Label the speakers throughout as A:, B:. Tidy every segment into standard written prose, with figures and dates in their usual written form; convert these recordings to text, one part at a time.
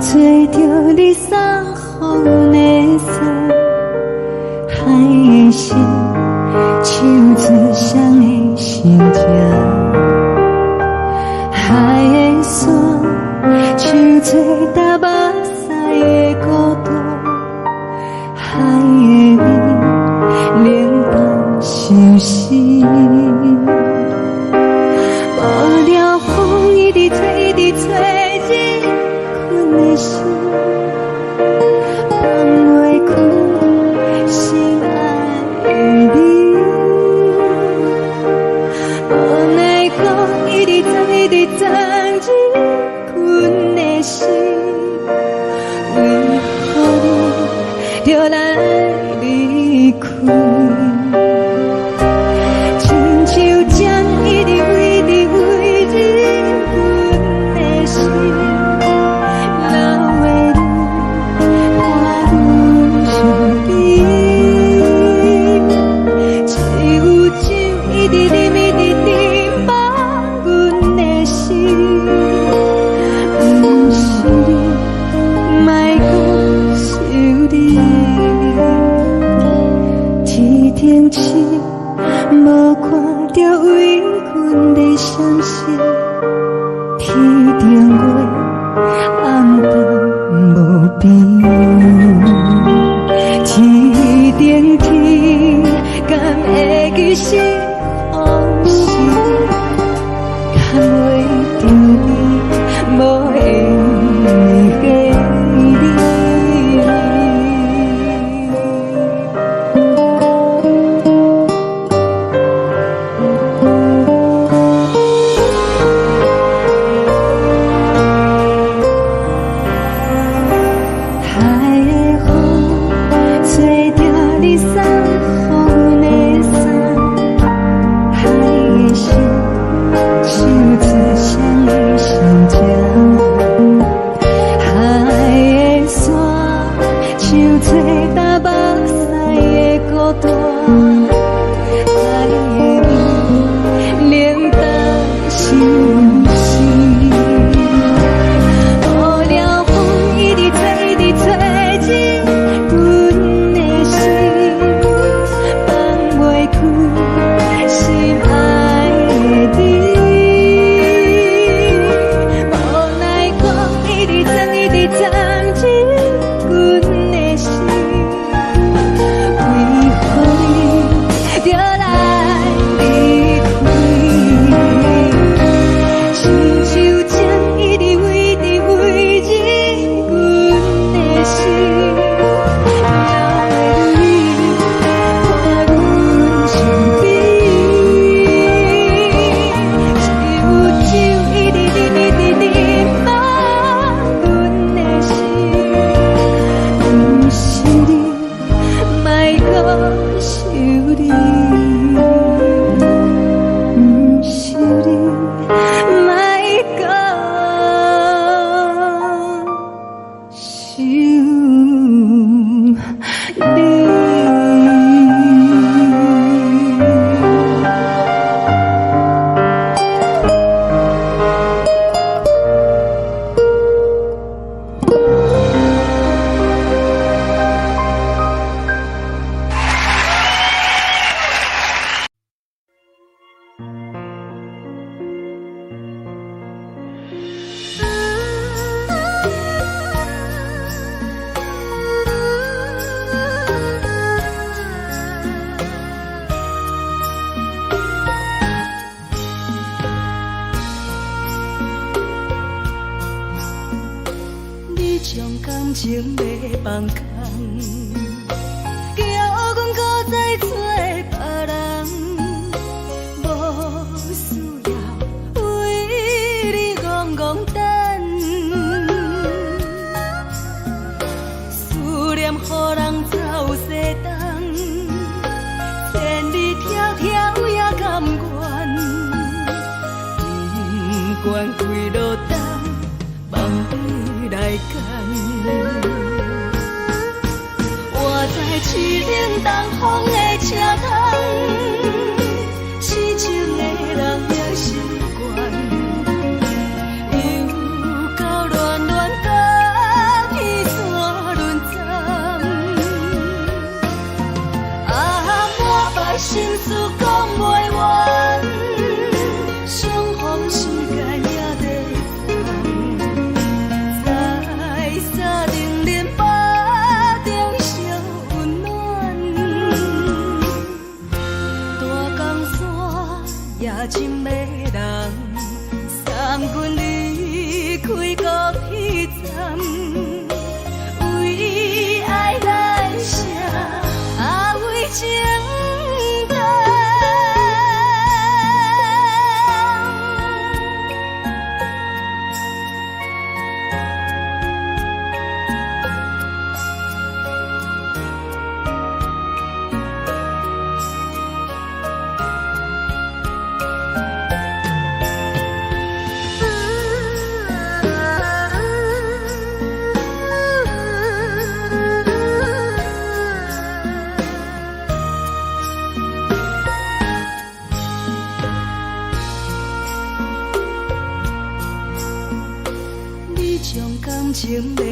A: 揣著你送予阮的衫，海的心，唱出誰的心情？海的山，唱做焦目屎的孤單，海的味，冷淡相思。無聊風一直吹，一直吹入阮的心，放袂開心愛的你。無奈何一直鑽，一直鑽入阮的心，為何你著來離開？親像針一直飛，一直飛入阮的心，留的淚伴阮身邊。只有酒一直啉，一直啉，放阮的心，毋是你，莫閣想你。天頂星無看著為阮咧傷心，天頂月暗淡無邊。天頂天敢會記是予時，牽袂著你無緣的你。海的風吹著你送予阮的衫，海的心唱出誰的心情？海的山唱做焦目屎的孤單，海的味冷淡相思。無聊風一直吹，一直吹入阮的心，放袂開心愛的你。無奈何一直鑽，一直鑽入阮的心，為何你著來離開？親像針一直飛，一直飛入阮的心，留的淚伴阮身邊。只有酒一直啉，一直啉，放阮的心，毋是你，莫閣想你，毋是你，莫閣想你。
B: 你將感情欲放空，叫阮閣再找別人，無需要為你戇戇等，思念予人走西東，千里迢迢也甘願，不管幾落冬，望你來牽。我知凄冷東風的車窗，痴情的人也習慣，又到戀戀高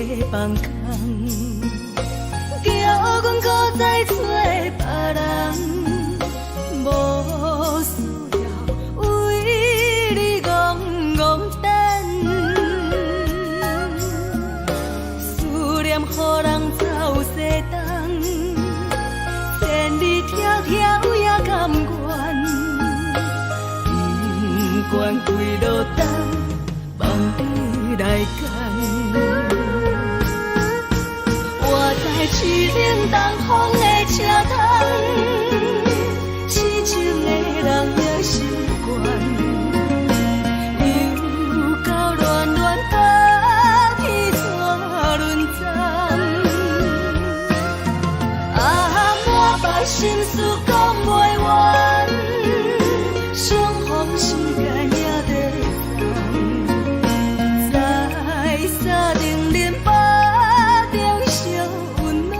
B: 欲放空，叫阮閣再找別人，無需要為你戇戇等。思念予人走西東，千里迢迢也甘願，不管幾落冬，放你來揀。我知凄冷東風的車窗，痴情的人也習慣。又到暖暖冬天怎輪站？啊，满腹心事講袂完，相逢時間也短暫，在三重林腹中相溫暖。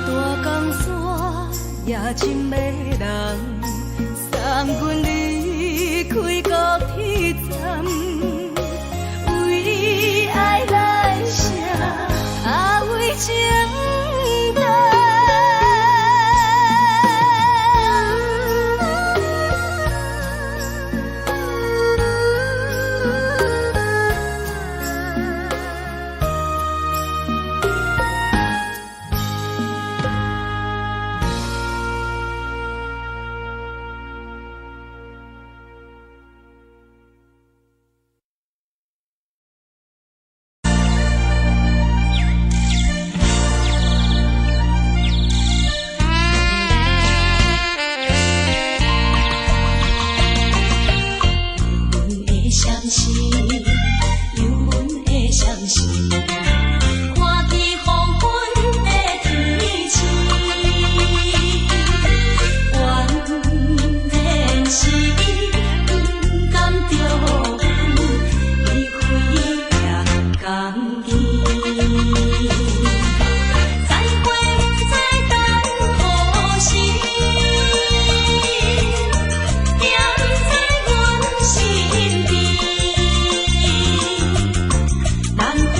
B: 大江山也真迷人，送阮離開高鐵站，為愛來寫，啊為情等。
C: 阮的相思，有阮的相思，看见黃昏的天星，原來是伊不甘著阮離開也甘去。再會不知等何時，惦在阮身邊。難分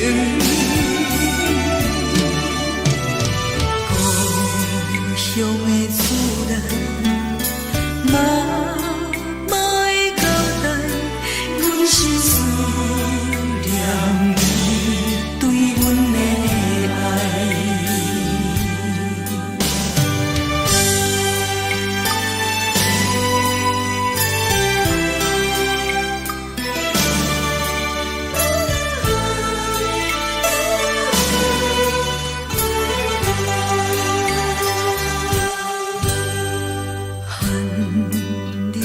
B: 故鄉的厝內，媽媽的交代，阮是思念你對阮的愛。寒冷的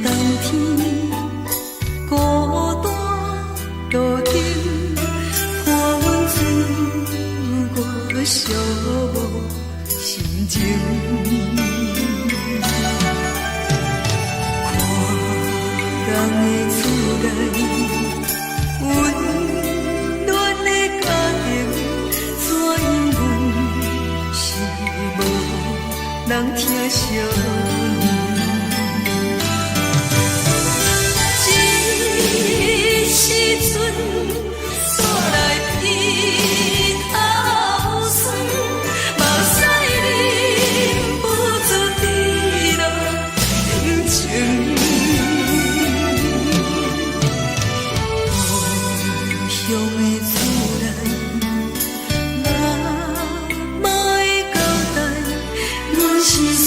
B: 冬天，孤單路燈，伴阮穿過寂寞心情。看人的厝內，溫暖的家庭，怎樣阮是無人疼惜阮。這時陣煞來鼻頭酸，目屎忍不住滴落眼睛。故鄉的厝內，媽媽的交代，阮是思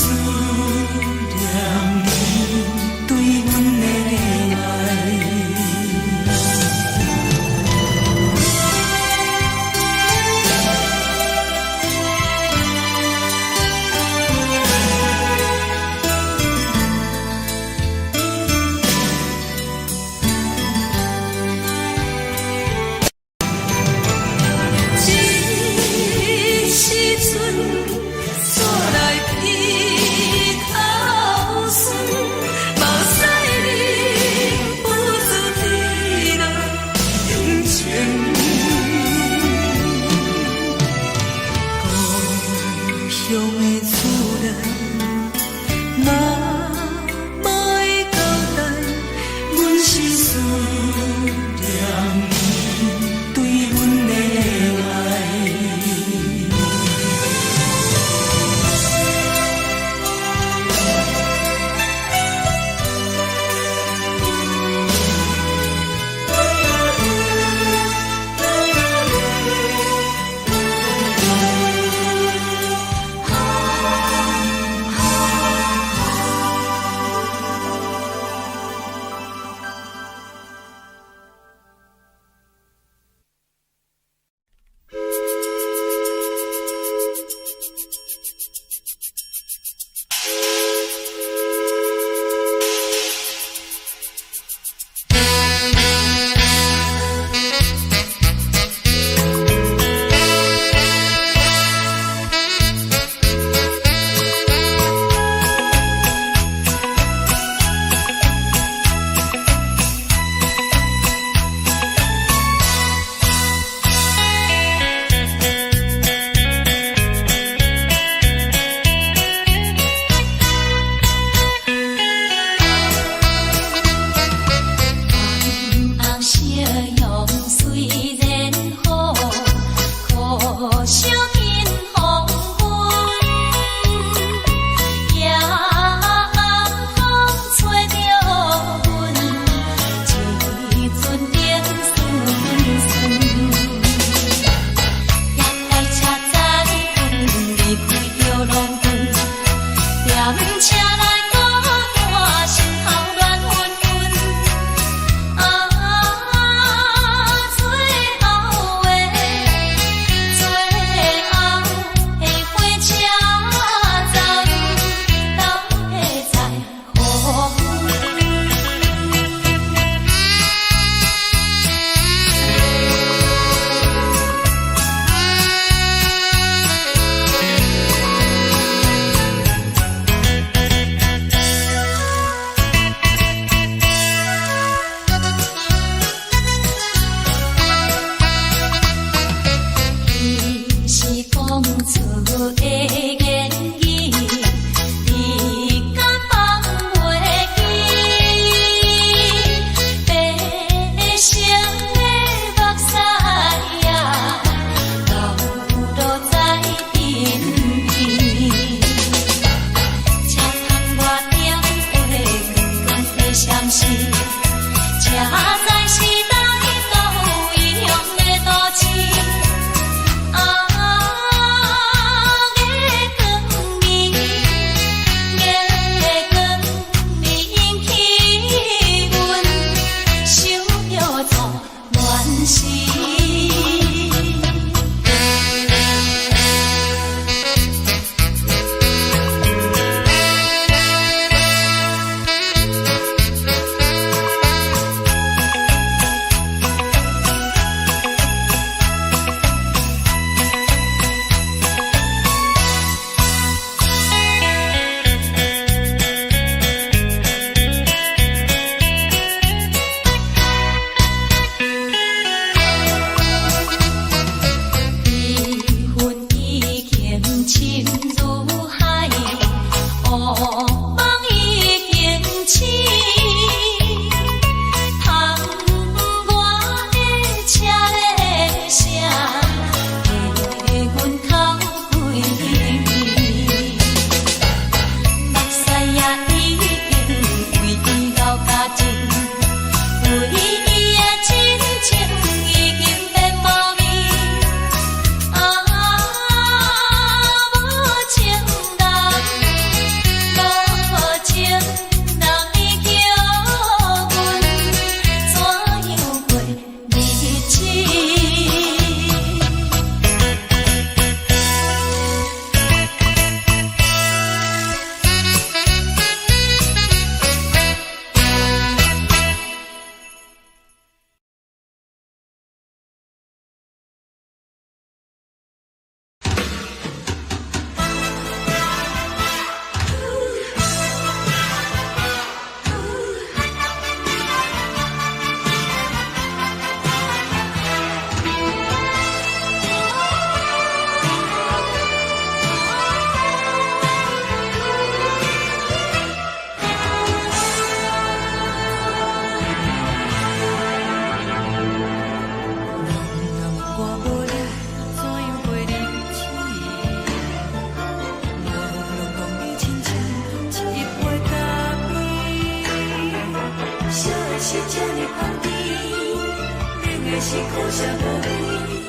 B: 是苦涩無味，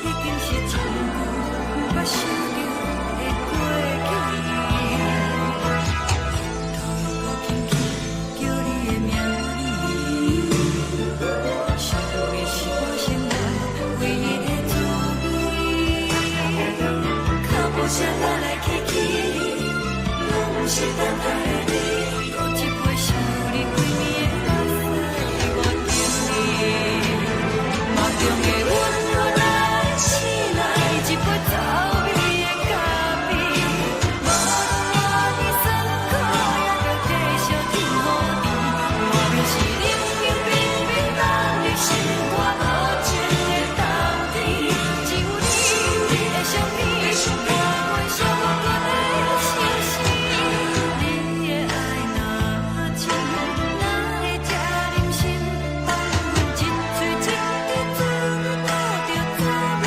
B: 已經是真久毋捌想著的過去。頭又閣輕輕叫你的名字，想的是我生活唯一的滋味。腳步聲來來去去，攏毋是等待的你。閣一杯想你規暝的目屎，我等你。夢中的阮予咱醒來，一杯走味的咖啡。無論偌尼酸苦，也著繼續天雨甜。明明是冷冷冰冰凍入心肝無情的冬天，只有你的相片，伴阮寂寞的相思。你的愛若真，哪會這忍心放阮一喙一滴水吐著走味的咖啡？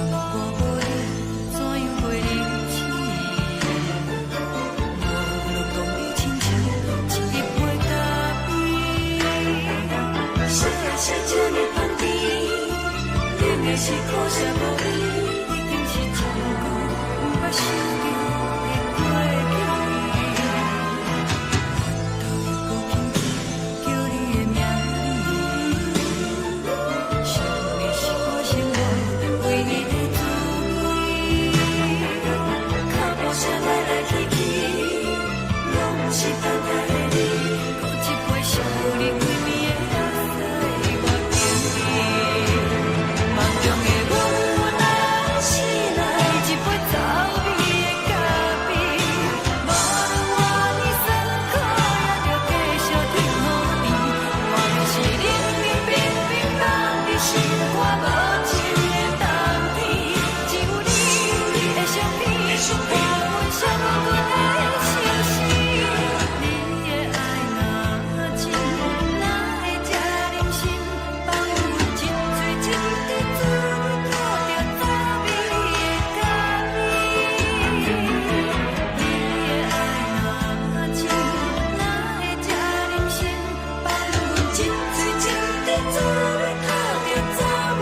B: 若我無你，怎樣過日子？無論講你親像一杯咖啡。誰啊誰這呢香甜，冷的是苦澀無味，已經是真久毋捌想著的過去。頭又閣輕輕叫你的名字，想的是我生活唯一的滋味。腳步聲來來去去，攏毋是等待的你。閣一杯想你規暝的目屎，我等你。夢中的阮予咱醒來，一杯走味的咖啡。無論偌尼酸苦，也著繼續天雨甜。明明是冷冷冰冰凍入心肝無情的冬天，只有你的相片，伴阮寂寞的相思。你的愛若真，哪會這忍心放阮一喙一滴水吐著走味的咖啡？你的愛若真，哪會這忍心放阮一喙一滴水吐著走味的咖啡？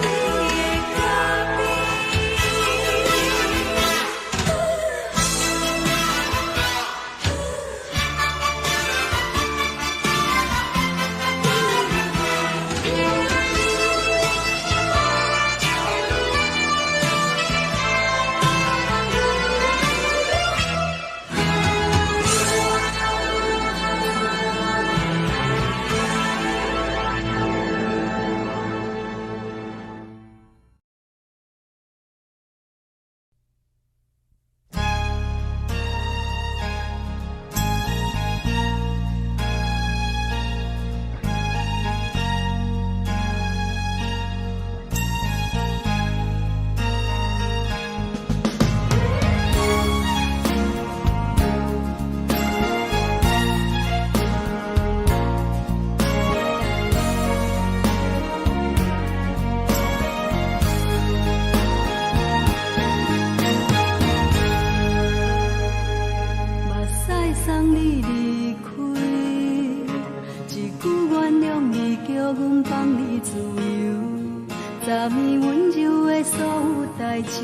B: 目屎送你離開，一句原諒你，叫阮放你自由。昨暝溫柔的所有代誌，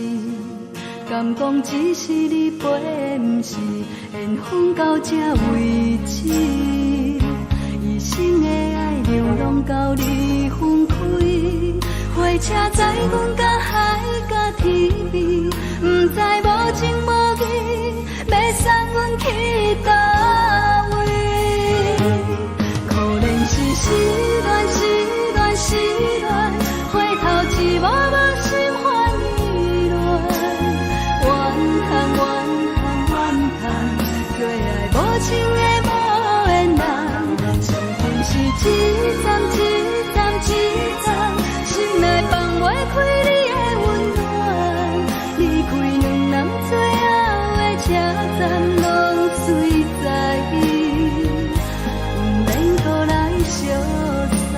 B: 敢講只是你陪的，毋是緣分到這為止。一生的愛流浪到你分開，火車載阮到海角天邊，毋知無情無義，欲送阮去佗位？可憐是失戀，失戀，失戀，回頭一望無心煩意亂，怨嘆怨嘆怨嘆，做愛無情的無緣人，傷心是一站一站一站，心內放袂開你的溫暖，
A: 最後的車站攏隨載，毋免閣來相送。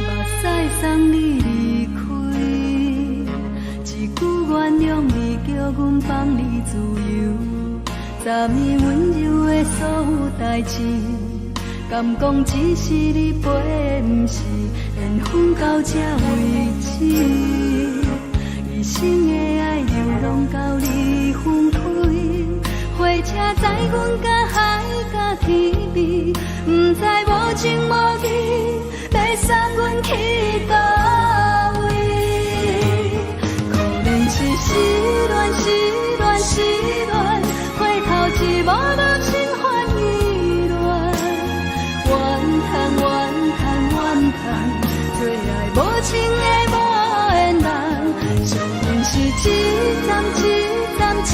A: 目屎送你離開，一句原諒你，叫阮放你自由。昨暝溫柔的所有代誌，敢講只是你陪，毋是緣分到這為止。一生的愛流浪到你分開，火車載阮甲海甲天邊，毋知無情無義，欲送阮去佗位？可憐是失戀，失戀，失戀，回頭一幕幕心煩意亂。怨嘆怨嘆怨嘆，做愛無情的無緣人，惜阮是一站一站一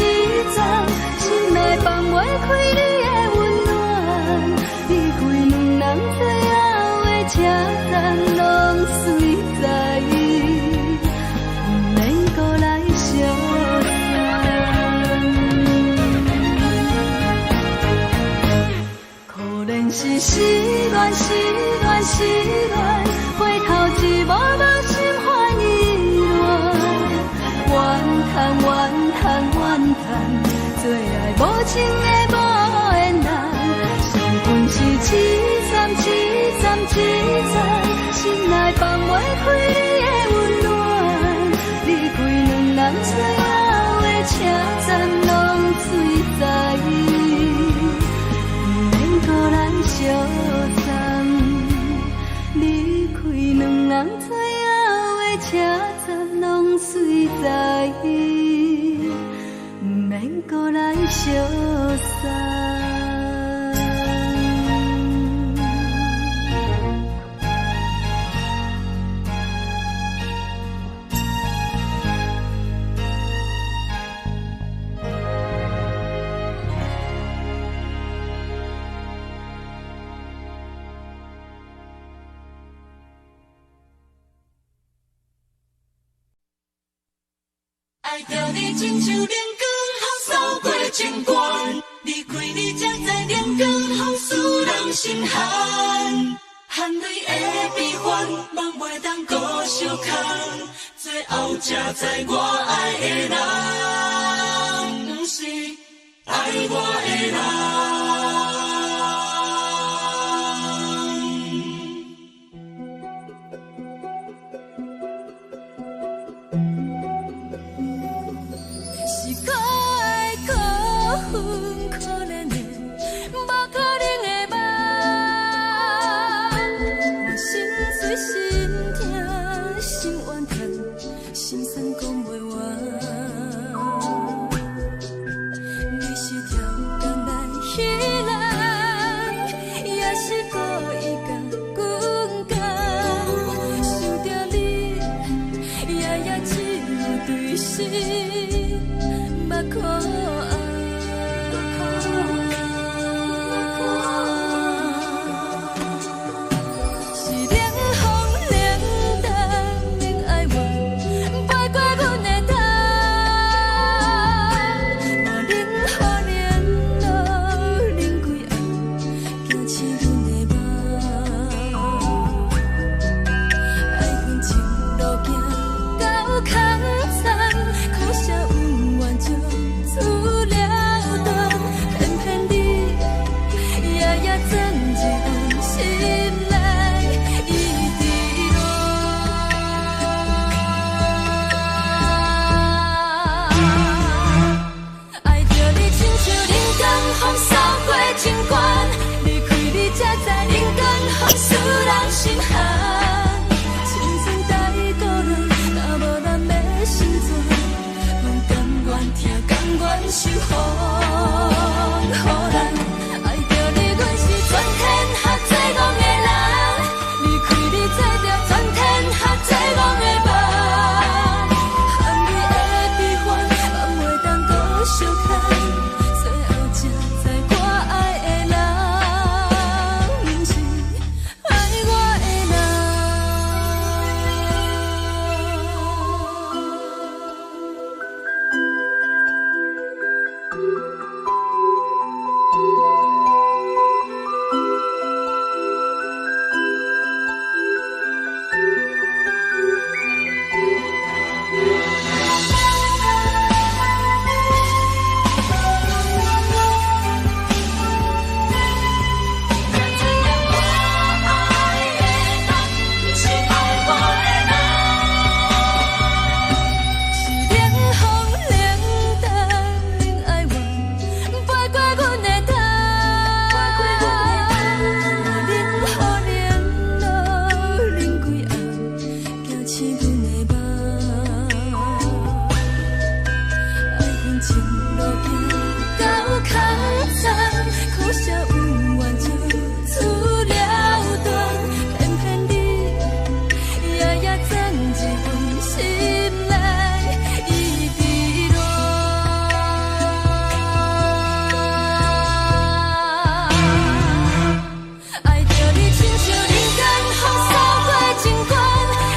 A: 站，心內放袂開你的溫暖。離開兩人最後的車站，攏隨載，毋免閣來相送。可憐是失戀，失戀，失戀，回頭一幕幕心煩意亂。怨嘆怨嘆怨嘆，做愛無情的無緣人，惜阮是一站一站一站，心內放袂開你的溫暖。離開兩人最後的車站，攏隨載，毋免閣來相送。離開兩人最後的車站，攏隨載，毋免閣來相送。
C: 愛著你親像冷光予掃過情關，離開你才知冷光予使人心寒。含淚的悲歡，夢袂當閣相空，最後才知我愛的人，毋是愛我的人。
B: 是可愛可恨可憐的，無可能的夢。我心碎心疼心怨嘆，心酸講袂完。你是超工來彼人，也是故意共阮講。想著你，夜夜只有對心目苦紅。是冷風冷淡免哀怨，飛過阮的頭。嘛冷雨冷露冷規暗，驚醒阮的夢。愛恨情路行到空残，可惜恩怨情自受予予人。愛著你，阮是全天下最戇的人。離開你，做著全天下最戇的夢。含你的悲歡，夢袂當閣相牽。最後才知我愛的人，毋是愛我的人。才知影我愛的人，毋是愛我的人。是冷風冷淡冷愛怨，飛過阮的頭。冷雨冷露冷規暗，驚醒阮的夢。愛恨情路行到空残，可惜恩怨就此了斷，偏偏你夜夜鑽入阮心內，一直戀。愛著你親像人間風掃過情關，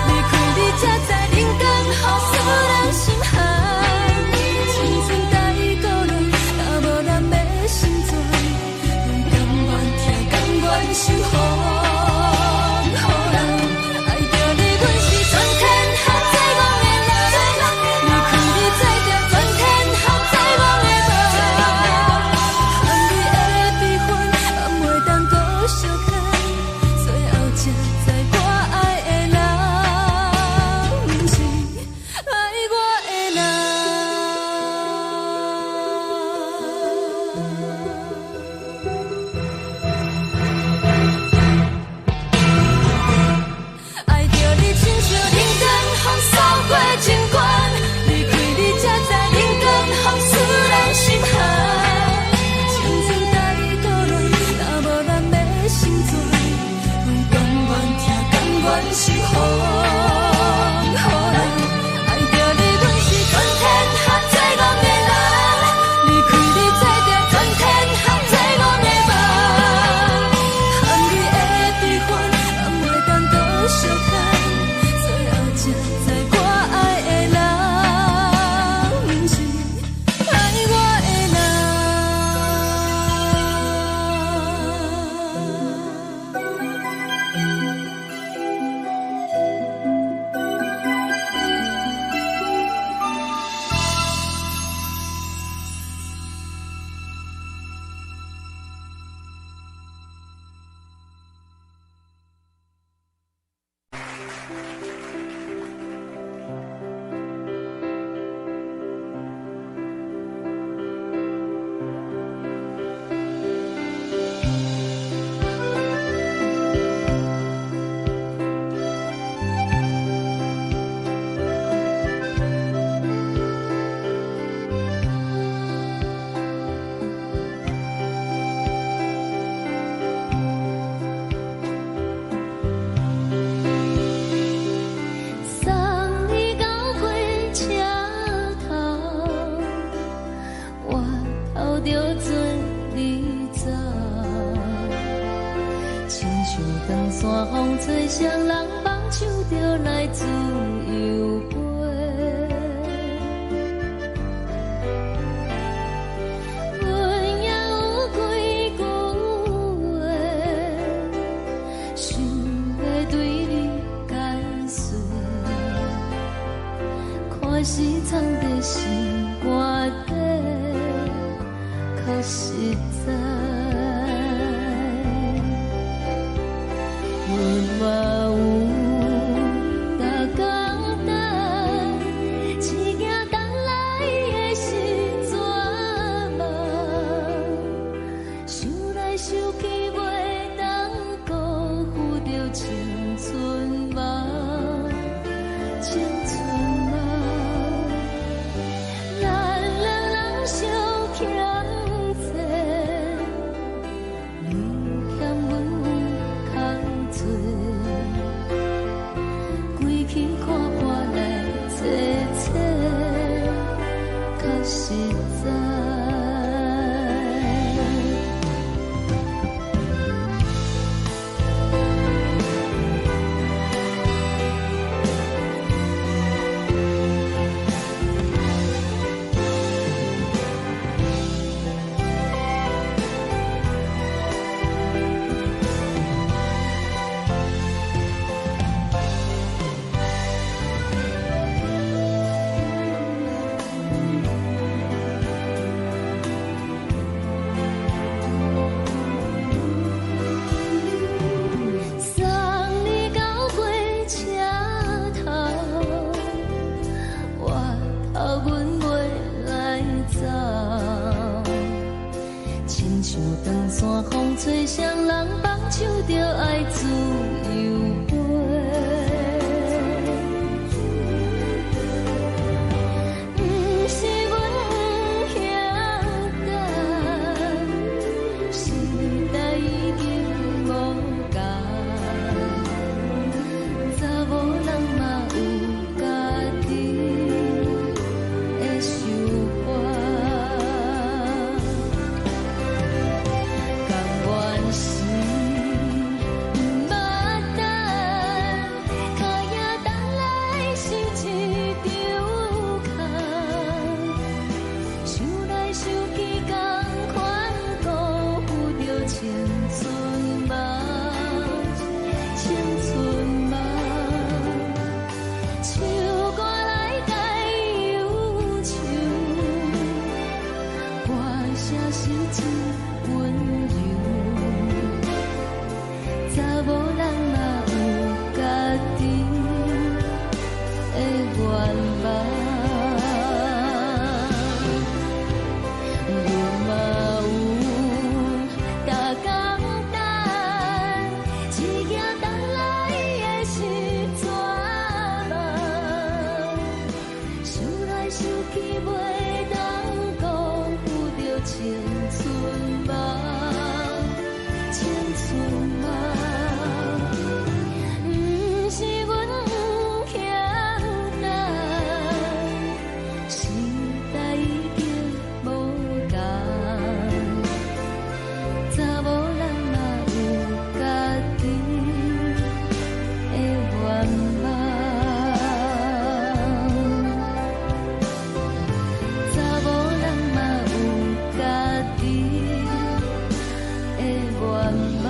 B: 離開你才知人間風使人心寒。青春太孤單，若無人欲成全，阮甘願疼，甘願受予予人。愛著你，阮是全天下最戇的人。離開你，做著全天下最戇的夢。含你的悲歡，夢袂當閣相牽。最後才知我愛的人，毋是愛我的人。愛著你親像人間風掃過情關，離開你才知人間風使人心寒。青春太孤單，若無人欲成全，阮甘願疼，甘願受予予人。愛著你，阮是全天下最戇的人。離開你，做著全天下最戇的夢。含你的悲歡，夢袂當閣相牽。最後才知我愛的人，毋是愛我的人。
A: 送你到火車頭，我偷著做你走，親像長山風吹誰人放手就來自由飛。阮也有幾句話，想欲對你解說，看是藏佇心肝底，較實在。阮嘛有逐工等，只驚等來的是絕望。想來想去，袂當辜負著青春夢，青春夢。咱兩人相
B: 想起袂當辜負著青春夢，青春夢。毋是阮毋曉等，時代已經無仝，查某人嘛有家己的願望，查某人嘛有家己的願望。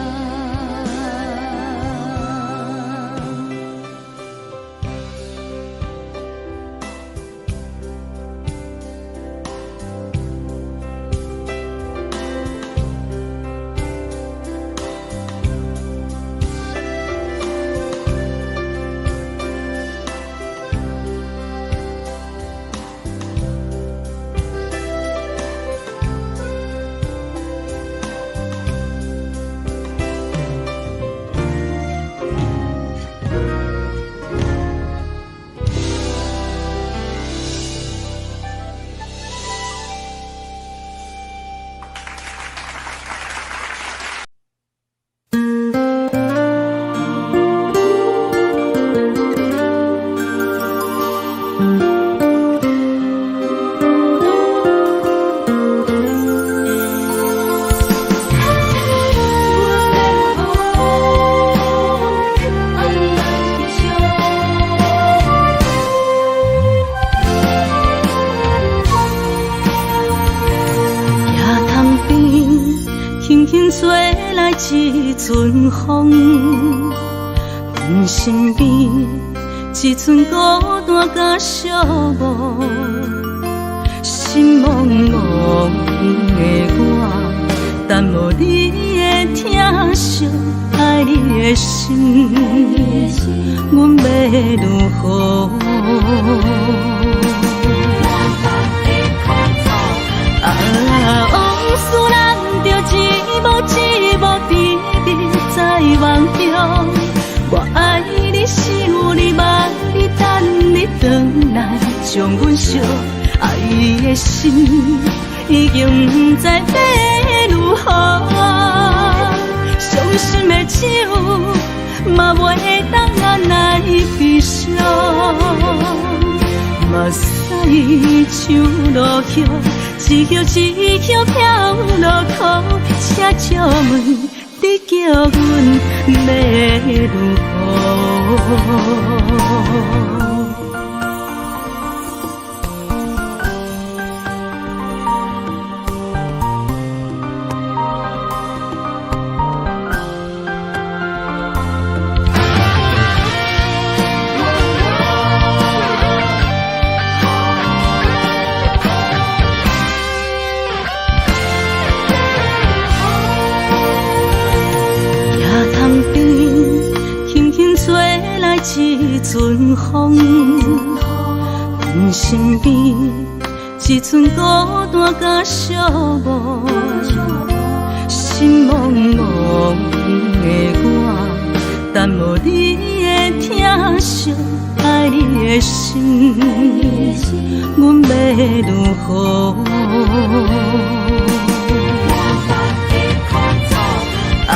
C: 行潭邊，輕輕吹來一陣風，阮身邊一陣孤單佮寂寞，心茫茫的我，等無你的疼惜，愛你的心，阮欲如何？啊，往事咱著一幕一幕甜蜜在夢中。我愛你，想你，望你，等你轉來，將阮惜。愛的心已經毋知欲如何，傷心的酒嘛袂當按捺悲傷。目屎像落雨，一葉一葉飄落苦，請借問你叫阮欲如何？行潭邊，輕輕吹來一陣風，阮身邊一陣孤單佮寂寞，心茫茫的我，等無你的疼惜，愛你的心，阮欲如何？啊，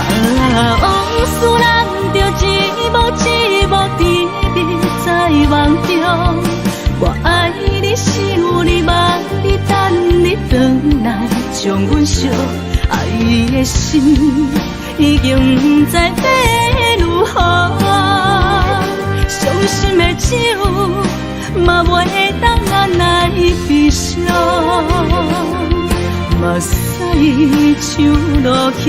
C: 往事咱著一幕一幕甜蜜在夢中。我愛你，想你，望你，等你轉來，將阮惜。愛的心已經毋知欲如何，傷心的酒嘛袂當按捺悲傷。目屎像落雨，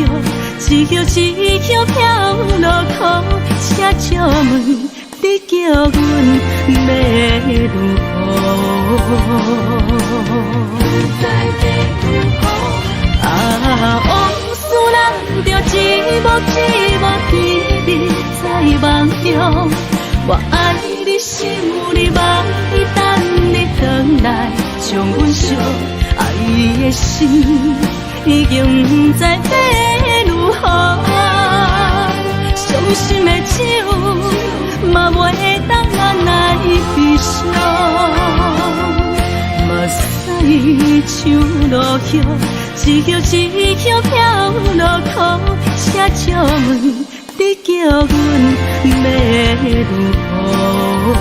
C: 一葉一葉飄落苦，請借問你叫阮欲如何？啊，往事咱著一幕一幕甜蜜在夢中。我愛你，想你，望你，等你轉來，將阮惜。愛的心已經毋知欲如何，傷心的酒嘛袂當按捺悲傷。
B: 葉，一葉一葉飄落苦，寫祝阮你叫阮欲如何？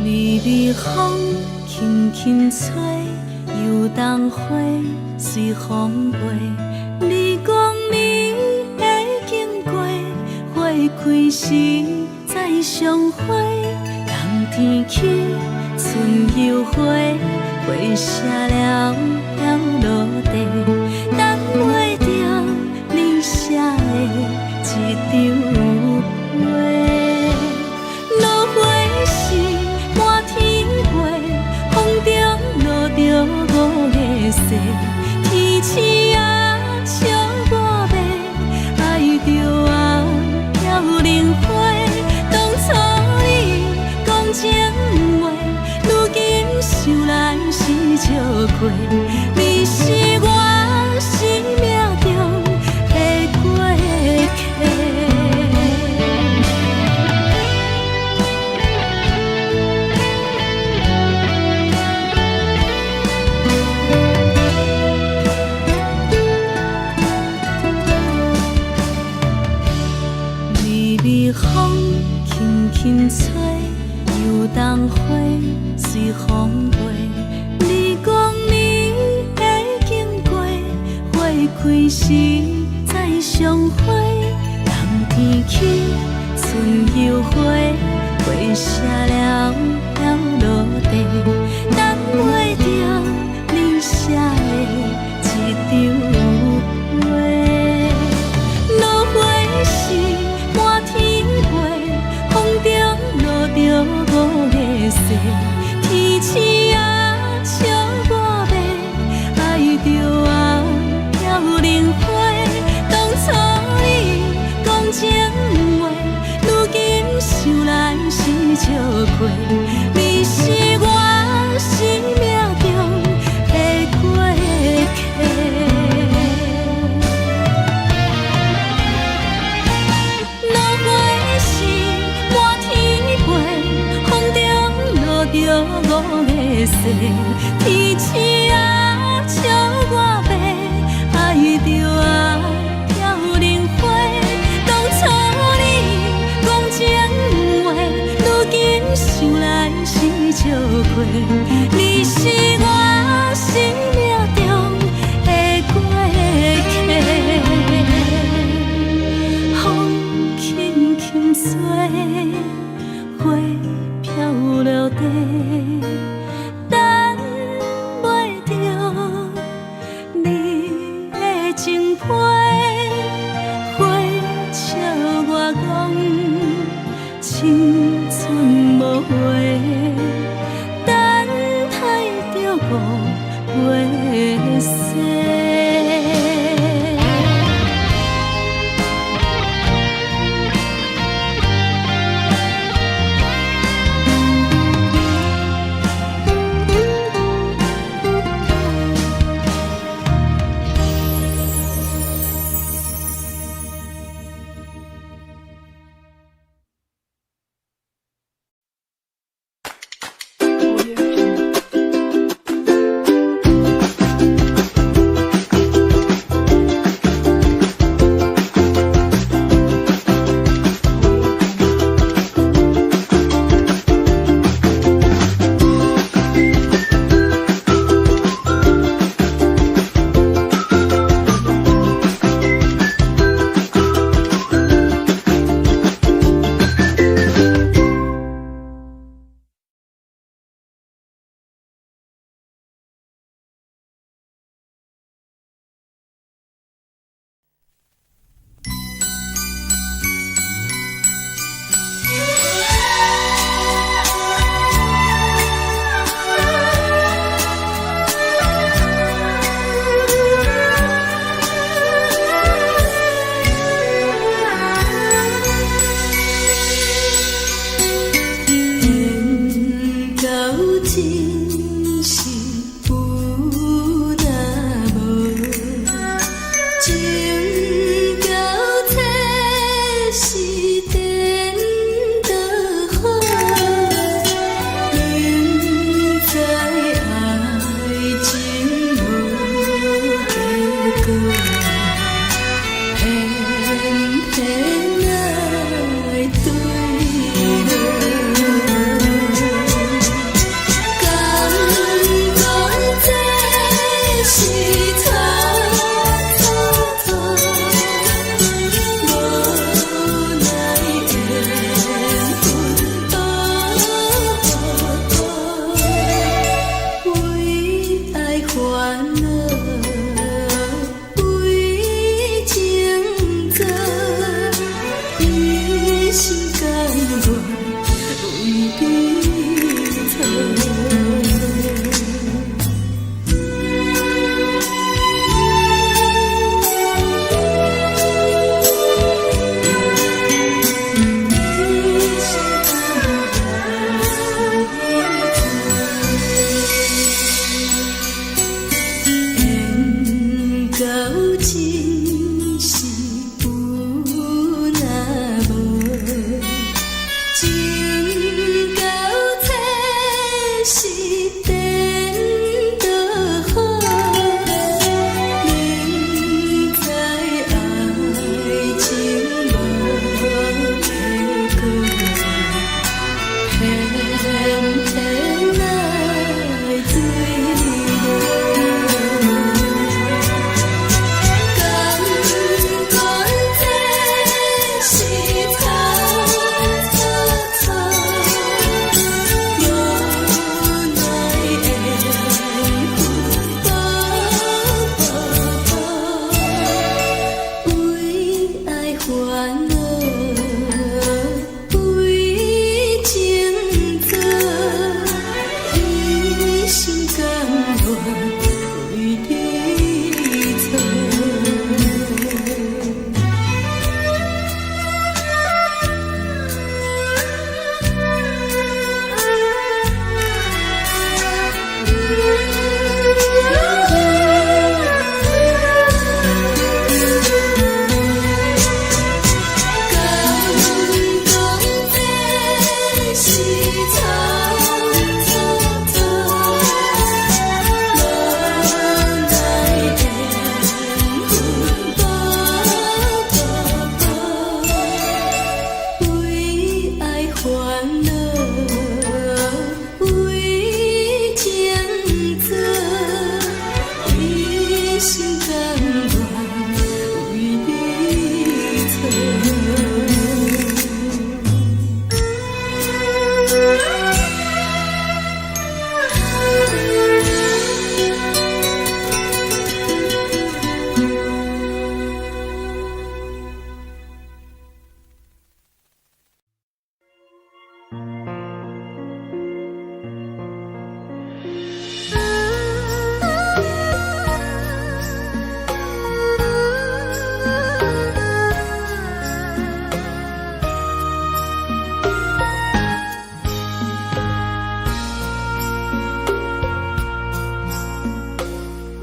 B: 微微風輕輕吹，油桐花隨風飛。你講你會經過，花開時再相會。冬天起，春又回，花謝了飄落地，等袂著你寫的一張批。落花時滿天飛，風中落著五个誓，天星啊笑我欲愛著啊飄零花。當初你講情話，如今想來是笑話，你是我生命中的過客。微微風輕輕吹，油桐花隨風飛。你講你會經過，花開時再相會。冬天起，春又回，花謝了飄落地，等袂著你寫的一張批。落花時滿天飛，風中落著五个誓，天星啊笑我欲愛著啊飄零花。當初你講情話，如今想來是笑話，你是我生命中的過客。落花時滿天飛，風中落著五个誓，天星啊笑我欲愛著啊飄零花。當初你講情話，如今想來是笑話，你是我生命中的過客。風輕輕吹，花飄落地，等袂著你的情批，花笑我講青春無話，等待著五月雪。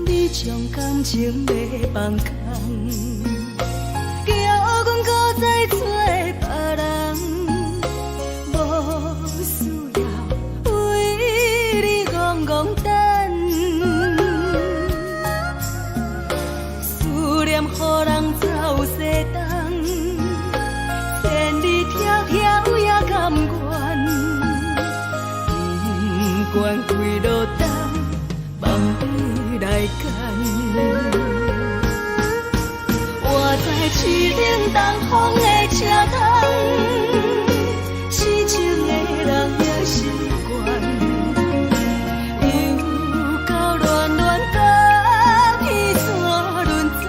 B: 你將感情欲放空，叫阮閣再找別人，無需要為你戇戇等，思念予人走西東，千里迢迢也甘願，不管幾落冬，放你來揀。活在淒冷東風的車窗，痴情的人也習慣，又到暖暖甲彼山輪站，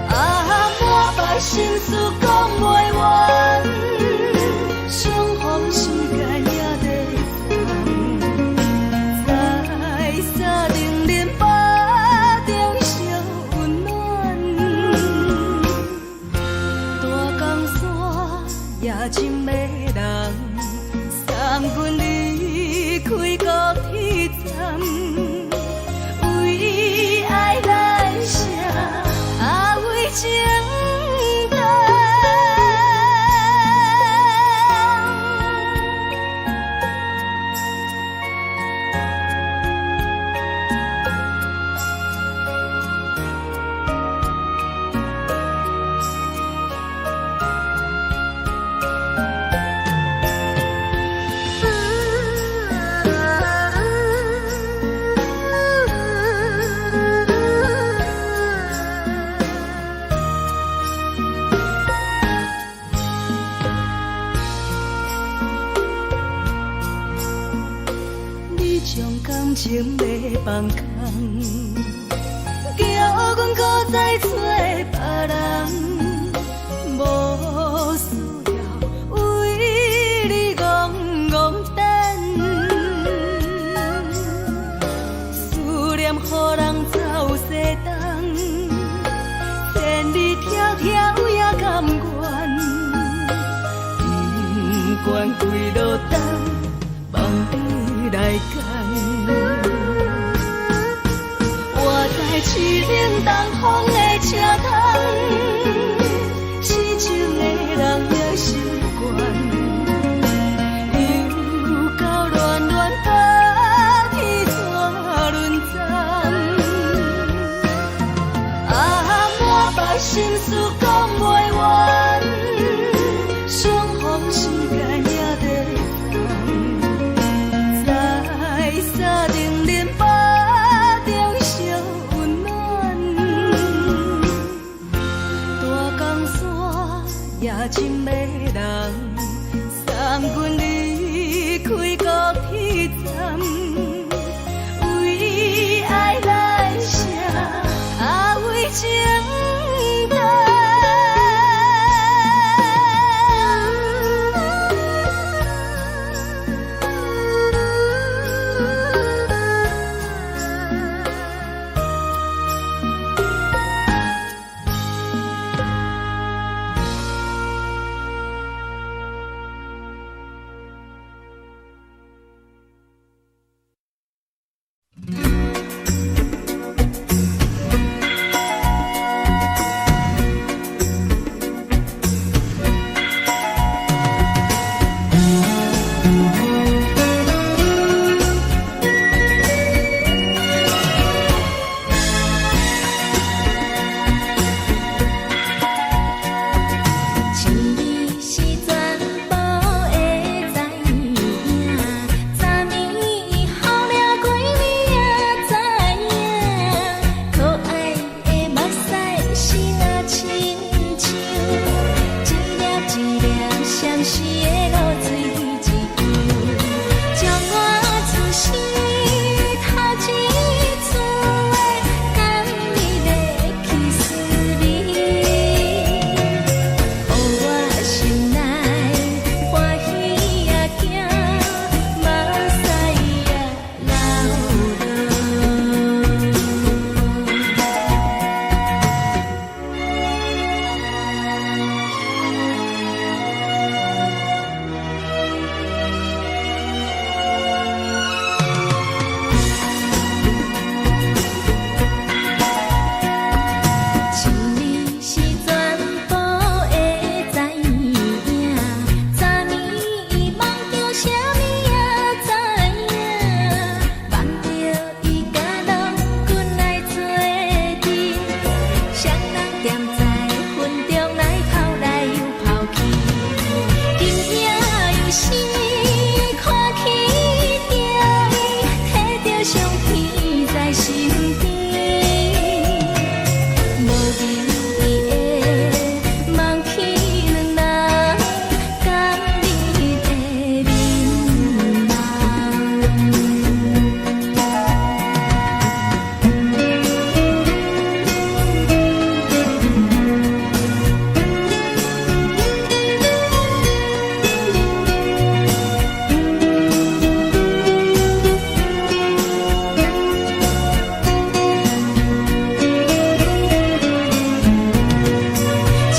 B: 啊，满腹心事講袂完，相逢時間也在站，在三重恁腹中相溫暖，大江山也真迷人，送阮離開高鐵站，為愛來寫，啊為情等。你將感情欲放空，叫阮閣再找別人，無需要為你戇戇等，思念予人走西東，千里迢迢也甘願，不管幾落冬，放你來揀。活在淒冷東風的車窗，痴情的人也習慣，又到暖暖甲彼山輪站，啊，滿腹心事講袂完，相逢時間也在站，在三重恁腹中相溫暖，大江山也真迷人，送阮離開高鐵站，為愛來寫，啊為情等。
A: 時的露水一樣，將我此生頭一次的甘蜜的キス你，予我心內歡喜仔驚，目屎仔流落。一暝是全部會知影，昨暝伊夢著啥物也知影，夢著伊佮郎君來做陣，雙人踮在雲中來跑來又跑去，今夜又是看起著伊，提著相片在身邊。無眠意的夢起兩人甘蜜的面貌。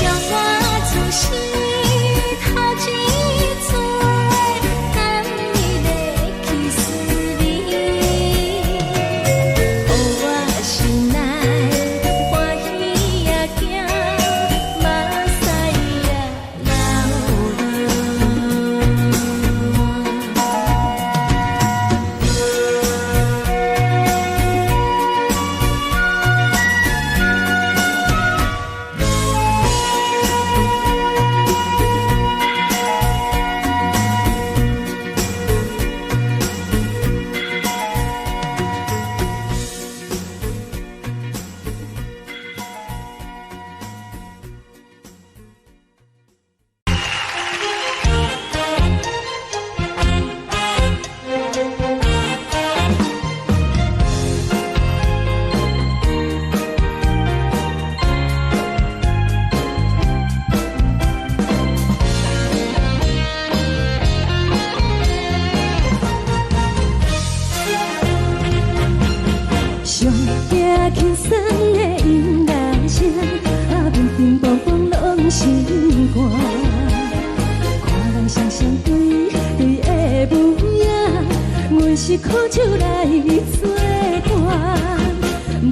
A: 將我此生頭一次的甘蜜的キス你，予我心內歡喜仔驚，目屎仔流落。
B: 上驚輕鬆的音樂聲，啊，乒乒乓乓攏心肝。看人雙雙對對的舞影，阮是苦酒來做伴，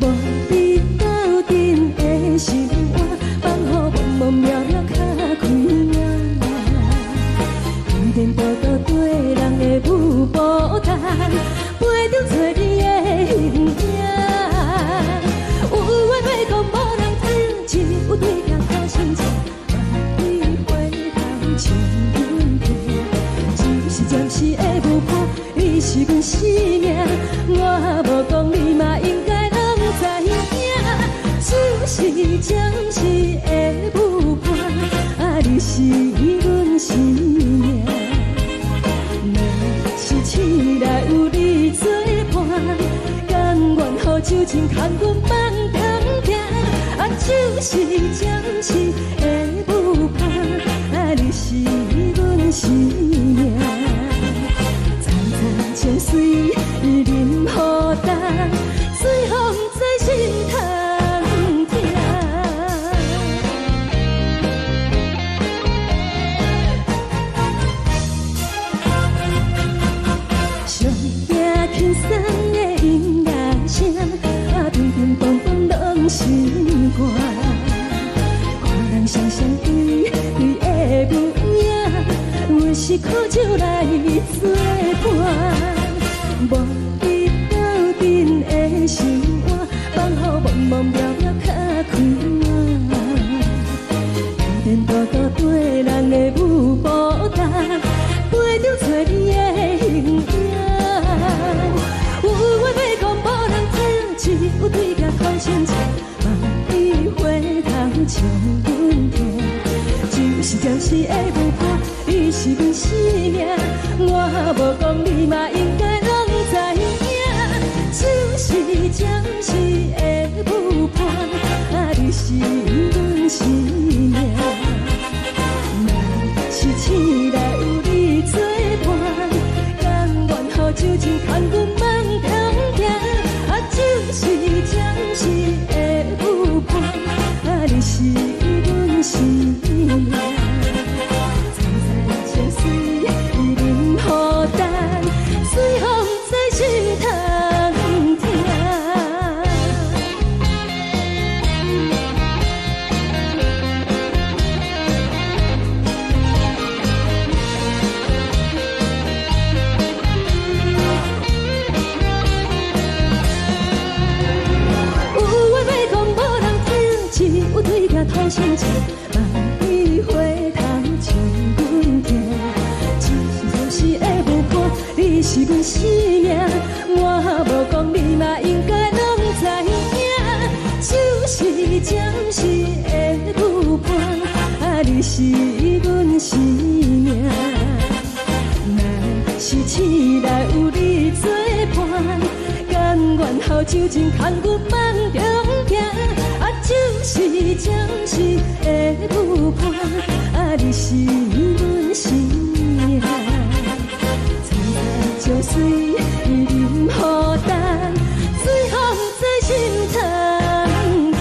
B: 無你鬥陣的心肝，放予茫茫渺渺較開眼。天顛倒倒對人的舞步動，陪著找你的形影。有緣袂講無人知，只有對鏡看心情，望你回頭笑阮聽。只是暫時的舞伴，你是阮生命，我無講你嘛應該攏知影。只是暫時的舞伴，啊，你是阮生命。若是醒來有你作伴，甘願予酒精空阮放通聽。啊，只是暫時的舞伴，啊，你是阮生命。層層情隨淋雨重，隨風在心頭疼。上驚輕鬆的音樂聲，啊，乒乒乓乓攏心肝。看人雙雙對對的舞影，阮是苦酒來做伴，無你鬥陣的心肝，放予茫茫渺渺較開眼。天顛倒倒對人的舞步動，陪著找你的形影。有緣袂講無人知，只有對鏡看心情，望你回頭笑阮聽。只是暫時的舞伴，你是是阮生命，我無講你嘛應該攏知影。酒是暫時的舞伴，啊，你是阮生命。若是醒來有你作伴，甘願予酒精牽阮夢中行。啊，酒是暫時的舞伴，啊，你是阮生命。層層情水忍予等，隨風在心頭疼。有話欲講無人聽，只有對鏡吐心情，望你回頭像阮疼。只是暫時的舞伴，你是阮生命，我無講你嘛應該攏知影。酒是暫時的舞伴，啊，你是阮生命。若是醒來有你作伴，甘願予酒精牽阮夢中行。啊，酒是暫時的舞伴，啊，你是阮生命。層層情水忍予等，隨風在心頭疼。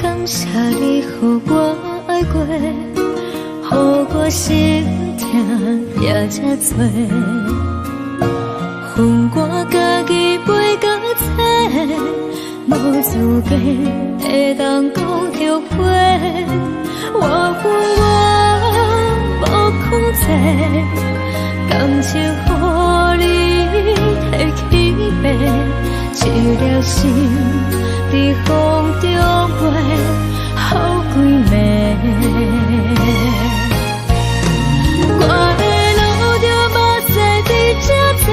A: 感謝你予我愛過，予我心疼也這多。予我家己飛到找，無資格會當講後悔。我恨我無控制，感情予你提去爬，一粒心佇風中飛，予規暝。我會流著目屎佇這坐，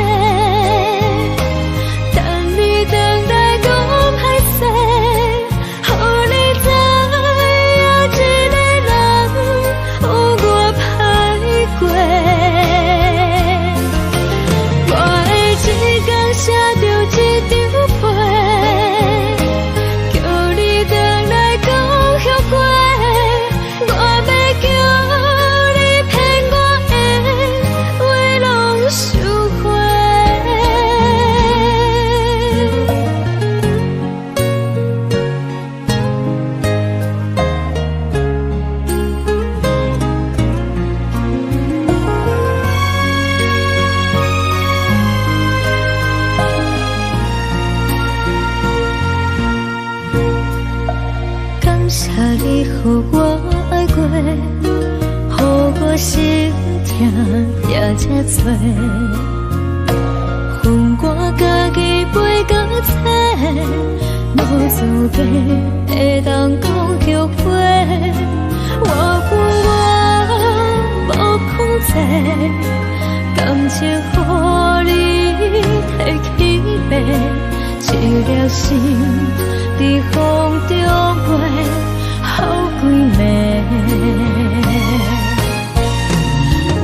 A: 等你轉來講歹勢，予你知影一個人有偌歹過。我會一工寫著一張批，叫你轉來講後悔。我欲叫你騙我的話攏收回。感謝你予我愛過，予我心疼也這多。予我家己飛到找，無資格會當講後悔。我恨我無控制，感情予你提去爬，一粒心佇風中飛，予規暝。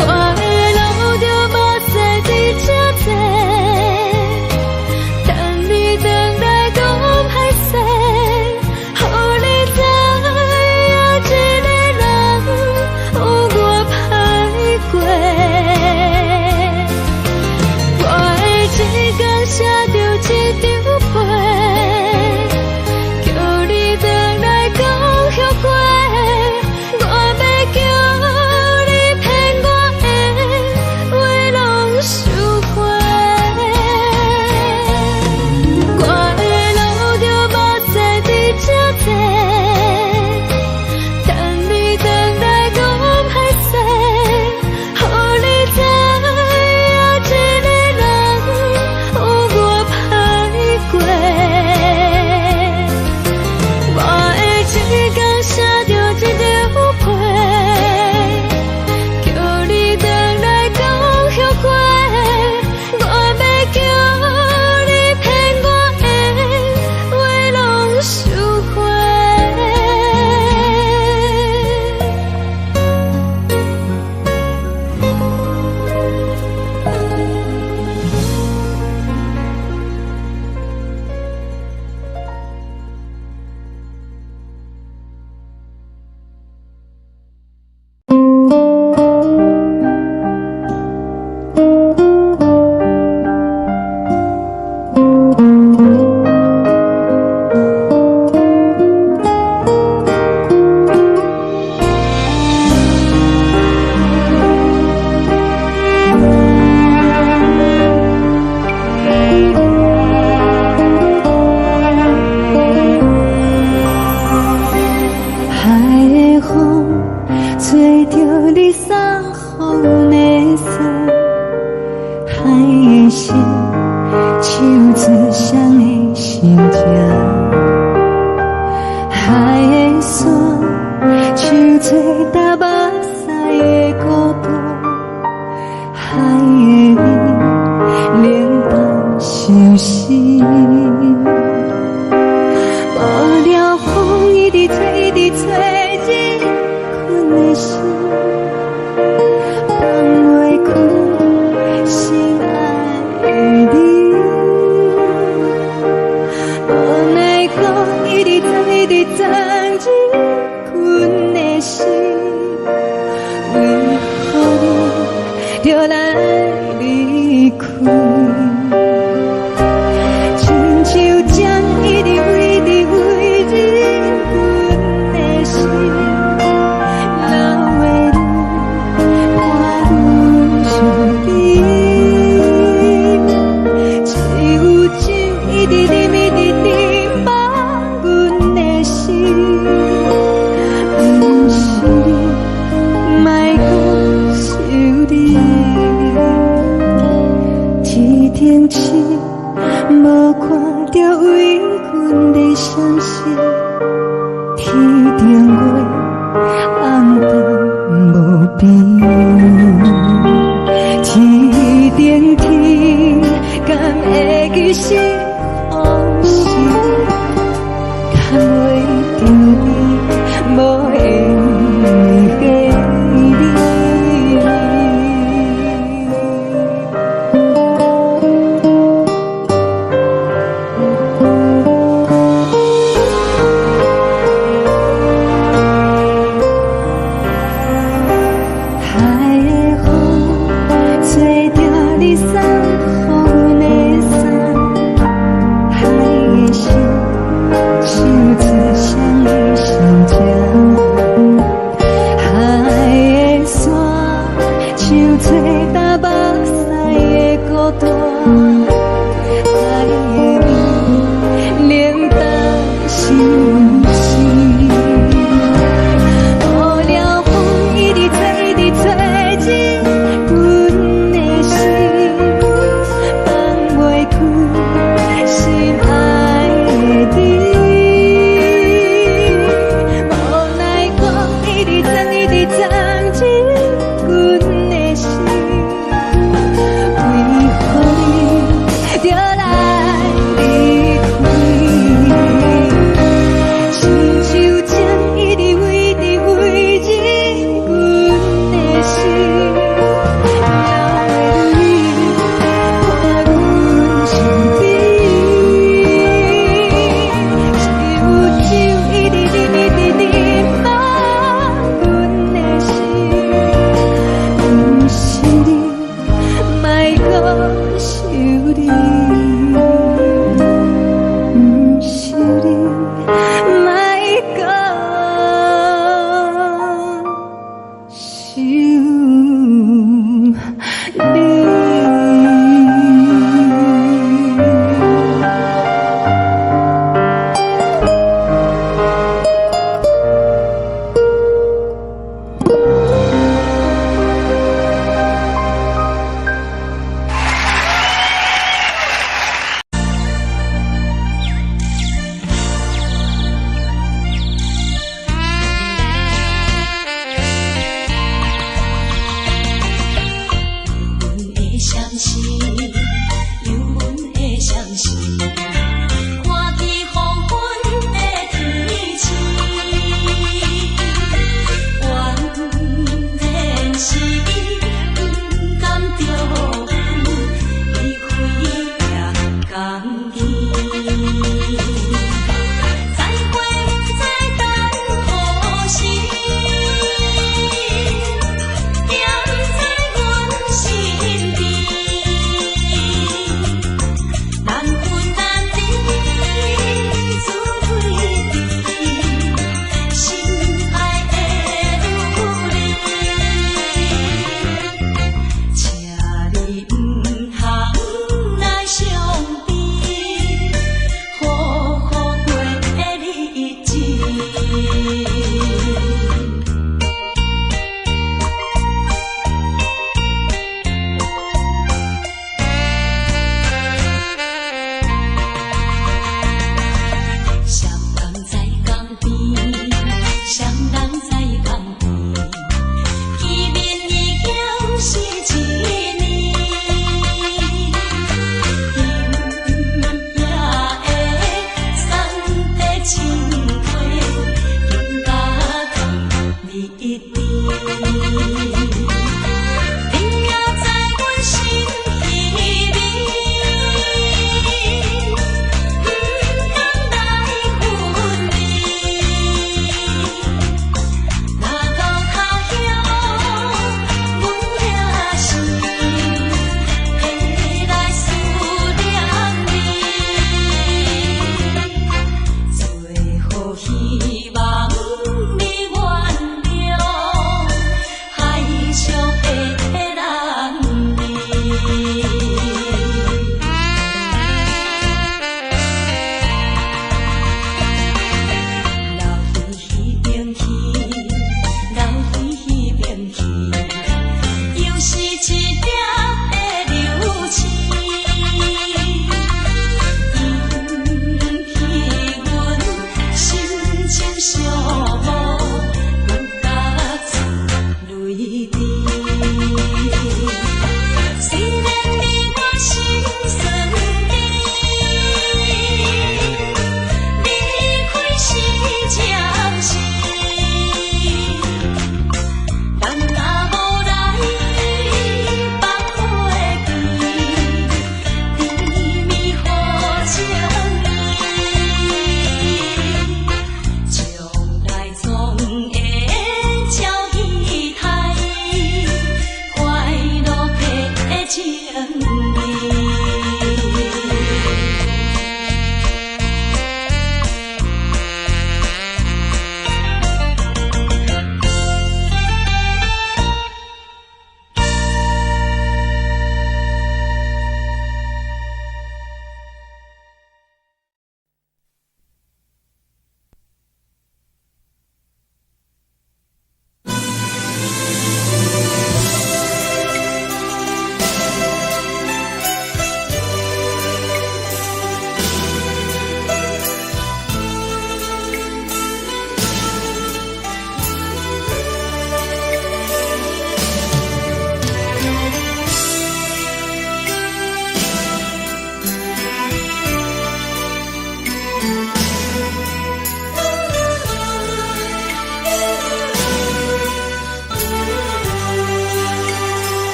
A: 我會流著目屎佇這坐，等你轉來講歹勢，予你知影一個人有偌歹過。我會一工寫著一張批，叫你轉來講後悔。我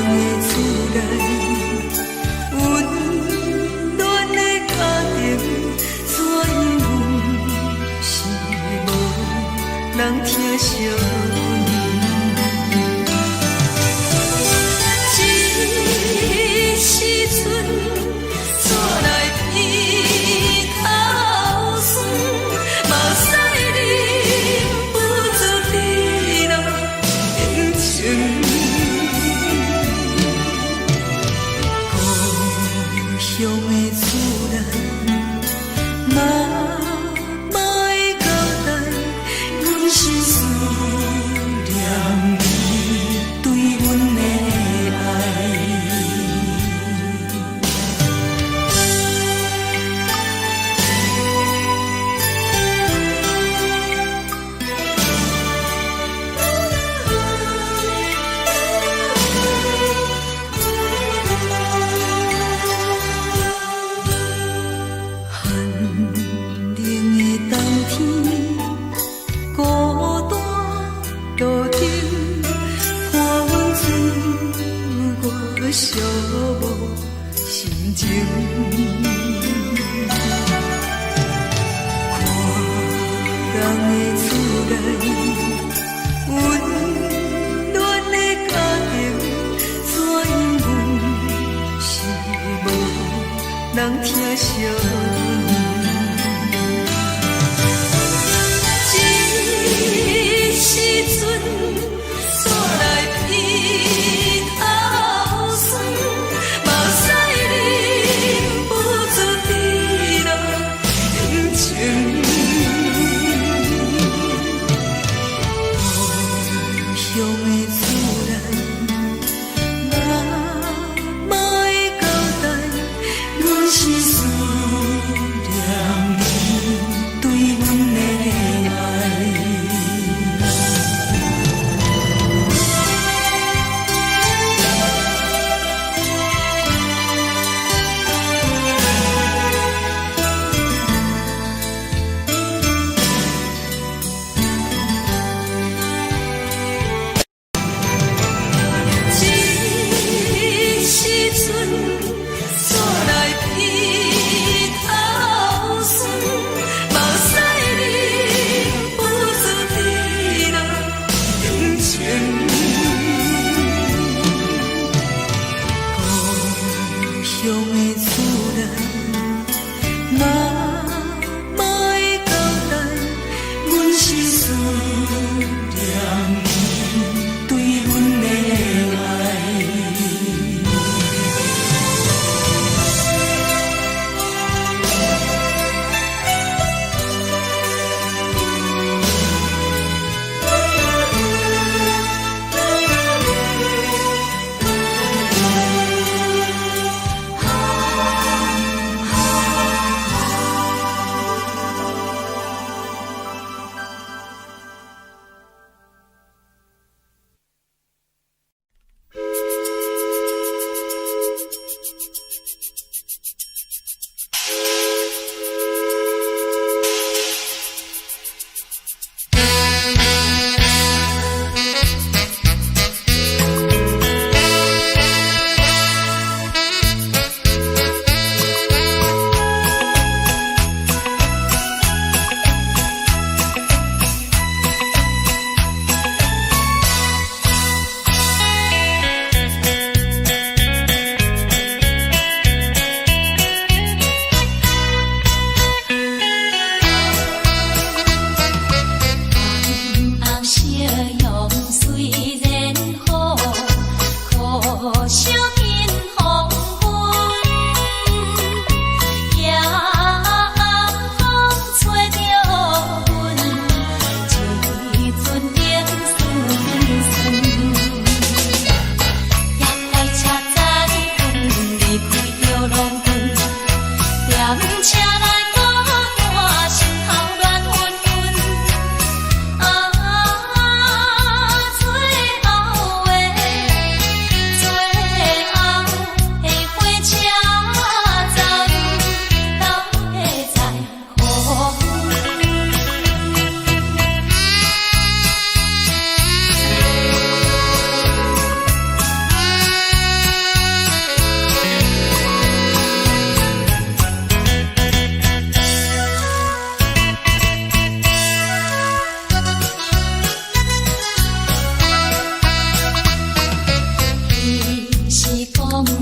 B: 的厝內，溫暖的家庭，怎樣阮是無人疼惜阮。這時陣，煞來鼻頭酸，目屎忍不住滴落眼睛。故鄉的厝內，媽媽的交代，阮是思念你對阮的愛。寒冷的冬天，孤單路燈，伴阮追月寂寞心情。看人的厝內，溫暖的家庭，怎樣阮是無人疼惜阮。這時陣，煞來鼻頭酸，目屎忍不住滴落眼睛。故鄉的厝內，媽媽的交代，阮是思念你對阮的愛。這時陣，煞來鼻頭酸，目屎忍不住滴落眼睛。故鄉的厝內，媽媽的交代，阮是思念你對阮的愛。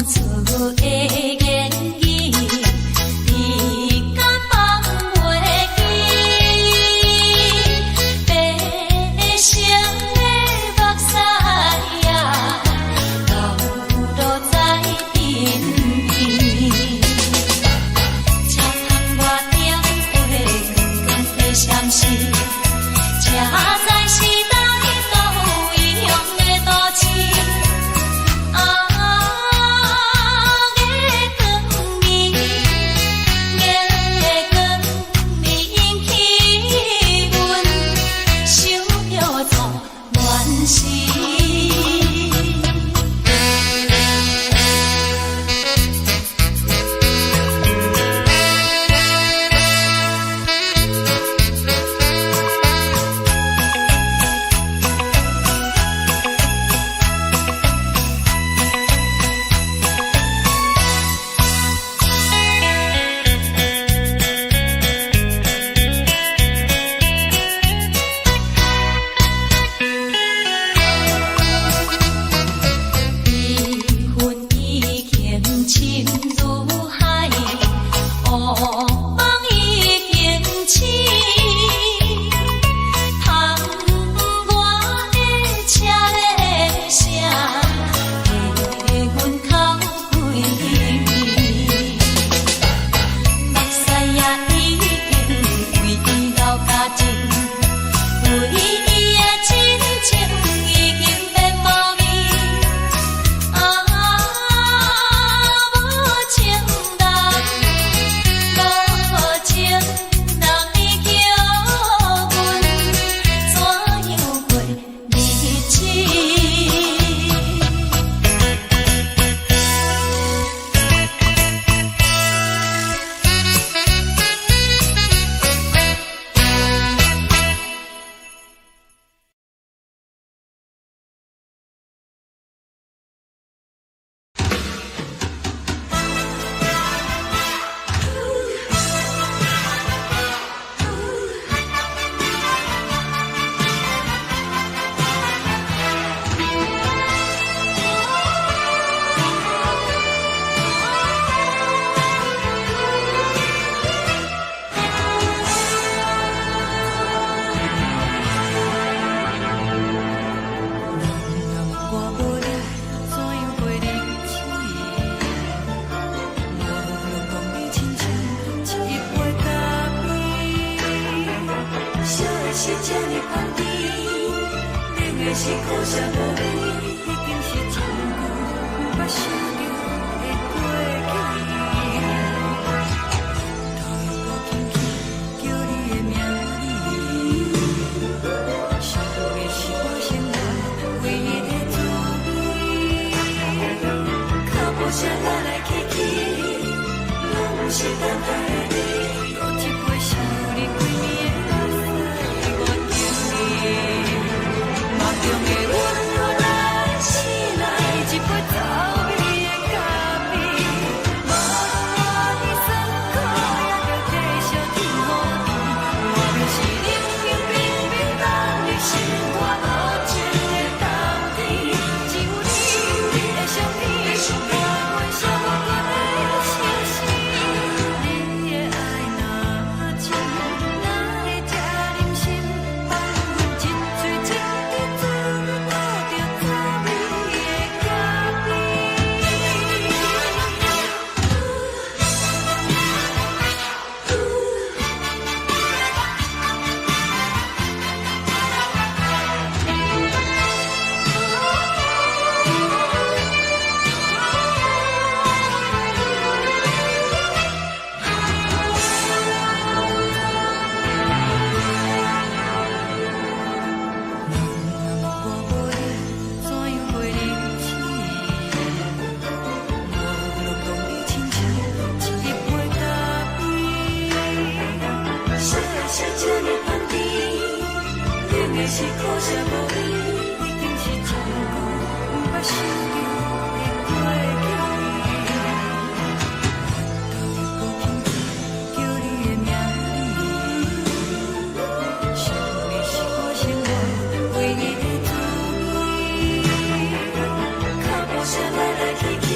B: 厝的言語，你敢放袂記？白色的目屎啊，流落在鬢邊。車窗外燈火光光的閃烁，才知是來到異鄉的都市。啊，月光暝，月光暝引起阮想著做怨思。悲恨已經深如海，惡夢已經醒。窗外的車鈴聲，替阮哭幾暝。目屎也已經為伊流乾淨，為伊的真情已經變無味。啊，無情人，無情人，你叫阮怎樣過日子？
A: 人若我無你，怎樣過日子？無論講你親像一杯咖啡，燒的是這呢香甜，冷的是苦澀無味，已經是真久毋捌想著的過去。頭又閣輕輕叫你的名字，想的是我生活唯一的滋味。腳步聲來來去去，攏是等待的你。閣一杯想你規暝的目屎，我敬你。夢中的阮予咱醒來，一杯走味的咖啡。無論偌尼酸苦，也著繼續天雨甜。我就是冷冷冰冰等你心肝無情的冬天，只有你的相片，伴阮寂寞過的相思。你的愛若真，哪會這忍心放阮一喙一滴怎吐著滋味的咖啡？人若我無你，怎樣過日子？無論講你親像一杯咖啡，燒的是這呢香甜，冷的是苦澀無味，已經是真久毋捌想著的過去。頭又閣輕輕叫你的名字，想的是我生活唯一的滋味。腳步聲來來去去，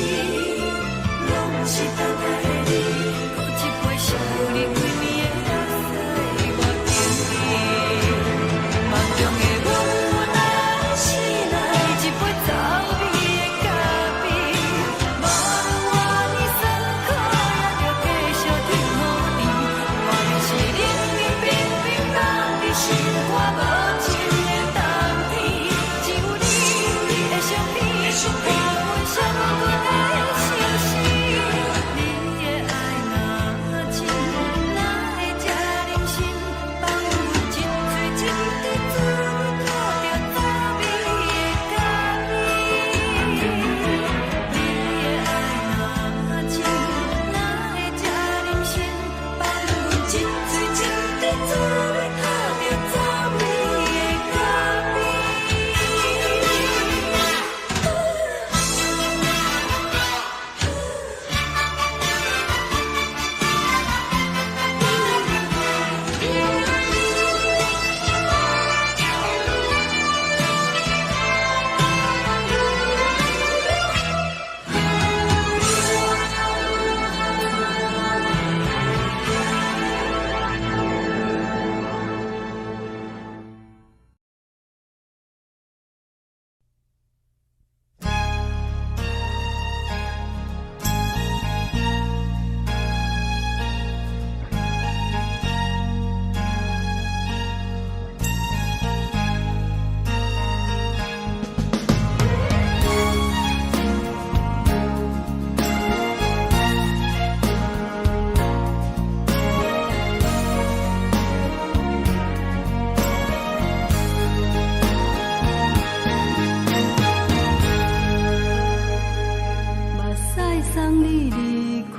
B: 送你離開，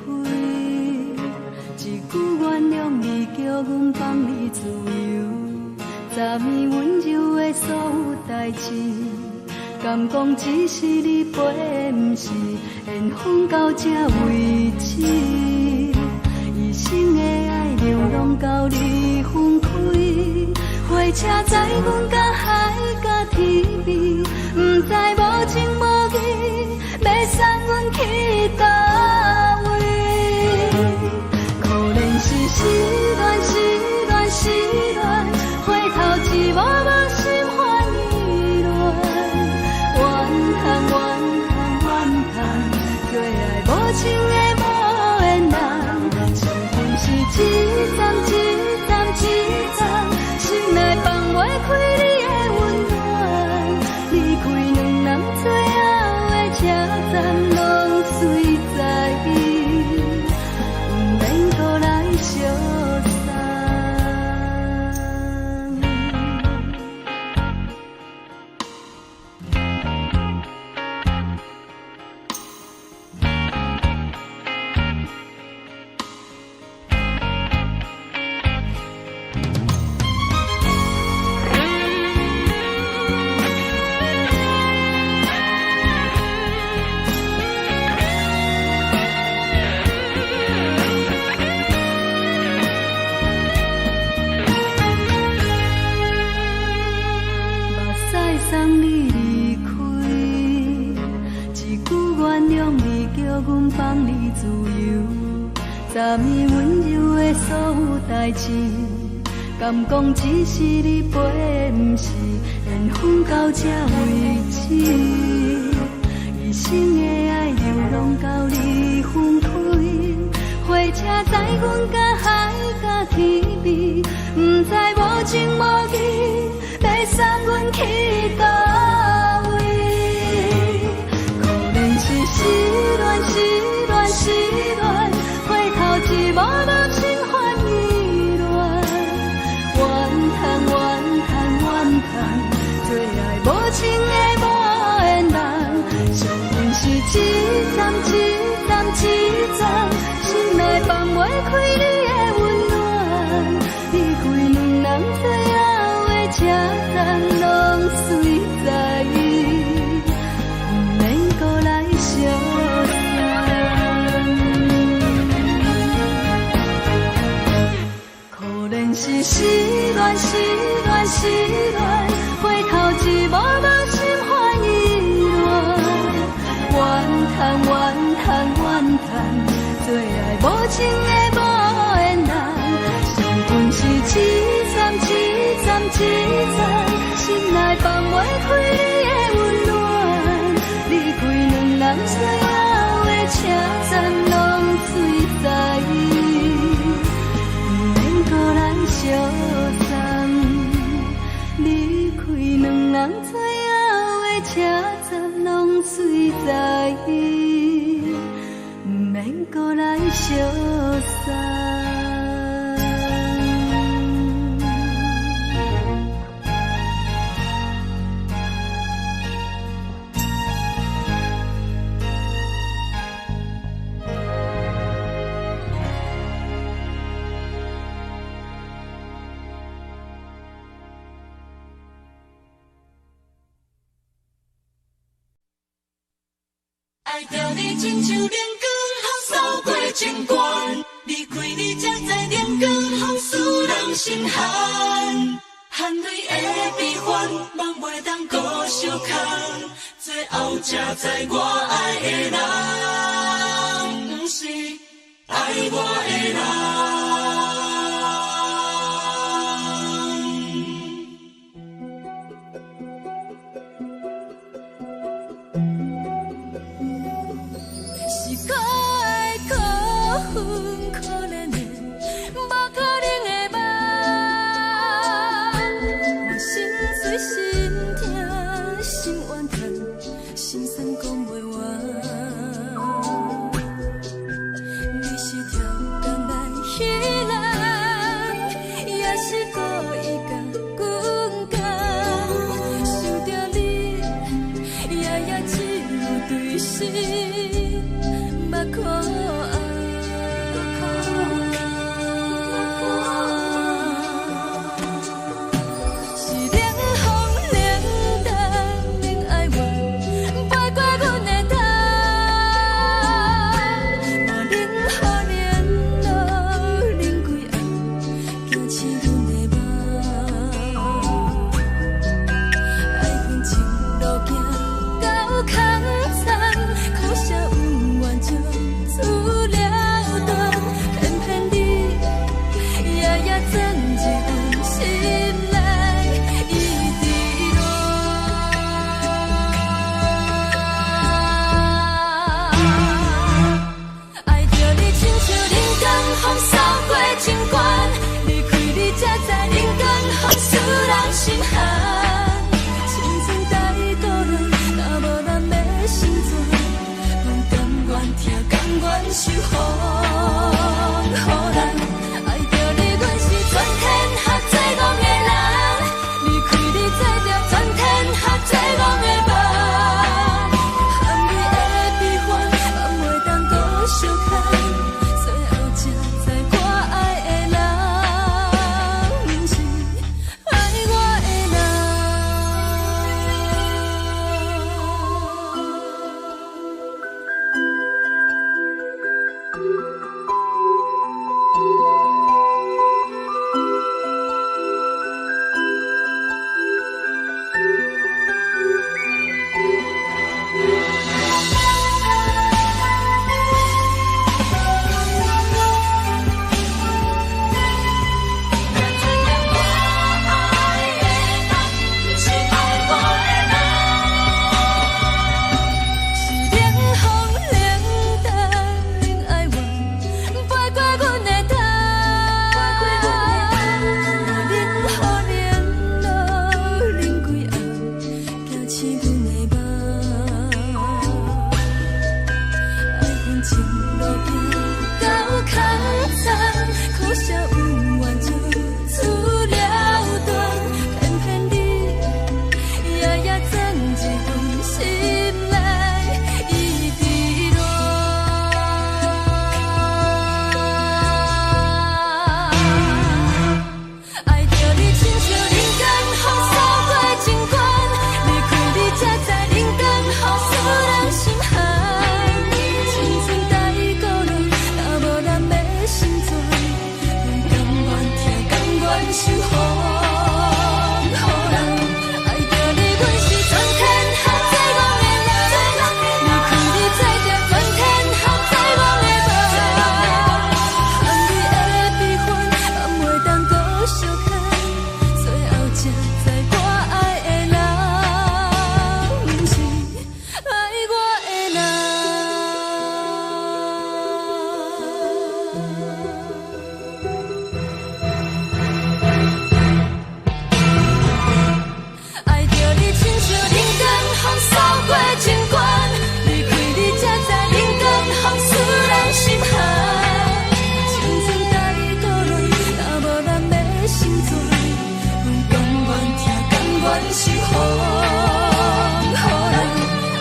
B: 一句原諒你，叫阮放你自由。昨暝溫柔的所有代誌，敢講只是你陪，毋是緣分到這為止。一生的愛流浪到你分開，火車載阮甲海甲天邊，毋知無情無義，欲送阮去佗位？可憐是失戀，失戀，失戀，回頭一幕幕心煩意亂。怨嘆怨嘆怨嘆，做愛無情的無緣人，傷心是一站一站一站，心內放袂開你的溫暖。離開兩人最後的車站，攏隨在伊，毋免閣來相送。目屎送你離開，一句原諒你，叫阮放你自由。昨暝溫柔的所有代誌，敢講只是你陪，毋是緣分到這為止。一生的愛流浪到你分開，火車載阮甲海甲天邊，毋知無情無義，欲送阮去佗位？可憐是失戀，失戀，失戀，回頭一幕幕心煩意亂。怨嘆怨嘆怨嘆，做愛無情的無緣人，傷心是一站一站一站，心內放袂開你的溫暖。離開兩人最後的車站，攏隨在伊，毋免閣來相送。可憐是失戀，失戀，失戀，回頭一幕幕心煩意亂。怨嘆怨嘆怨嘆，做愛無情的無緣人，傷心是一站一站一站，心內放袂開你的溫暖。離開兩人最後的車站，攏隨在伊，毋免閣來相送。離開兩人最後的車站，攏隨在伊，毋免閣來相送。
C: 愛著你親像冷光予掃過情關，離開你才知冷光予使人心寒。汗淚的悲歡，夢袂當閣相空，最後才知我愛的人，毋是愛我的人。
B: 是可愛可恨可憐的，無可能的夢。我心碎心疼心怨嘆，心酸講袂完。你是超工來彼人，也是故意共阮講。想著你，夜夜只有對心。目眶受予人。愛著你，阮是全天下最戇的人。離開你，做著全天下最戇的夢。含你的悲歡，放袂當閣相牽。最後才知我愛的人，毋是愛我的人。才知影我愛的人，毋是愛我的人。是冷風冷淡冷愛怨，飛過阮的頭。冷雨冷露冷幾暗，驚醒阮的夢。愛恨情路行到空残，可惜有緣就此了斷，偏偏你夜夜鑽入阮心內，一直戀。愛著你親像人間風掃過情關，離開你才知人間風使人心寒。青春太孤單，若無人欲成全，阮甘願疼，甘願受予人。愛著你，阮是全天下最戇的人。離開你，做著全天下最戇的夢。含你的悲歡，放袂當閣相牽。最後才知我愛的人，毋是愛我的人。愛著你，親像人間風掃過情關，離開你才知人間風使人心寒。青春太孤單，若無人欲成全，阮甘願疼，甘願受予人。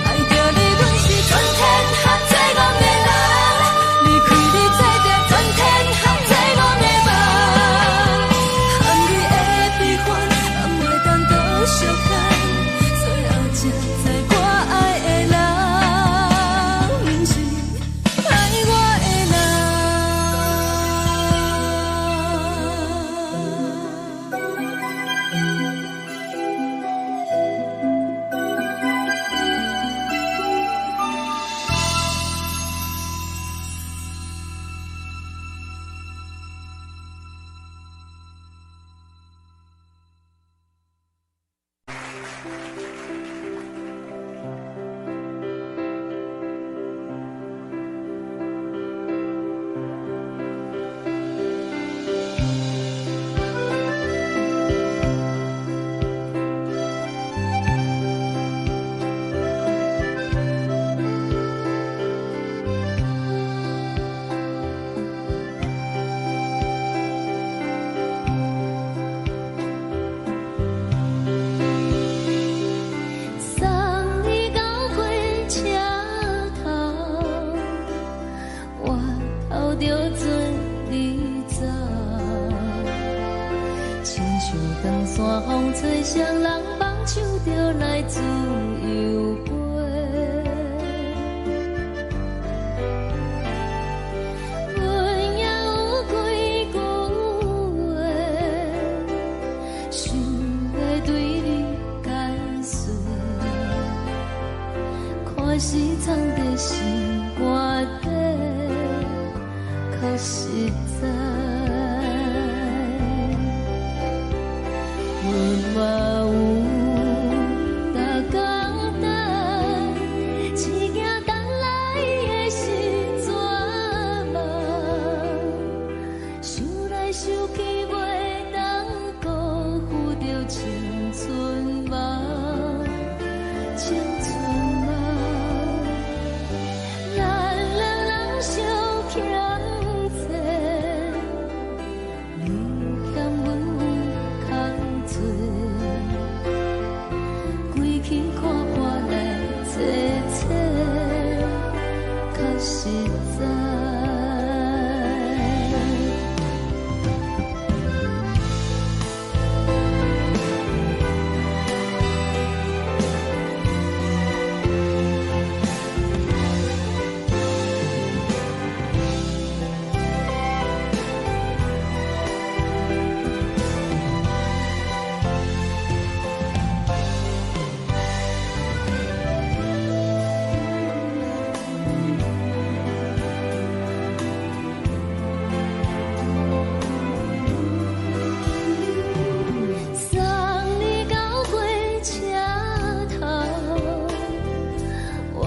B: 愛著你，阮是全天下最戇的人。離開你，做著全天下最戇的夢。含你的悲歡，放袂當閣相牽。最後才知我愛的人，毋是愛我的人。
A: 送你到火車頭，我頭著做你走，親像長山風吹，雙人放手就來自由飛。阮也有幾句話，想欲對你解釋。看是藏佇心肝底，較實在。阮嘛有逐工等，只驚等來的是絕望。想來想去，袂當辜負著青春夢，青春夢。咱兩人相在。送你到火車頭，我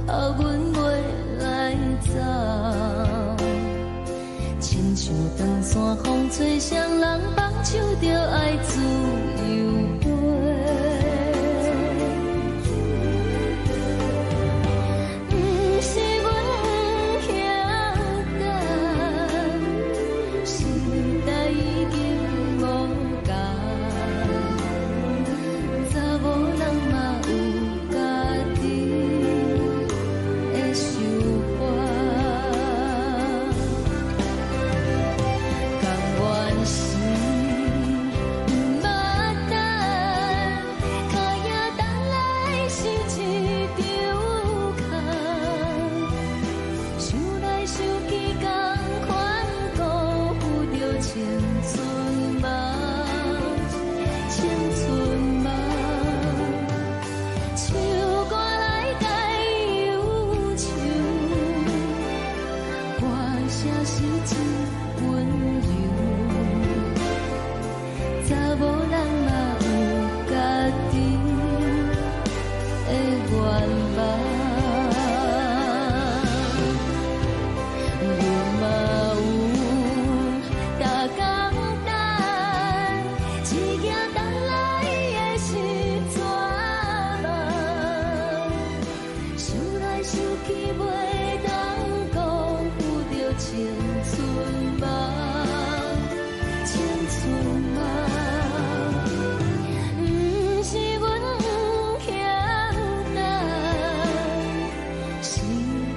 A: 頭阮袂來走。親像長山風吹，誰人放手就愛自由飛。毋是阮不曉等，時代已經無仝，查某人嘛有家己的想法。甘願是毋捌等，脚影等來是一場空。想來想去，仝款辜負著青春夢，青春夢。唱歌來解憂愁，歌聲是真溫柔。查某人嘛有家己的願望，阮嘛有逐工等，一行等來的是绝望。想來想去，袂當辜負著青春夢，青春夢。毋是阮不曉等，時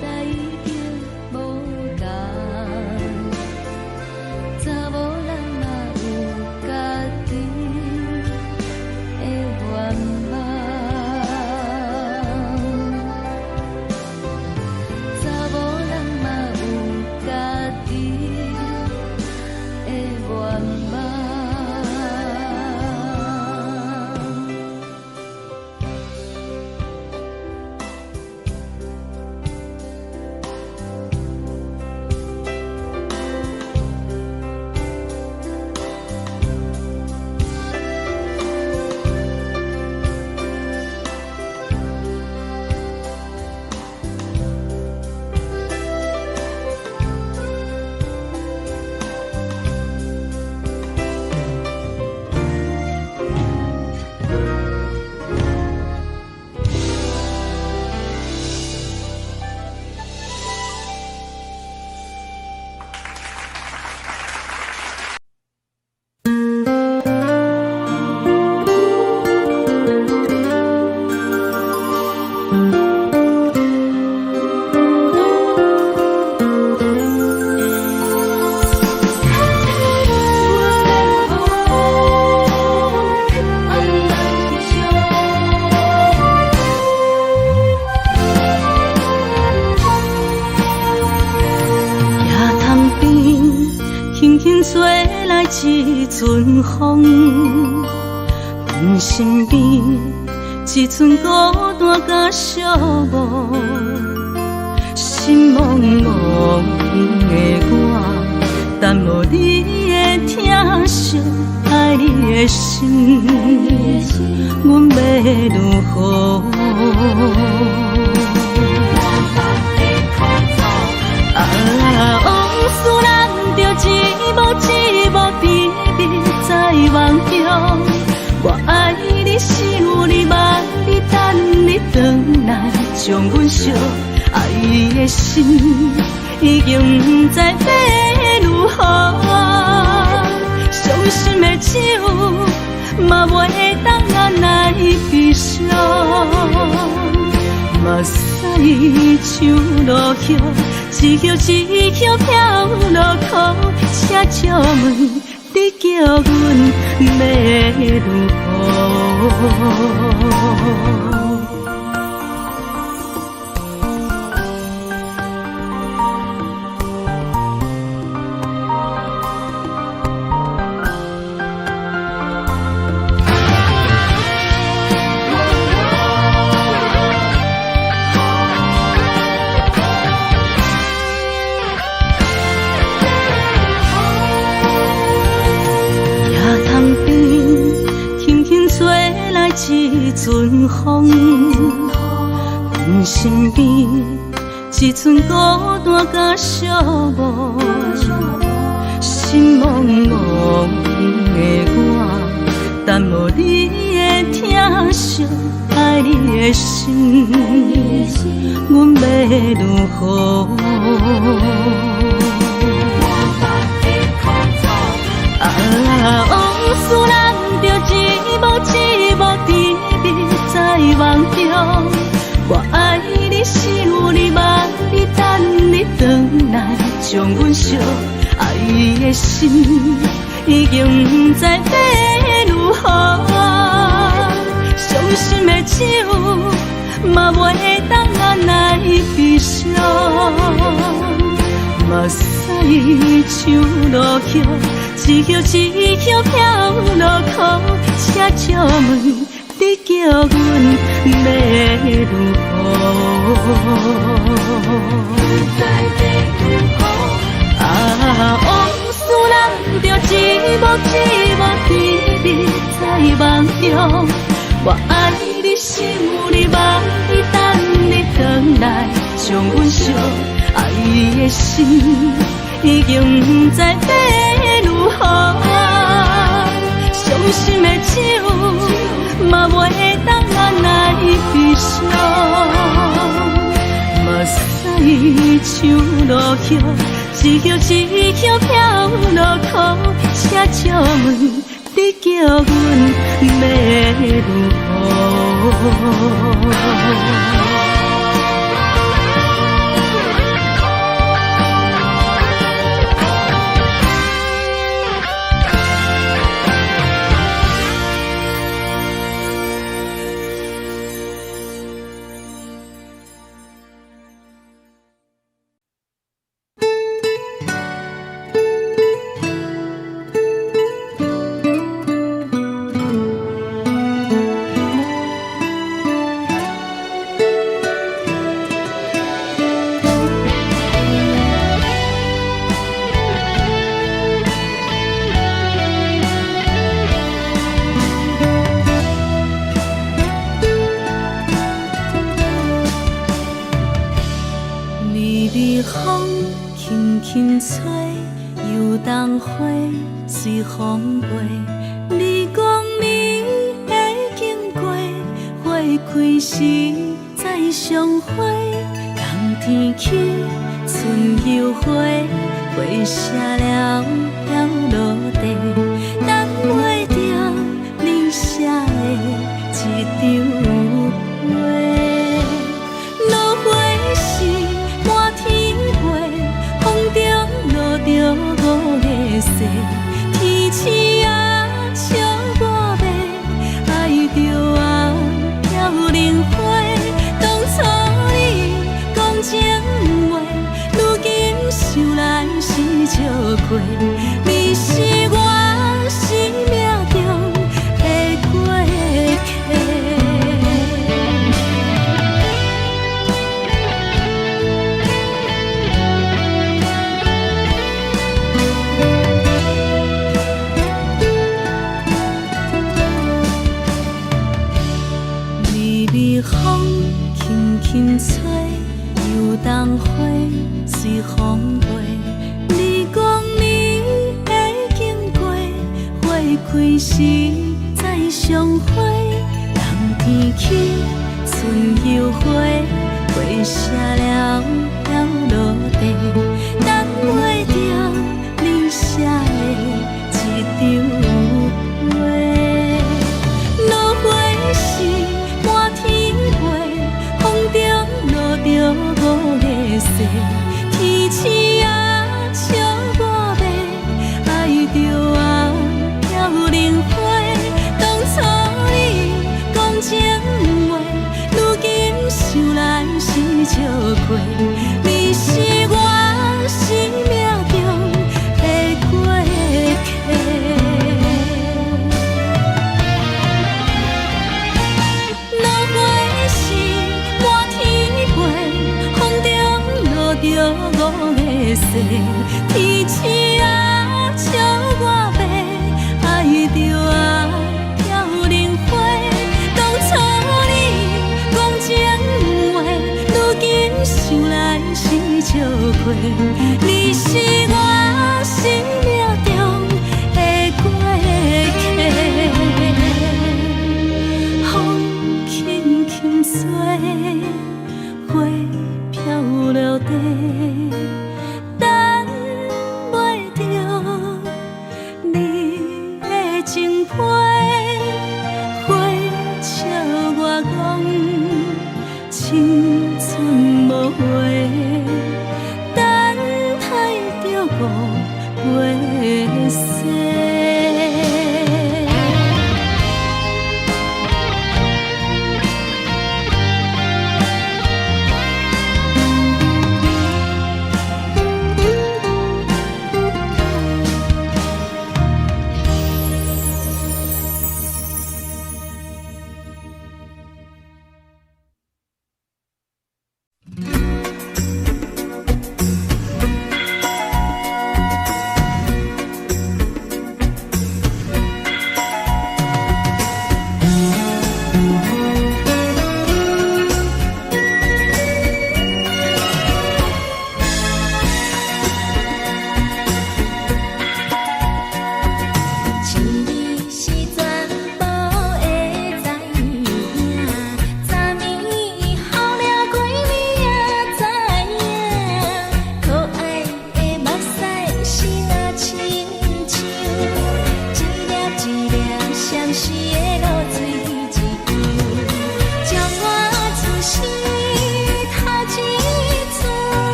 A: 代已經無仝，查某人嘛有家己的願望，查某人嘛有家己的願望。
B: 行潭边，轻轻吹来一阵风，阮身边一阵孤單佮寂寞，心茫茫的我，等無你的疼惜，愛你的心，阮欲如何？啊，往事難著一幕一幕甜蜜在夢中，我愛你，想你，望你，等你轉來，將阮惜愛的心已經不知欲如何，傷心的酒嘛袂當按來悲傷，目屎像落叶，一叶一叶飘落苦，请借问你叫阮欲如何？一阵风，阮身边一阵孤单佮寂寞，心茫茫的我，等无你的疼惜，爱你的心，阮欲如何？啊，往事人著一幕一幕甜蜜在梦中，我爱你，想你，望你，等你转来，将阮惜爱的心已经不知欲如何，伤心的酒嘛袂当按捺悲伤，目屎像落叶，一叶一叶飘落苦，请借问你叫阮欲如何？啊，往事人著一幕一幕甜蜜在梦中，我爱你，想你，望你，等你转来，将阮惜爱的心已经不知欲如何，伤心的酒嘛袂当按捺悲伤，目屎像落叶，一叶一叶飘落苦，请借问你叫阮欲如何？微微風輕輕吹，油桐花隨風飛。你講你會經過，花開時再相會。冬天起，春又回，花謝了飄落地，等袂著你寫的這張批。落花是滿天飛，風中落著五月雪，天鼠仔笑我欲愛著啊飄零花。當初你講情話，如今想來是笑虧，你是我生命中的過客。微微風輕輕吹，油桐花隨風飛。你講你會經過，花開時再相會。冬天起，春又回，花謝了飄落地，等袂著你寫的這張批。落花是滿天飛，風中落著你是我生命中的過客。落花時滿天飛，風中落著五个誓，天星啊笑我白，愛著啊飄零花。當初你講情話，如今想來是笑話。你是我生命中的過客。風輕輕吹，花飄落地，等袂著你的情批。花笑我講，青春無話，等待著五月雪。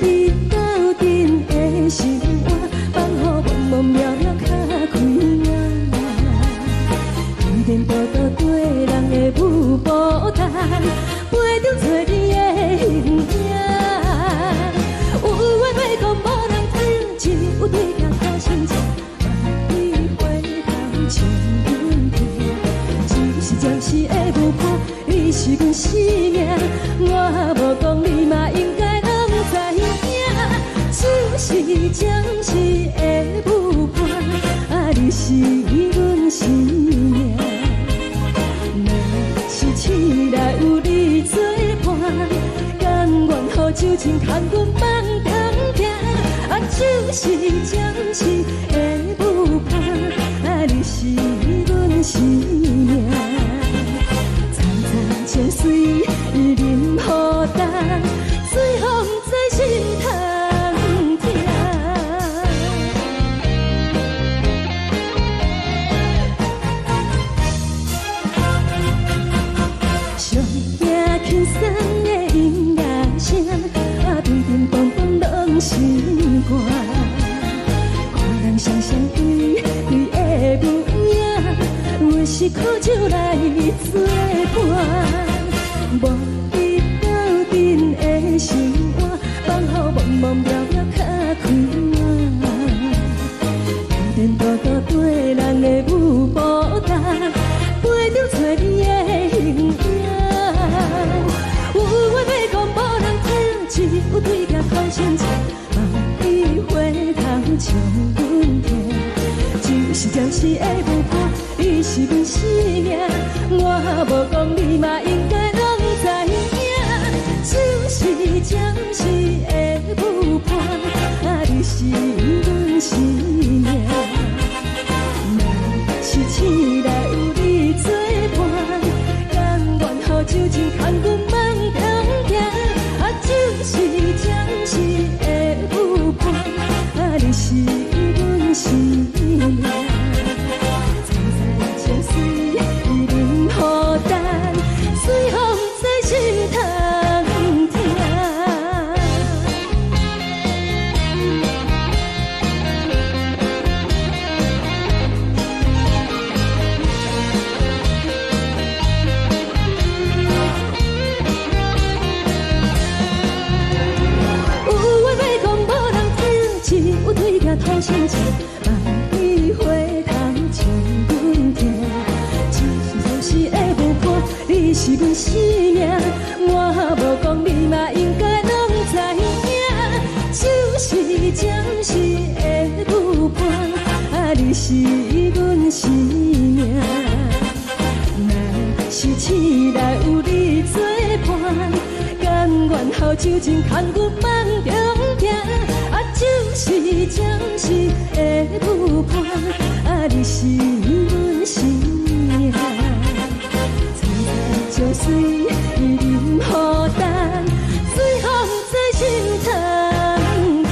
B: 你鬥陣的生活，放予茫茫渺渺較開眼。天顛倒倒對人的舞步動，陪著找你的形影。有緣袂講無人聽，只有對鏡看心情。望你回頭笑阮聽，只是暫時的舞伴，你是阮生命。我無講你嘛應該攏知影，只是暫時的舞伴，啊，你是阮生命。若是醒來有你作伴，甘願予酒精牽阮放通行。啊，只是暫時的舞伴，啊，你是阮生命。層層情水淋予重，水予毋知心通疼。上驚輕鬆的音樂聲，啊，叮叮咚咚攏是歌。看人雙雙對對的舞影，阮是苦酒來作伴。無你鬥陣的生活，放予茫茫渺渺較開眼。天顛倒倒對人的舞步動，陪著找你的形影。有話欲講無人聽，只有對鏡看心情。望你回頭笑阮聽，只是暫時的舞伴，你是阮生命。我無講你嘛應該攏知影，只是暫時的舞伴，啊，你是阮生命。若是醒來有你作伴，甘願予酒精牽阮放通行。啊，只是暫時的舞伴，啊，你是阮生命。層層情水淋予重，水予毋知心通疼。有話欲講無人聽，只有對鏡吐心情。望你回頭笑阮聽，只是暫時的舞伴，你是阮生命。我無講你嘛應該攏知影，只是暫時的舞伴，啊，你是阮生命。若是醒來有你作伴，甘願予酒精牽阮放中行。啊，只是暫時的舞伴，啊，你是阮生命。層層情水淋予重，水予毋知心通疼。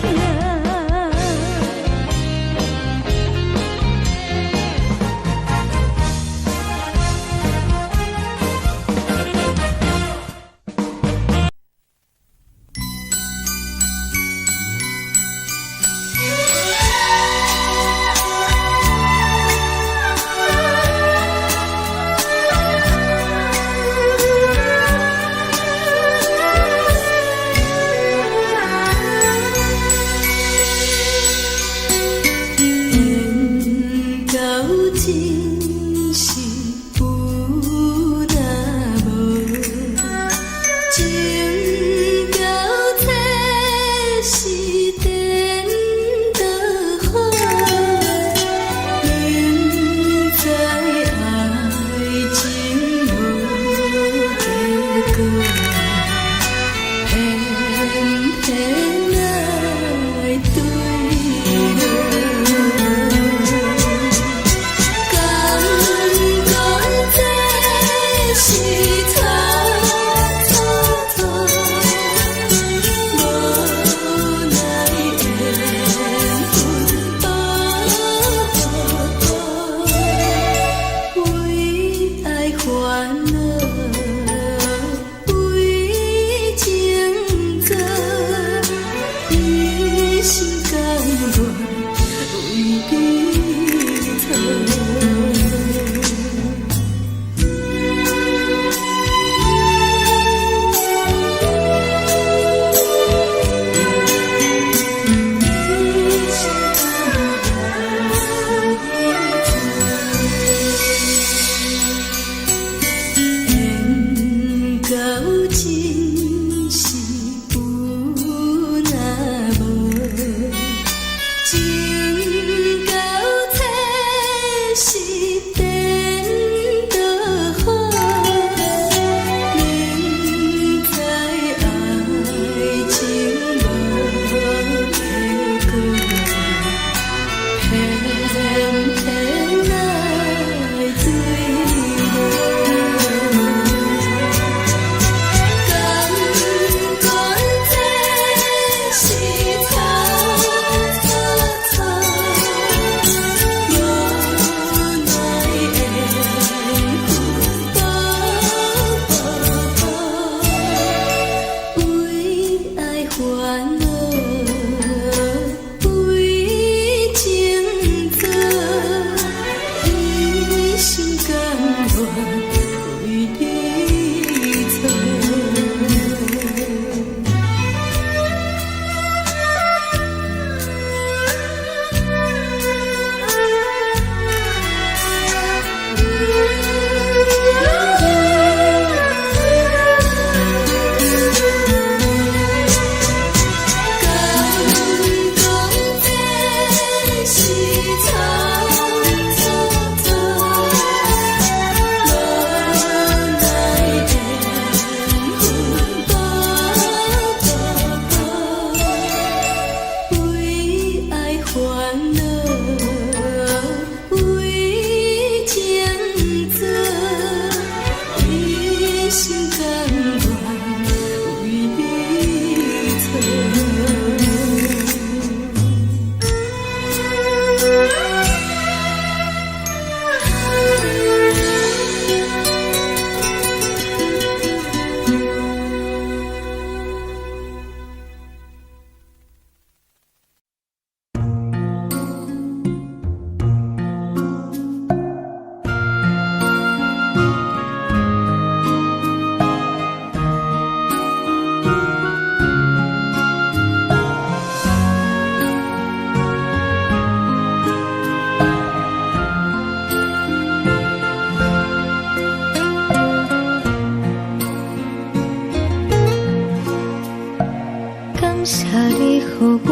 A: 你予我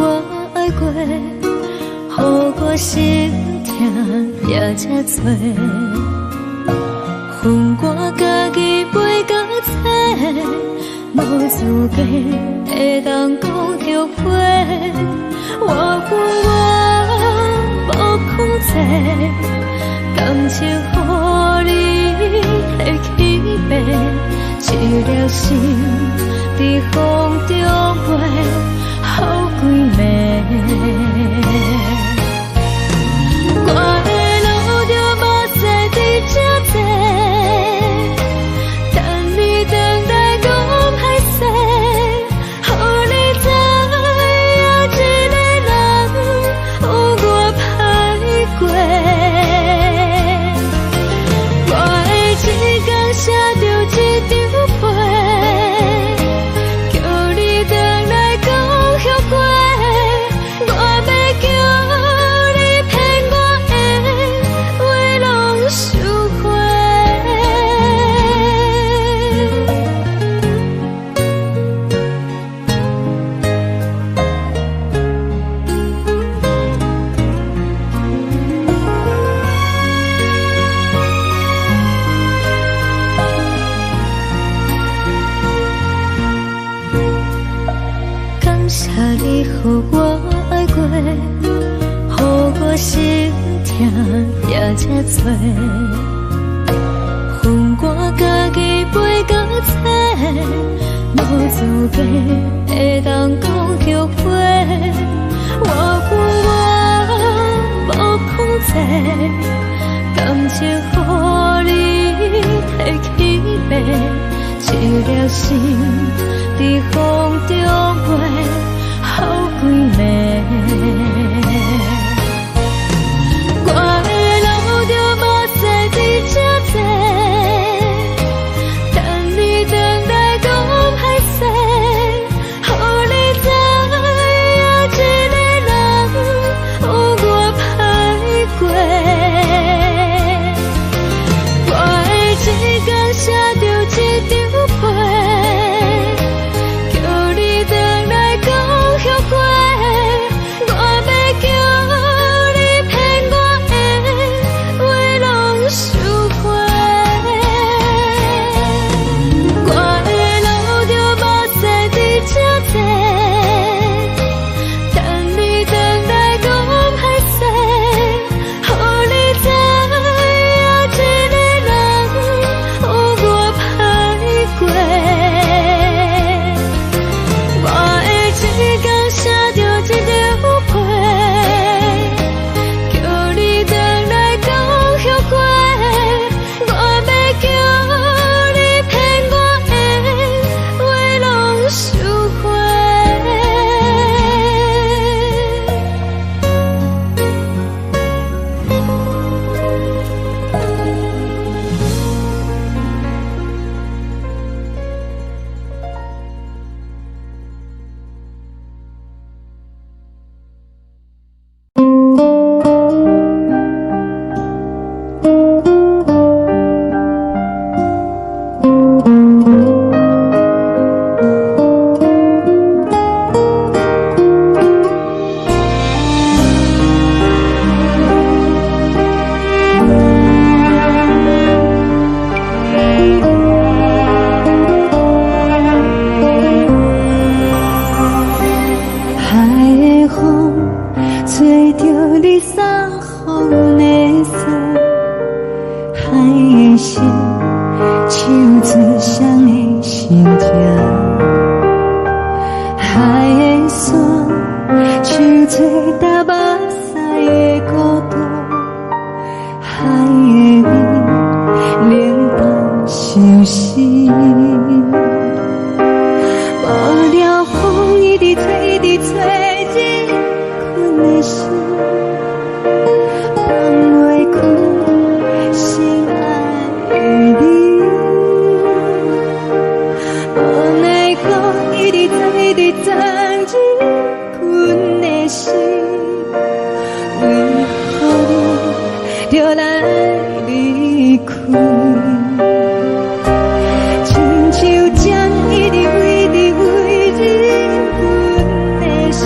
A: 愛過，予我心疼也這多。恨我家己袂甘醒，無資格會當講後悔。我恨我無控制，感情予你提去爬，一粒心佇風中飛，予規暝。我會流著目屎佇這坐，等你轉來講歹勢，予你知影一个人有偌歹過。我會一工寫著一張批，叫你轉來講後悔。我欲叫你騙我的話攏收回。感謝你予我愛過，予我心疼也這多。恨我家己袂甘醒，無資格會當講後悔。我恨我無控制，感情予你提去爬，一粒心佇風中飛，予規暝。我會流著目屎佇這坐，等你轉來講歹勢，予你知影一個人有偌歹過。我會一工寫著一張批，叫你轉來講後悔。我欲叫你騙我的話攏收回。我會流著目屎佇這坐，等你轉來講歹勢，予你知影一個人有偌歹過。我會一工寫著一張批，叫你轉來講後悔。我欲叫你騙我的話攏收回。海的風吹著你送予的衫，海的心唱出誰的心痛，海的山唱出踏目屎的孤單，海的味冷淡相思。無聊風一直吹，一直吹，入困的心，放袂開心愛的你。無奈何一直鑽，一直鑽入困的心，為何你著來離開？親像針一直飛，一直飛入阮的心。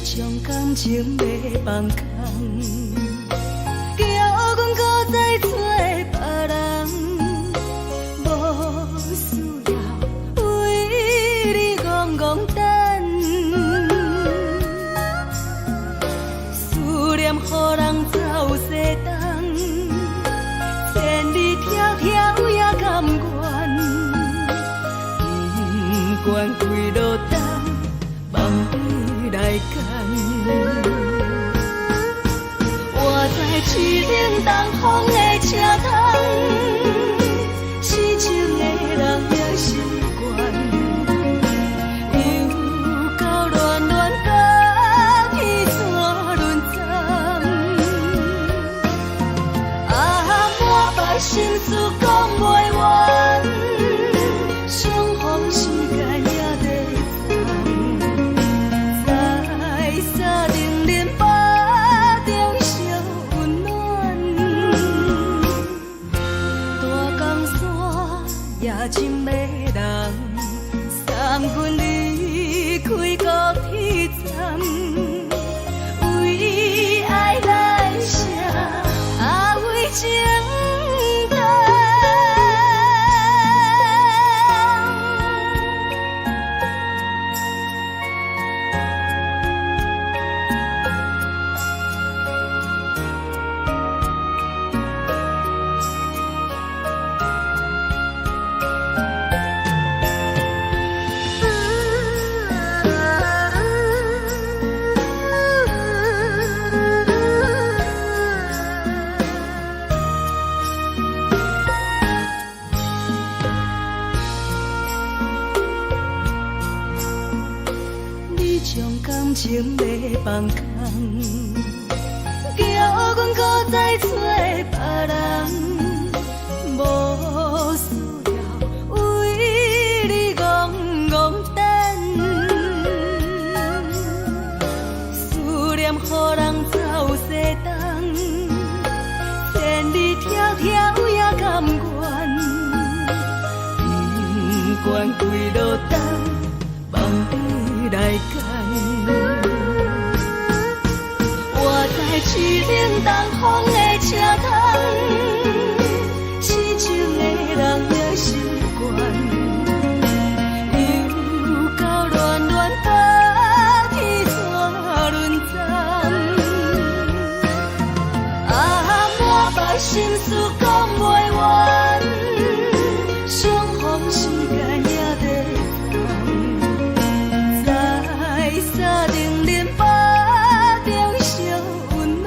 B: 將感情欲放空，叫阮閣再找別人，無需要為你戇戇等。思念予人走西東，千里迢迢也甘願，不管幾落冬，望你來牽。我知凄冷東風的車窗，痴情的人也習慣。又到暖暖甲彼山轮站，啊，满腹心事講袂完，相逢時間也在站，在三重恁腹中相溫暖。大江山也真迷人，送阮離開高鐵站，為愛來寫，啊為情等。你將感情欲放空，叫阮閣再找別人，無需要為你戇戇等。思念予人走西東，千里迢迢也甘願，不管幾落冬，望你來牽。我知凄冷東風的車窗，痴情的人也習慣。又到暖暖甲彼山轮站，啊，满腹心事講袂完，相逢時間也在站，在三重恁腹中相溫暖。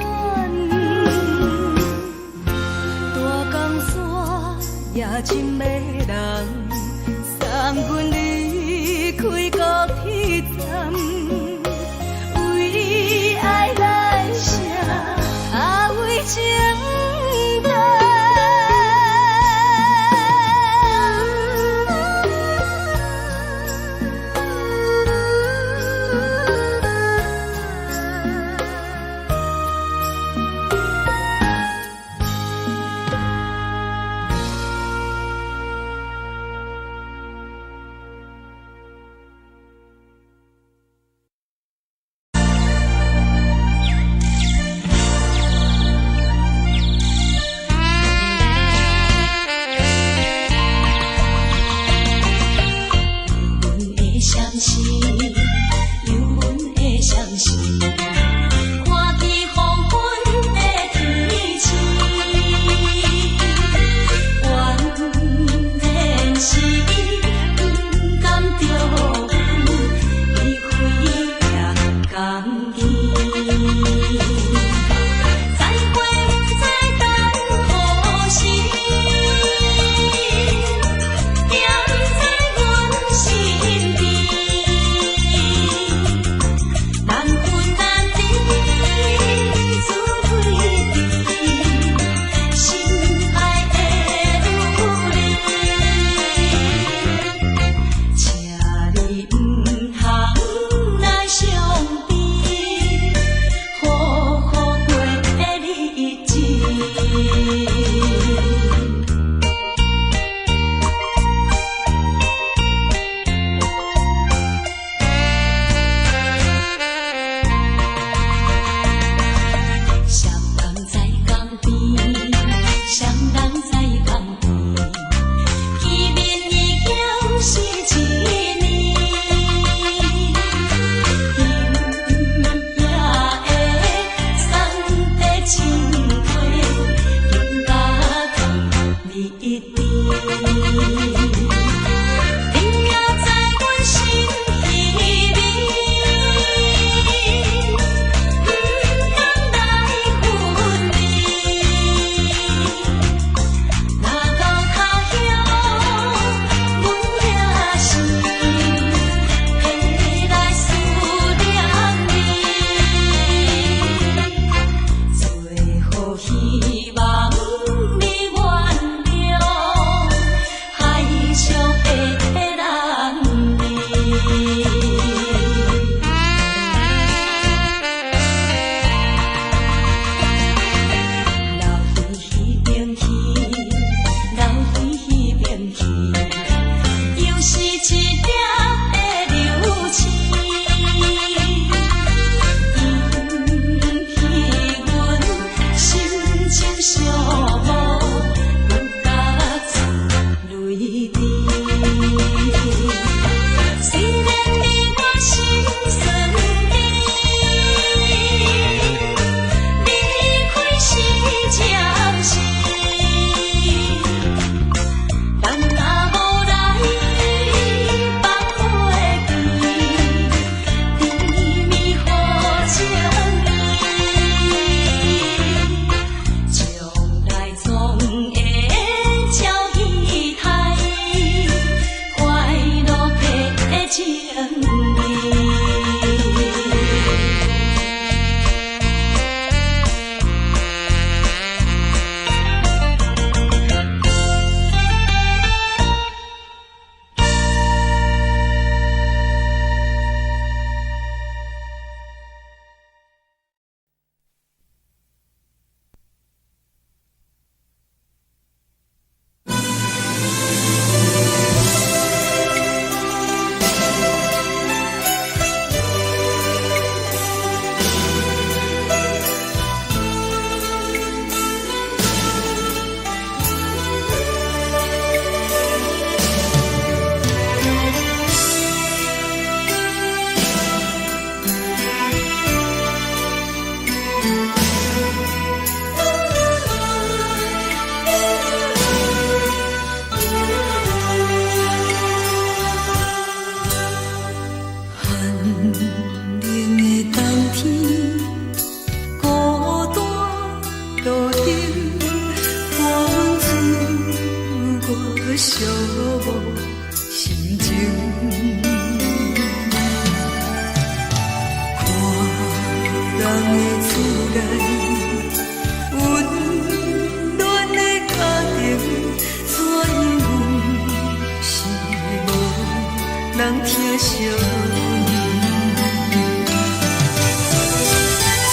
B: 相認。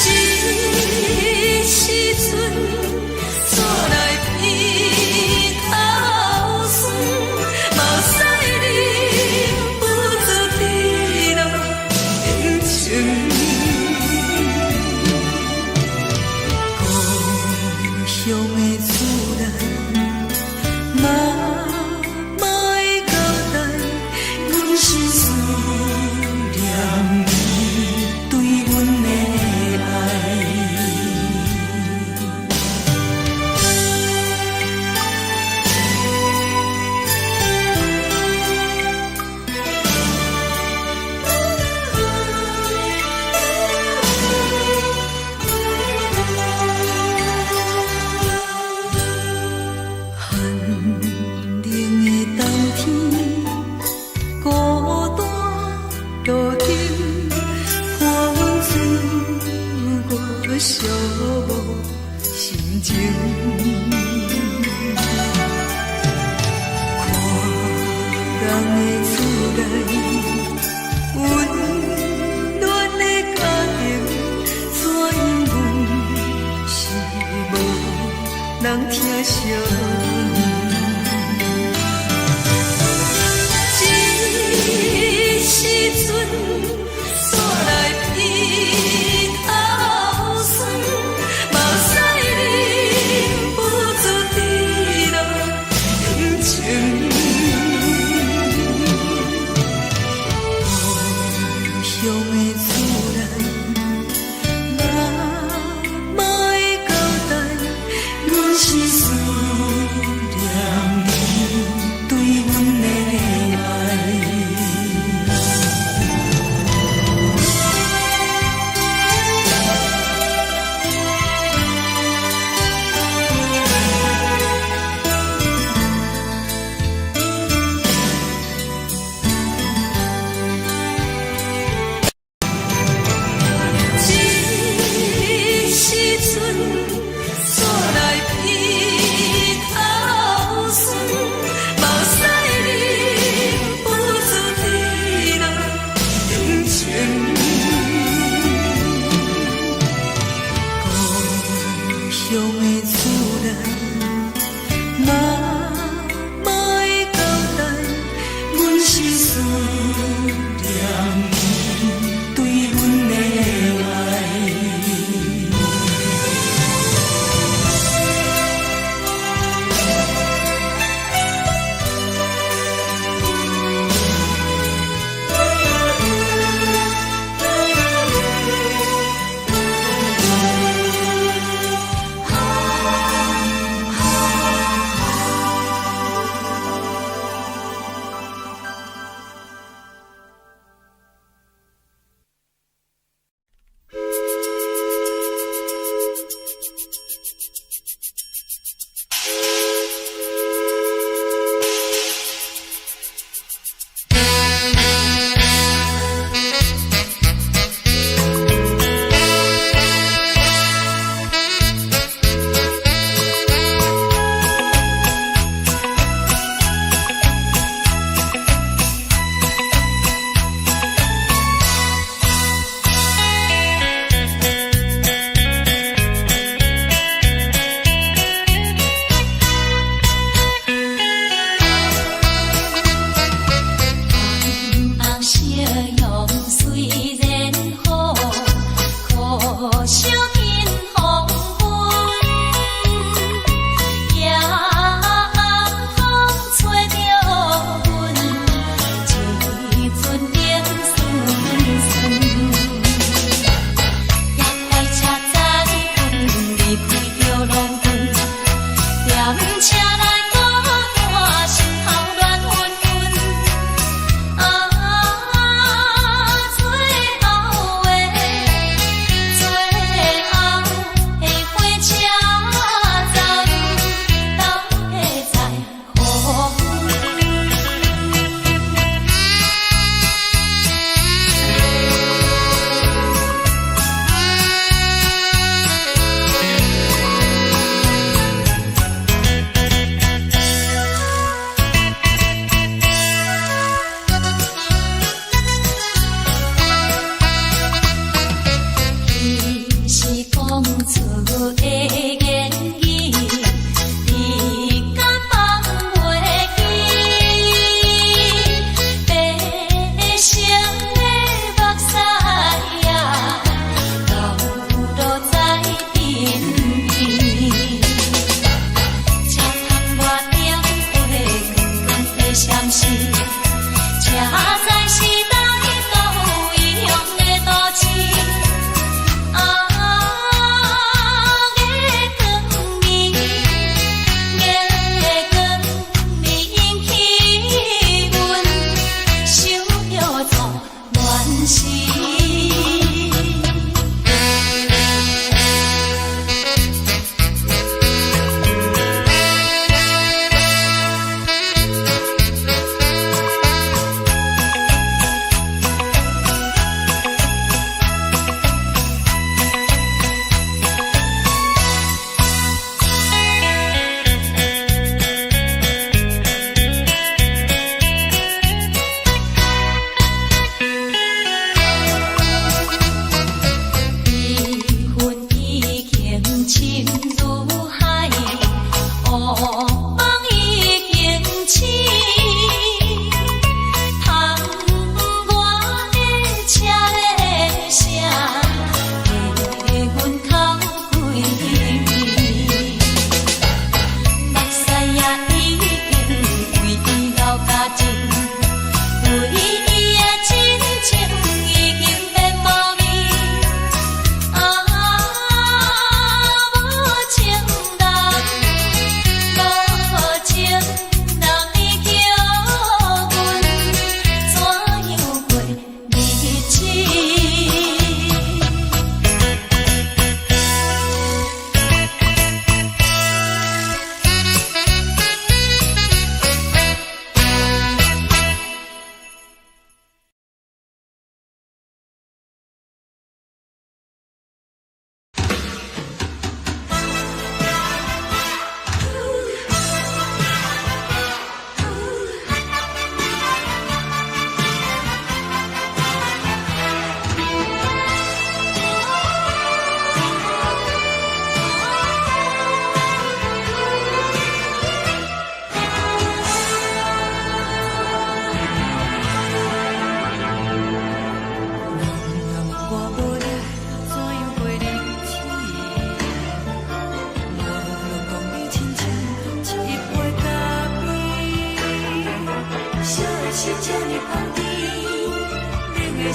B: 這時陣煞來鼻頭酸，目屎忍不住滴落眼睛。故鄉的主人，媽媽的交代，阮心思念你對阮的愛。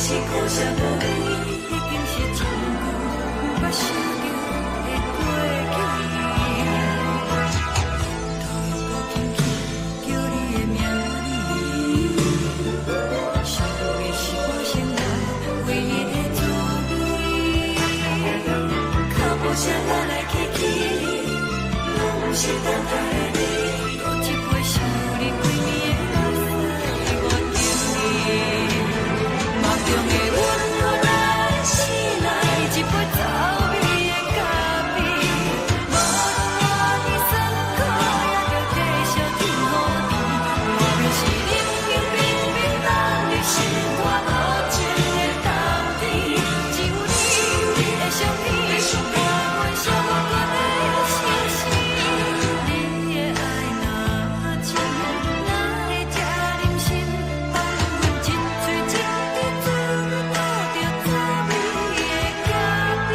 C: 是苦涩無味，已經是真久毋捌想著的過去。頭又閣輕輕叫你的名字，想的是我生活唯一的滋味。腳步聲來來去去，攏毋是等待的你。閣一杯想你規暝的目屎，我敬你。夢中的阮予咱醒來，一杯走味的咖啡。無論偌尼酸苦，也著繼續天雨甜。我便是冷冷冰冰等你心肝無情的冬天，只有你的相片，伴阮寂寞的相思。你的愛若真，哪會這忍心放阮一喙一滴滋味吐著滋味的咖啡？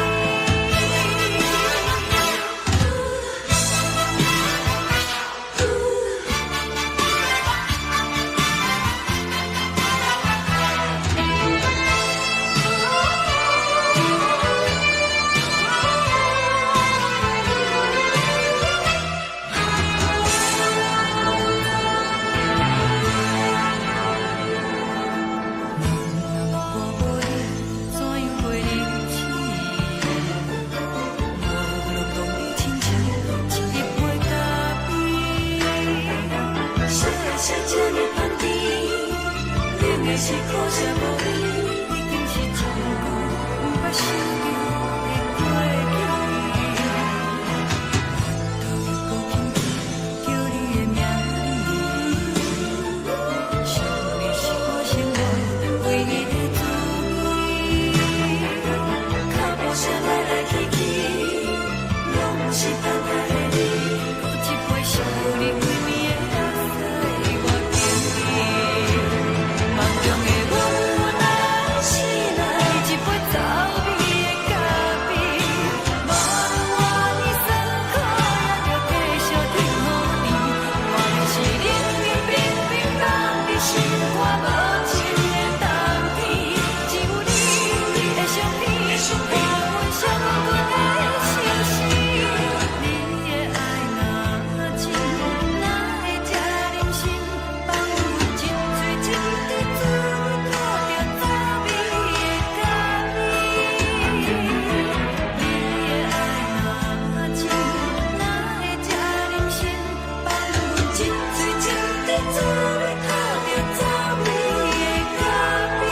C: 我無你，怎樣過日子？無論當你親像一杯咖啡，啥的啥這呢香甜，冷的是苦澀無味，已經是真久毋捌想著的過去。頭又閣輕輕叫你的名字，想的是我生活唯一的滋味。腳步聲來來去去，攏毋是等待的你。閣一杯想你規暝的目屎，我敬你。夢中的阮咱醒來，一杯走味的咖啡。無論偌尼酸苦，也著繼續天雨甜。我便是冷冷冰冰放佇心肝無情的冬天，只有你的相片，伴阮寂寞的相思。你的愛若真，哪會這忍心放阮一喙一滴滋味吐著滋味的咖啡？你的愛若真，哪會這忍心放阮一喙一滴滋味吐著滋味的咖啡？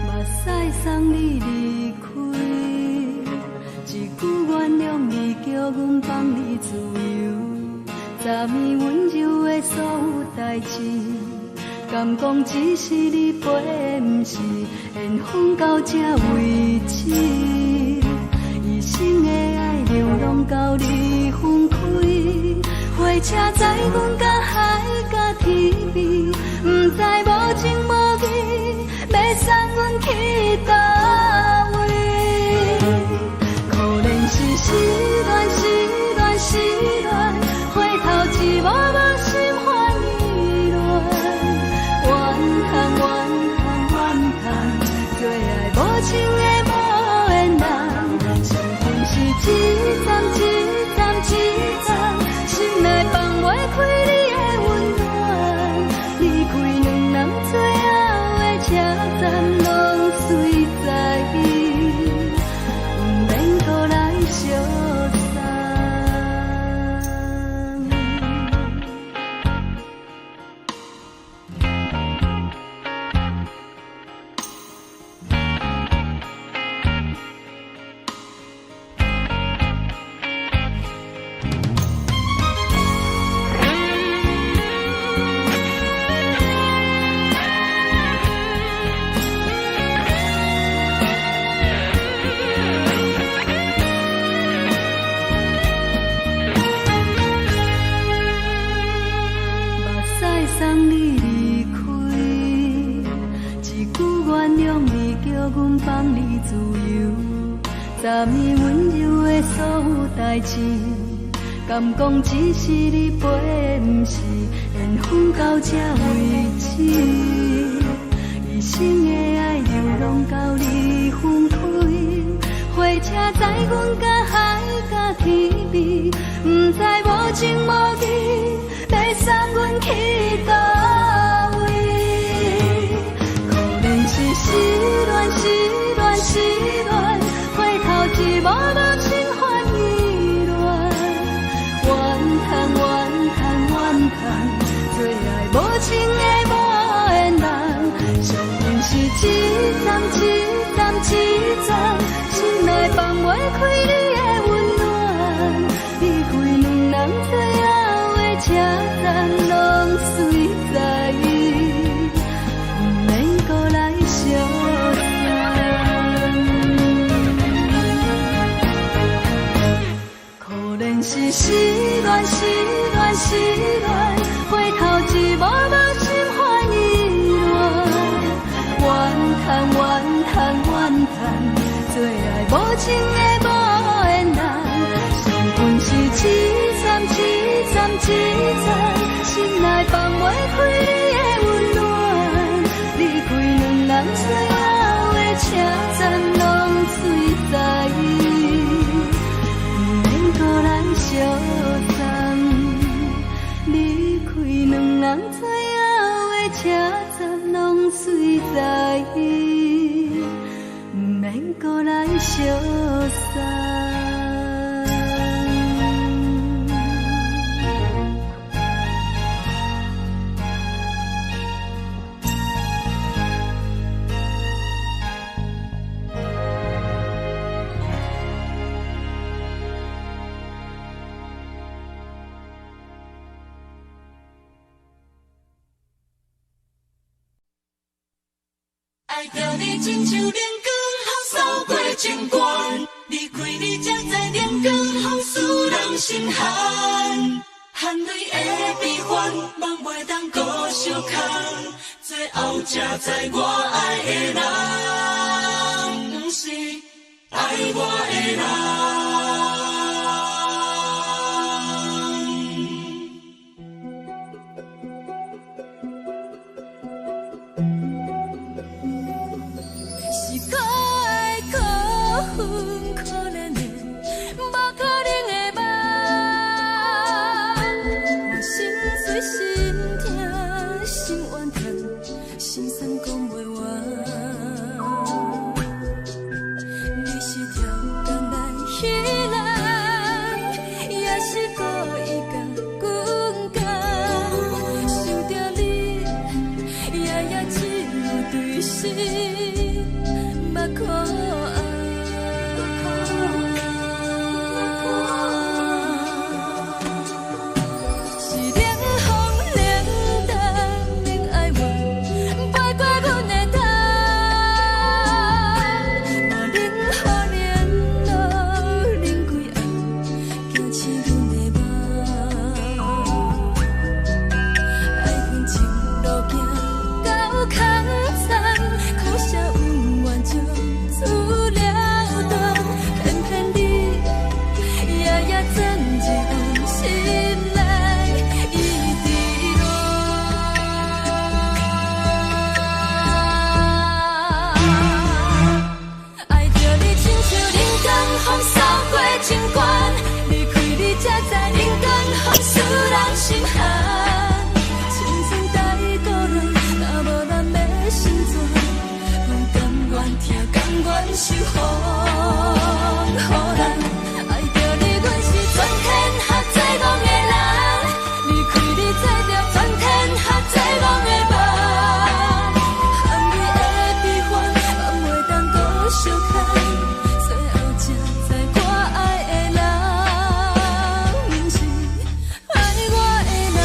C: 目屎送你離開，一句原諒你，叫阮放你自由。昨暝溫柔的所有代誌，敢講只是你陪的，毋是緣分到這為止。一生的愛流浪到你分開，火車載阮到海角天邊，毋知無情無義，欲送阮去佗位？可憐是失戀，失戀，失戀，回頭一幕幕心煩意亂，怨嘆怨嘆怨嘆，做愛無情的無緣人，傷心是一站一站一站，心內放袂開你的溫暖。
B: 阮放你自由。昨暝溫柔的所有代誌，敢講只是你陪的，毋是緣分到這為止。一生的愛流浪到你分開，火車載阮甲海甲天邊，毋知無情無義，欲送阮去佗位。可憐是失戀，失戀，失戀，回頭一幕幕心煩意亂。怨嘆怨嘆怨嘆，做愛無情的無緣人，相逢是一站一站一站，心內放袂開你的溫暖。離開兩人最後的車站，攏隨在伊，毋免閣來相送。可憐是失戀，失戀，失戀，回頭一幕幕心煩意亂。怨嘆怨嘆怨嘆，做愛無情的無緣人，相逢是一站一站一站，心內放袂開你的溫暖。離開兩人最後的車站，攏隨在伊，毋免閣來相送。離開兩人最後的車站，攏隨在伊，毋免閣來相送。
C: 愛著你親像冷光予掃過情關，離開你才知冷光予使人心寒。含淚的悲歡，夢袂當閣相牽，最後才知我愛的人，毋是愛我的人。
B: 是可愛可恨可憐的，無可能的夢。我心碎心疼心怨嘆，心酸講袂完。你是超工來彼人，也是故意共阮講。想著你，夜夜只有對心目苦紅。是冷風冷淡冷哀怨，飛過阮的頭。无冷雨冷露冷规暗，惊醒阮的梦。愛恨情路行到空残，苦涩恩怨情自了斷，偏偏你夜夜鑽入阮心內，一直戀。愛著你親像冷光予掃過情關，離開你才知冷光予使人心寒。青春太孤單，若無人欲成全，阮甘願疼，甘願受風雨難。愛著你，阮是全天下最戇的人，離開你做著全天下最戇的夢。含淚的悲歡，放袂當閣相牽，最後才知我愛的人，毋是愛我的人。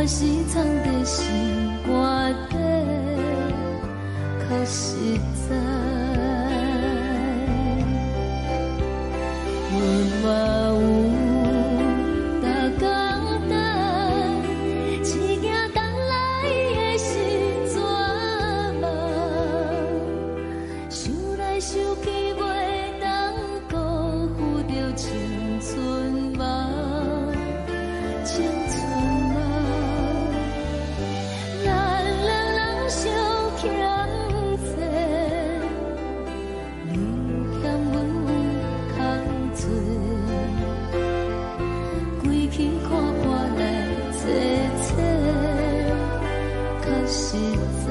B: 是藏佇心肝底，較實在。阮嘛有逐工等，一行等來的是绝望，想來想去袂當辜負著青春夢，青春夢。咱兩人相欠債，你欠阮有空做，規氣看看來坐坐，較實在。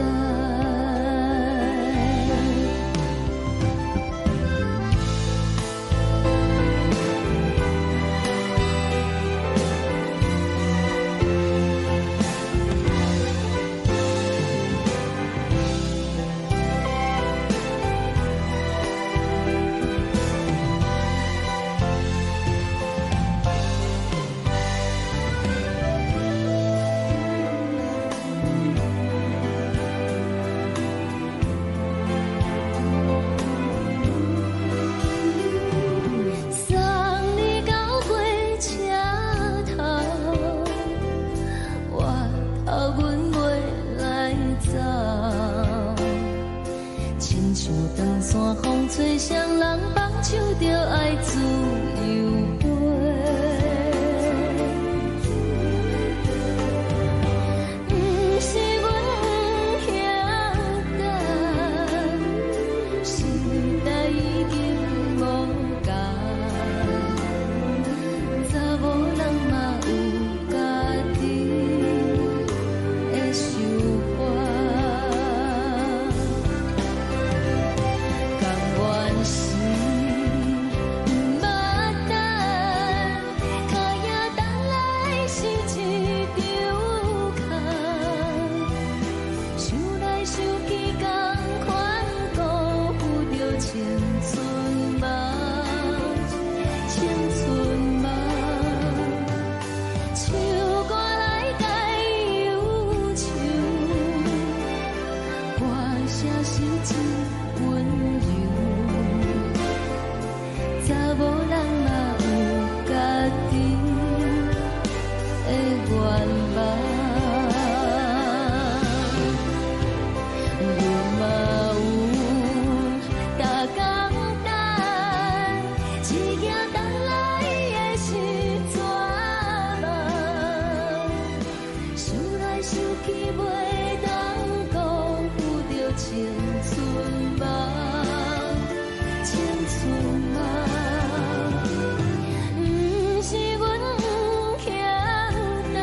B: 送你到火車頭，我頭阮袂來走。親像長山風吹，雙人放手就愛自由飛。毋是阮不曉等，時代已經無仝，查某人嘛有家己的想法。甘願是毋捌等，跤影等來是一場空。想來想去，仝款辜負著青春夢，青春夢。唱歌來解憂愁，歌聲是真溫柔。查某人嘛有家己的願望。阮嘛有逐工等，一行等來的是绝望。想來想去袂當辜負著青春夢，青春夢。毋是阮不曉等，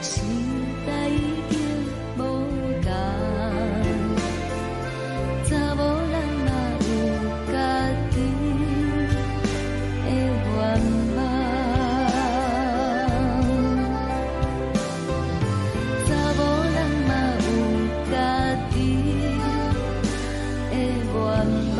B: 時代已經無仝，查某人嘛有家己的願望。查某人嘛有家己的願望。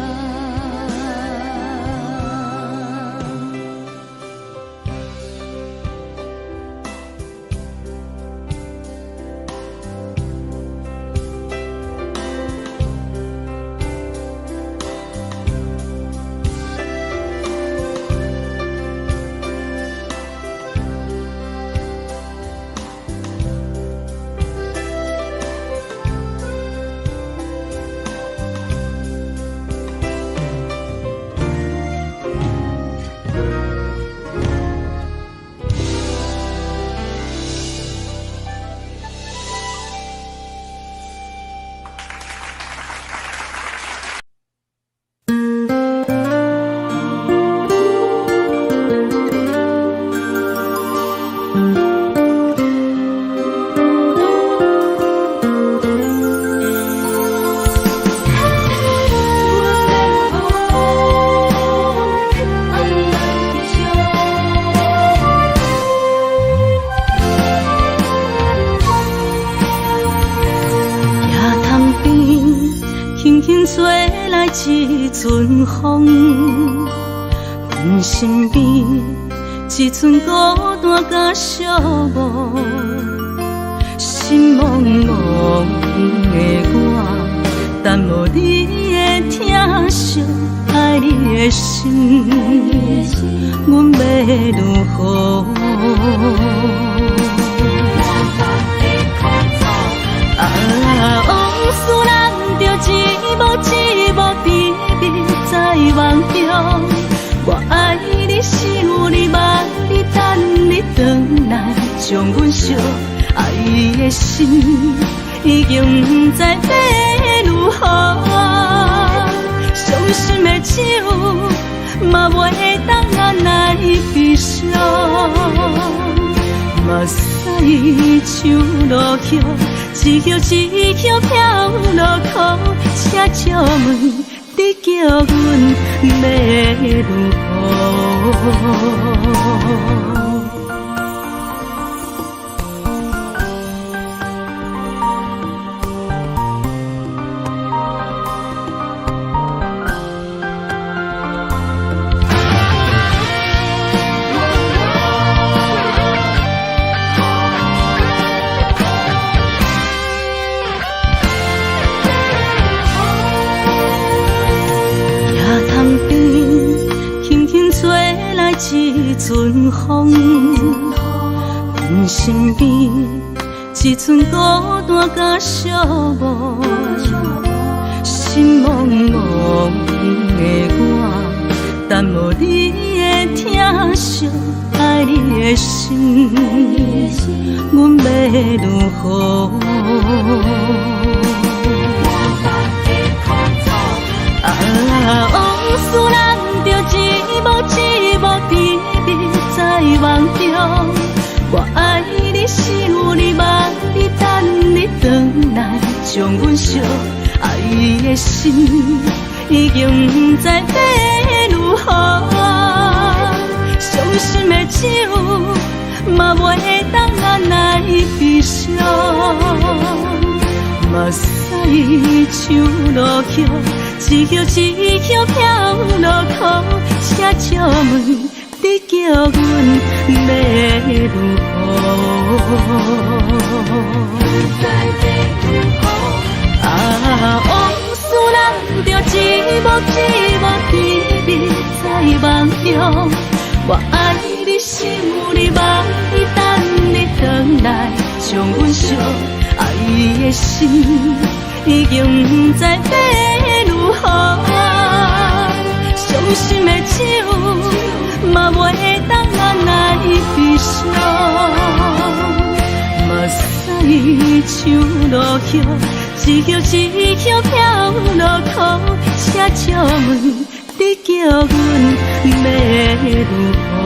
C: 行潭邊，輕輕吹來一陣風，阮身邊
B: 一寸孤單佮寂寞，心茫茫的我，等無你的疼惜，愛你的心，阮欲如何？啊，往事難著一幕一幕甜蜜在夢中。我愛你，想你，望你，等你轉來，將阮惜。愛的心已經毋知欲如何，傷心的酒嘛袂當來悲傷，目屎像落雨，一葉一葉飄落苦，請借問你叫阮欲如何？一阵風，阮身邊一寸孤單佮寂寞，心茫茫的我，等無你的疼惜，愛你的心，阮欲如何？啊，往事難著一幕一幕甜蜜在夢中，我愛你，想你，望你，等你轉來，將阮惜。愛的心已經毋知欲如何，傷心的酒嘛袂當來悲傷，目屎像落雨，一葉一葉飄落苦，請借問你叫阮欲如何？啊，往事難著一幕一幕甜蜜在夢中，我愛你，想你，望你，等你轉來，將阮惜。愛的心已經毋知欲如何，傷心的酒嘛袂當來悲傷，目屎像落雨，一葉一葉飄落苦，請借問你叫阮欲如何？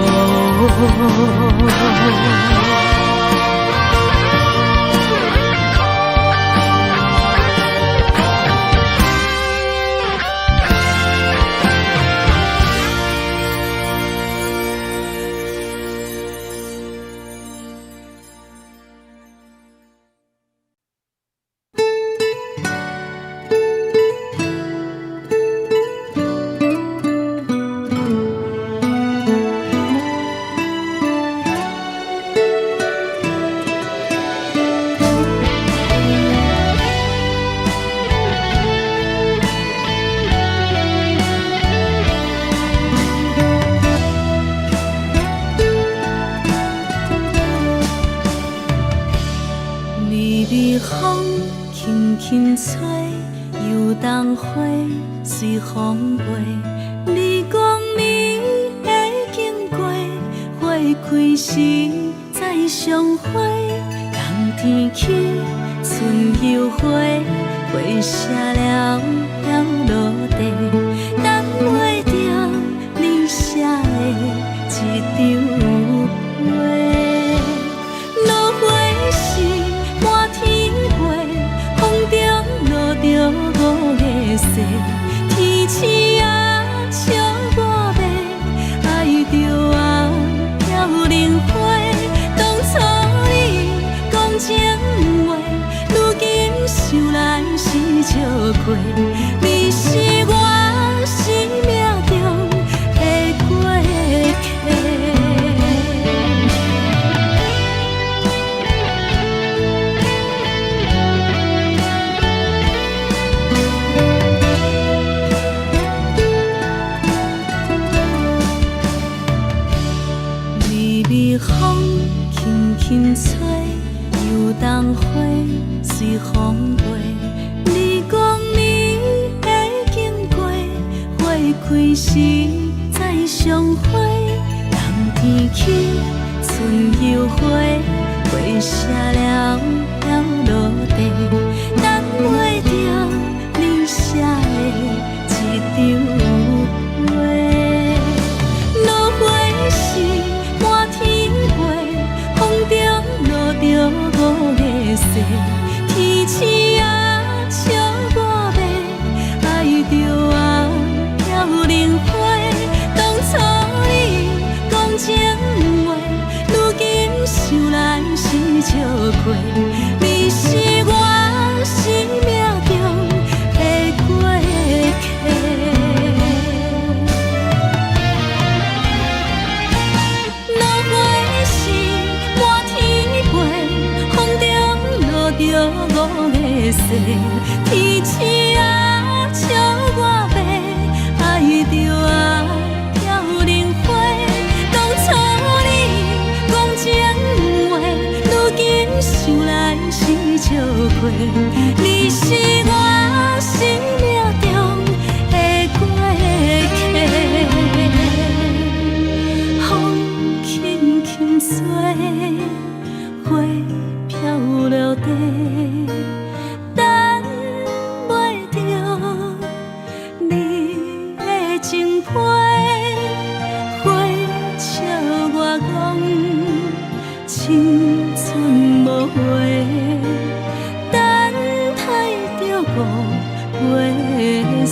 B: 微微風輕輕吹，油桐花隨風飛。你講你會經過，花開時再相會。冬天起，春又回，花謝了了落地，等袂著你寫的這張批。落花時滿天飛，風中落著五个雪，天鼠仔笑我欲愛著啊飄零花。當初你講情話，如今想來是笑虧。你是我生命中的過客。冬花隨風飛。你講你會經過，花開時再相會。冬天去，春又回，花謝了了落地，等袂著你寫的一張批。落花是滿天飛，風中落著五个誓，天鼠仔笑我欲，愛著啊飄零花。當初你講情話，如今想來是笑虧。你是我生命中的過客。落花是滿天飛，風中落著五个誓，天鼠仔笑我欲，愛著啊飄零花。當初你講情話，如今想來是笑虧。你是我生命中的過客。風輕輕吹，花飄落地，等袂著你的情批。花笑我講，青春無話，等待著五月雪。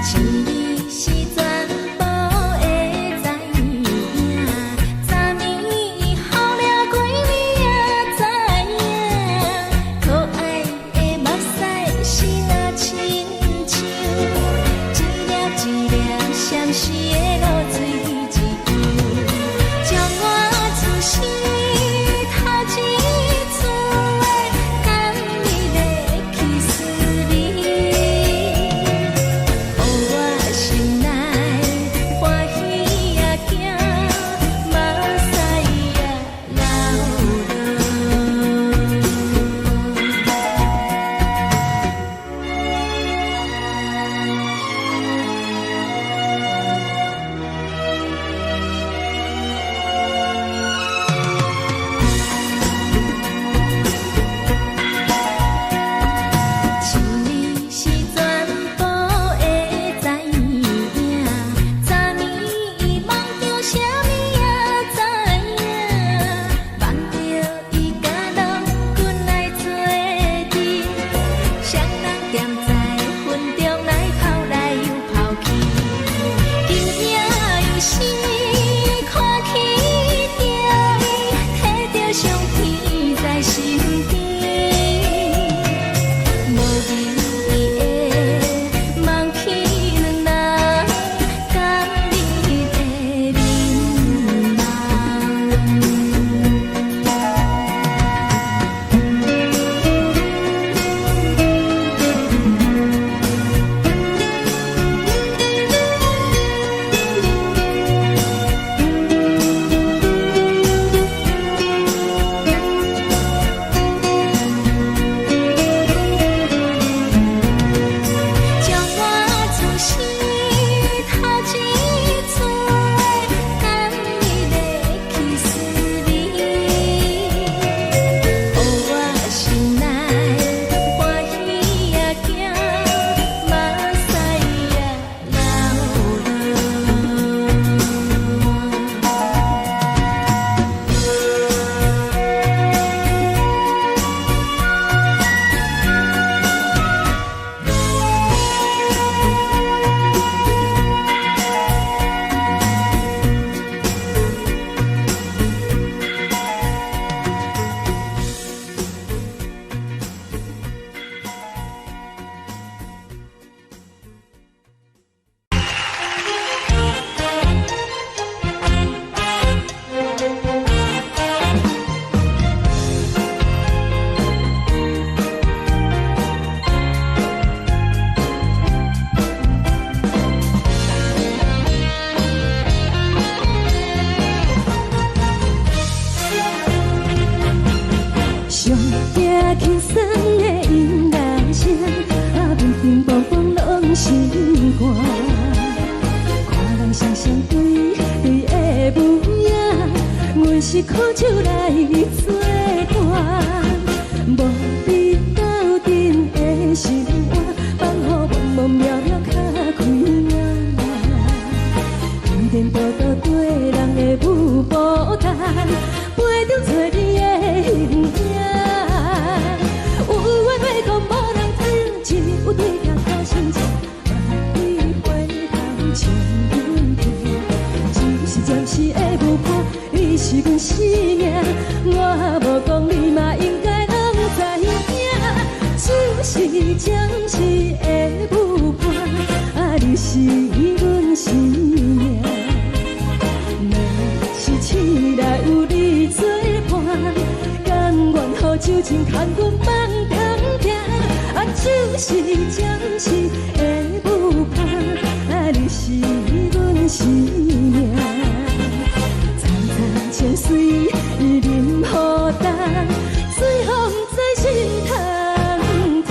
A: 像你是全部會知影，昨暝予掠過你也知影，可愛的目屎是若親像一粒一粒閃爍的露水一樣，將我此生頭一次的甘蜜的 kiss 你。予我心內歡喜也驚，目屎也流落。像你是全部會知影，昨暝夢著啥物也知影，夢著伊佮郎君來做陣，雙人踮在雲中來跑來又跑去，今夜又是看起著伊，提著相片在身邊。無意義的忘去兩人甘蜜的面貌。上驚輕鬆的音樂聲，啊，乒乒乓乓攏心肝。看人雙雙對對的舞影，阮是苦酒來做伴，無比鬥陣的心肝，放予茫茫渺渺較開眼。天道道對人的舞步動，陪著找你的形影。有緣袂講無人知，只有對鏡苦心情，萬里回頭唱阮聽。只是暫時的舞伴，你是阮生命，我無講你嘛應該攏知影。只是暫時的舞伴，啊，你是阮生命。若是醒來有你做伴，甘願予酒精牽阮放通行。啊，只是暫時的舞伴，啊，你是阮生命。層層清水淋雨重，水予毋知心通疼。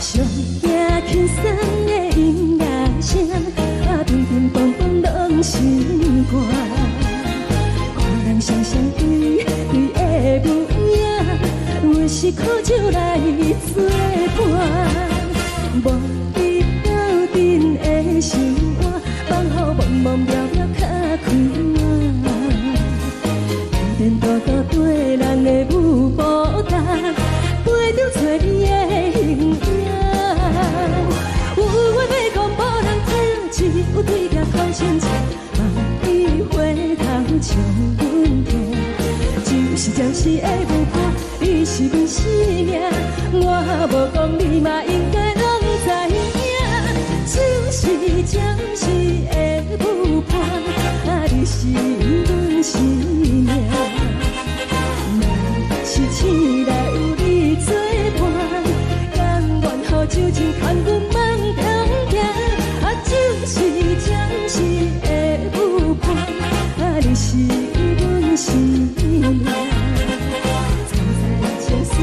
A: 上驚輕鬆的音樂聲，啊，乒乒乓乓攏心肝。看人雙雙對對的舞影，阮是苦酒來做伴，無比鬥陣的心肝，放予茫茫渺渺較開眼。天道道對人的舞步動，陪著找你的形影。有緣袂講無人知，只有對鏡苦心情，萬里回頭唱阮聽。只是暫時的舞伴，你是阮生命，我無講你嘛應該攏知影。只是暫時的舞伴，啊，你是阮生命。若是醒來有你做伴，甘願予酒精牽阮放通行。啊，只是暫時的舞伴，啊，你是阮生命。層層清水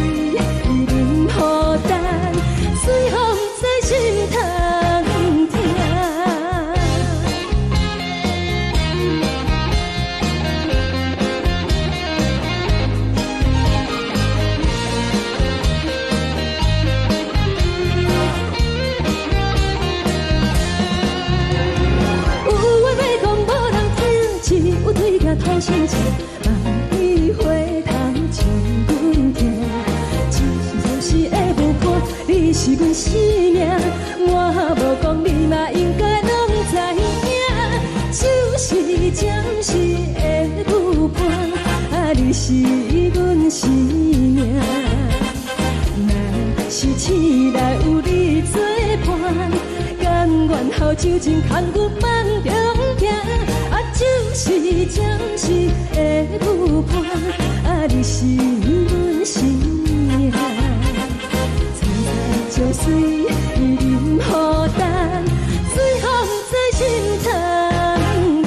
A: 淋雨重，水予毋知心通疼。有話欲講無人知，只有對鏡苦心情，萬里回頭唱阮聽。只是暫時的舞伴，你是阮生命，我無講你嘛應該攏知影。只是暫時的舞伴，啊，你是阮生命。若是醒來有你做伴，甘願予酒精牽阮放中行。啊，只是暫時的舞伴，啊，你是阮生命。層層清水淋雨重，水予毋知心通疼。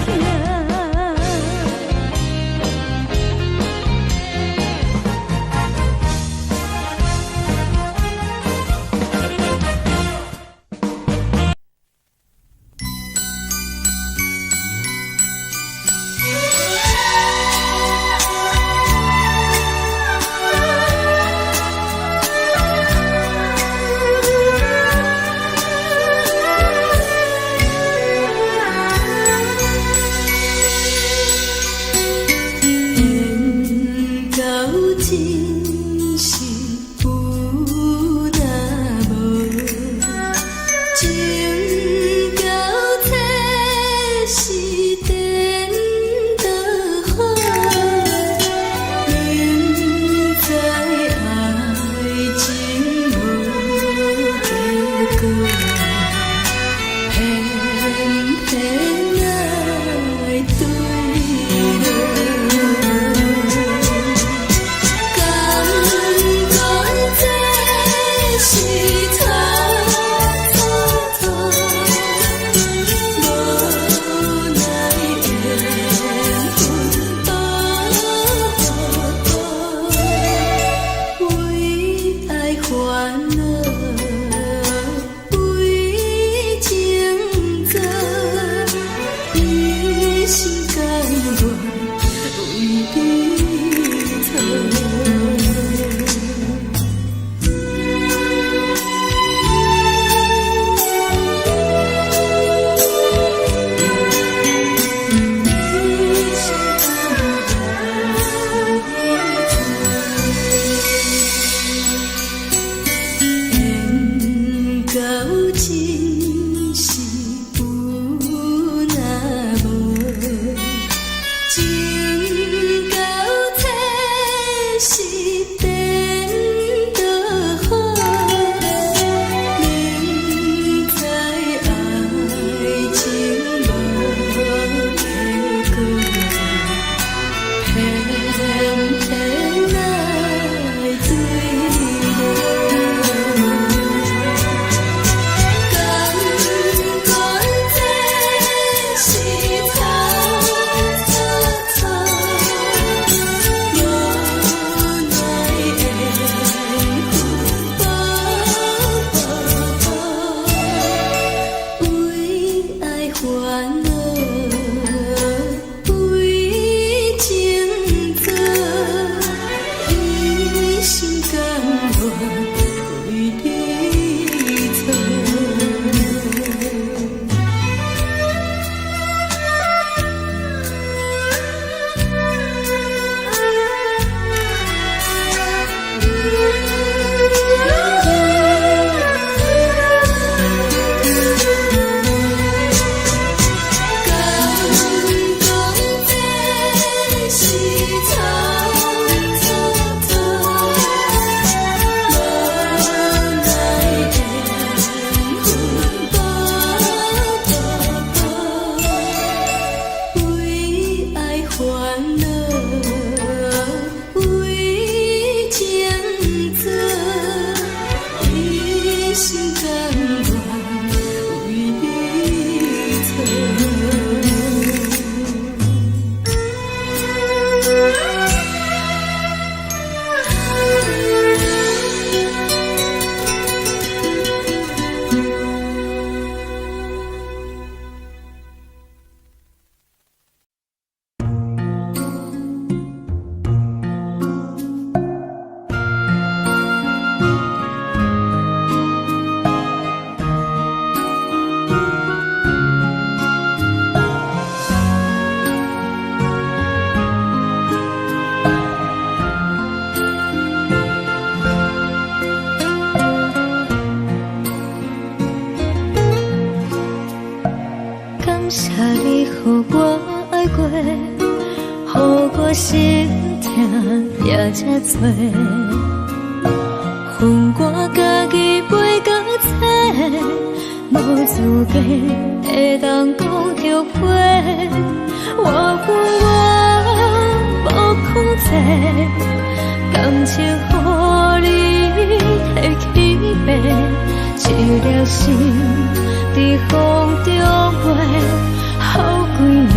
A: 感謝你予我愛過，予我心疼也這多。予我家己袂甲找，無資格會當講後悔。我有我無控制，感情予你提去爬，一粒心佇風中飛，予規暝。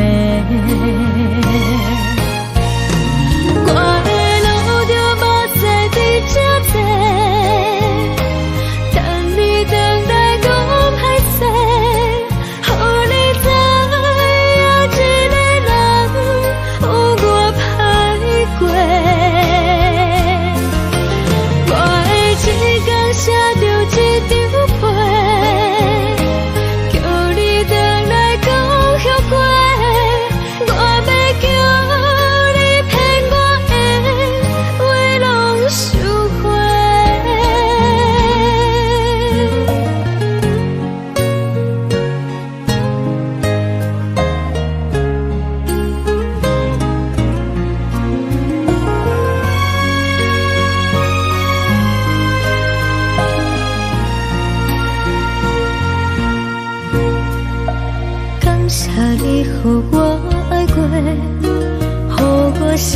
A: 我會流著目屎佇這坐，等你轉來講歹勢，予你知影一个人有偌歹過。我會一工寫著一張批，叫你轉來講後悔。我欲叫你騙我的話攏收回。感謝你予我愛過，予我心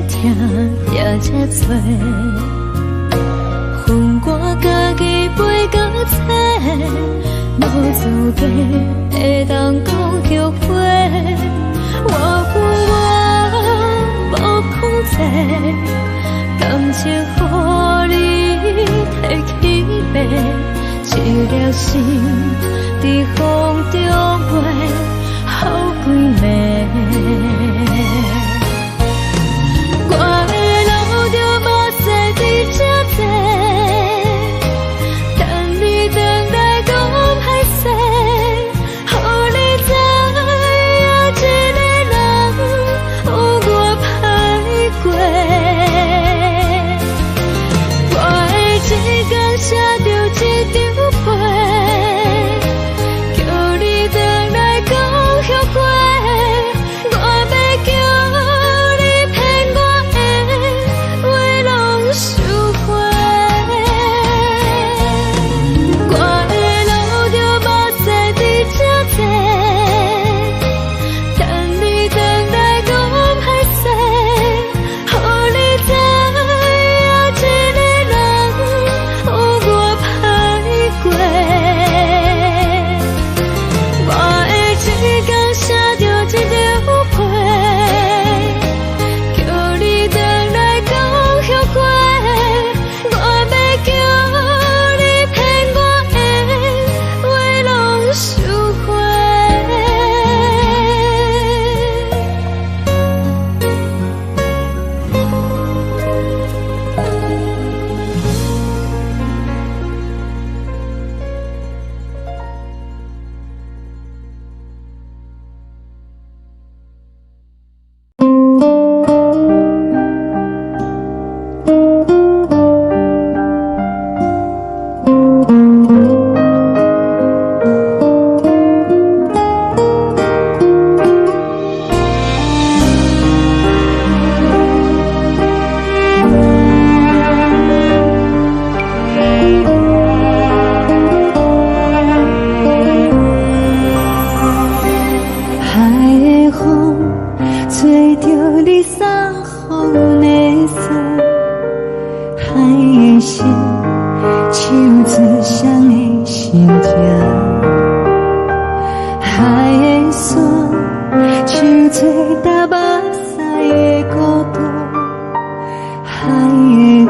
A: 疼也這多。予我家己袂甲找，無資格會當講後悔。我有我無控制，感情予你提去爬，一粒心佇風中飛，予規暝。我會流著目屎佇這坐，等你轉來講歹勢，予你知影一個人有偌歹過。我會一工寫著一張批，叫你轉來講後悔。我欲叫你騙我的話攏收回。我會流著目屎佇這坐，等你轉來講歹勢，予你知影一個人有偌歹過。我會一工寫著一張批，叫你轉來講後悔。我欲叫你騙我的話攏收回。海的風吹著你送予的衫，海的心唱出誰的心情，海的山唱出踏目屎的孤單，海的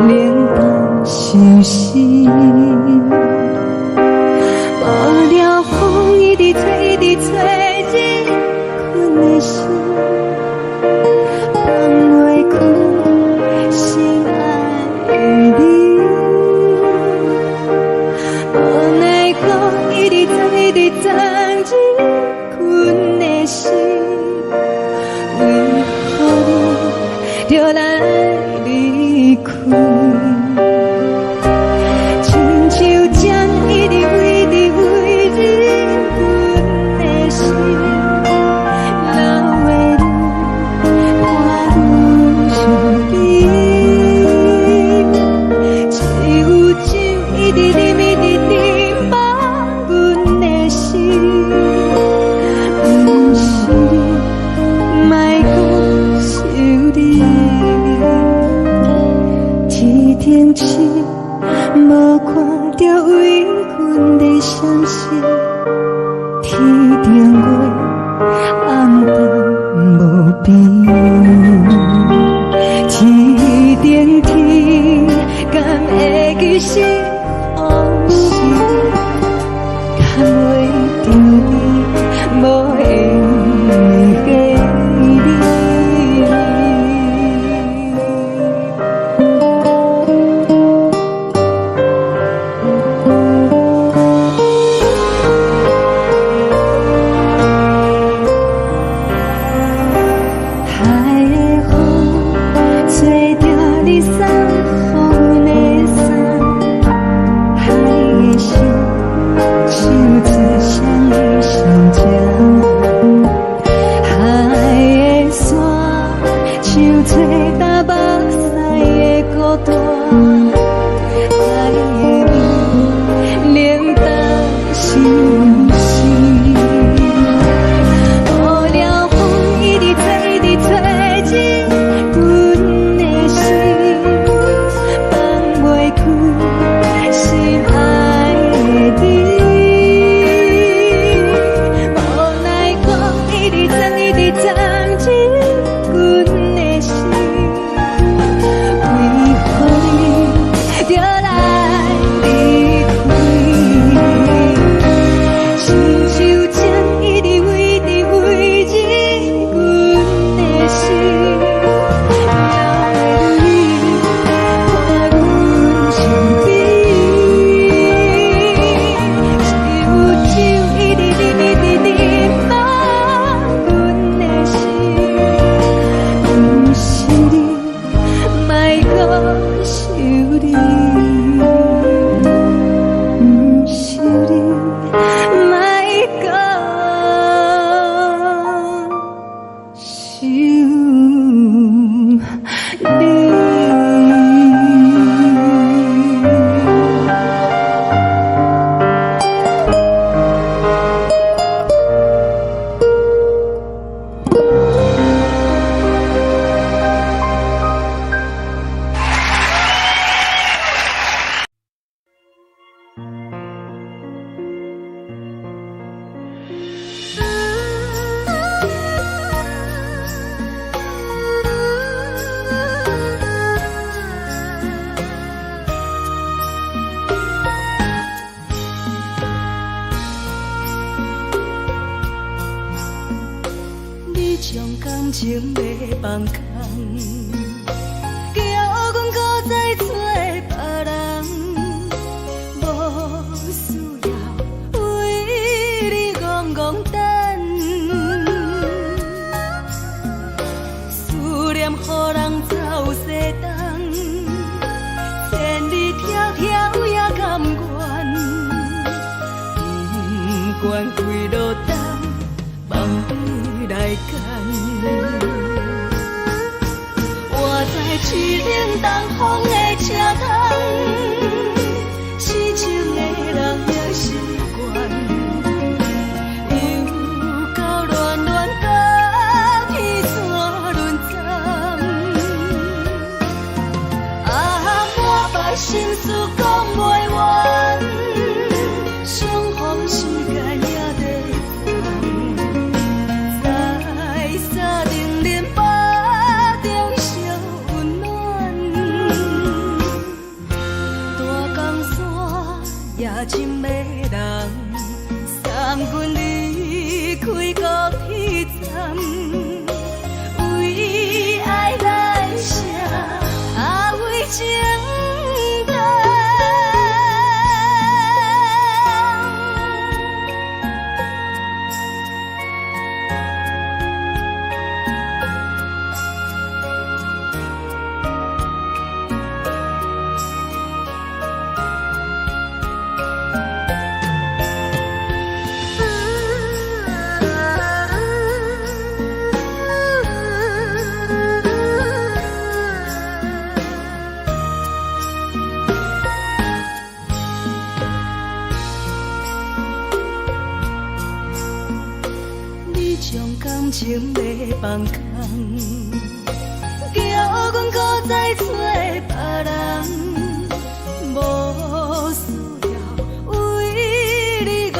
A: 味冷淡相思。無聊風一直吹，一直吹，入困的心，放袂開心愛的你。無奈何一直鑽，一直鑽入困的心，為何你著來離開？親像針一直飛，一直飛入阮天頂月暗淡無邊，天頂天敢會記是予時，牽袂著你無緣的你。海的風吹著你送予阮的衫，海的心唱出誰的心情，海的山唱出淡目屎的孤單，海的味冷淡心事。予了風一直吹，一直吹入阮的心，放袂開心愛的你。無奈何一直鑽，一直鑽入阮的心，為何你著來離開？親像情一直飛，一直飛入阮的心，哪會你伴阮身邊？只有酒一直啉，一直啉滿阮的心，毋是你，莫閣想你，毋是你，莫閣想你。
B: 你將感情欲放空，叫阮閣再找別人，無需要為你戇戇等，思念予人走西東，千里迢迢也甘願，不管幾落冬，放你來揀。活在凄冷東風的車窗，痴情的人也習慣，又到暖暖甲天山轮转。啊，满腹心事講袂完，相逢時間也在等，在三重林腹中相溫暖。大江山也真迷人，送阮離開高鐵站，為愛來寫，啊為情等。你將感情欲放空，叫阮閣再找別人，無需要為你戇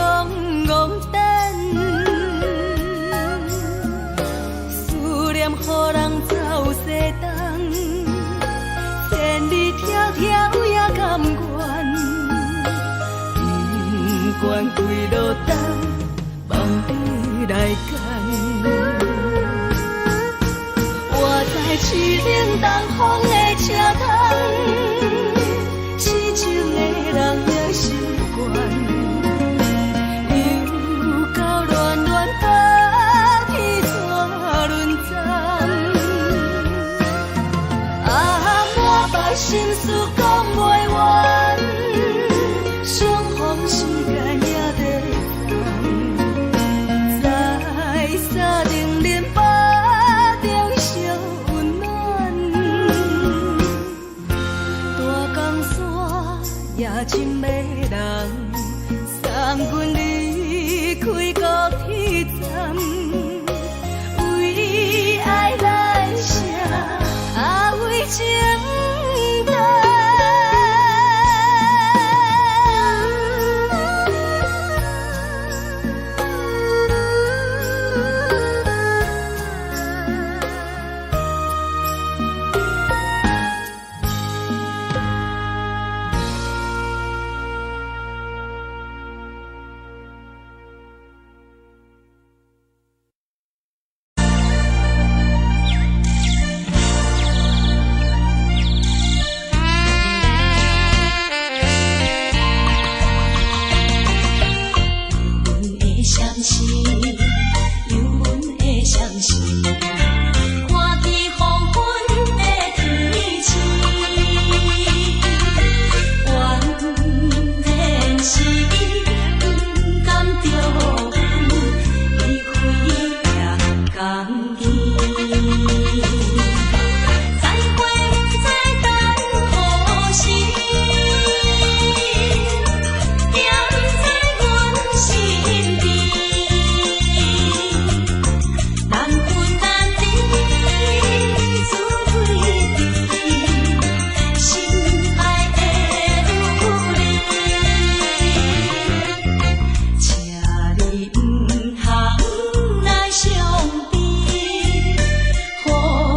B: 心事講袂完，相逢時間也在等，在三重恁腹中相溫暖。大江山也真迷人，送阮離開高鐵站，為愛來寫，啊為情等。
C: 阮的相思，有阮的相思，看见黃昏的天星，原來是伊不甘著阮，離開也甘去。再會不知等何時，惦在阮身邊，難分難離，滋味甜，心愛的女兒，請你毋通來傷悲，好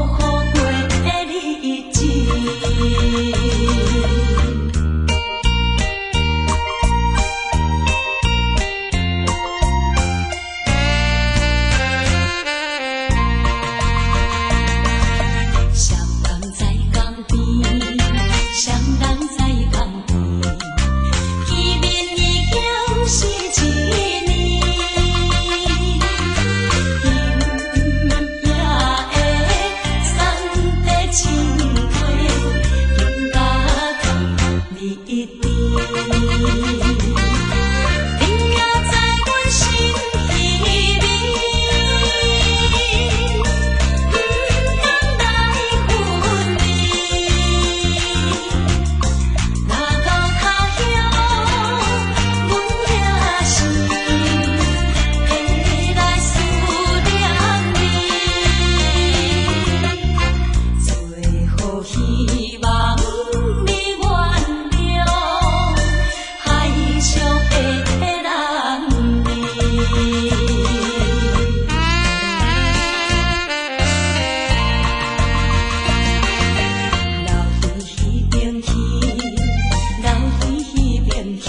C: 好過日子。雙人在江邊，雙人在江邊，見面已經是一年。今夜的三塊情話，更加甜蜜甜。你也在阮心裡面，毋甘來分離。若到他鄉，阮也是會來思念你。最好希望你原諒，海上的男兒。留伫彼邊去，留伫彼邊去，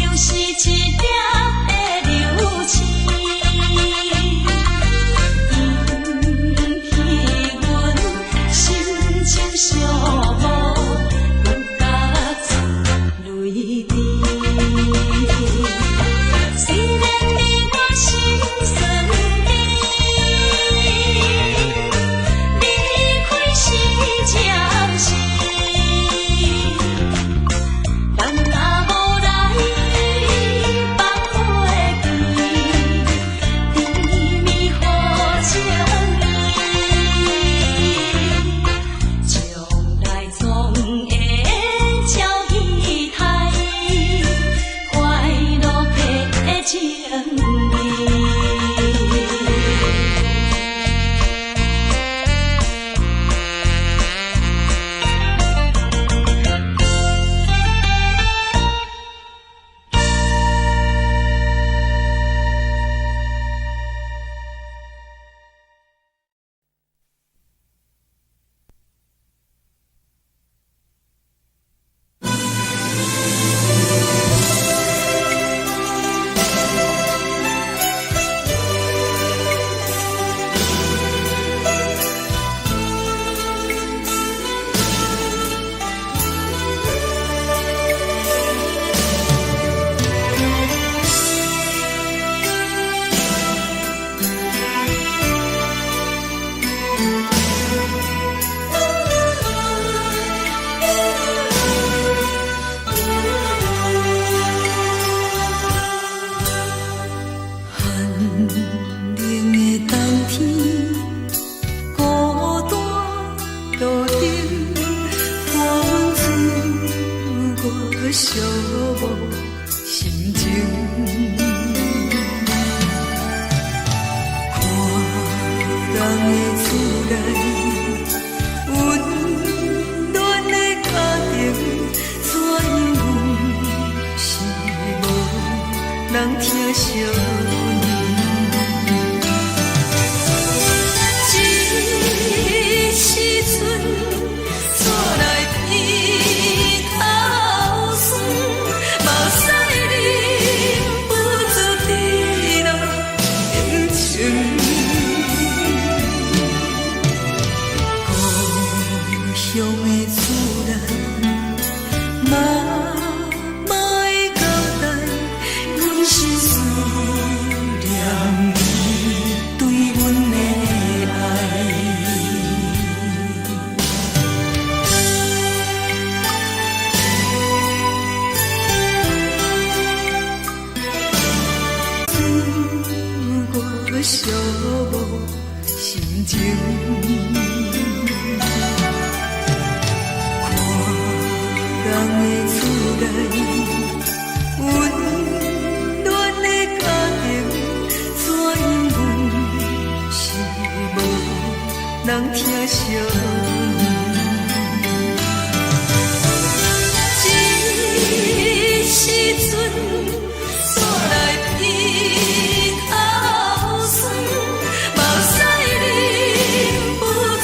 C: 又是一粒的流星，引起阮心情寂寞，阮甲出淚滴。雖然你我心酸甜，離開是暫時，咱若無來放袂記，甜蜜好情意，將來總會照期待，快樂的情意。
B: 疼惜你。這時陣煞來鼻頭酸，目屎忍不住滴落眼睛。故鄉的厝內，媽媽的交代，阮心思念你對阮的愛。我寂寞心情，看人的厝內，溫暖的家庭，怎樣阮是無人疼惜你。這時陣煞來鼻頭酸，目屎忍不住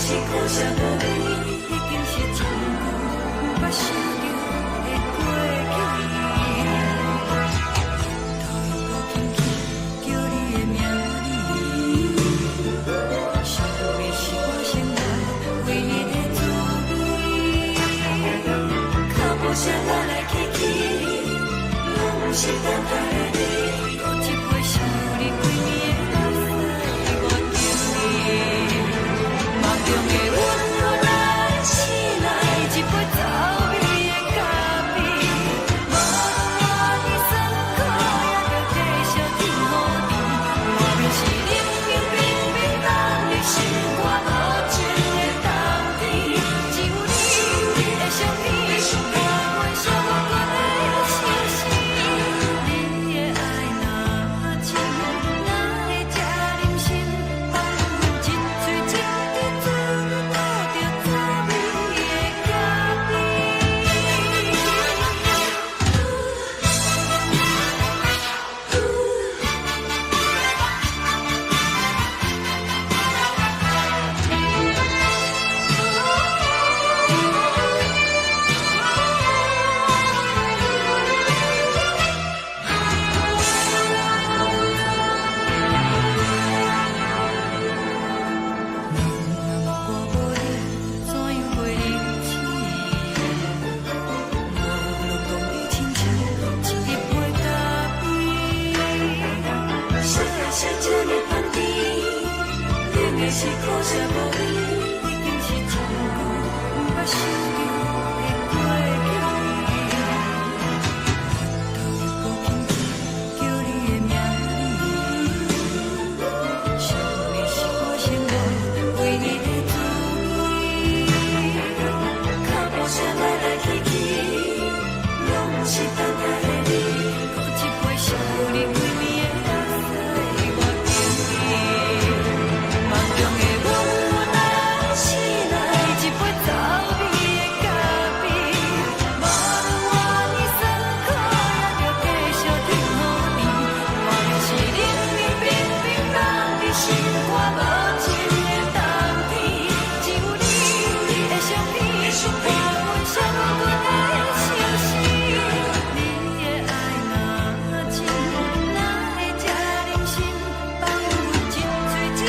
C: 是苦涩無味，已經是真久毋捌想著的過去。頭又閣輕輕叫你的名字，想你是我生活唯一的滋味。腳步聲來來去去，攏是等待的你。閣一杯想你規暝的目屎，我敬你。夢中的阮予咱醒來，一杯走味的咖啡。無論偌尼酸苦，也著繼續天雨甜。外面是冷冰冰冰凍的心肝無情的冬天，只有你的相片，伴阮寂寞的相思。你的愛若深，哪會這忍心放阮一喙一滴水吐著走味的咖啡？若我無你，怎樣過日子？無論講你親像一杯咖啡，啥啥這呢香甜，冷的是苦澀無味，已經是真久毋捌想著的過去。頭又閣輕輕叫你的名字，想你是我生活唯一的滋味。腳步聲來來去去，攏是等待的你。閣一杯想你規暝的目屎，我敬你。夢中的阮咱醒來，一杯走味的咖啡。無論偌尼酸苦，也著繼續天雨甜。外面是冷冷冰冰凍的心肝無情的冬天，只有你的相片，伴阮寂寞的相思。你的愛若深，哪會這忍心放阮一喙一滴水吐著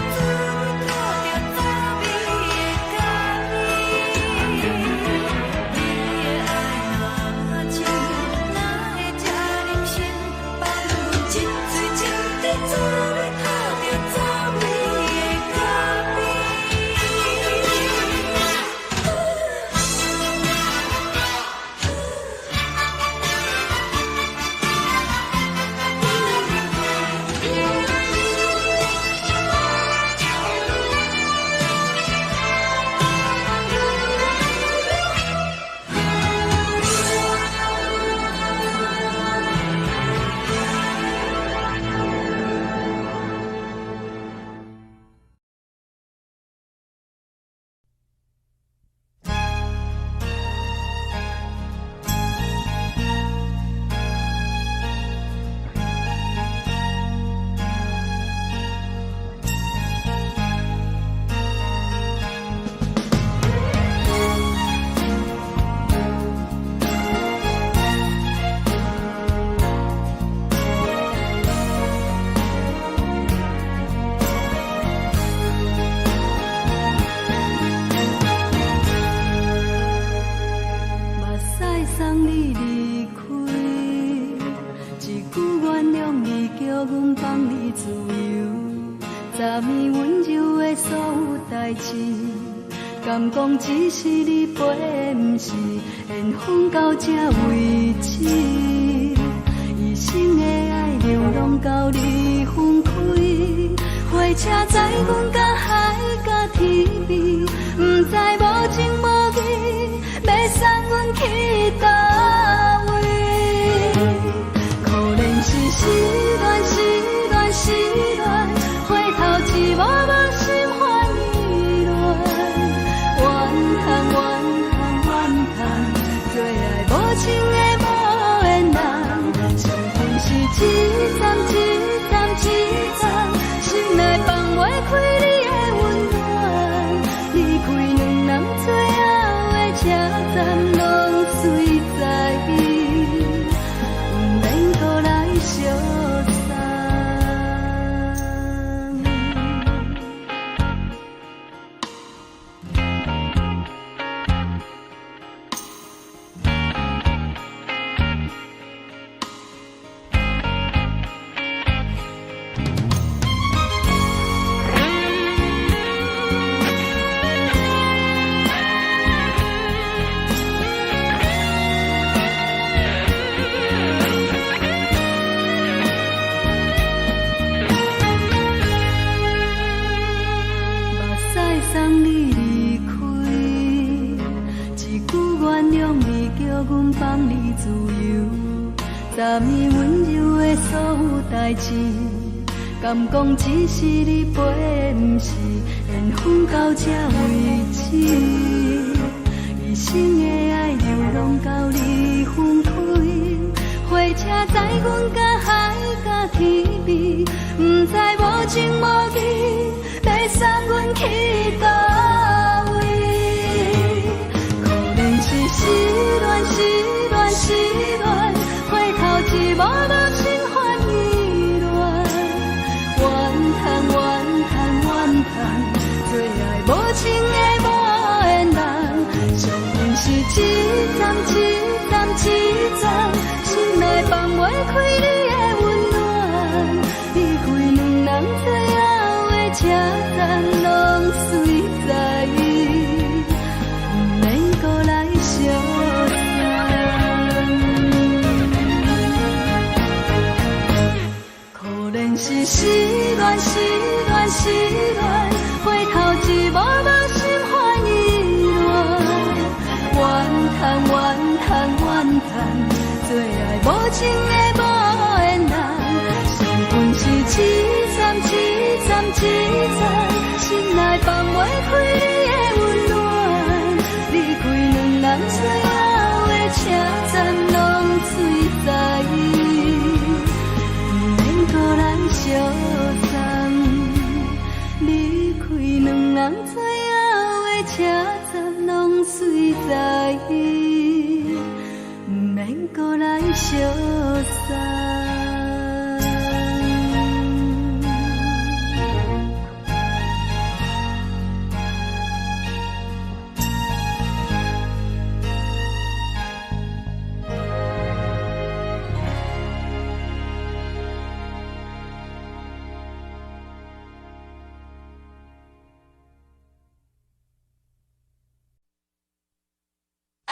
C: 走味的咖啡？你的愛若深，哪會這忍心放阮一喙一滴水吐著走味的咖啡？目屎送你離開，一句原諒你，叫阮放你自由。昨暝溫柔的所有代誌，敢講只是你陪，毋是緣分到這為止。一生的愛流浪到你分開，火車載阮到海角天邊，毋知無情無義，欲送阮去佗位？可憐是失戀，失戀，失戀，回頭一幕幕心煩意亂，怨恨，怨恨，怨恨，做愛無情的無緣人，傷痕是一站一站一站，心內放袂開你的溫暖，
B: 阮放你自由。昨暝溫柔的所有代誌，敢講只是你陪，毋是緣分到這為止。一生的愛流浪到你分開，火車載阮甲海甲天邊，毋知無情無義，欲送阮去佗位。可憐是失戀，失戀，失戀，回頭一幕幕心煩意亂。怨嘆怨嘆怨嘆，做愛無情的無緣人，相逢是一站一站一站，心內放袂開你的溫暖。離開兩人最後的車站，攏隨在，毋免閣來相送。可憐是失戀，失戀，失戀，回頭一幕幕心煩意亂。怨嘆怨嘆怨嘆，做愛無情的無緣人，相逢是一站一站一站，心內放袂開你的溫暖。離開兩人最後的車站，攏隨在，毋免閣來相送。離開兩人最後的車站，攏隨在，毋免閣來相送。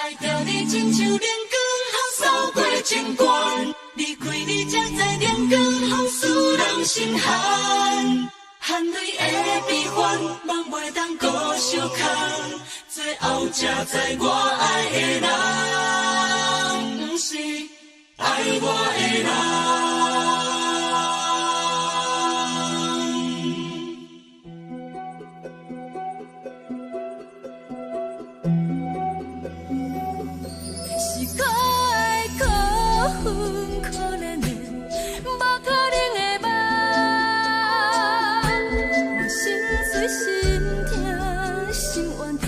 C: 愛著你親像冷光予掃過情關，離開你才知冷光予使人心寒。含淚的悲歡，夢袂當閣相牽，最後才知我愛的人，毋是愛我的人。
B: 是可愛可恨可憐的，無可能的夢。我心碎心痛心怨嘆，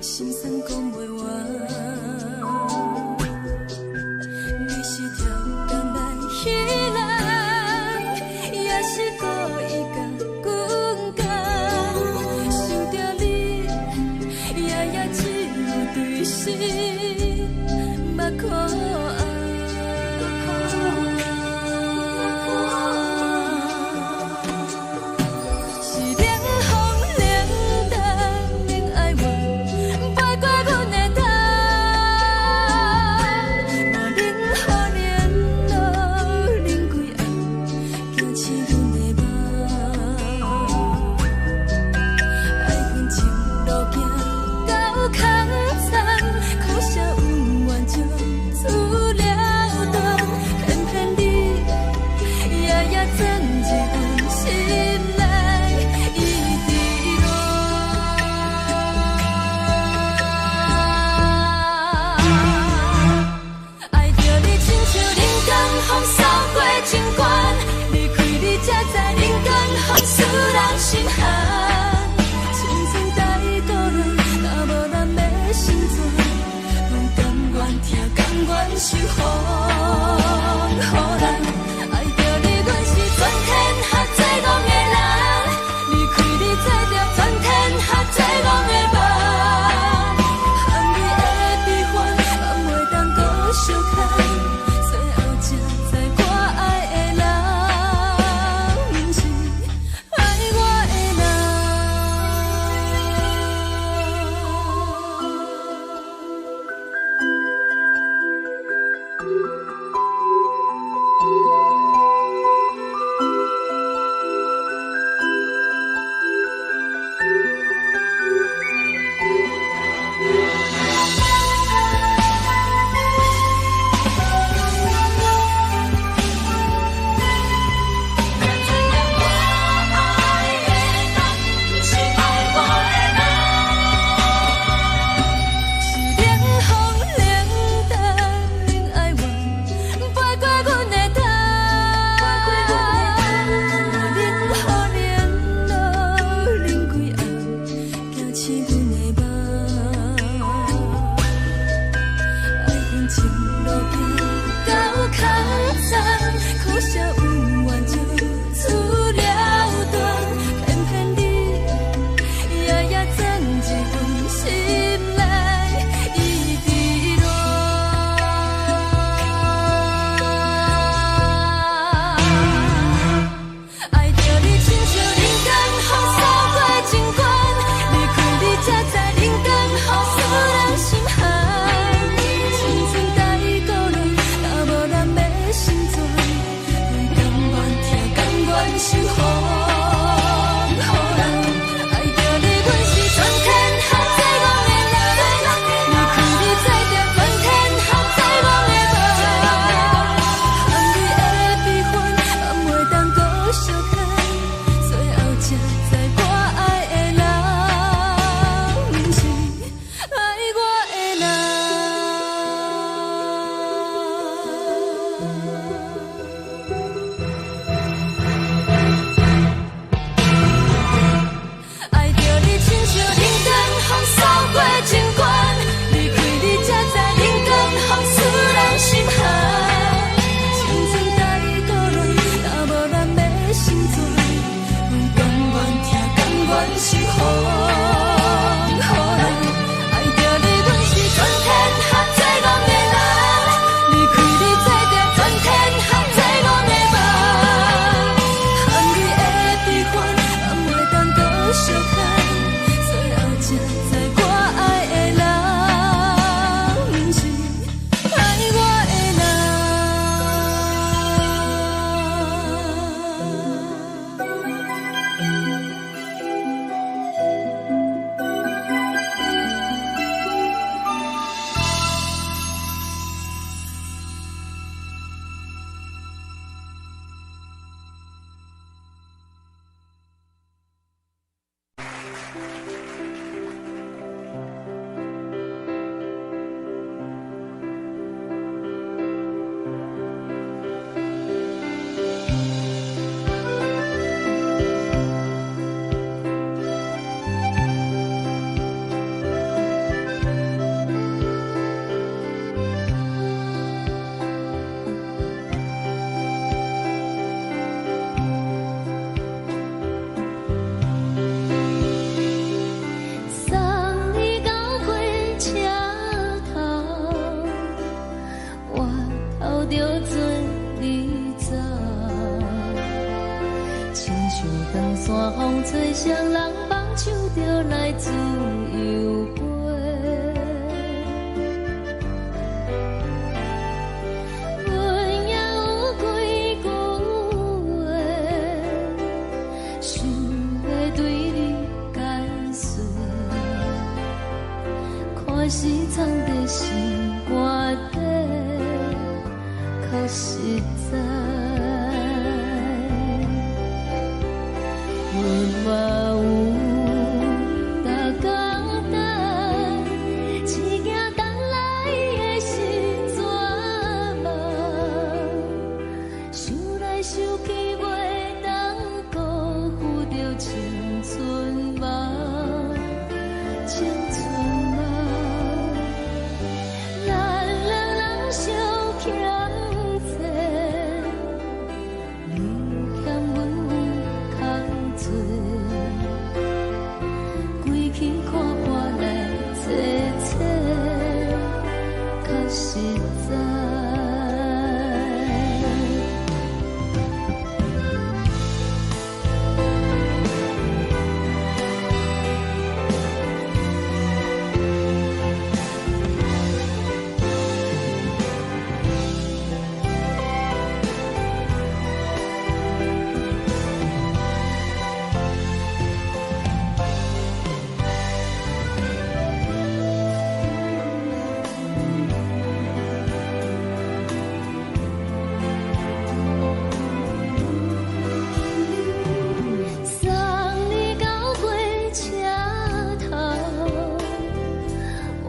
B: 心酸講袂完。你是超工來彼人，也是故意共阮講。想著你，夜夜只有對心目苦紅。是冷風冷淡冷哀怨，飞過阮的頭。無冷雨連露冷規暗，驚醒阮的夢。愛恨情路行到空残，苦涩恩怨情自了斷，偏偏你夜夜鑽入阮心內，一直亂。愛著你親像冷光予掃過情關，離開你才知冷光予使人心寒。青春太孤單，若無人欲成全，阮甘願疼，甘願受風雨難。愛著你，阮是全天下最戇的人，離開你才著全天下最戇的夢。含淚的悲歡，放袂當閣相牽，最後才知我愛的人，毋是愛我的人。藏佇心肝底，較實在。阮嘛有逐工等，只驚等來的是绝望。想來想去，袂當辜負著青春夢，青春夢。咱兩人相欠債，你欠阮有空做，規氣看破來坐坐，較實在。送你到火車頭，我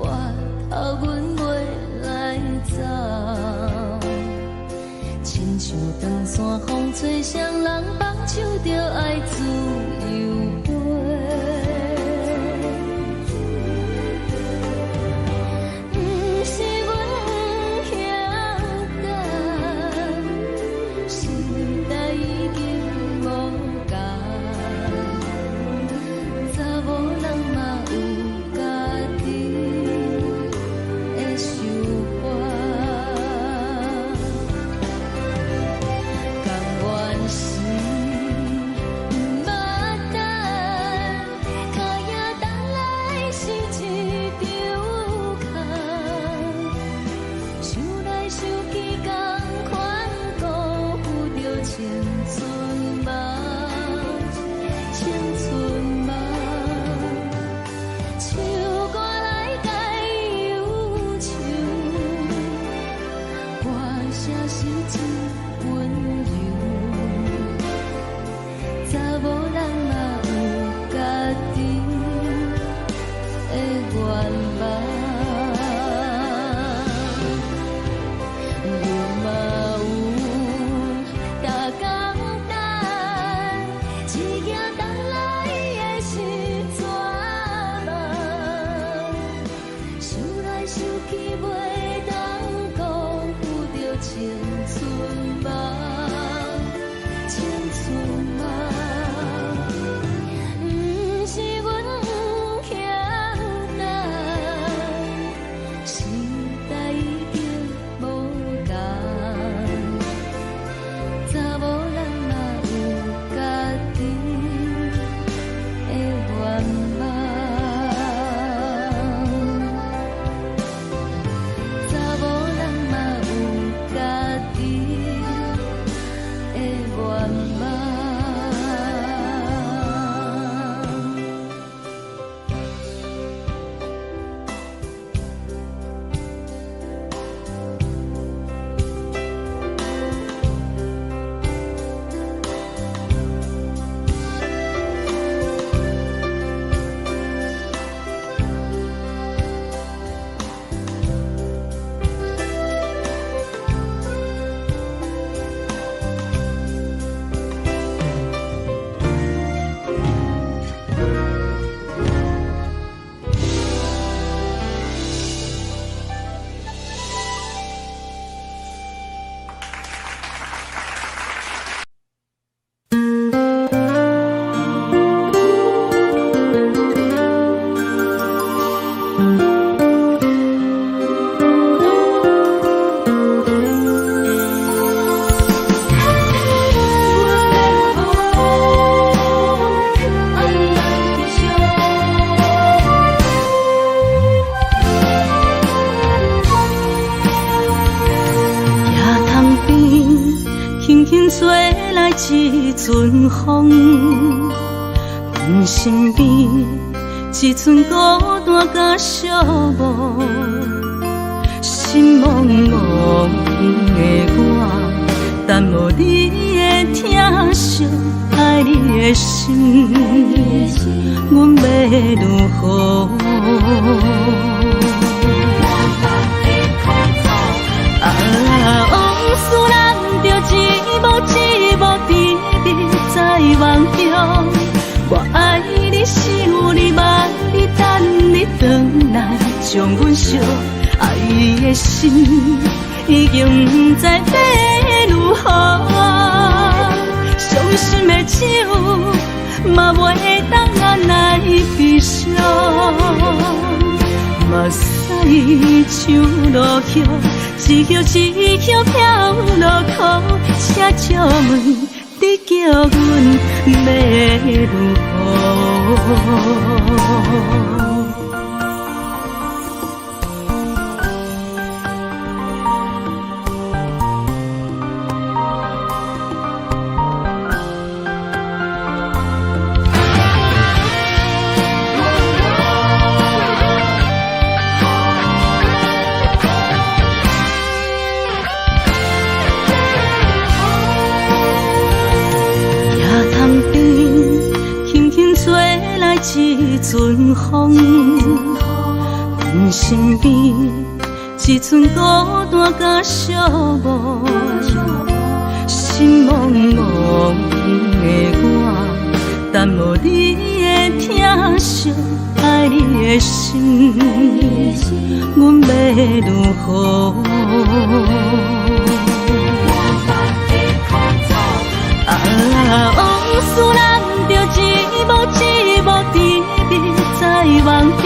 B: 頭阮袂來走。親像長山風吹，誰人放手就愛自由飛。毋是阮不曉等，時代已經無仝，查某人嘛有家己的想法。甘願是毋捌等，跤影等來是一場空。想來想去，仝款辜負著青春夢，青春夢。唱歌來共憂愁，歌聲是真溫柔。查某人嘛有家己的願望。阮嘛有逐工等，只驚等來的是绝望。想來想去，袂當辜負著青春夢，青春夢。毋是阮不曉等，時代已經無仝，查某人嘛有家己的願望。查某人嘛有家己的願望。
C: 野塘邊，輕輕吹來一陣風，阮身邊一
B: 一寸孤單佮寂寞，心茫茫的我，等無你的疼惜，愛你的心，阮欲如何？啊，往事咱著一幕一幕甜蜜在夢中。我愛你，想你，望你，等你轉來，將阮惜。愛的心已經毋知欲如何，傷心的酒嘛袂當按來悲傷。目屎像落雨，一葉一葉飄落苦，請借問你叫阮欲如何？一陣風，阮身邊一寸孤單佮寂寞，心茫茫的我，等無你的疼惜，愛你的心，阮欲如何？啊，往事咱著一幕一幕甜蜜在夢中。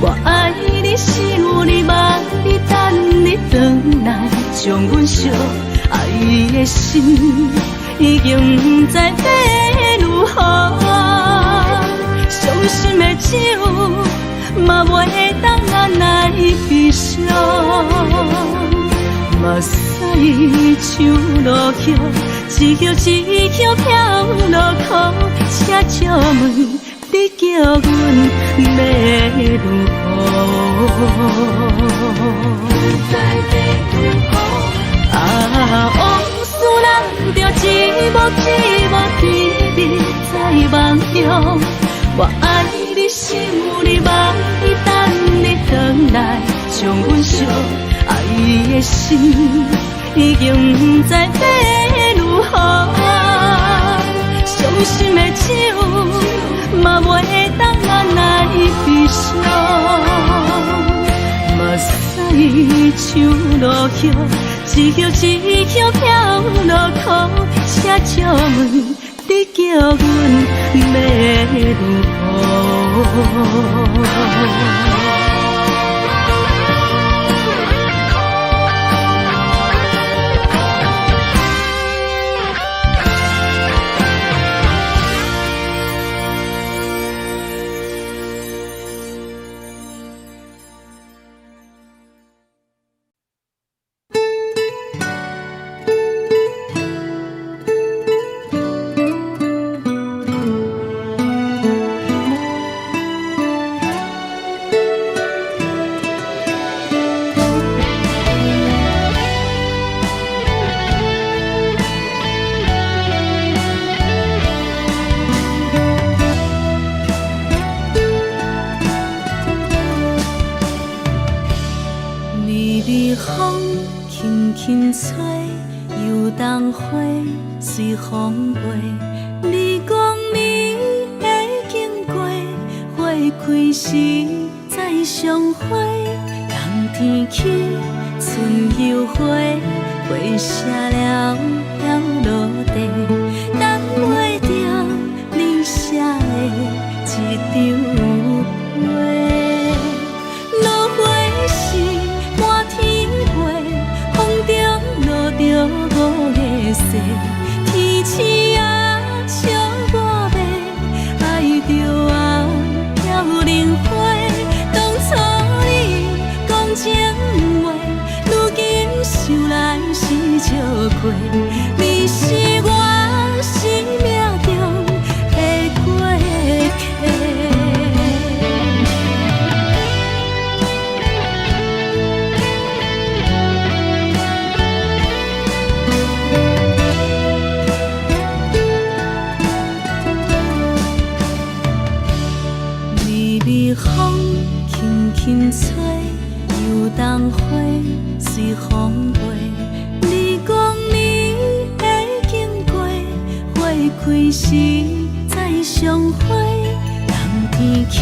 B: 我愛你，想你，望你，等你轉來，將阮惜。愛的心已經毋知欲如何，傷心的酒嘛袂當按來悲傷。目屎像落雨，一葉一葉飄落苦，請借問你叫阮欲如何？啊，往事咱著一幕一幕甜蜜在夢中。我愛你，想你，望你，等你轉來，將阮惜。愛的心已經毋知欲如何，傷心的酒嘛袂當按來悲傷。目屎像落雨，一葉一葉飄落苦，請借問你叫阮欲如何？輕吹，油桐花隨風飛。你講你會經過，花開時再相會。冬天起，春又回，花謝了飘落地，等袂著你寫的這張批。落花是滿天飛，風中落著五个雪，天星啊笑我欲愛著啊飄零花。當初你講情話，如今想來是笑話，你是我生命中的過客。花隨風飛。你講你會經過，花開時再相會。冬天起，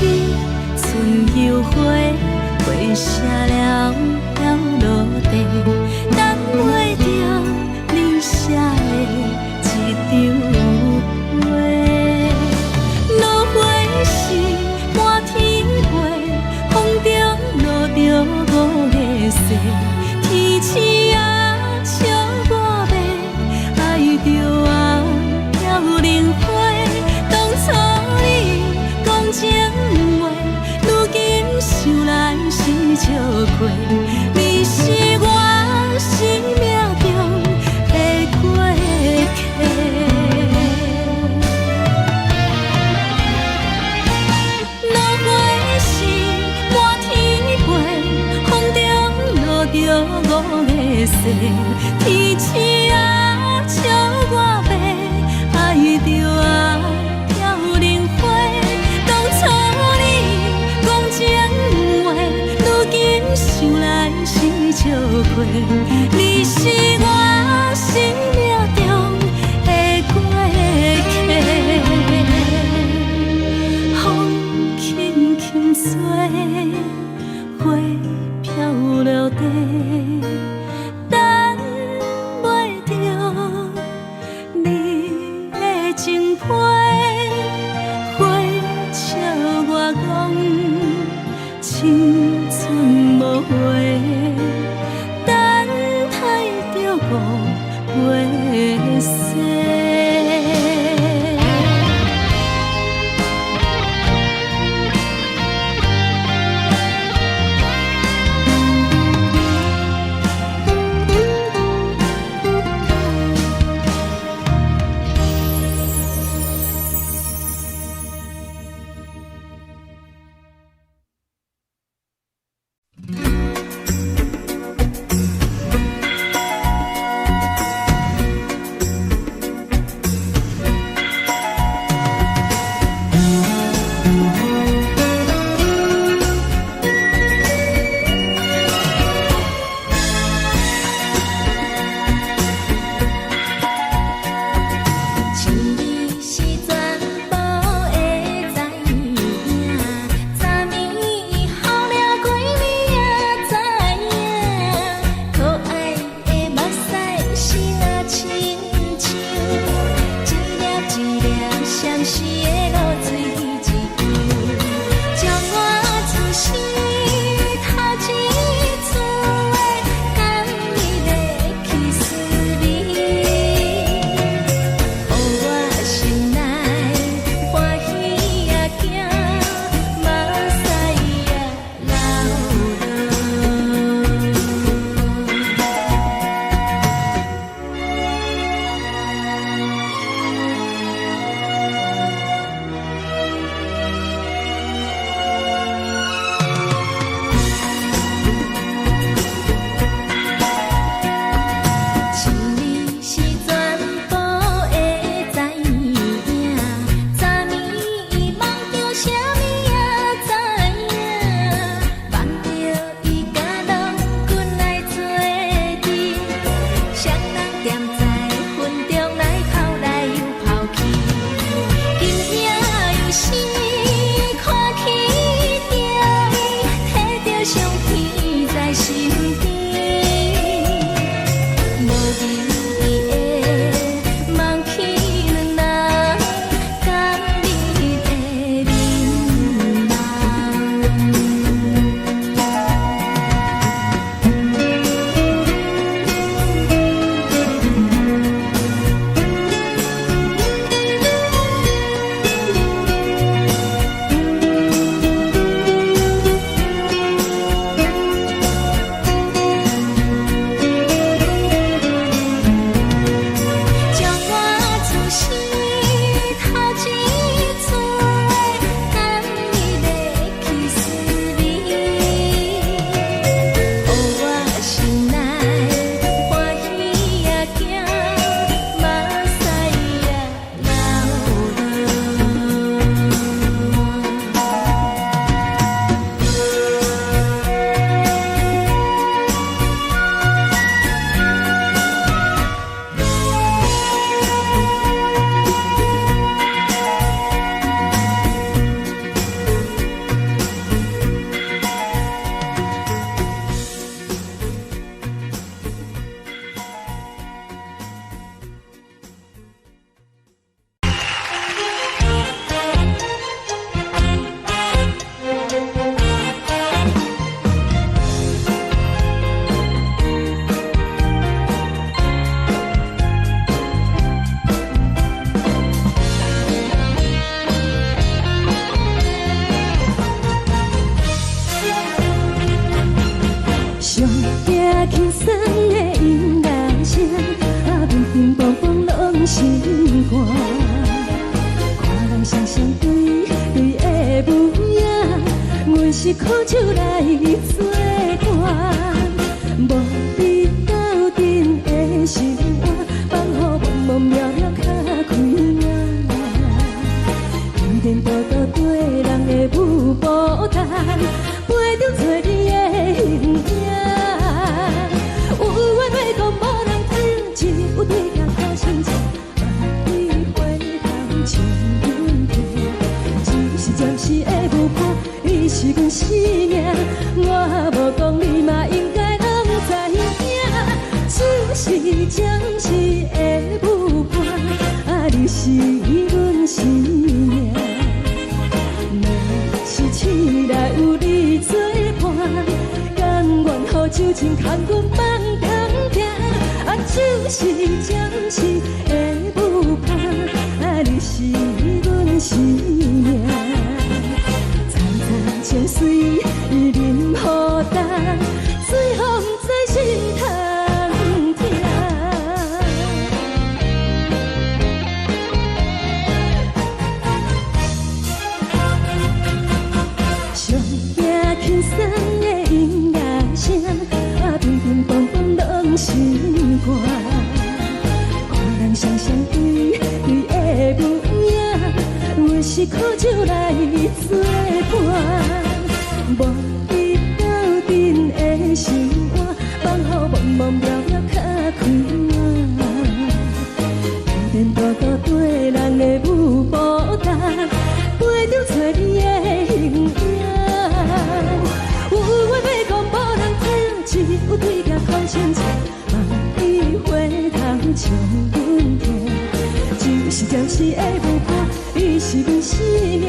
B: 春又回，花謝了飄落地，等袂著你寫的這張批。落花時滿天飛，風中落著五个誓，天星啊笑我欲，愛著啊飄零花。當初你講情話，如今想來是笑話。你是我生命中的過客。落花時滿天飛，風中落著五个誓，天星啊笑我欲，愛著啊飄零花。當初你講情話，如今想來是笑話。你是我生命中的過客。風輕輕吹，花飄落地，等袂著你的情批。花笑我講青春無回，等待著五月雪。
A: 情義是全部的知影，昨暝予了過暝也知影，可愛的目屎是若親像一粒一粒相思的露水一樣，將我此生頭一次的甘蜜的去思味。予我心內歡喜也驚，目屎也流落。情義是全部的知影，昨暝夢著啥物也知影，夢著伊佮郎君來做陣，雙人踮在雲中來跑來又跑去，今夜又是看起著伊，提著相片在身邊。無言的望去兩人甘蜜的面容。
B: 上驚輕鬆的音樂聲，啊，乒乒乓乓攏心肝。看人雙雙對對的舞影，阮是苦酒來做伴，無你鬥陣的生活，放予茫茫渺渺較開朗。天多多對人的舞步單，陪著找你的形影。有緣欲講無人聽，只有對鏡苦心情，萬里回頭笑阮聽。只是暫時的舞伴，你是阮生命，我無講你嘛應該攏知影。只是暫時的舞伴，啊，你是阮生命。若是醒來有你做伴，甘願予酒精牽阮放中行。啊，只是暫時的舞伴，啊，你是阮生命。層層情水淋予干，最予毋知心通疼。上驚輕鬆的音樂聲，啊，乒乒乓乓攏心肝。看人雙雙對對的舞影，阮是苦酒來做伴，無你鬥陣的生活，放予茫茫渺渺較開朗。天多多對人的舞步單，陪著找你的形影。有話欲講無人聽，只有對鏡苦心情，望你回頭笑阮聽。只是暫時的舞伴，你是阮生命，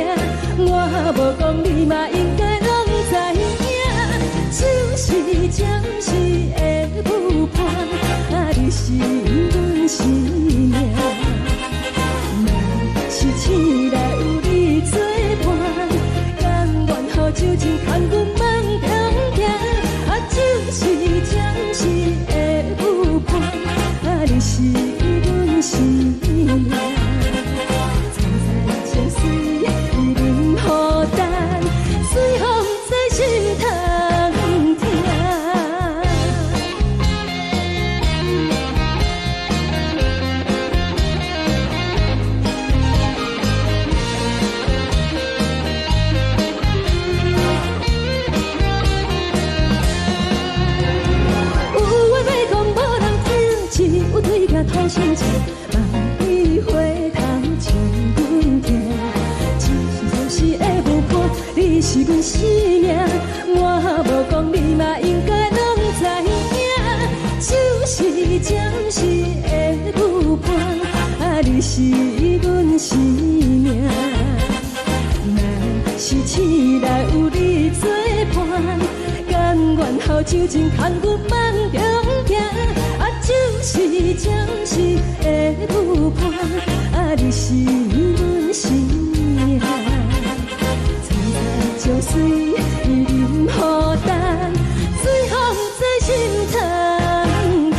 B: 我無講你嘛應該攏知影。只是暫時的舞伴，啊，你是阮生命。若是醒來有你做伴，甘願予酒精牽阮放中行。啊，只是暫時的舞伴，啊，你是阮生命。層層情水淋予干，最予毋知心通疼。有話欲講無人聽，只有對鏡吐心情，望你回頭笑阮聽。只是暫時的舞伴，你是阮生命，我無講你嘛應該攏知影。只是暫時的舞伴，啊，你是阮生命。若是醒來有你做伴，甘願予酒精牽阮放中行。啊，只是暫時的舞伴，啊，你是阮生命。層層情水淋予干，最予毋知心通疼。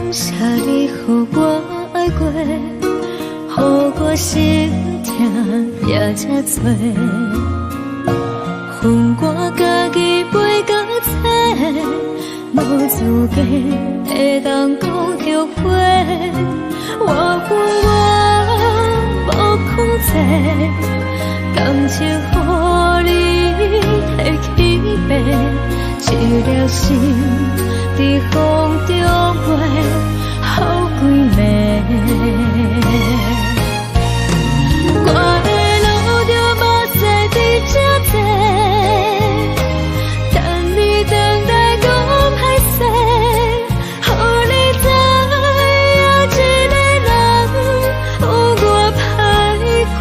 A: 感謝你予我愛過，予我心疼也這多。予我家己飛到找，無資格會當講後悔。我有我無控制，感情予你提去爬，一粒心佇風中飛，予幾暝。我會流著目屎佇這坐，等你轉來講歹勢，予你知影一個人有偌歹過。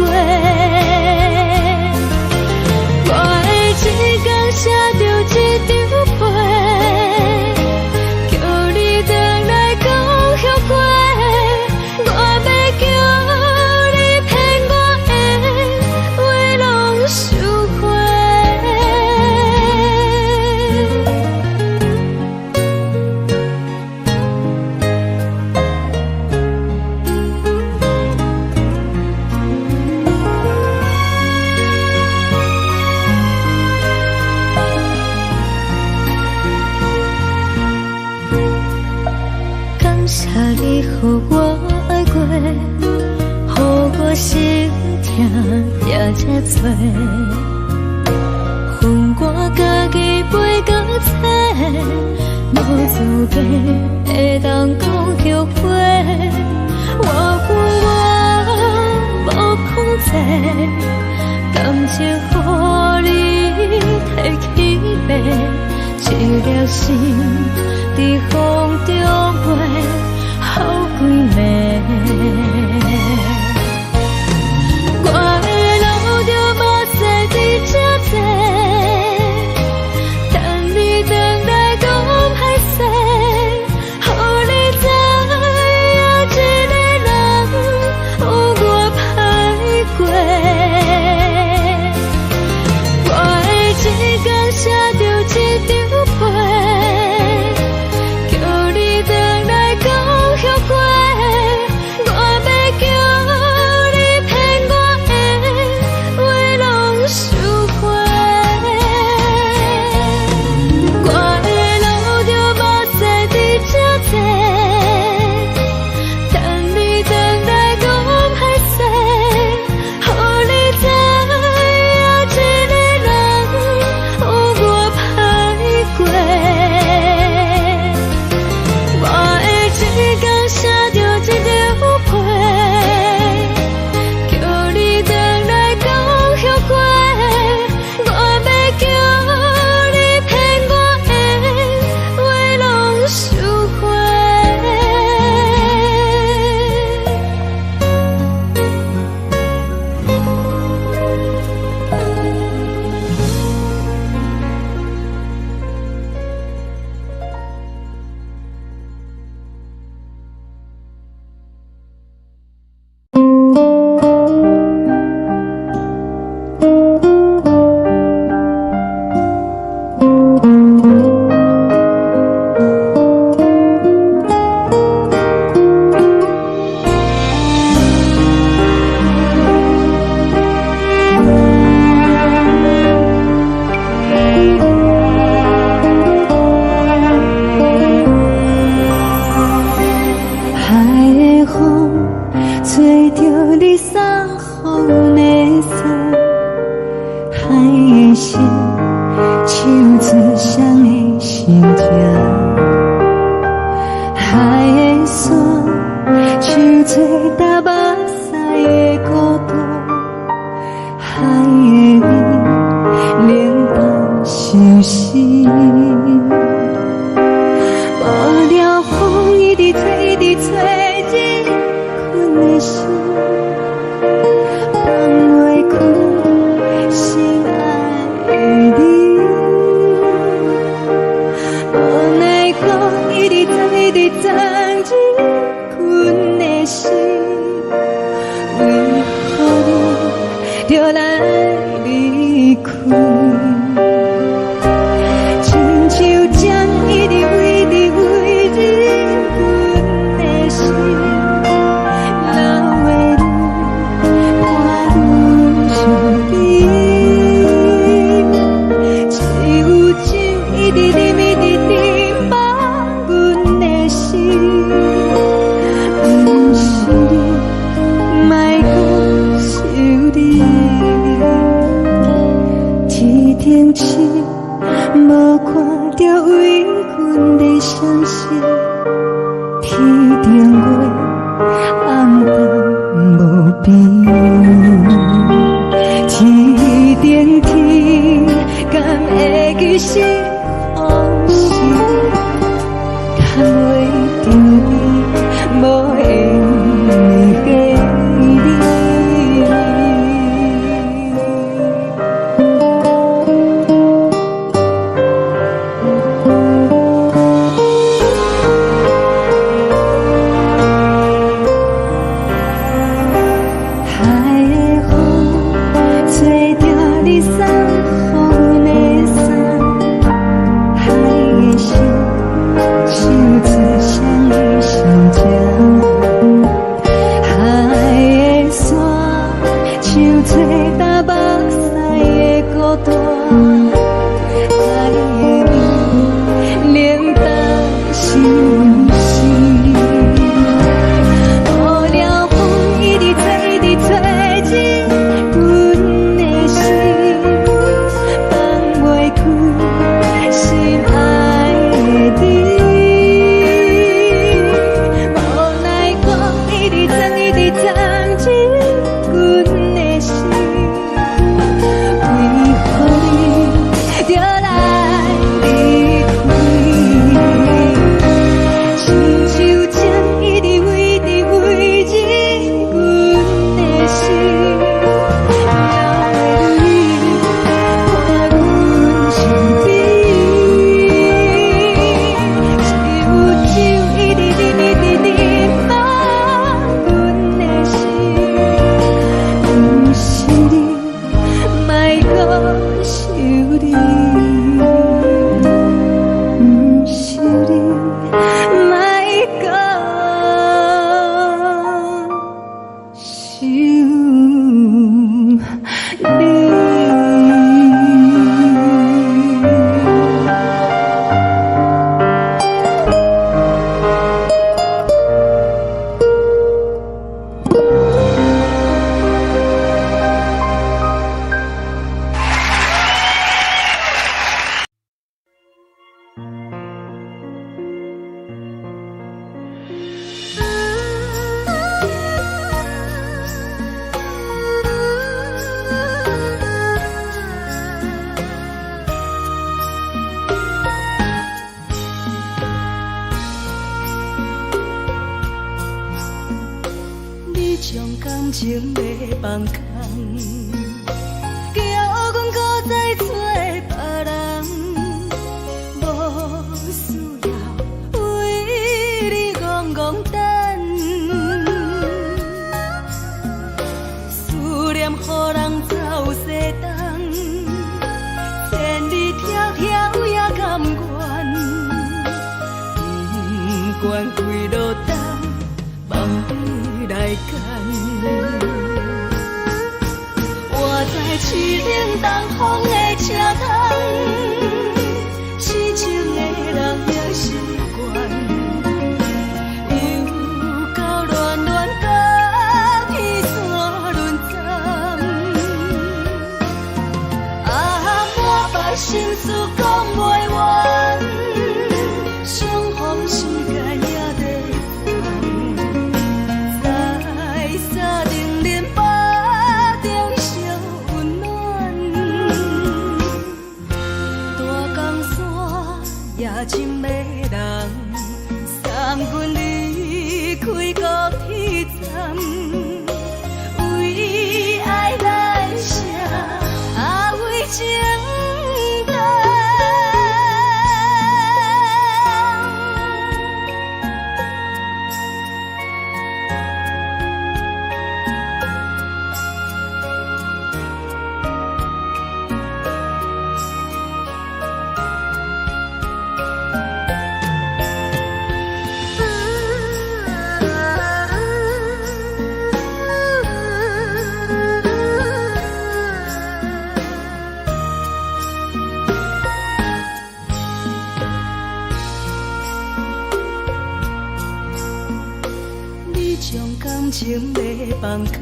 A: 我會一工寫著一張批，叫你轉來講後悔。我欲叫你騙我的話攏收回。感謝你予我愛過，予我心疼也這多。予我家己飛到找，無資格會當講後悔。我有我無控制，感情予你提去爬，一粒心佇風中飛，予幾暝。我會流著目屎佇這坐，等你轉來講歹勢，予你知影一個人有偌歹過。我會一工寫著一張批，叫你轉來講後悔。我欲叫你騙我的話攏收回。我會流著目屎佇這坐，等你轉來講歹勢，予你知影一個人有偌歹過。我會一工寫著一張批，叫你轉來講後悔。我欲叫你騙我的話攏收回。海的風吹著你送予阮的衫，海的心唱出誰的心情，海的山唱出踏目屎的孤單，海的味冷淡相思。無聊風一直吹，一直吹，入阮的心，放袂開心愛的你。無奈何一直鑽，一直鑽入阮的心，為何你著來離開？親像針一直飛，一直飛入阮邊，天頂天，敢會記是予是？牽袂著你，無緣的你。海的風，吹著你送予阮的衫，海的心，唱出誰的心情？海的沙，唱出東北西的孤單。海的味，冷淡相思。無聊風一直吹，一直吹進阮的心，放袂開心愛的你。無奈風一直鑽，一直鑽進阮的心，為何你著來離開？親像情一直圍，一直圍進阮的心，流的淚伴阮身邊。只有酒一直啉，一直啉滿阮的心，毋是你，莫閣想你，毋是你，莫閣想你。
B: 你將感情欲放空，叫阮閣再找別人，無需要為你戇戇等，思念予人走西東，千里迢迢也甘願，不管幾落冬，放你來揀。我在凄冷東風的車窗，痴情的人已習慣，又到暖暖甲天山輪轉，啊，满腹心事講袂完，相逢時間也在轉，在三重林腹中相溫暖，大江山也真迷人，送阮離開高鐵站，為愛來寫，啊為情等。你將感情欲放空，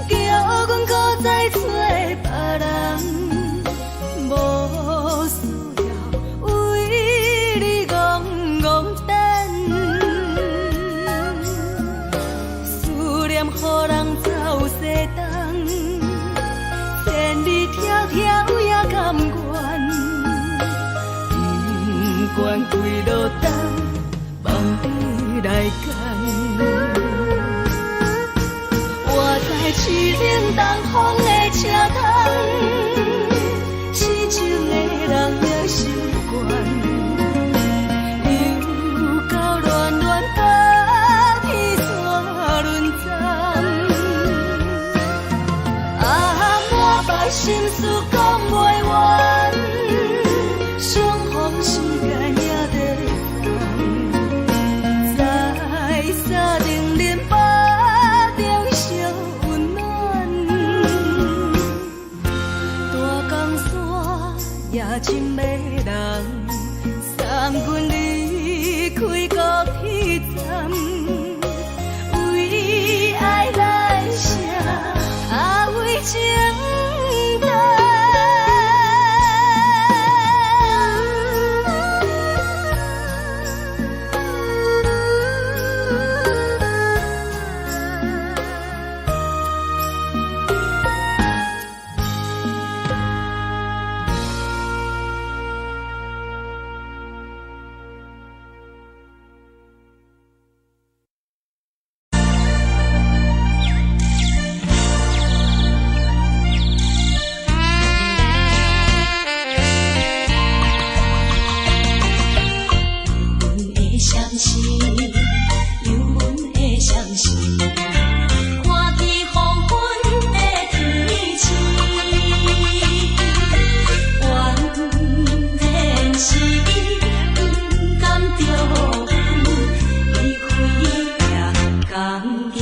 B: 叫阮閣再找別人，無需要為你戇戇等，思念予冬，望你來共。我在凄冷東風的車窗，痴情的人也心懸，又到暖暖北天山輪站。啊，滿腹心事講袂完，相逢時間也短暫，在三重林腹中相溫暖。大江山也真迷人，送阮離開高鐵站，為愛來寫，啊為情等。
C: 阮的相思，有阮的相思，看见黃昏的天星，原來是伊不甘著阮，伊飛也共去。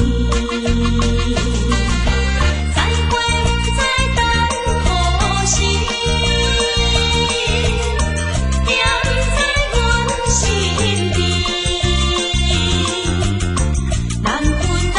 C: 再會不知等何時，惦在阮身邊。難分難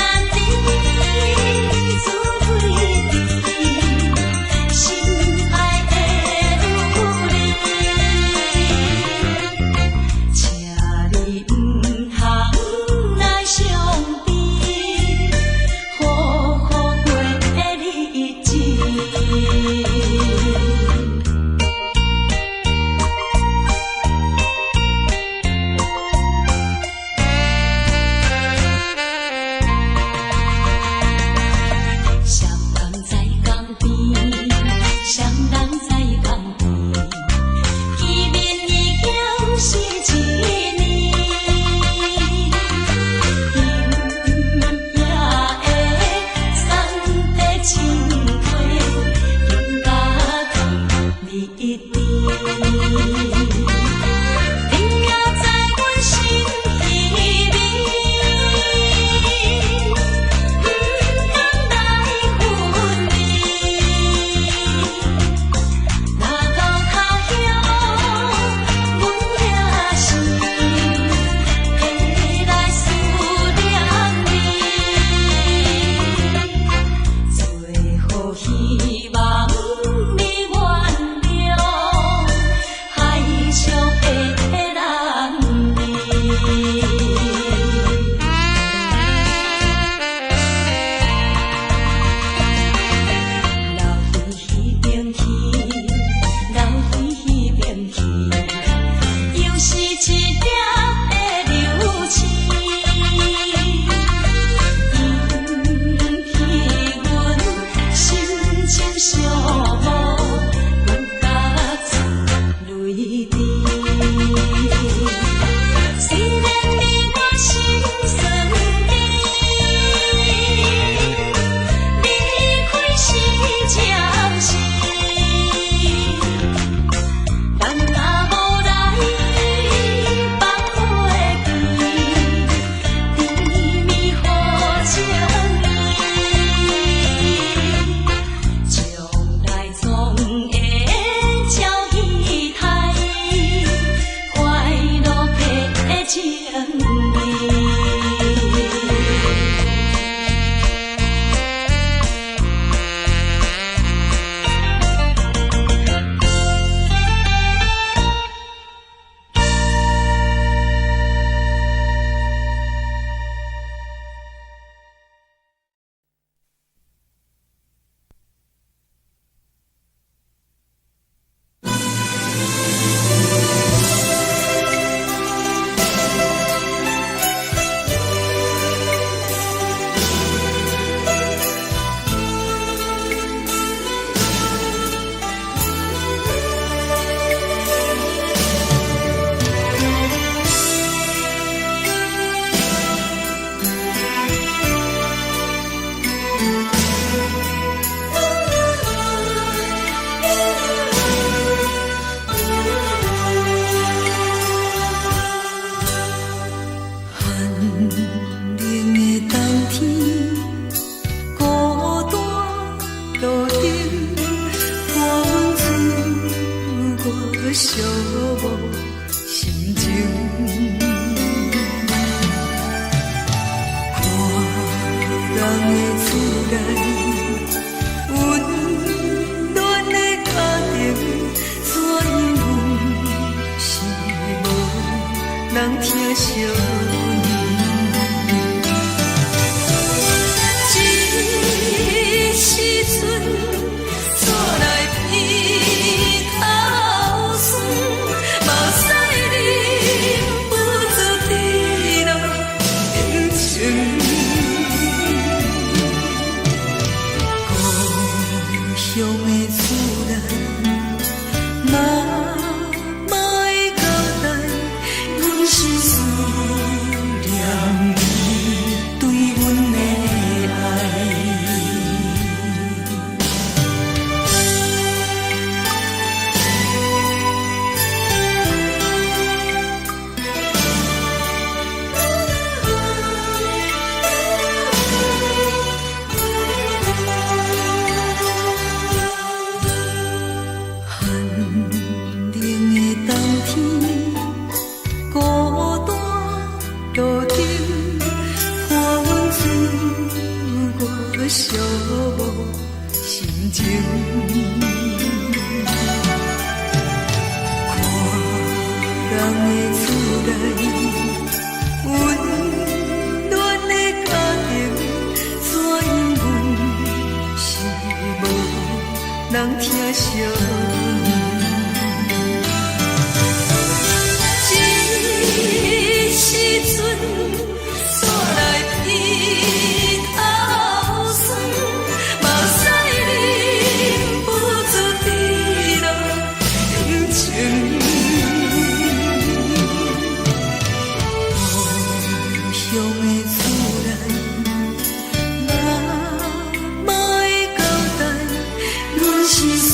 B: 年。這時陣，煞來鼻頭酸，目屎忍不住滴落眼睛。故鄉的厝內，媽媽的交代，阮是思念你對阮的愛。寒冷的冬天，孤單路燈，看阮自我寂寞心情。看人的厝內，溫暖的家庭，怎樣阮是無人疼惜你。這時陣，煞來鼻頭酸，目屎忍不住滴落眼睛。故鄉的厝內，媽媽的交代，阮是思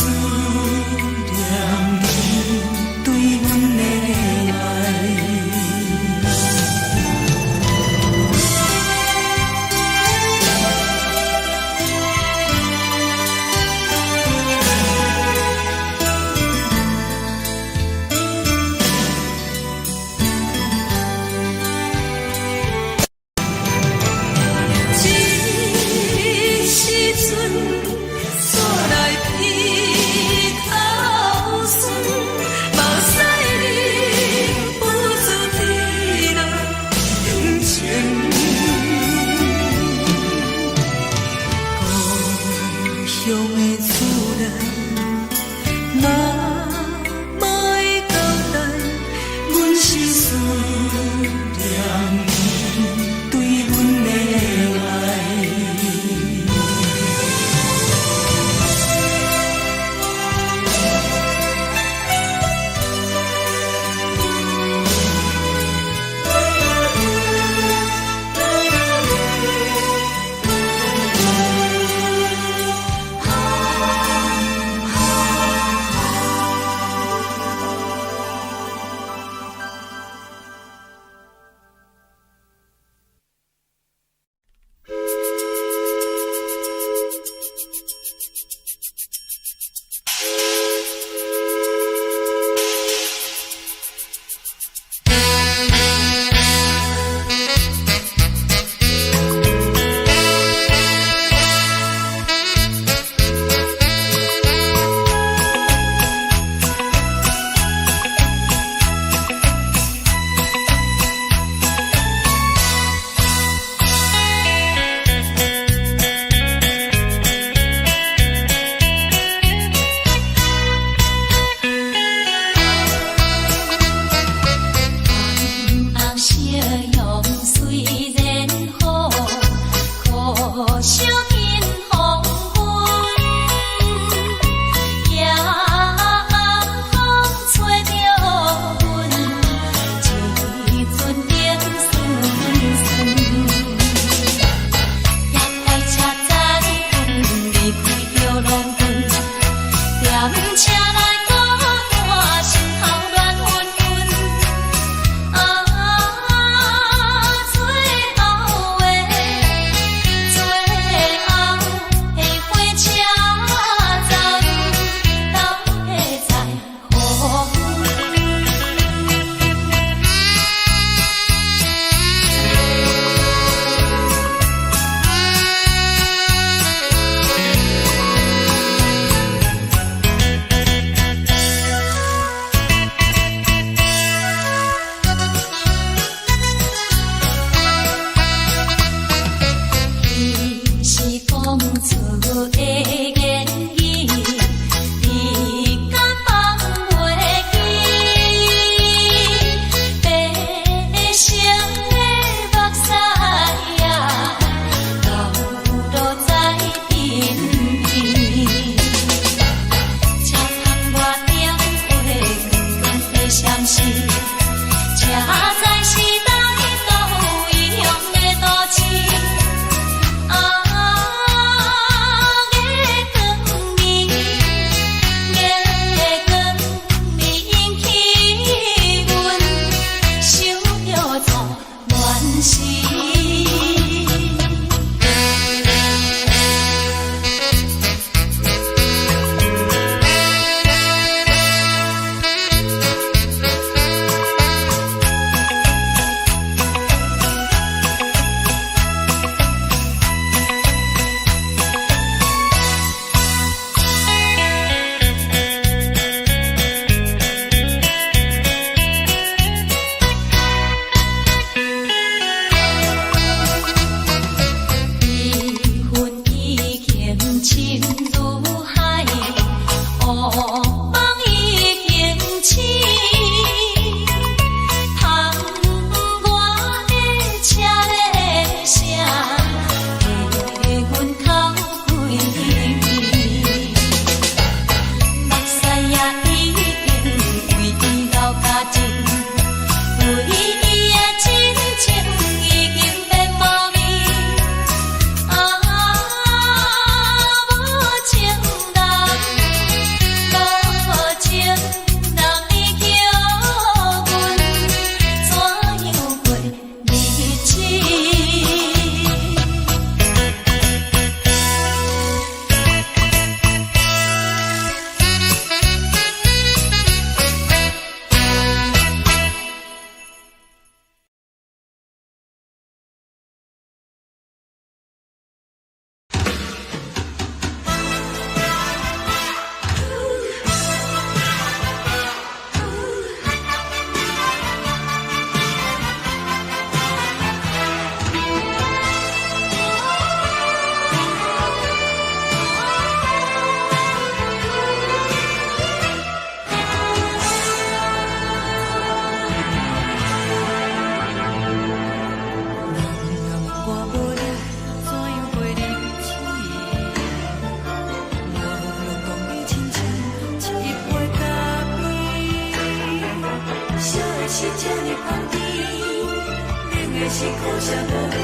B: 的是苦涩無味，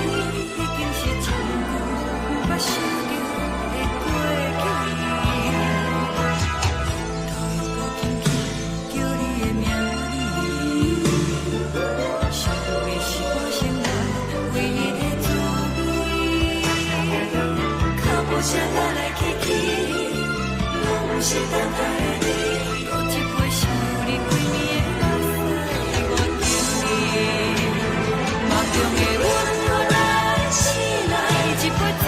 B: 已經是真久毋捌想著的過去。頭又閣輕輕叫你的名字，想你是我生活唯一的滋味。腳步聲來來去去，攏毋是等待的你。閣一擺想你規暝的目屎，我等你。夢中的阮來醒來，一杯走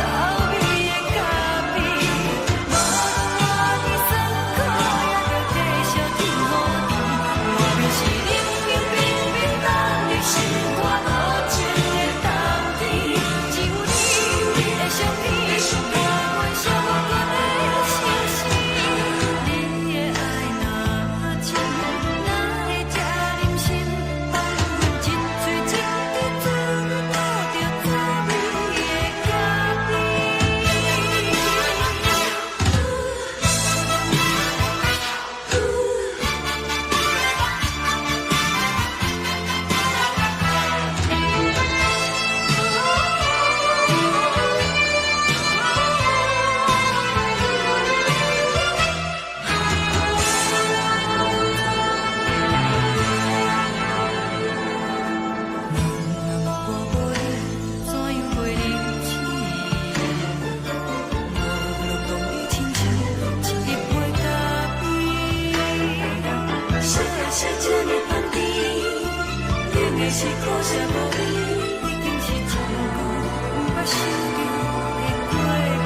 B: 味的咖啡，無論偌尼酸苦，也著繼續天雨甜。莫非是冷冷冰冰凍入心肝無情的冬天？只有你的相片，伴阮寂寞的相思。你的愛若深，哪會這忍心放阮一喙一滴滋味吐著滋味的咖啡？我無你，怎樣過日子？無論講你親像一杯咖啡。啥是這呢香甜？冷的是苦澀無味，已經是真久毋捌想著的過去。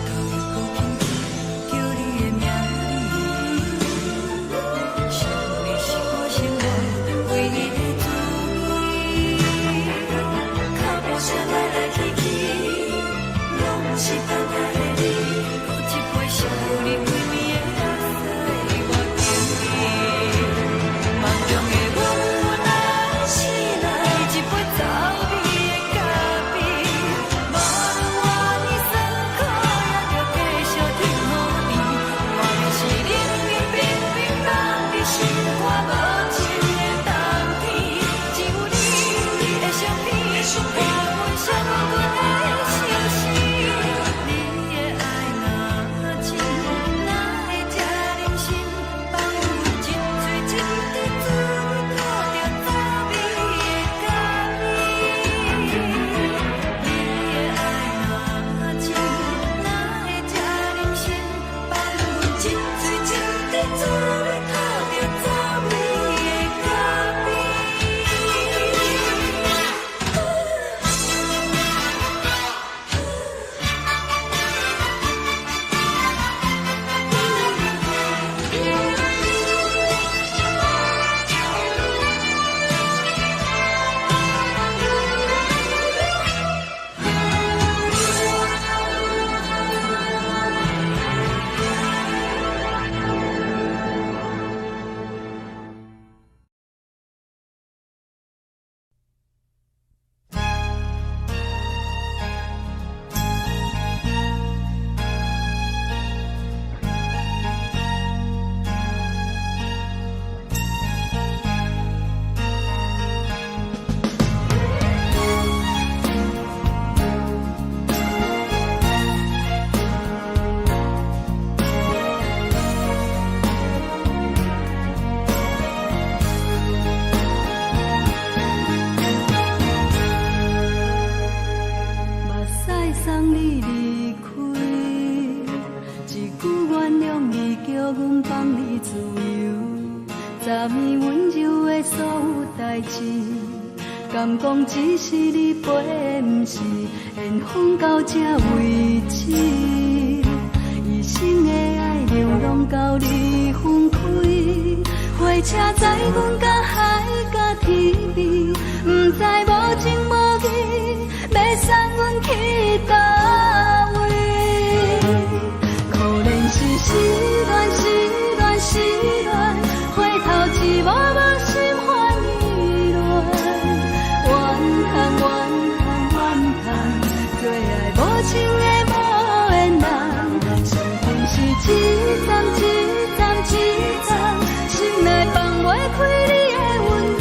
B: 頭又閣輕輕叫你的名字，想你是我生活唯一的滋味。腳步聲來來去去，攏毋是等待的你。閣一擺想你規暝的目屎，我等你。夢中的阮來醒來，一杯走味的咖啡。無論偌尼酸苦，也著繼續天雨甜。莫非是冷冷冰冰凍入心肝無情的冬天？只有你的相片，伴阮寂寞的相思。你的愛若深，哪會這忍心放阮一喙一滴滋味吐著滋味的咖啡？你的愛若深，哪會這忍心放阮一喙一滴滋味吐著滋味的咖啡？目屎送你離開，一句原諒你，叫阮放你自由。昨暝溫柔的所有代誌，敢講只是你陪的，毋是緣分到這為止。一生的愛流浪到你分開，火車載阮到海角天邊，毋知無情無義，欲送阮去佗位？可憐是失戀，失戀，失戀，回頭一幕幕心煩意亂，怨嘆怨嘆怨嘆，做愛無情的無緣人，傷痕是一層一層一層，心內放袂開你的溫暖。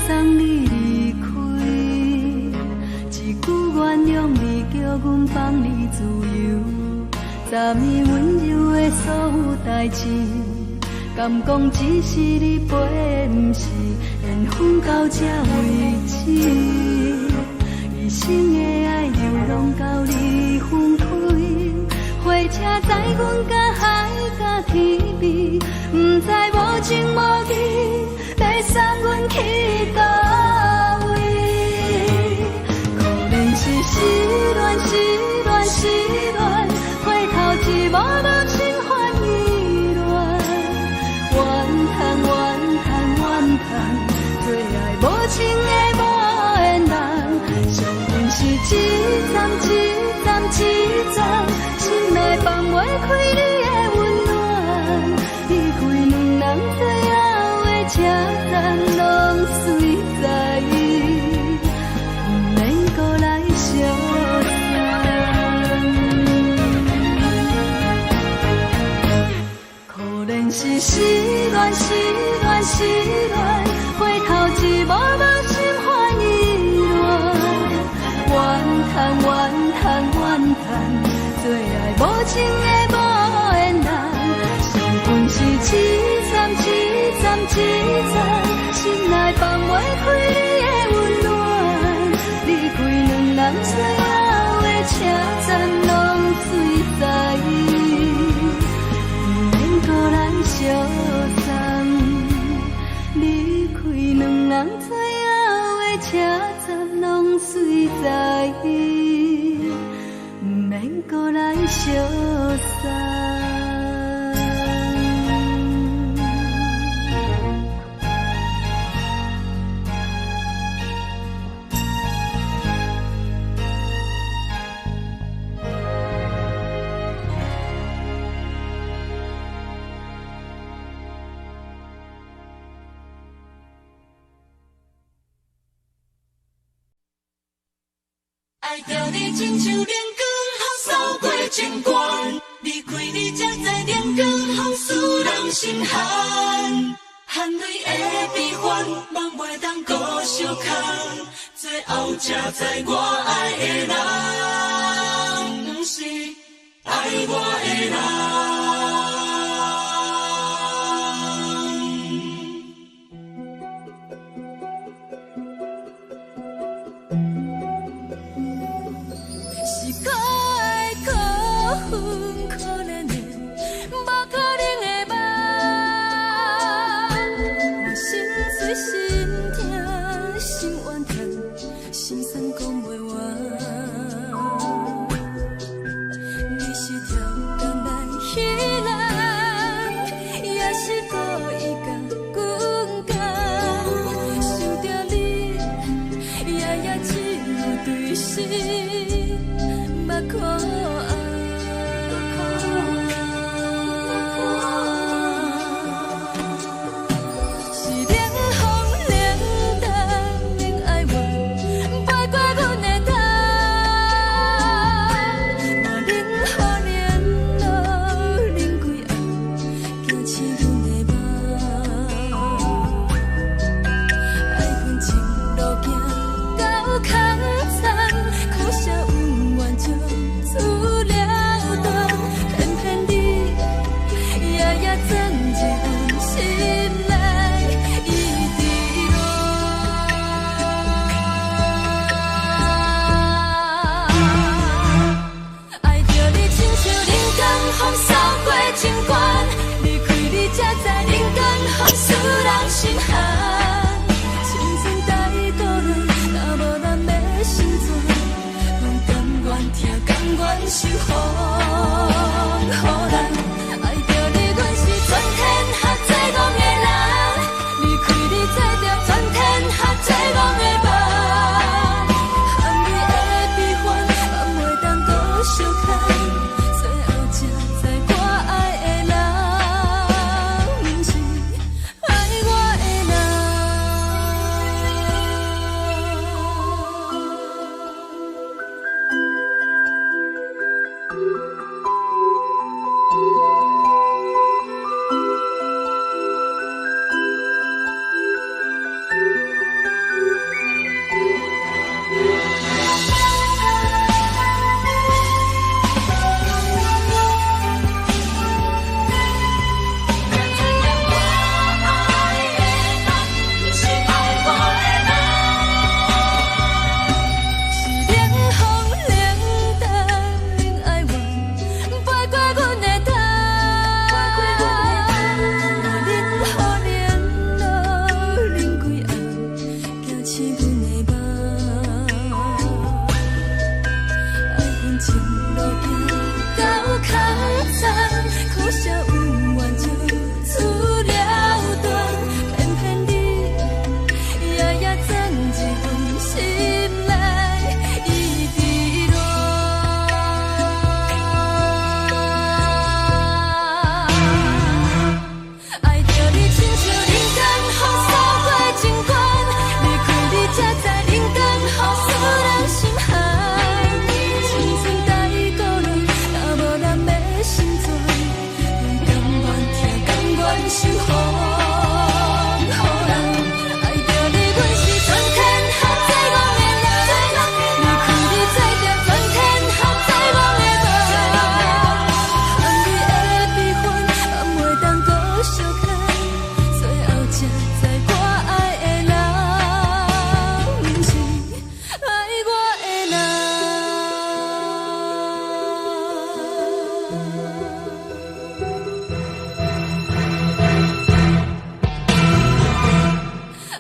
B: 送你離開，一句原諒你，叫阮放你自由。昨暝溫柔的所有代誌，敢講只是你陪的，毋是緣分到這為止。一生的愛流浪到你分開，火車載阮甲海甲天邊，毋知無情無義，欲送阮去佗位？可憐是失戀，失戀，失戀，回頭一幕幕心煩意亂，怨嘆怨嘆怨嘆，做愛無情的無緣人，傷痕是一站一站一站，心內放袂開你的溫暖，離開兩人最後的車站，攏隨在伊，毋免閣來相送。可憐是失戀，失戀，失戀，回頭一幕幕心煩意亂，怨嘆怨嘆怨嘆，做愛無情的無緣人，傷痕是一站一站一站，心內放袂開你的溫暖，離開兩人最後的車站，攏隨在伊，毋免閣來相送。離開兩人最後的車站，攏隨在伊，毋免閣來相送。
C: 愛著你親像冷光予掃過情關，離開你才知冷光予使人心寒，含淚的悲歡，夢袂當閣相牽，最後才知我愛的人，毋是愛我的人。
B: 是可愛可恨可憐的，無可能的夢。我心碎心疼心怨嘆，心酸講袂完。你是超工來彼人，也是故意共阮講。想著你，夜夜只有對心目苦紅。是冷風冷淡免哀怨，飛過阮的頭。嘛冷雨連落冷規暗，驚醒阮的夢。愛恨情路行到空残，可惜恩怨就此了斷。偏偏你夜夜鑽入阮心內，一直亂。愛著你親像冷光予掃過情關，離開你才知冷光予使人心寒。青春太孤單，若無人欲成全，阮甘願疼，甘願受風雨難。愛著你，阮是全天下最戇的人，離開你做著全天下最戇的夢。含淚的悲歡，放袂當閣相牽，最後才知我愛的人，毋是愛我的人。醒阮的夢。愛阮情路行到空藏，可惜姻緣就此了斷，偏偏你夜夜鑽入阮心內，一直戀。愛著你親像冷風雨掃過情關，離開你才知冷風雨使人心寒。青春太孤單，若無人欲心存，阮甘願疼，甘願受風雨人。愛著你，阮是全天下最戇的人，離開你才定全天下最戇的夢。含淚的悲歡，放袂當閣相牽，最後才知我愛的人，毋是愛我的人。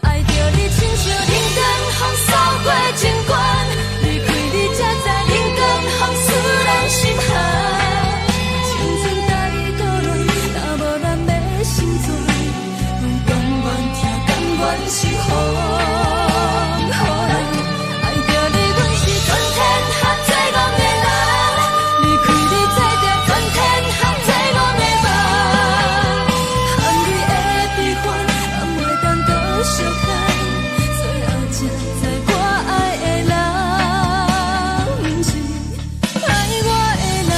B: 愛著你親像冷風雨掃過情關，離開你才知冷風雨使人心寒。青春太孤單，若無人欲心存，阮甘願疼，甘願受風雨人。愛著你，阮是全天下最戇的人，離開你才定全天下最戇的夢。含淚的悲歡，放袂當閣相牽，最後才知我愛的人，毋是愛我的人。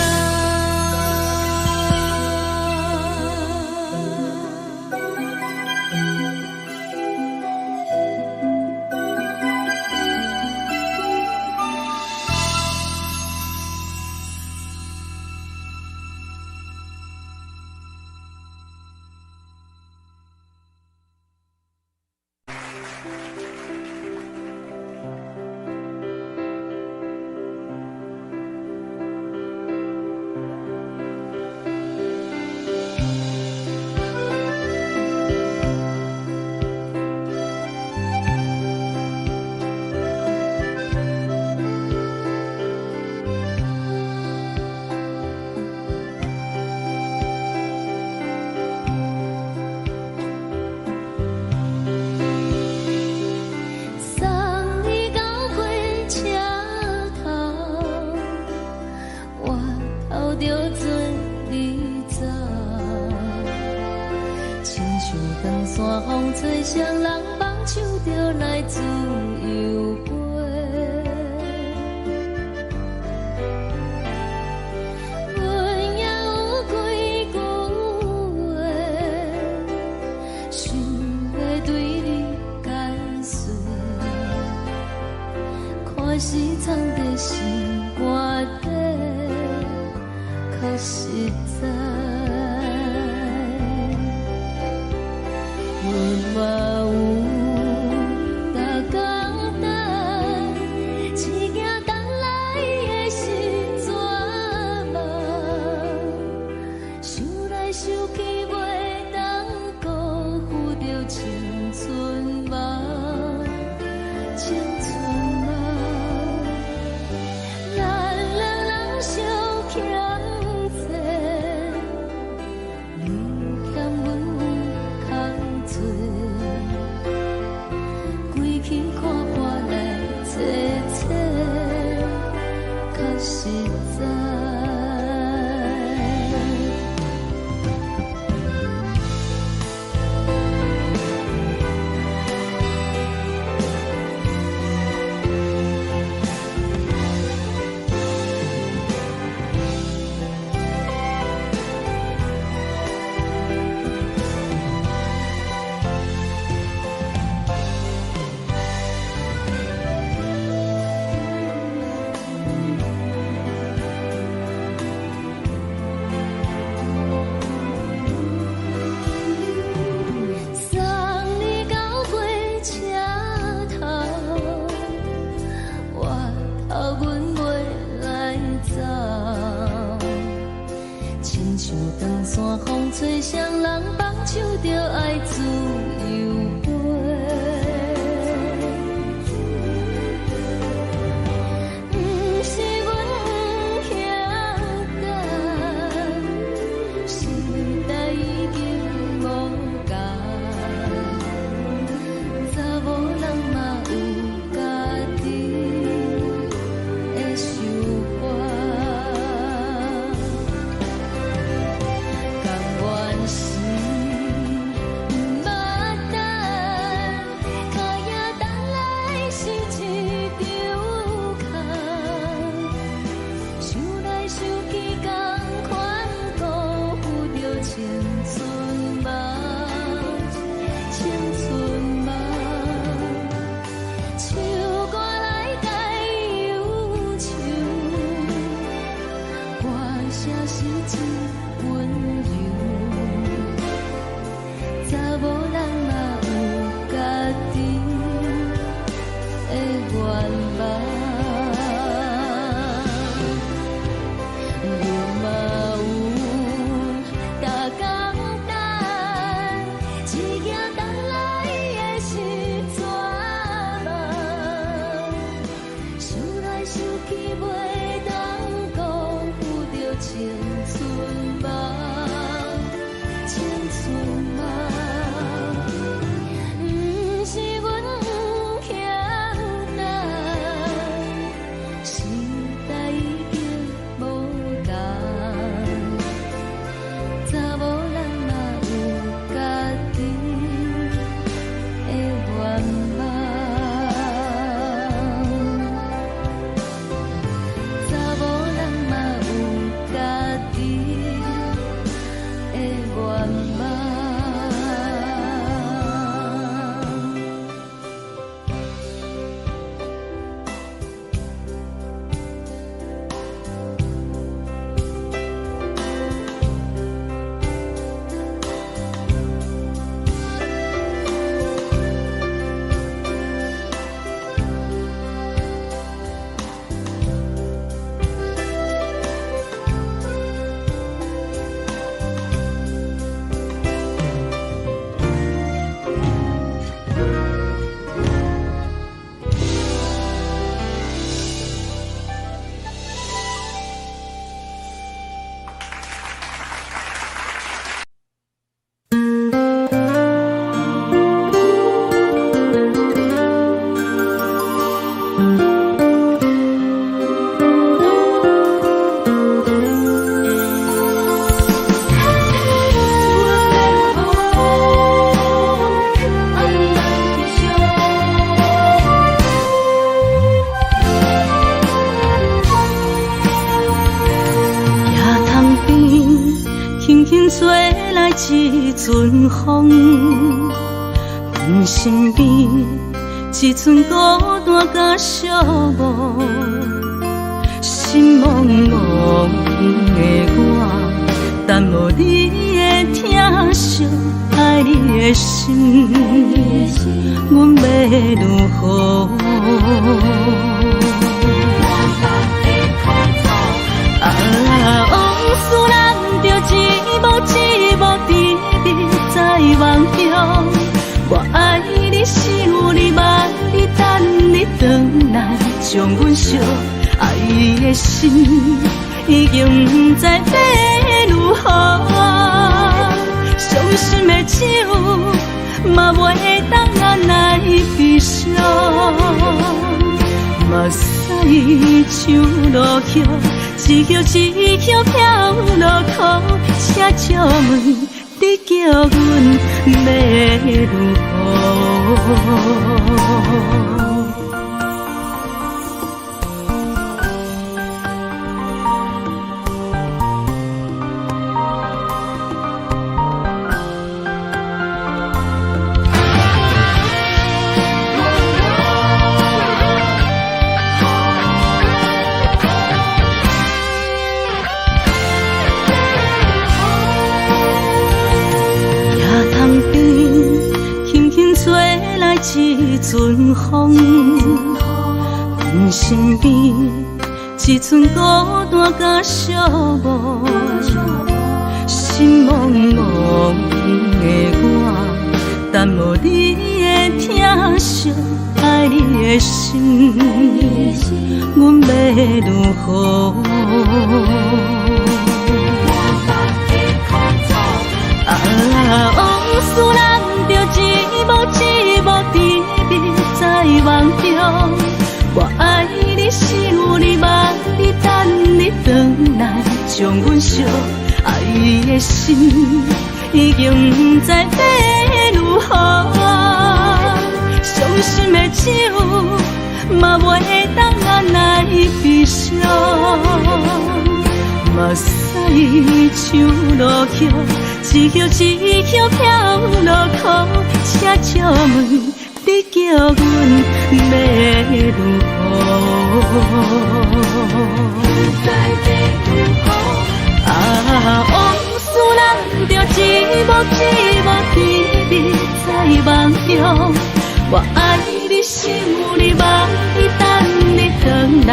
A: 送你到火車頭，我偷著做你走，親像長山風吹雙人放手就來自由飛。阮也有幾句話，想欲對你解說，看是藏佇心肝底，較實在。阮嘛有逐工等，一行等來的是绝望，想來想去袂當辜負著青春夢，青春夢。咱兩人相欠債，你欠阮有空做，規氣看破來找找，較實在。
B: 唱歌來解憂愁，歌聲是真溫柔。查某人嘛有家己的願望，阮嘛有逐工等，一行等來的是绝望，想來想去袂當辜負著青春夢，青春夢。毋是阮毋肯等，時代已經無仝，查某人嘛有家己的願望，查某人嘛有家己的願望。
C: 野塘邊，輕輕吹來一陣風，阮身邊一陣孤單佮寂寞，心茫茫的我，等無你的疼惜，愛你的心，阮欲如何？啊，往事咱就一幕一幕甜蜜在夢中。我愛你，想你，望你，等你轉來，將阮惜。愛的心已經不知欲如何，傷心的酒嘛袂當按來悲傷。目屎像落雨，一葉一葉飄落苦，請借問你叫阮欲如何？野塘邊，輕輕吹來一陣風，阮身邊一陣孤單佮寂寞，心茫茫的我，等無你的疼惜，愛你的心，阮欲如何？啊，往事咱就一幕一幕甜蜜在夢中。我愛你，想你，望你，等你轉來，將阮惜。愛的心已經不知欲如何，傷心的酒嘛袂當按來悲傷。目屎像落雨，一葉一葉飄落苦，請借問你
B: 你叫阮欲如何？啊，往事咱著一幕一幕甜蜜在夢中。我愛你，想你，望你，等你轉來，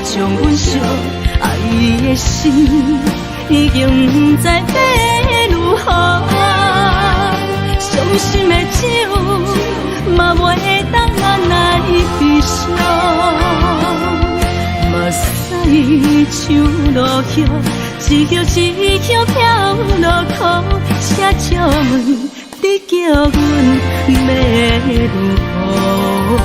B: 將阮惜愛的心已經毋知欲如何。傷心的酒嘛袂當按捺悲傷。目屎像落雨，一葉一葉飄落苦，請借問你叫阮欲如何？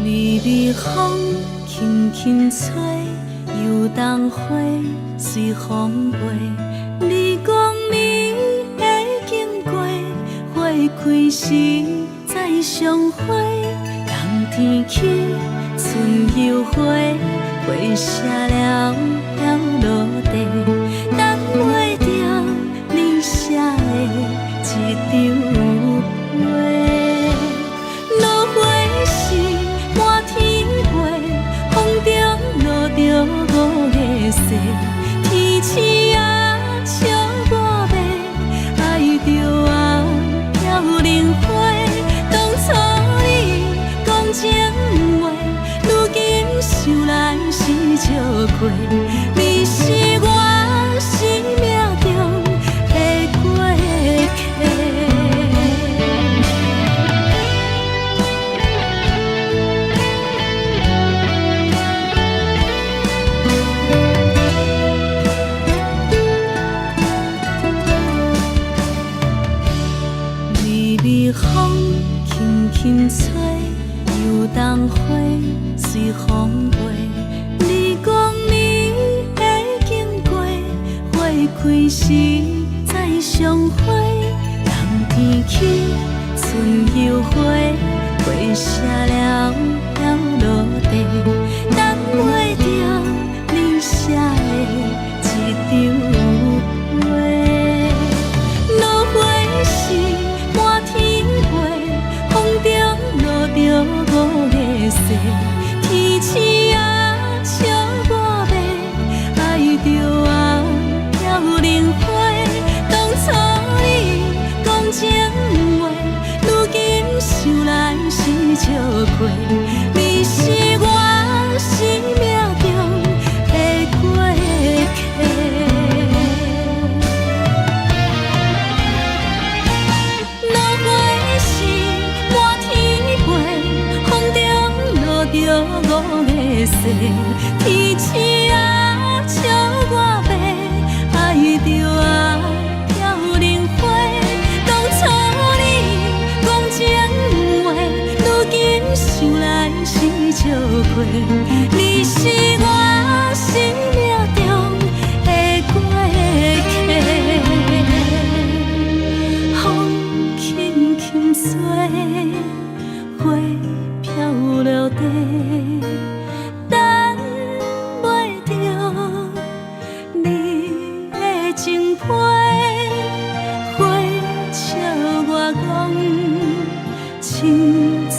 B: 微微風輕輕吹，油桐花隨風飛。你講你會經過，花開時再相會。冬天起，春又回，花謝了飄落地，等袂著你寫的這張批。落花是滿天飛，風中落著五个誓，天星仔笑我欲愛著啊飄零花。當初你講情話，如今想來是笑虧。你是我生命中的過客。微微風輕輕吹，油桐花隨風飛。你講你會經過，花開時再相會。冬天起，春又回，花謝了飄落地，等袂著你寫的這張批。落花是滿天飛，風中落著五个誓，天星仔笑我欲愛著啊飄零花。當初你講情話，如今想來是笑虧。你是我生命中的過客。落花是滿天飛，風中落著五个誓，天星仔笑我欲愛著啊飄零花。當初你講情話，如今想來是笑虧。你是我生命中的過客。風輕輕吹，花飄落地，等袂著你的情批，花笑我講青春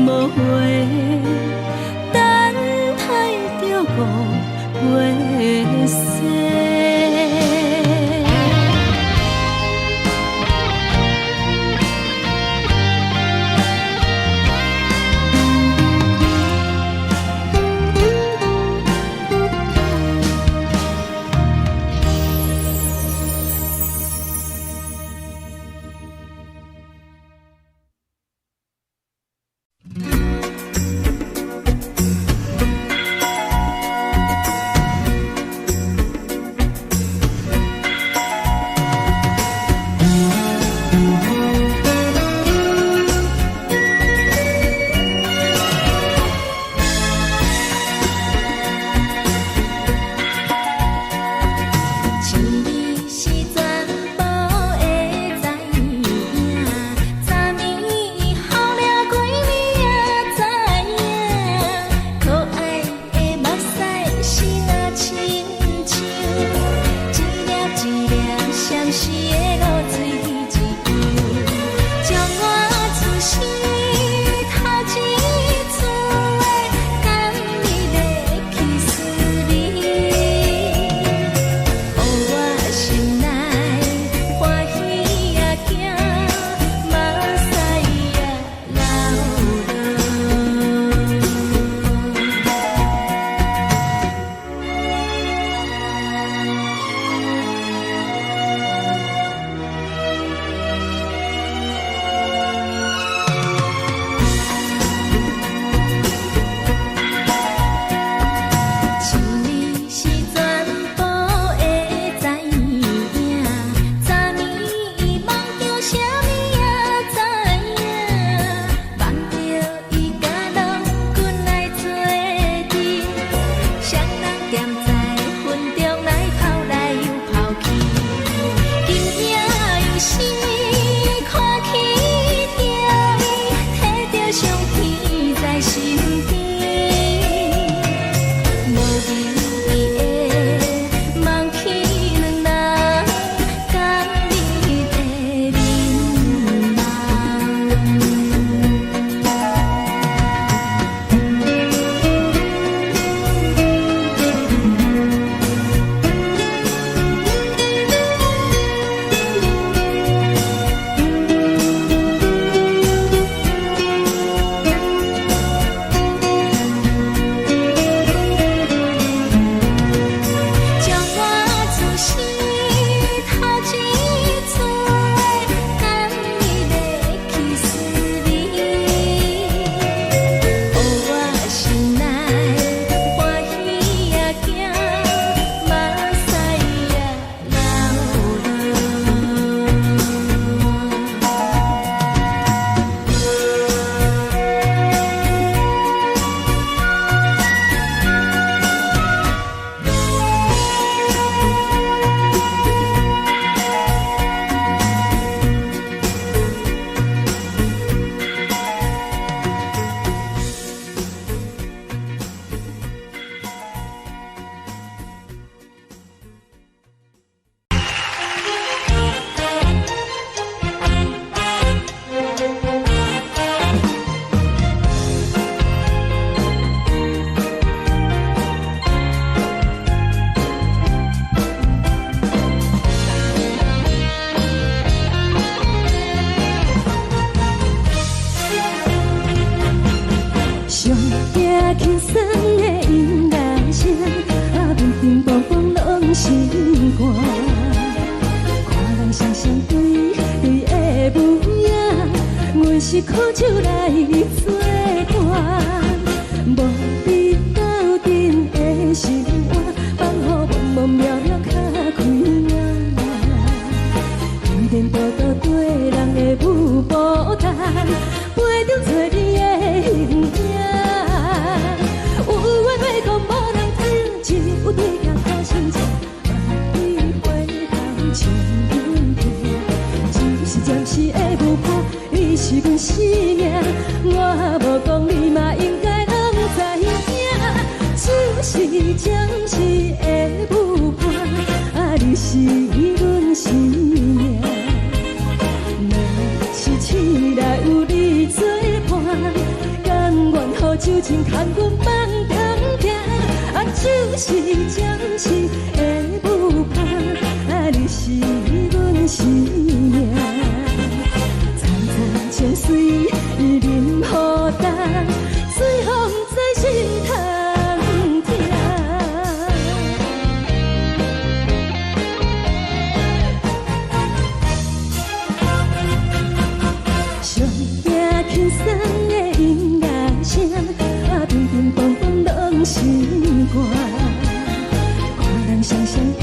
B: 無話，等待著五月雪。鬆的音樂聲，啊，乒乒乓乓攏心肝。看人雙雙對對的舞影，阮是苦酒來做伴，無你鬥陣的生活，放予茫茫渺渺較開眼。依然獨獨綴人的舞步單，陪著找你的形影。有緣欲講無人聽，只有對鏡苦心情，萬里回頭唱阮聽。只是暫時的舞伴，你是阮生命，我無講你嘛應該攏知影。只是暫時的舞伴，啊，你是阮生命。若是醒來有你做伴，甘願予酒精牽阮放長行。啊，只是暫時的舞伴，啊，你是阮生命。層層情水淋予干，水予毋知心通疼。上驚輕鬆的音樂聲，啊，乒乒乓乓攏心肝。看人雙雙對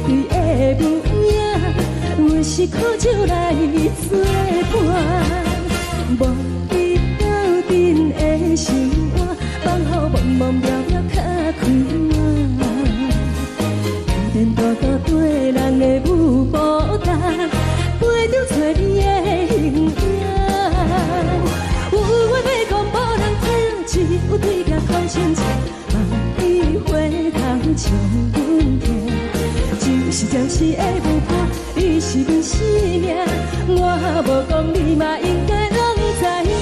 B: 對的舞影，阮是苦酒來做伴，無你鬥陣的生活，放予茫茫渺渺較開眼。依然獨獨綴人的舞步單，陪著找你的形影。有緣欲講無人聽，只有對鏡苦心情，萬里回頭唱阮聽。只是暫時的舞伴，你是阮生命，我無講你嘛應該攏知影。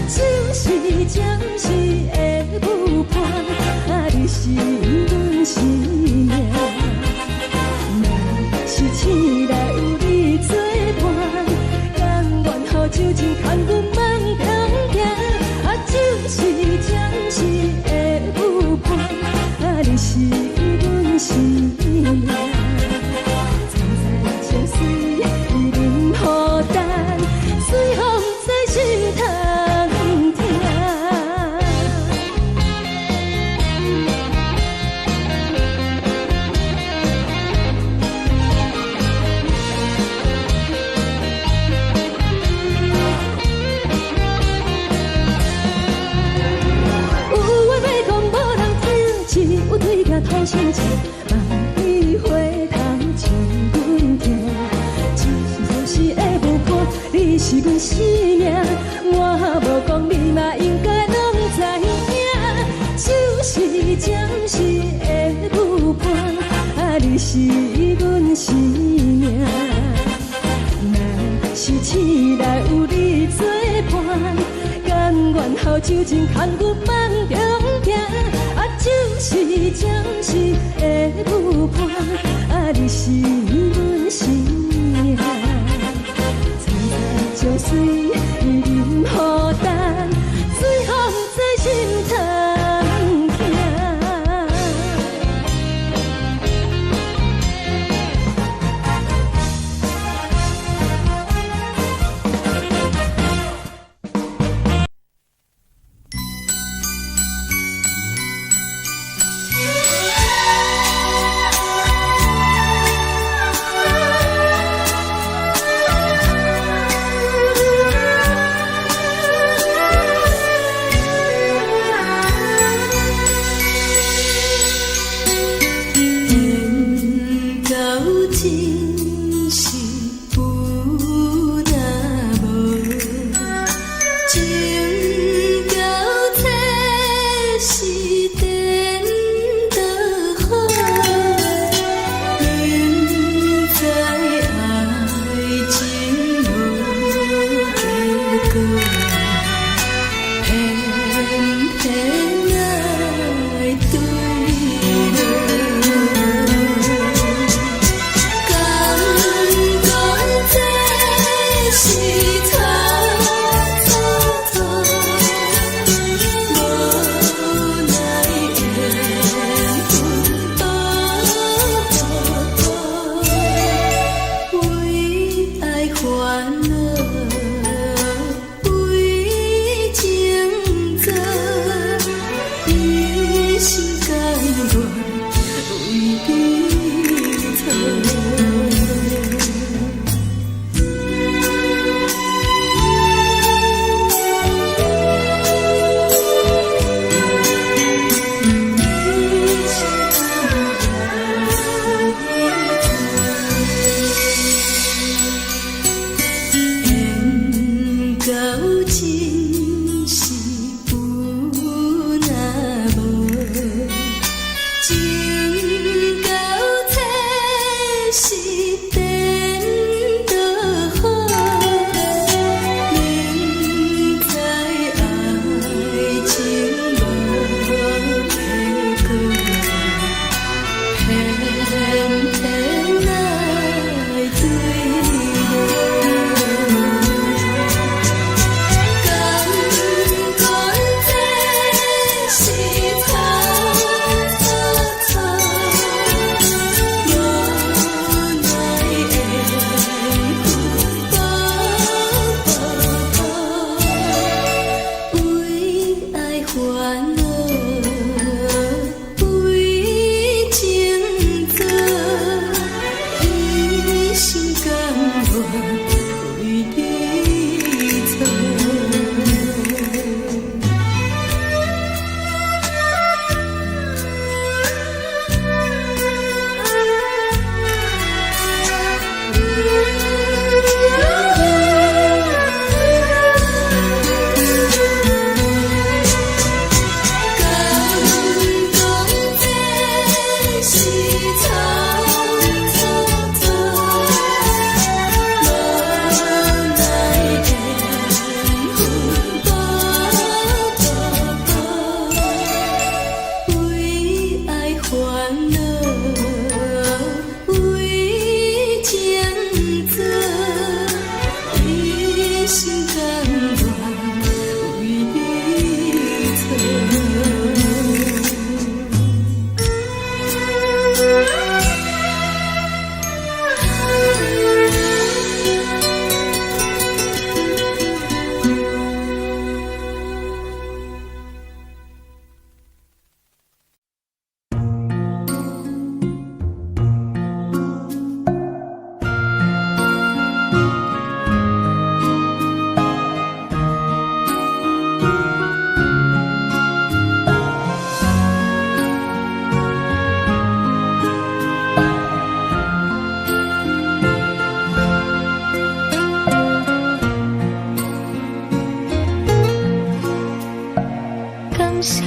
B: 只是暫時的舞伴，啊，你是阮生命。若是醒來有你做伴，甘願予酒精牽阮放長行。啊，只是暫時的舞伴，啊，你是阮生命。層層情水淋予干，水予毋知心通疼。有話欲講無人聽，只有對鏡吐心情，萬里回頭唱阮聽。只是暫時的舞伴，你是阮生命，我無講你嘛應該攏知影。只是暫時的舞伴，啊，你是阮生命。若是醒來有你做伴，甘願予酒精牽阮放長行。啊，只是暫時的舞伴，啊，你是阮生命。層層情水淋予干，水予毋知心通疼。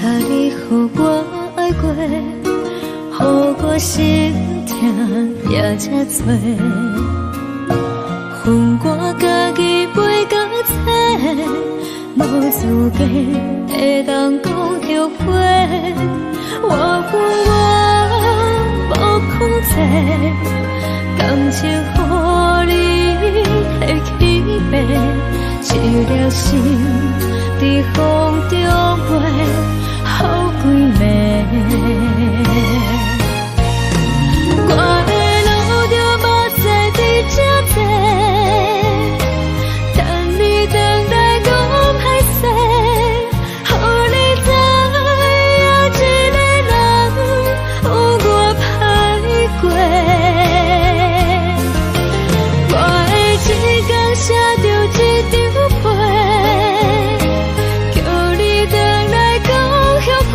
A: 你予我愛過，予我心疼也這多。恨我家己袂到找，無資格會當講後悔。我有我無控制，感情予你提去爬，一粒心佇風中飛，予規暝。我會流著目屎佇這坐，等你轉來講歹勢，予你知影一个人有偌歹過。我會一工寫著一張批，叫你轉來講後悔。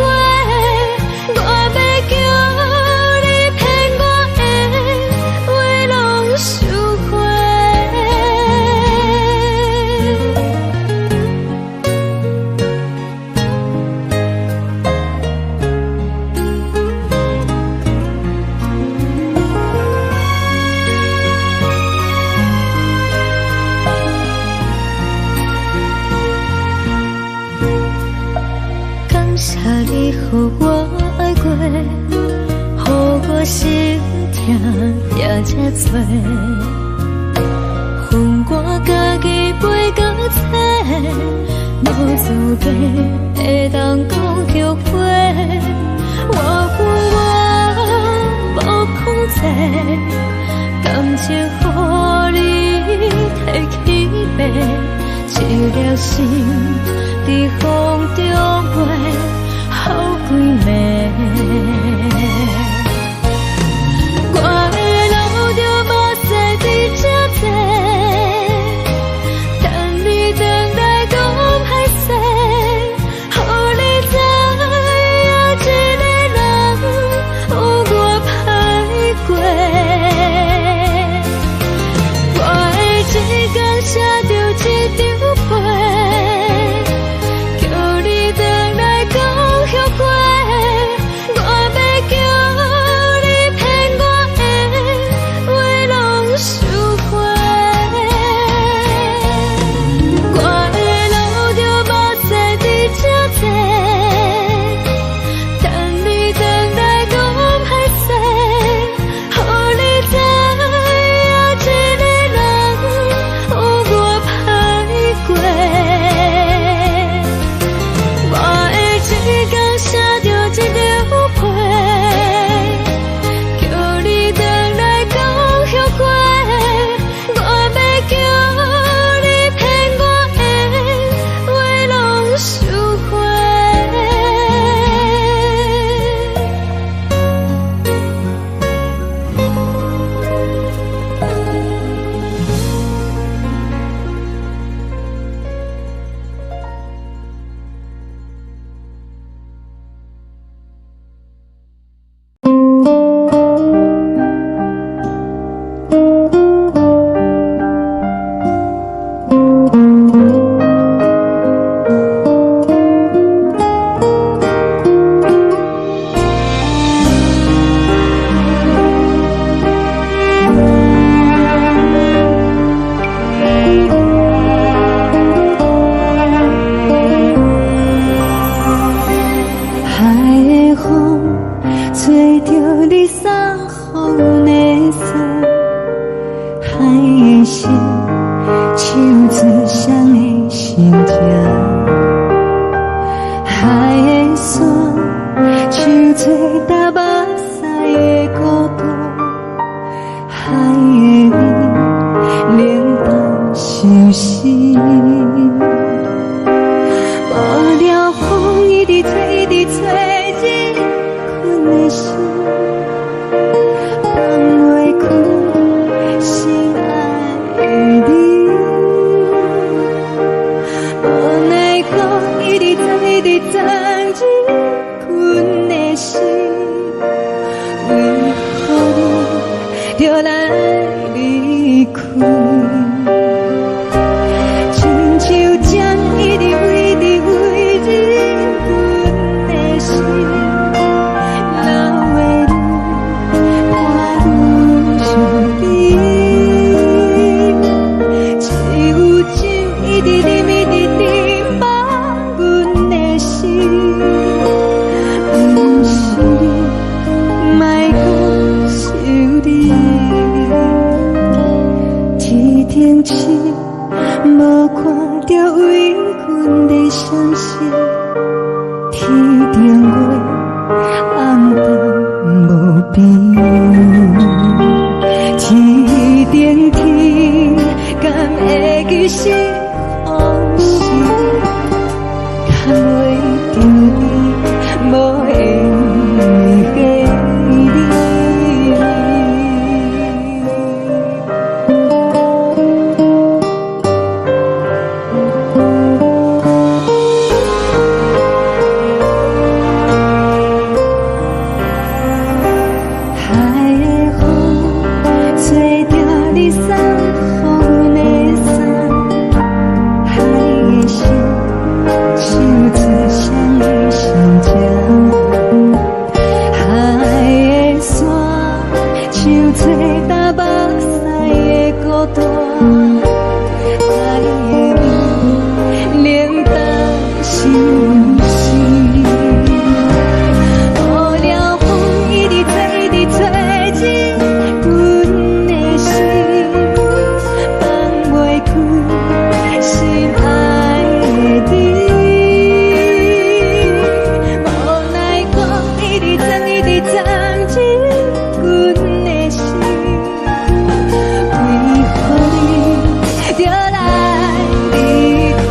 A: 我欲叫你騙我的話攏收回。感謝你予我愛過，予我心疼也這多。恨我家己袂到找，無資格會當講後悔。我有我無控制，感情予你提去爬，一粒心佇風中飛，予規暝。我會流著目屎佇這坐，等你轉來講歹勢，予你知影一個人有偌歹過。我會一工寫著一張批，叫你轉來講後悔。我欲叫你騙我的話攏收回。我會流著目屎佇這坐，等你轉來講歹勢，予你知影一個人有偌歹過。我會一工寫著一張批，叫你轉來講後悔。我欲叫你騙我的話攏收回。海的風吹著你送予阮的衫，海的心唱出誰的心情，海的山唱出踏目屎的孤獨，海的雨冷淡相思。無聊風一直吹，一直吹，入困的心，放袂開心愛的你。無奈何一直鑽，一直鑽入困的心，為何你著來離開？親像針一直飛，一直飛入阮的閃閃，天頂月暗淡無邊，天頂天，敢會記是予是？牽袂著你，無緣的你。海的風，吹著你送予阮的衫，海的心，唱出双双情。海的山，像做担目屎的孤單。海的味，冷淡相思。無聊風一直吹，一直吹入阮的心，放袂開心愛的你。無奈雨一直鑽，一直鑽入阮的心，為何你著來離開？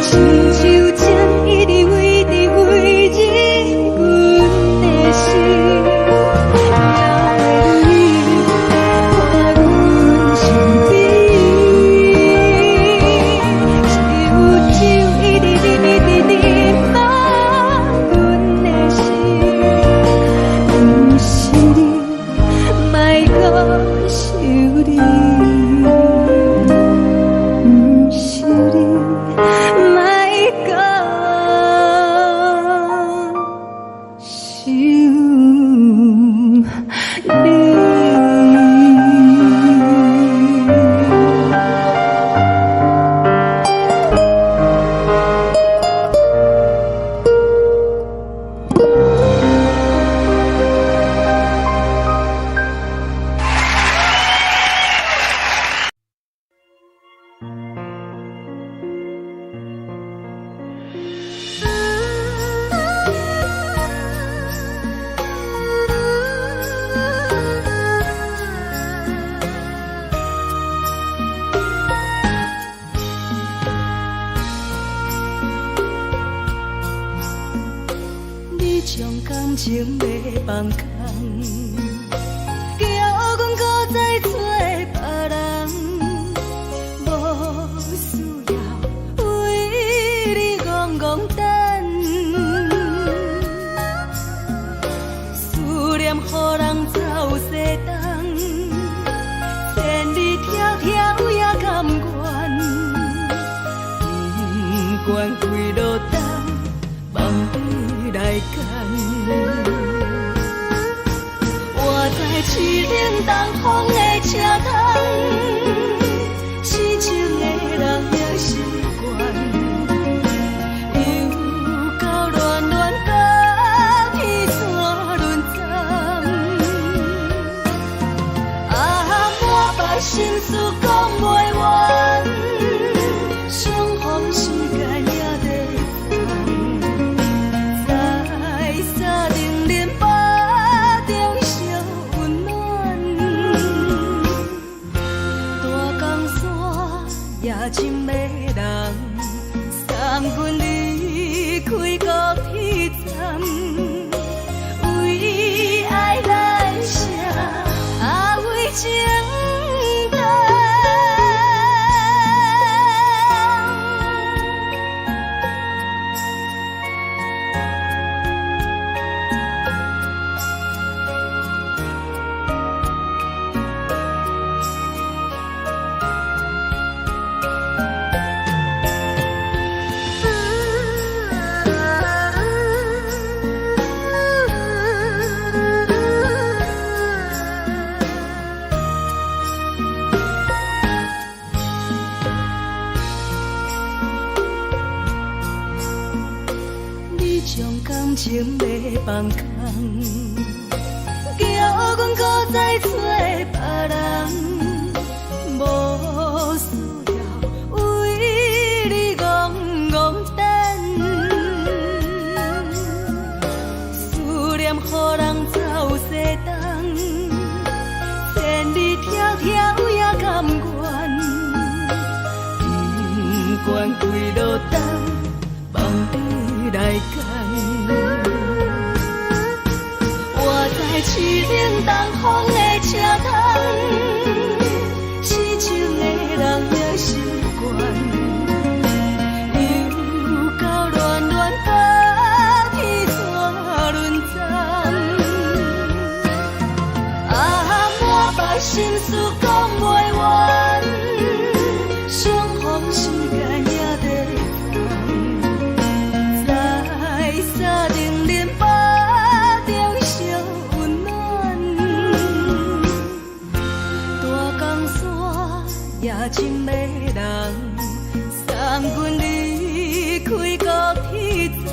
A: 親像針一直圍直圍入阮的心，留你伴阮身邊。只有酒一直啉，一直啉滿阮的心，毋是你，莫閣想你，毋是你，莫閣想你。
B: 你將感情欲放空，叫阮閣再找別人，無需要為你戇戇等，思念予人走西東，千里迢迢也甘願，不管幾落冬，放你來揀。我在凄冷東風的車窗，痴情的人已習慣，又到暖暖甲天山轮转，啊，满腹心事講袂完，相逢時間也短暫，在三重林腹中相溫暖，大江山也真迷人，送阮離開高鐵站，為愛來寫，啊為情等。你將感情欲放空，叫阮閣再找別人，無需要為你戇等，思念予人走西東，千里迢迢也甘願，不管幾落冬，望你來牽。我知凄冷東風的車窗，痴情的人也習慣。又到暖暖冬天怎輪站？啊，满腹心事講袂完，相逢時間也短暫，在三重恁腹中相溫暖。大江山也真迷人，送阮離開高鐵站，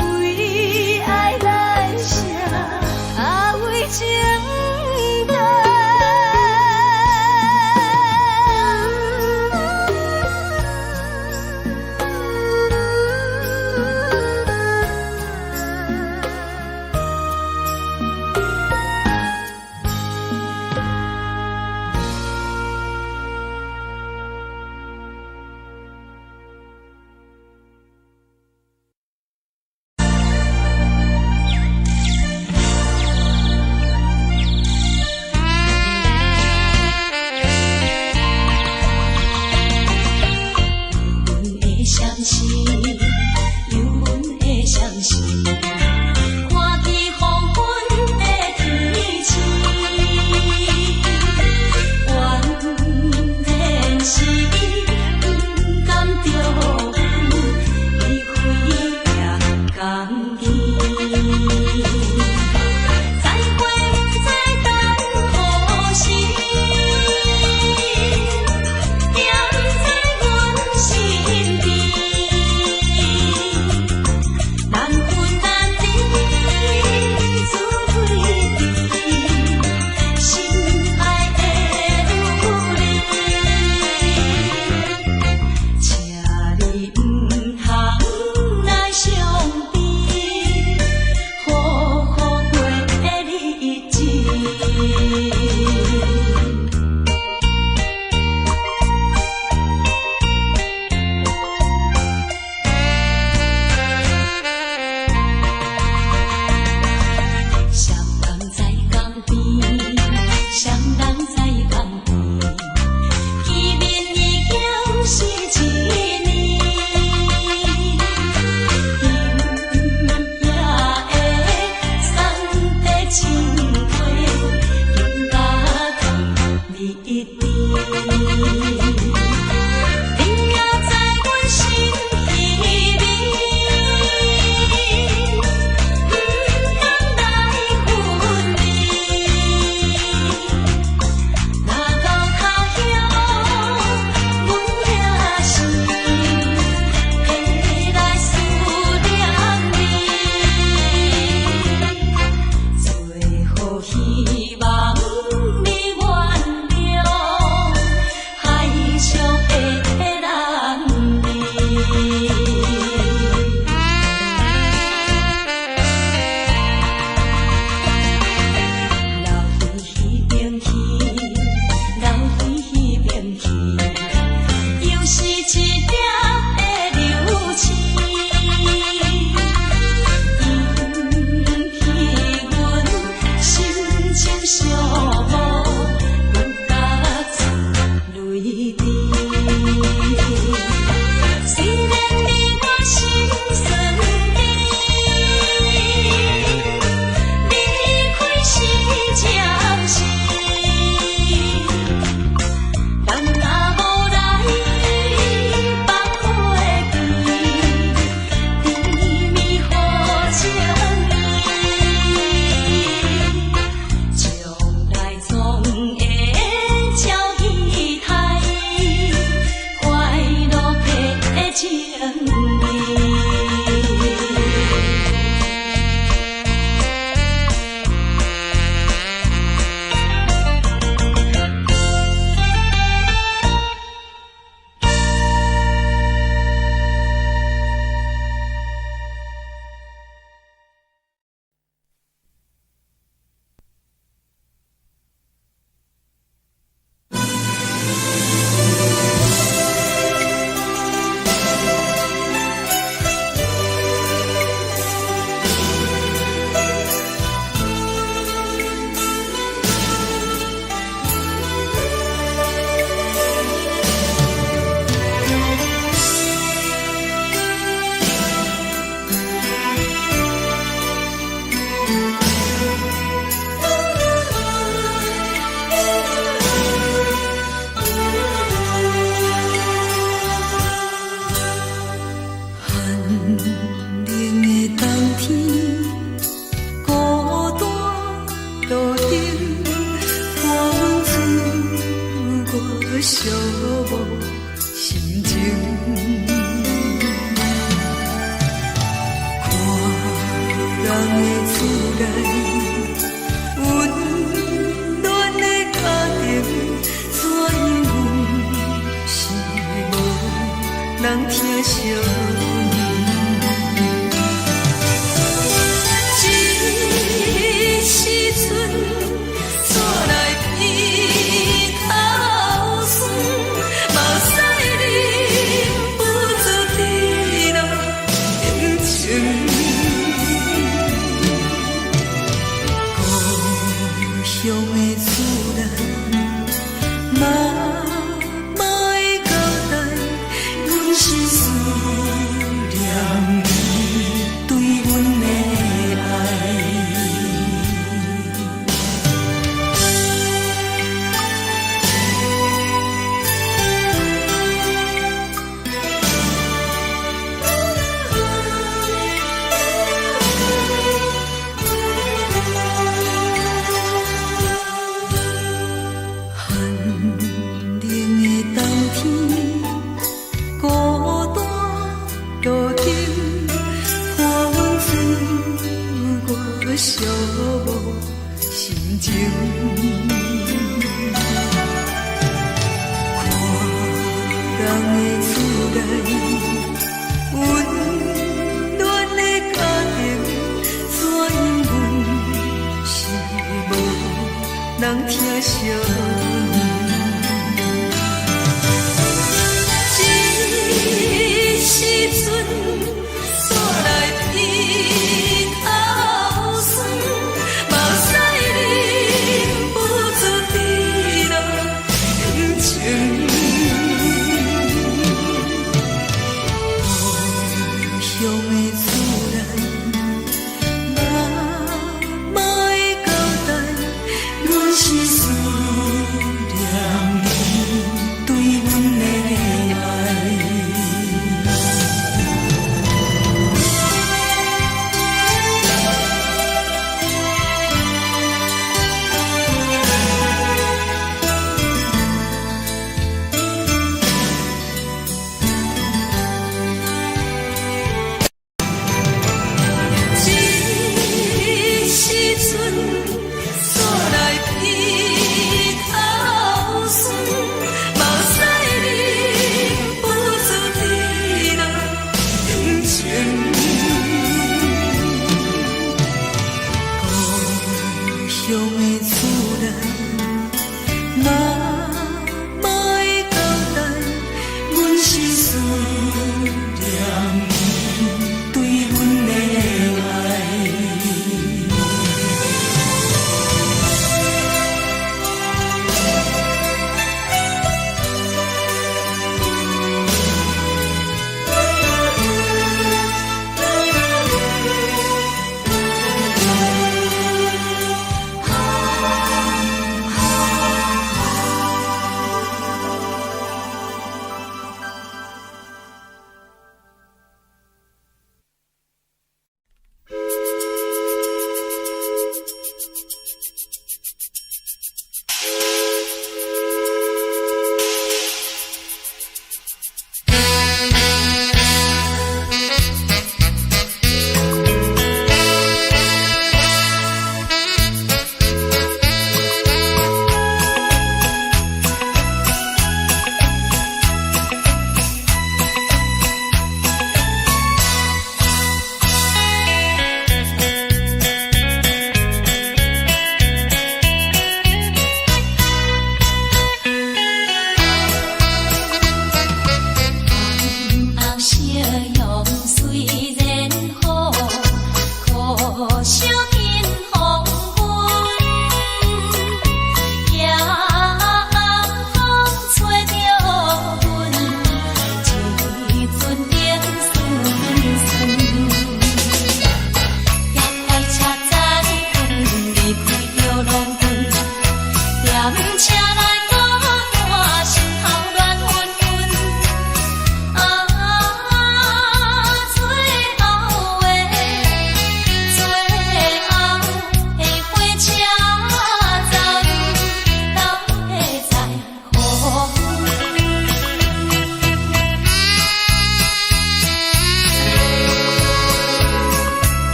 B: 為愛難捨，啊為情難。人疼惜你。這時陣，煞來鼻頭酸，目屎忍不住滴落眼睛。故鄉的厝內，媽媽的交代，阮是思念你對阮的愛。寒冷的冬天，孤單路燈，看阮自我寂寞心情。看人的厝內，溫暖的家庭，怎樣阮是無人疼惜你。這時陣，煞來鼻頭酸，目屎忍不住滴落眼睛。故鄉的厝內，媽媽的交代，阮是思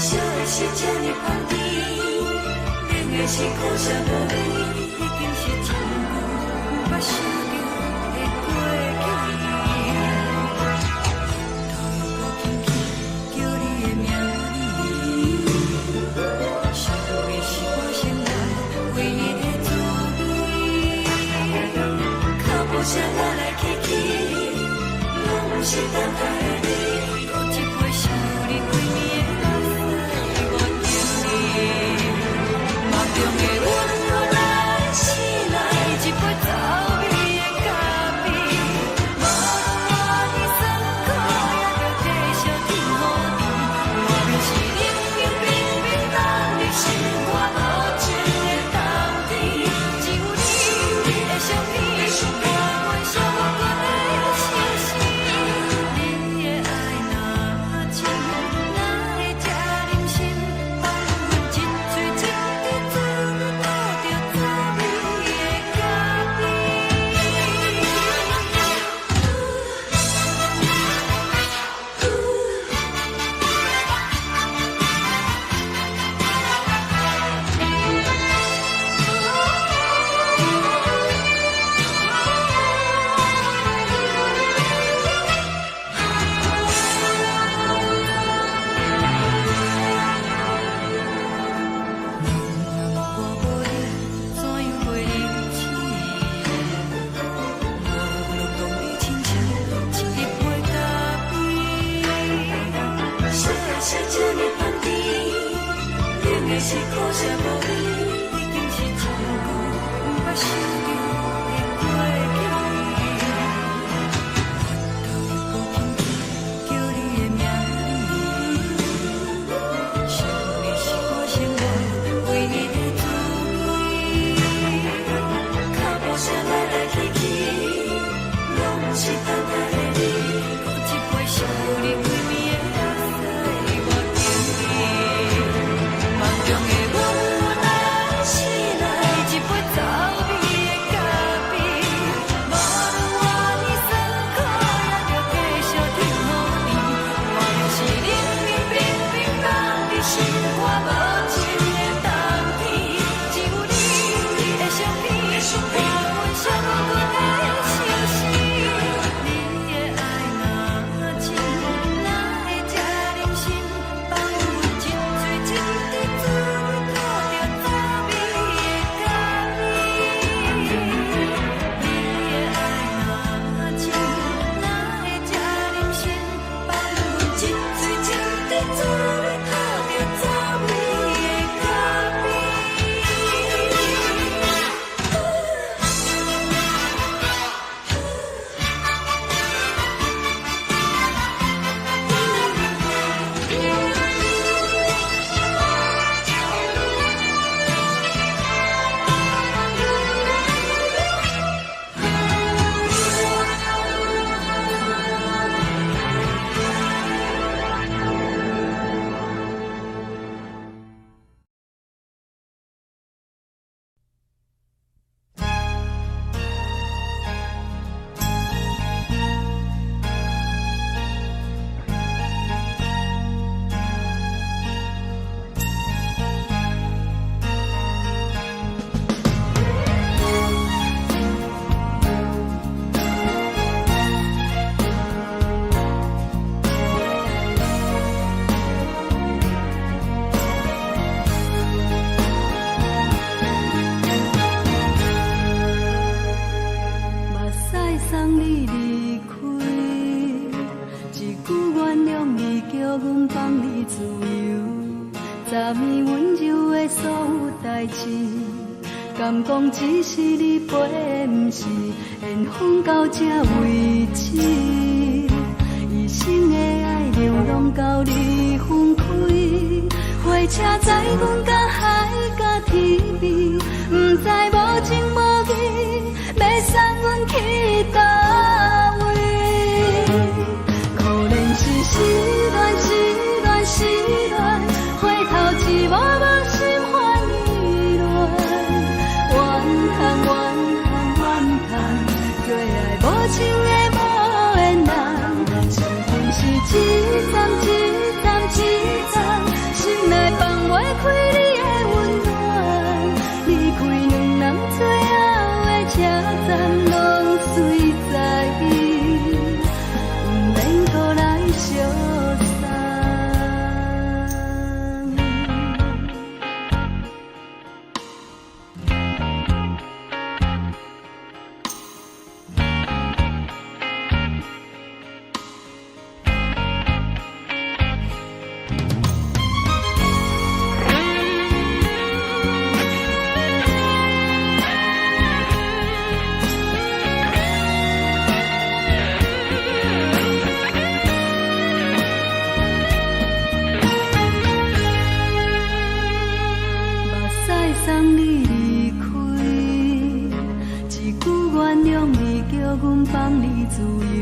C: 燒的是這呢香甜，冷的是苦澀無味，已經是真久毋捌想著的過去。頭又閣輕輕叫你的名字，想你是我生活唯一的滋味。腳步聲來來去去，攏毋是等待的你。閣一杯想你規暝的目屎，我敬你。夢中的阮來醒來，一杯走味的咖啡。無論偌尼酸苦，也著繼續天雨甜。外面是冷冷冰冰等你心肝無情的冬天，只有你的相片，伴阮寂寞的相思。你的愛若真，哪會這忍心放阮一喙一滴做你吐著滋味的咖啡？我無你，怎樣過日子？無論當你親像一杯咖啡，燒的是這呢香甜，冷的是苦澀無味，已經是真久毋捌想著的過去。頭又閣輕輕叫你的名字，想你是我生活唯一的滋味。腳步聲來來去去，攏毋是等待的你。閣一杯想你規暝的目屎，我敬你。夢中的阮來醒來，一杯走味的咖啡。無論偌尼酸苦，也著繼續天雨甜。外面是冷冷冰冰放佇心肝無情的冬天，只有你的相片，伴阮寂寞的相思。你的愛若真，哪會這忍心放阮一喙一滴做你吐著滋味的咖啡？你的愛若真，哪會這忍心放阮一喙一滴做你吐著滋味的咖啡？目屎送你離開，一句原諒你，叫阮放你自由。昨暝溫柔的所有代誌，敢講只是你陪的，毋是緣分到這為止。一生的愛流浪到你分開，火車載阮甲海甲天邊，毋知無情無義，欲送阮去佗位？可憐是失戀，失戀，失戀，回頭一幕幕心煩意亂。怨嘆怨嘆怨嘆，做愛無情的無緣人，傷痕是一層一層一層，心
B: 送你離開。一句原諒你，叫阮放你自由。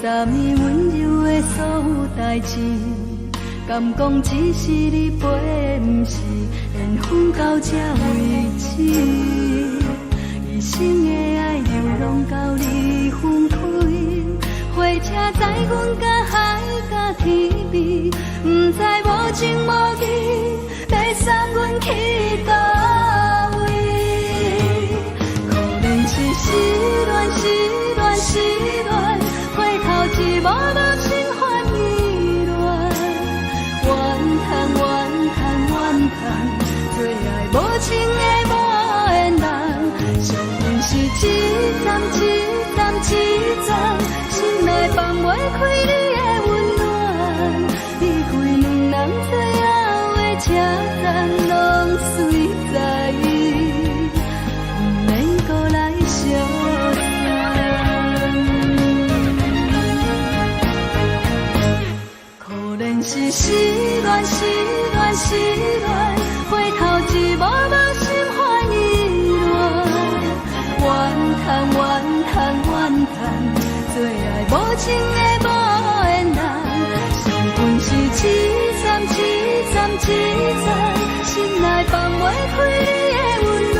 B: 昨暝溫柔的所有代誌，敢講只是你陪，毋是緣分到這為止。一生的愛流浪到你分開，火車載阮甲海甲天邊，毋知無情無義，欲送阮去佗位。可憐是失戀，失戀，失戀，回頭一幕幕心煩意亂。怨嘆怨嘆怨嘆，做愛無情的無緣人，惜阮是一站一站一站，心內放袂開你的溫暖。離開兩人最後的車站，攏隨在伊，毋免閣來相送。可憐是失戀，失戀，失戀，回頭一幕幕心煩意亂。怨嘆怨嘆怨嘆，做愛無情的無緣人，惜阮是一站一站一站，心內放袂開你的溫暖。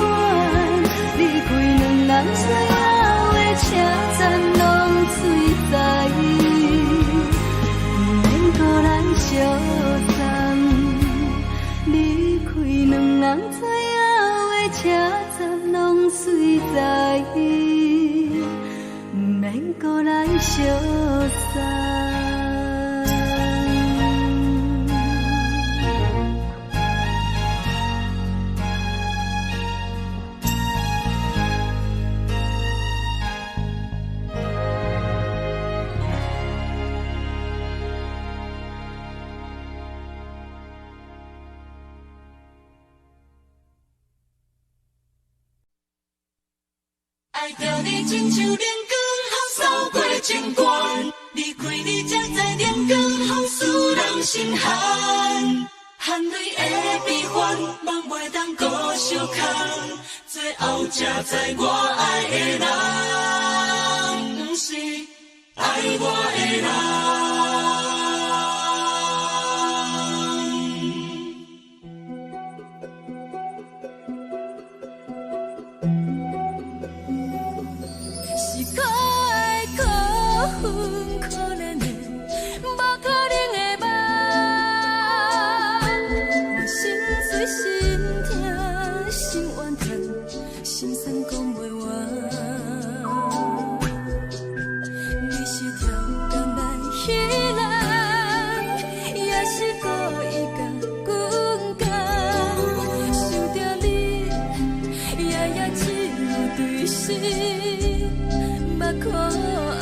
B: 離開兩人最後的車站，攏隨在伊，毋免閣來相送。離開兩人最後的車站，攏隨在伊，毋免閣來相送。
C: 愛著你親像冷光予掃過情關，離開你才知冷光予使人心寒，含淚的悲歡，夢袂當閣相空，最後才知我愛的人，毋是愛我的人。
B: 是可愛可恨可憐的，無可能的夢。我心碎心痛心怨嘆，心酸講袂完。你是超工來彼人，也是故意共阮講。想著你，夜夜只有對心目眶紅。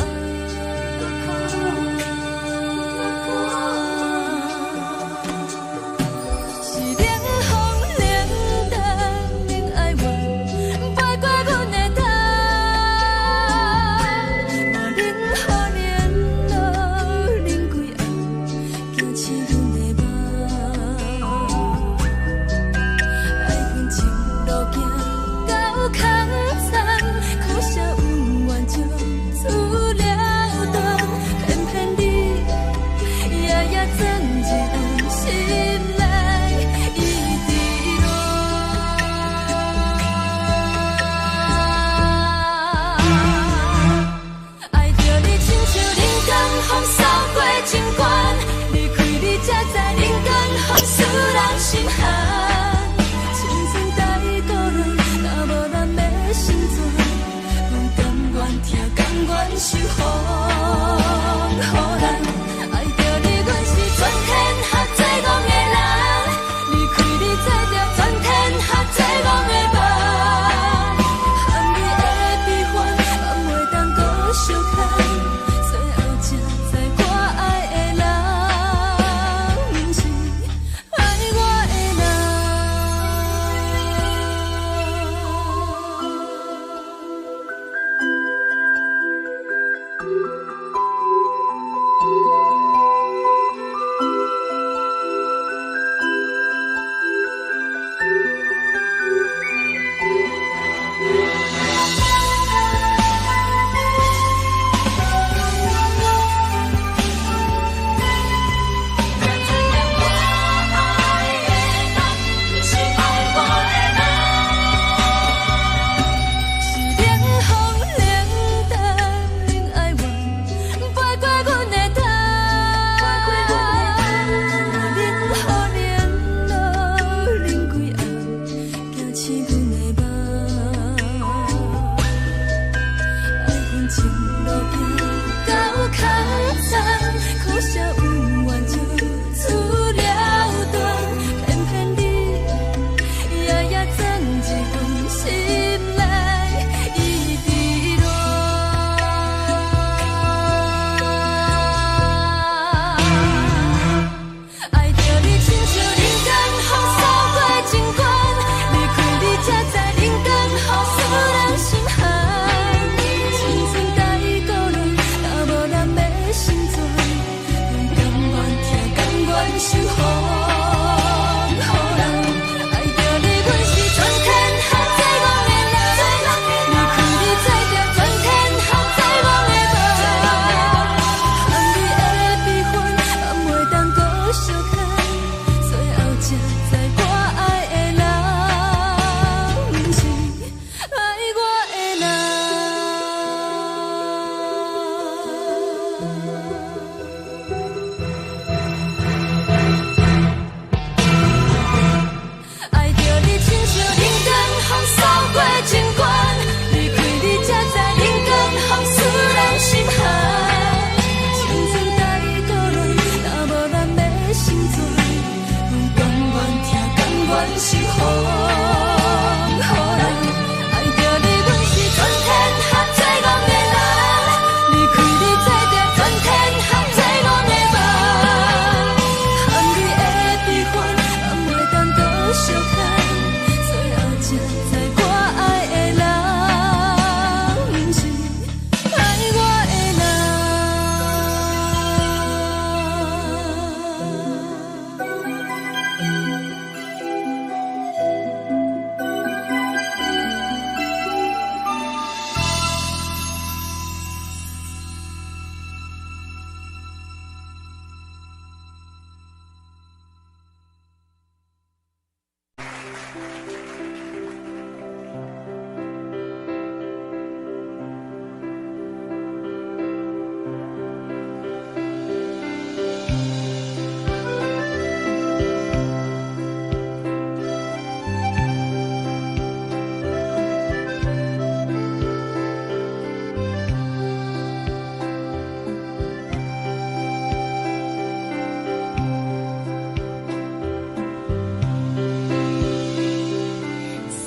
B: 是予人。愛著你，阮是全天下最戇的人。離開你，做著全天下最戇的夢。含淚的悲歡，人袂當閣相看。最後才知我愛的人，毋是愛我的人。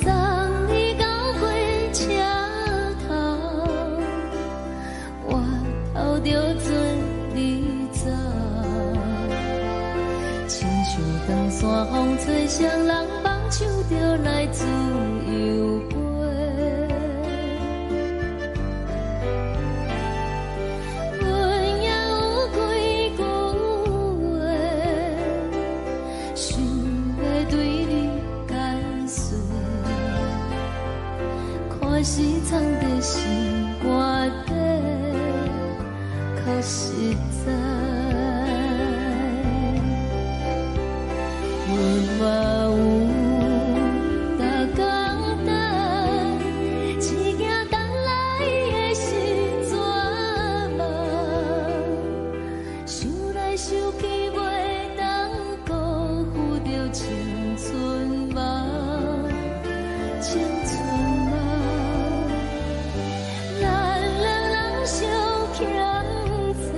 A: 送你到火車頭，我頭著做你走，親像長山風吹雙人放手就來自由飛。阮也有幾句話，想欲對你解釋，看是藏佇心肝底，較實在。阮嘛有逐工等，只驚等來的是绝望。想來想去，袂當辜負著青春夢，青春夢。咱兩人相欠債，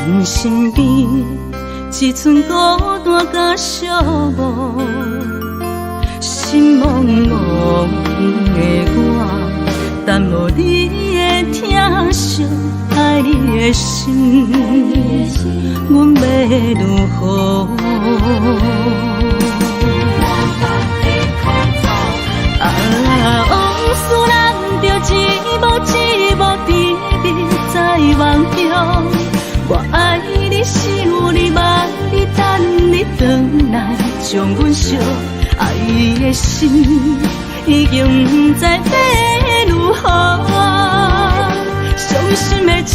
B: 阮身邊一寸孤單佮寂寞，心茫茫的我，等無你的疼惜，愛你的心，阮欲如何？啊，往事咱著一幕一幕甜蜜在夢中。我愛你，想你，夢你，等你轉來，將阮惜愛的心已經毋知欲如何。傷心的酒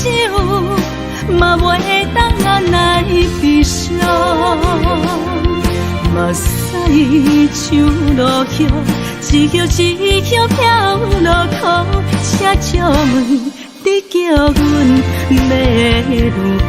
B: 嘛袂當按來悲傷，目屎像落雨，一葉一葉飄落空，請借問你叫阮欲如何？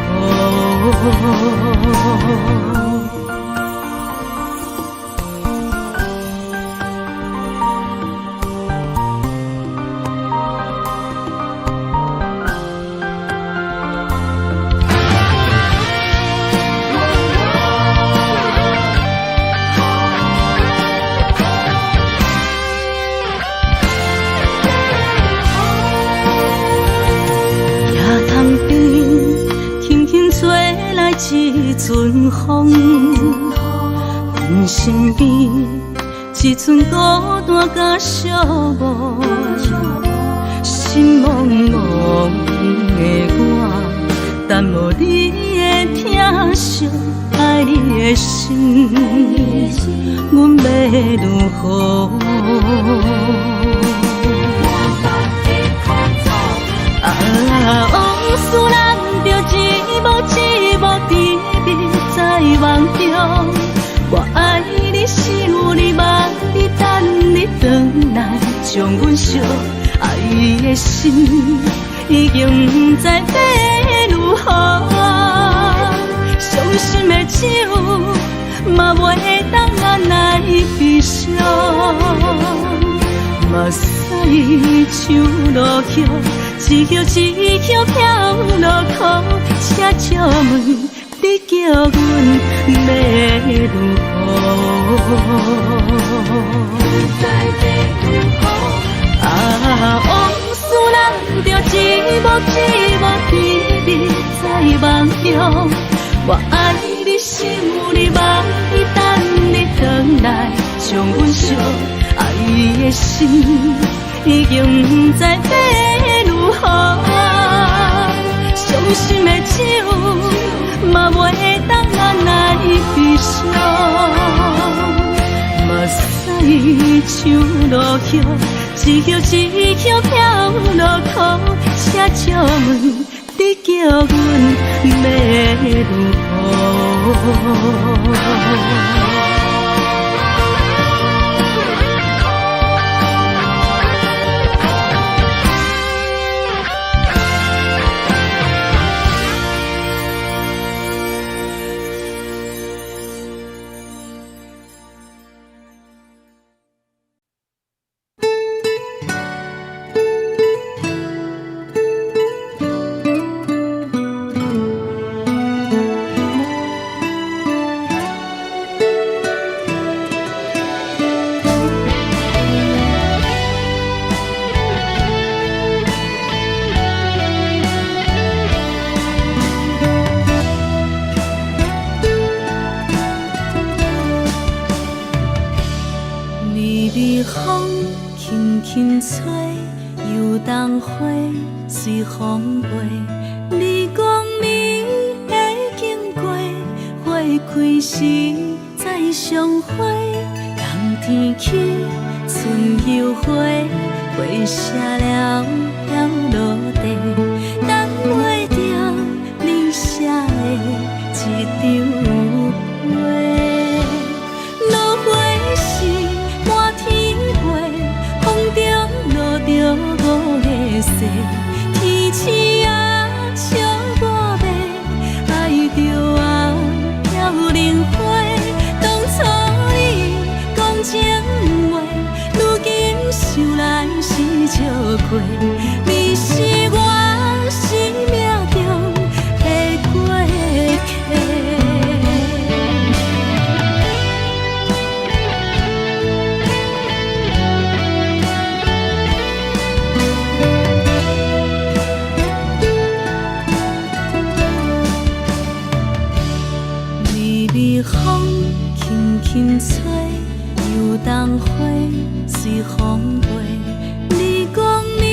B: 野塘邊，輕輕吹來一陣風，阮身邊一寸孤單佮寂寞，心茫茫的我，等無你的疼惜，愛你的心，阮欲如何？啊，往事咱著一幕一幕甜蜜在夢中。我愛你，想你，夢你，等你轉來，將阮惜愛的心已經毋知欲如何。傷心的酒嘛袂當按來悲傷，目屎像落雨，一葉一葉飄落空，請借問你叫阮欲如何？啊，往事咱著一幕一幕甜蜜在夢中。我愛你，想你，夢你，等你轉來，將阮惜愛的心已經毋知欲如何。傷心的酒嘛袂當按來悲傷，目屎像落雨，一葉一葉飄落空，請借問你叫阮欲如何？微微風輕輕吹，油桐花隨風飛。你講你會經過，花開時再相會。冬天起，春又回，花謝了飄落地，等袂著你寫的這張批。落花時滿天飛，風中落著五个雪，天星啊笑我欲愛著啊飄零花。當初你講情話，如今想來是笑虧。你是我生輕吹，油桐花隨風飛。你講你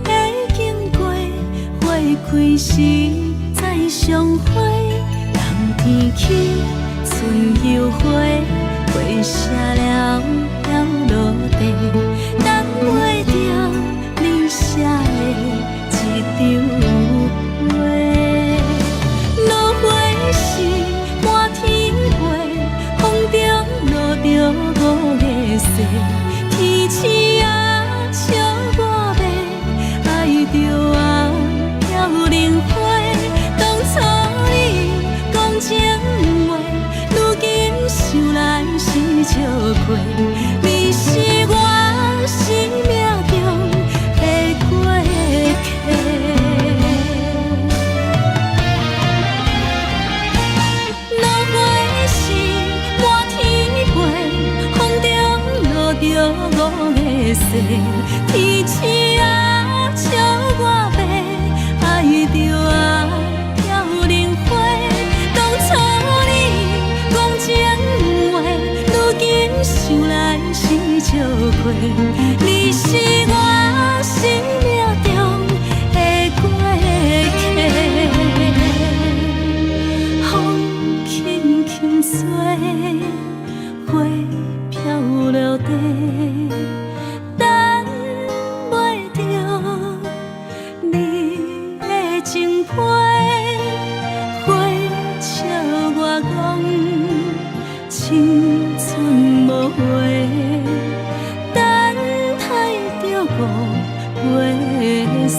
B: 會經過，花開時再相會。冬天起，春又回，花謝了飄落地，等袂著你寫的這張批。落花時滿天飛，風中落著五个誓，天星啊笑我欲，愛著啊飄零花。當初你講情話，如今想來是笑虧。你是我生命中的過客。落花時滿天飛，風中落著五个誓，天星啊笑我欲，愛著啊飄零花。當初你講情話，如今想來是笑虧。你是我生命中的過客。風輕輕吹，花飄落地，等袂著你的情批。花笑我講青春無話，等待著五月雪。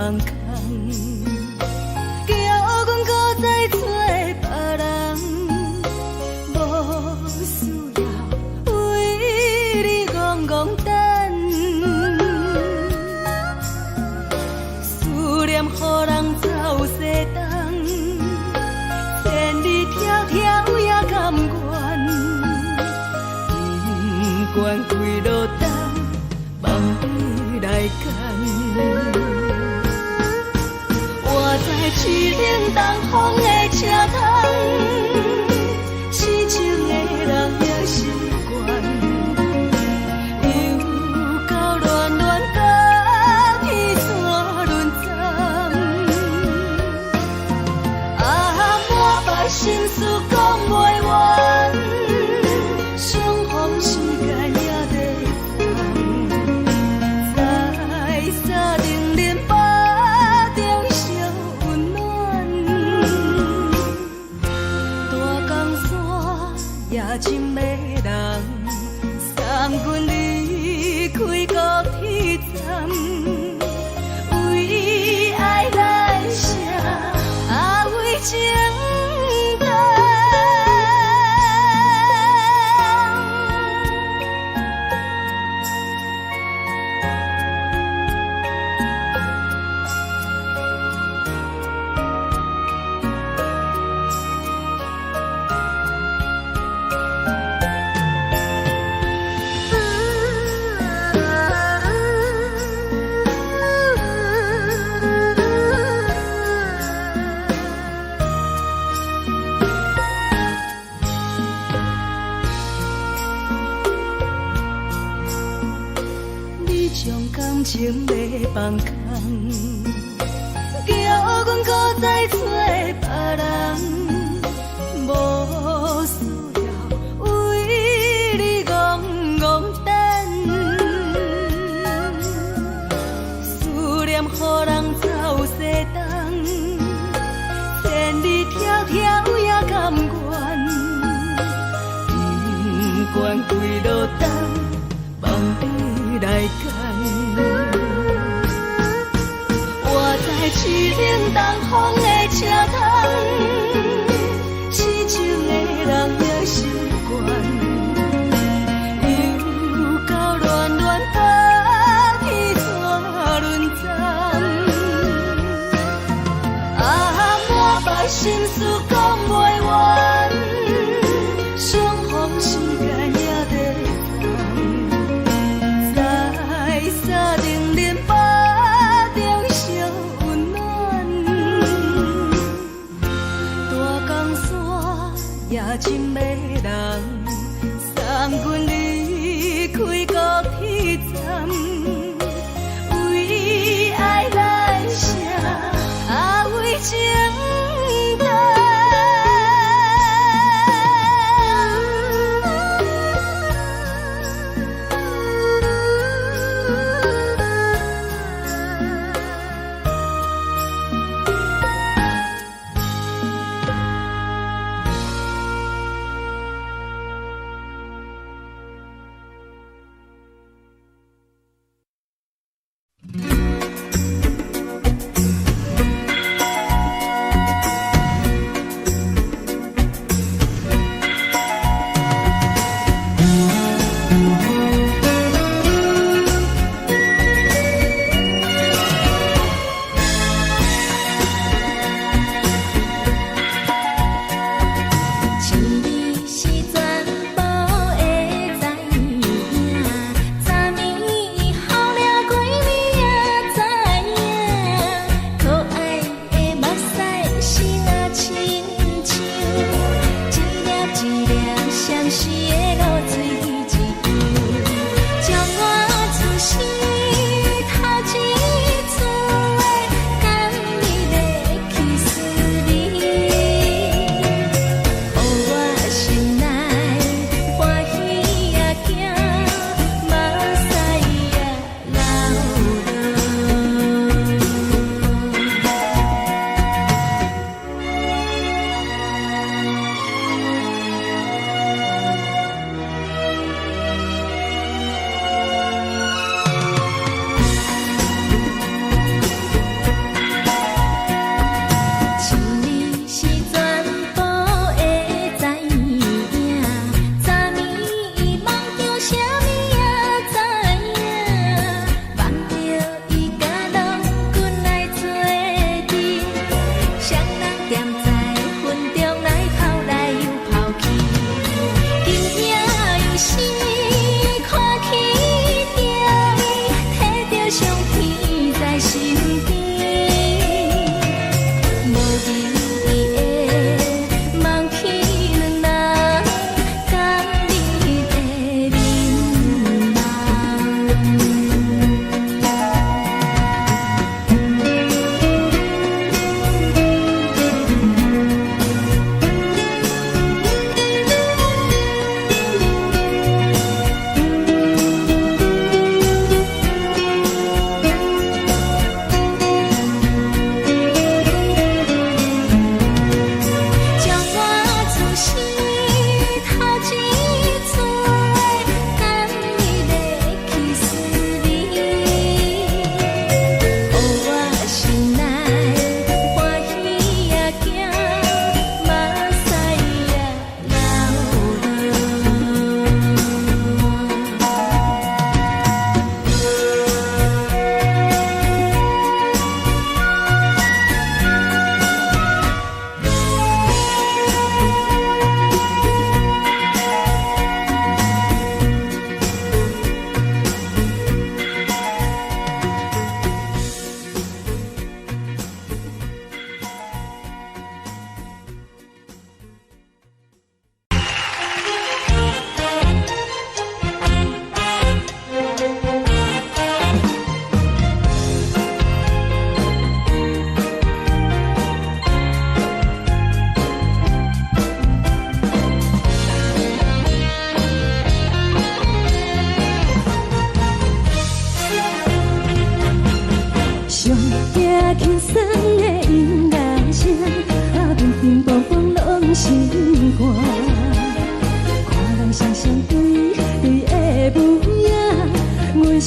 B: 放空，叫阮閣再找別人，無需要為你戇戇等。思念予人走西東，千里迢迢也甘願，不管幾落冬，望你來牽。我知凄冷東風的車窗，痴情的人也習慣，又到暖暖甲天山輪站，啊，满腹心事講袂完，相逢時間也在等，在三重林腹中相溫暖，大江山也真迷人，送阮離開高鐵站，為愛來寫，啊為情等。你將感情欲放空，叫阮閣再找別人，無需要為你戇戇等。思念予人走西東，千里迢迢也甘願，不管幾落冬，望你來牽。我知凄冷東風的車窗，痴情的人也習慣，又到暖暖甲天山輪站，啊，滿腹心事講袂完，相逢時間也在等，在三重林腹中相溫暖，大江山也真迷人，送阮離開高鐵站，為愛來寫，啊為情等。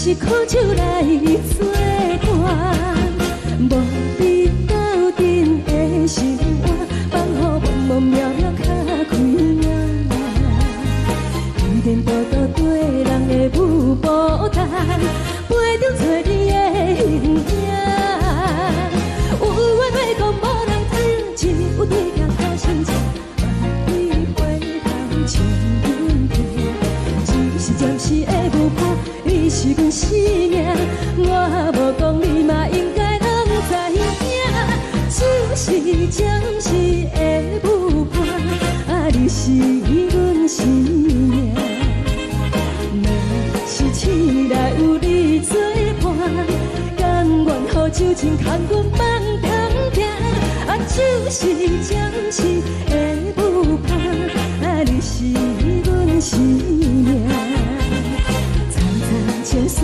B: 是苦酒來做伴，無你鬥陣的生活，放予茫茫渺渺較開眼。天天多多對人的舞步單，陪著找你的形影。有話欲講無人聽，只有對鏡苦心情，萬里回頭唱阮聽。只是暫時的舞伴，你是阮生命，我無講你嘛應該攏知影。只是暫時的舞伴，啊，你是阮生命。若是醒來有你做伴，甘願予酒精牽阮放通行。啊，只是暫時的舞伴，啊，你是阮生命。層層情水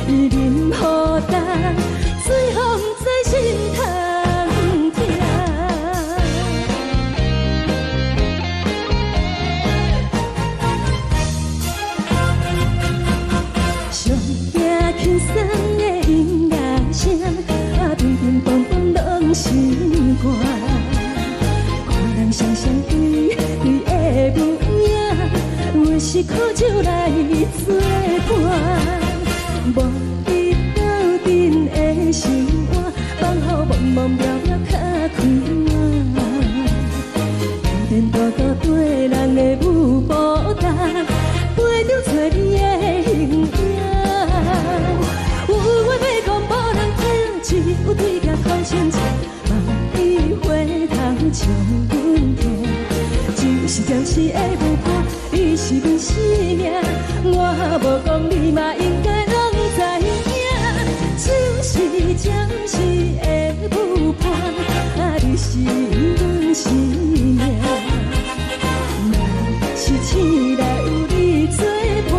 B: 淋予重，水予毋知心通疼。上驚輕鬆的音樂聲，啊，乒乒乓乓攏是歌。看人雙雙對對的舞影，阮是苦酒來做伴，無你鬥陣的生活，放予茫茫渺渺較開眼。天天多多對人的舞步單，陪著找你的形影。有話欲講無人聽，只有對鏡苦心情，萬里回頭唱阮聽。只是暫時的舞伴，你是阮生命，我無講你嘛應該攏知影。只是暫時的舞伴，啊，你是阮生命。若是醒來有你做伴，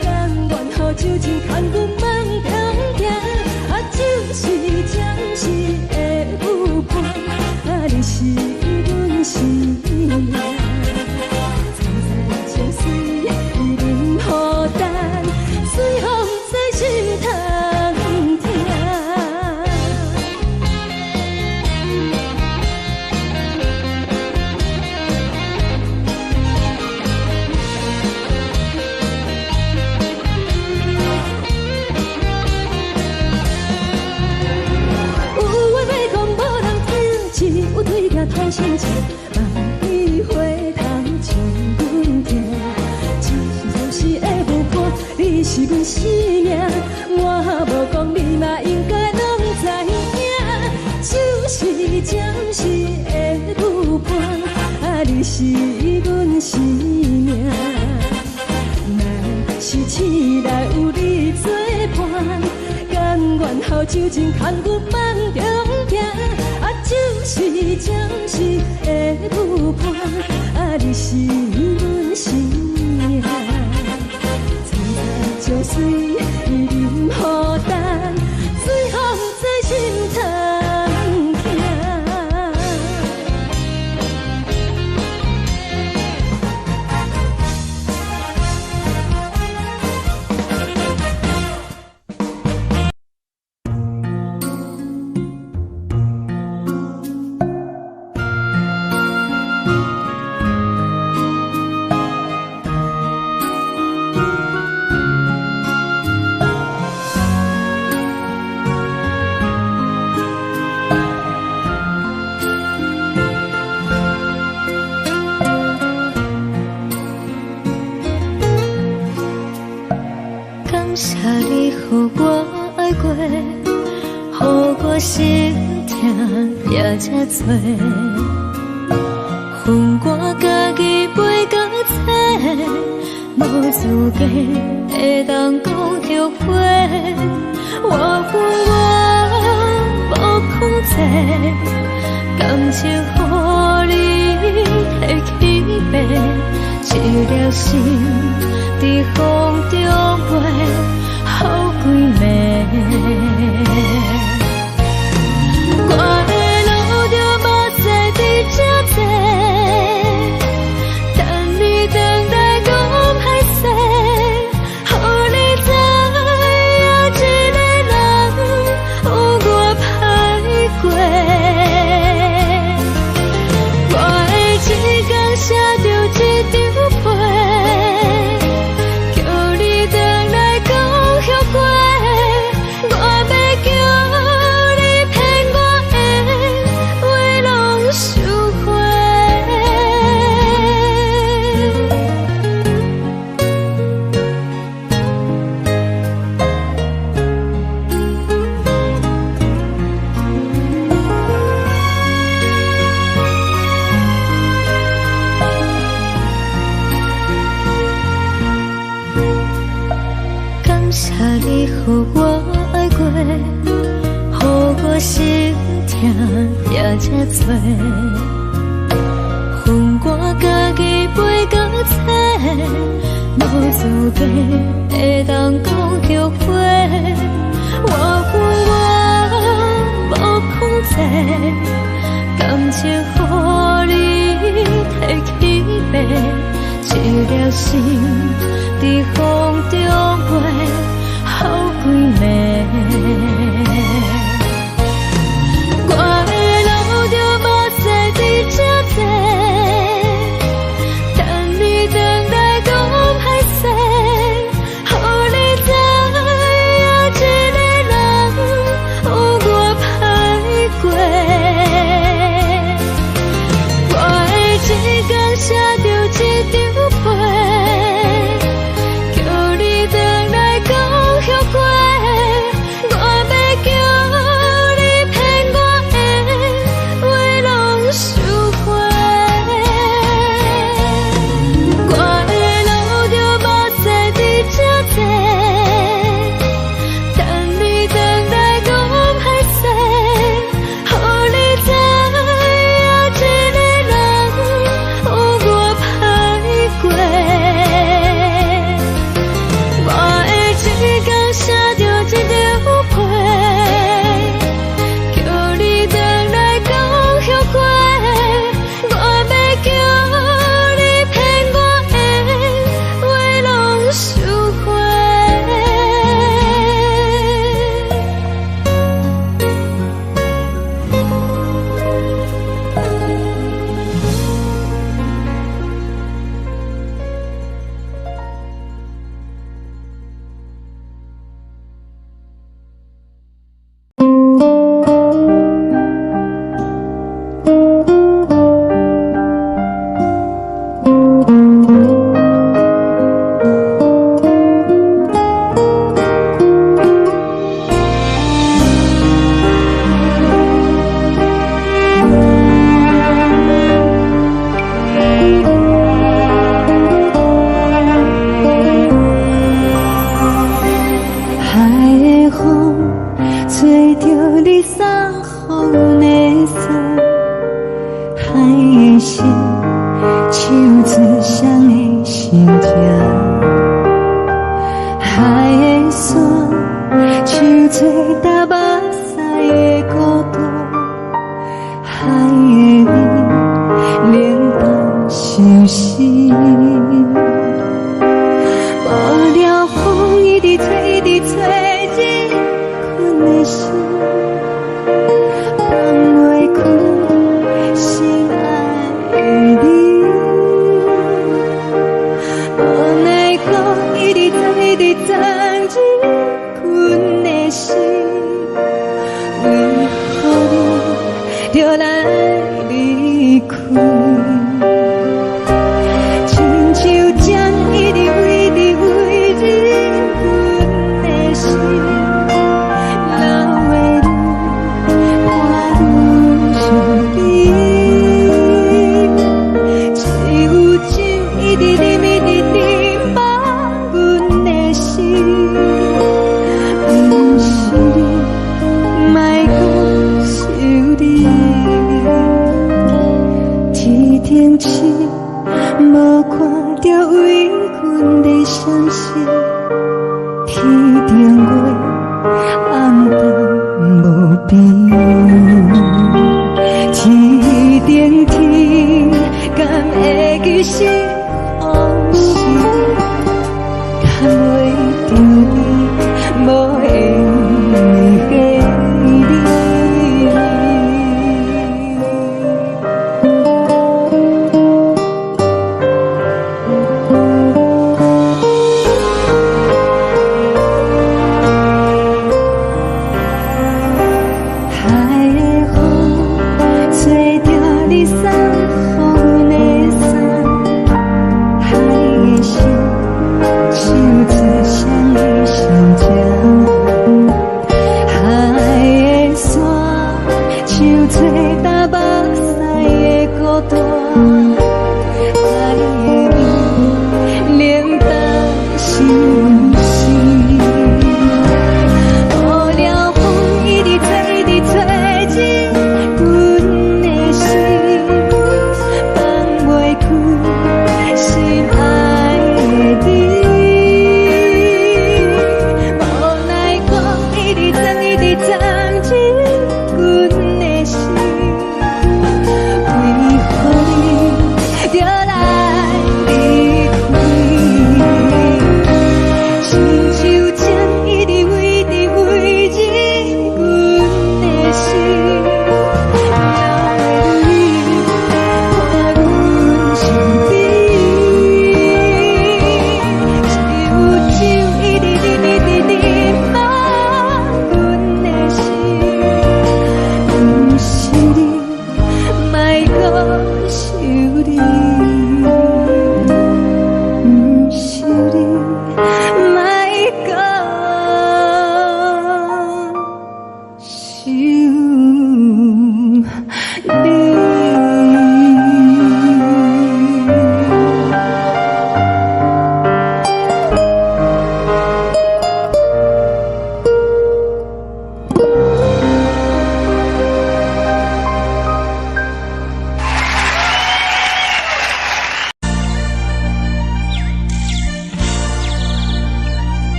B: 甘願予酒精牽阮放通行。啊，只是暫時的舞伴，啊，你是阮生命。層層情水淋予重，水予毋知心通疼。有話欲講無人聽，只有對鏡吐心情，萬里回頭唱阮聽。只是暫時的舞伴，你是阮生命，我無講你嘛應該攏知影。只是暫時的舞伴，啊，你是阮生命。若是醒來有你做伴，甘願予酒精牽阮放中行。啊，只是暫時的舞伴，啊，你是阮生命。層層情水淋予重，水予毋知心通疼。
A: 感謝你予我愛過，予我心疼也這多。恨我家己背甲冊，無資格會當講後悔。我有我無控制，感情予你提去爬，一粒心佇風中飛，予規暝。我的路著目屎伫這濟，等你轉來講歹勢，予你知
B: 心疼掠這多，予我家己飞到册，無資格會當講後悔。我有我無控制，感情予你提去爬，一粒心佇風中飛，予幾暝。我會流著目屎佇這坐，等你轉來講歹勢，予你知影一个人有偌歹過。我會一工寫著一張批，叫你轉來講後悔。我欲叫你騙我的話攏收回。我會流著目屎佇這坐，等你轉來講歹勢，予你知影一個人有偌歹過。我會一工寫著一張批，叫你轉來講後悔。我欲叫你騙我的話攏收回。
A: 海的風吹著你送予阮的衫，海的心唱出誰的心痛，海的山唱出踏目屎的孤單，海的雨冷淡相思。無聊風一直吹，一直吹入阮的心，放袂開心愛的你。無奈何一直鑽，一直鑽入阮的心，為何你著來離開？親像針一直一直飛入阮的心，老的愈看愈想你。只有酒一直啉，一直啉，放阮的心，毋是你，莫閣想你。天頂星無看著為阮咧閃爍，天頂月暗淡無邊。天頂天敢會記是予是？牽袂著你，無緣的你。海的風吹著你送予阮的衫，海的心唱出誰的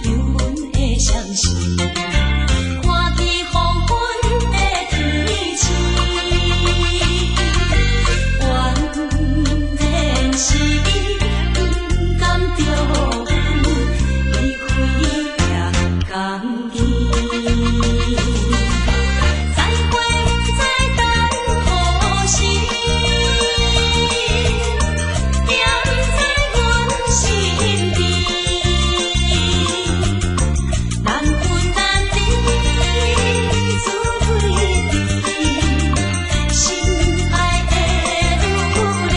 B: 讓阮的相思。看見黃昏的天星，原來是伊不甘著阮離開行江去。再會不知等何時，惦在阮身邊。難分難離，自淚滴，心愛的女兒，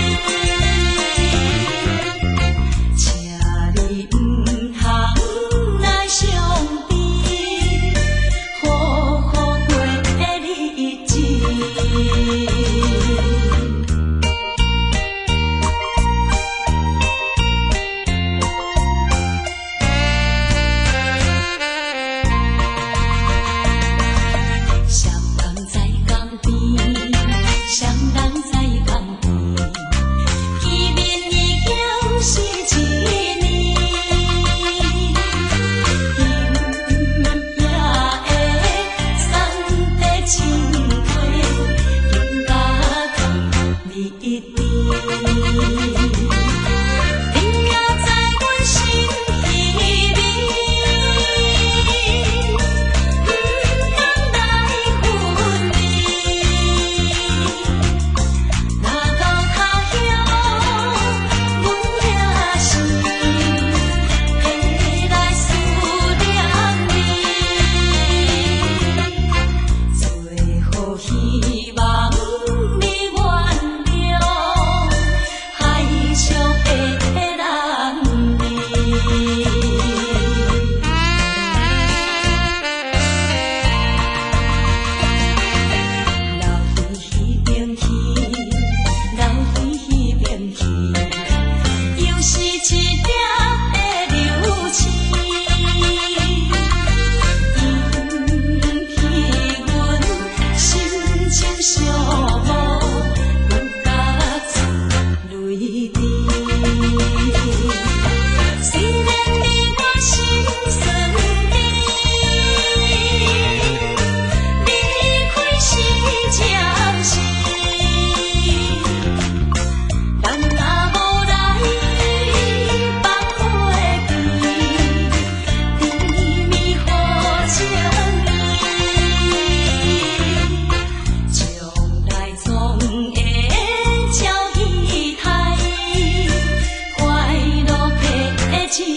B: 請你毋通來傷悲，好好過日子。雙人在江邊，雙人在江邊，見面已經是一年。今夜的三塊情話，更加甜蜜甜。你也在阮心彼邊，毋甘來分離。若到他鄉，阮也是會來思念你。最好希望你原諒海上的男兒。留佇彼邊去，留佇彼邊去，又是一粒的流星，引起阮心情寂寞，阮甲出淚滴。雖然你我心酸甜，離開是暫時，但若無來放袂記，甜蜜好情意，將來總會照彼台，快樂的情意。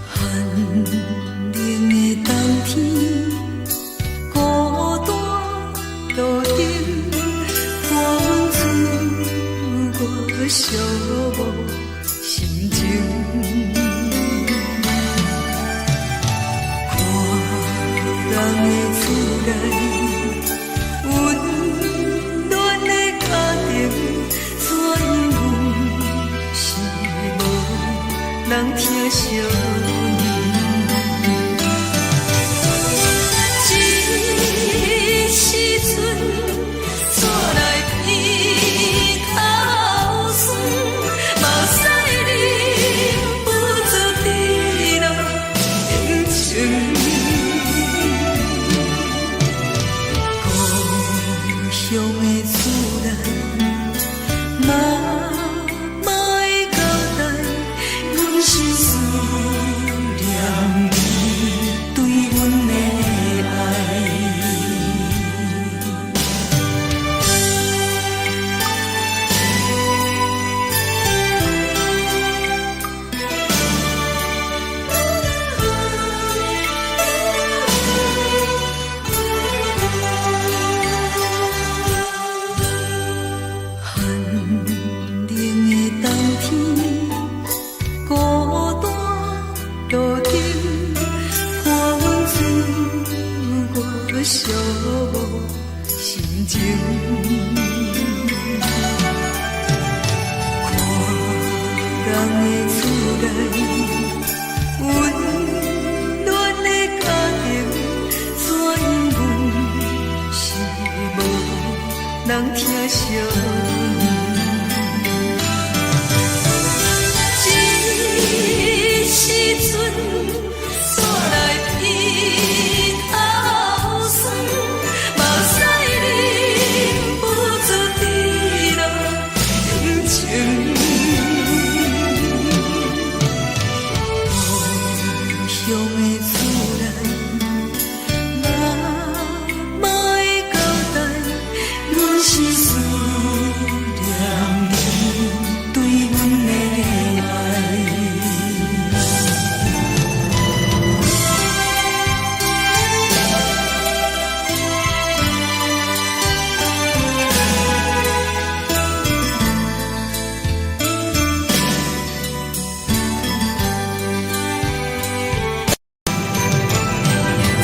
A: 寒冷的冬天，孤單路燈，看阮自我寂寞心情。看人的厝內，溫暖的家庭，怎樣是無人疼惜阮？這時陣，煞來鼻頭酸，
B: 寂寞心情。看人的厝內，溫暖的家庭，怎阮是無人疼惜阮。這時陣煞來鼻頭酸，目屎忍不住滴落眼睛。故鄉的厝內，媽媽的交代，阮是思念恁對阮的愛。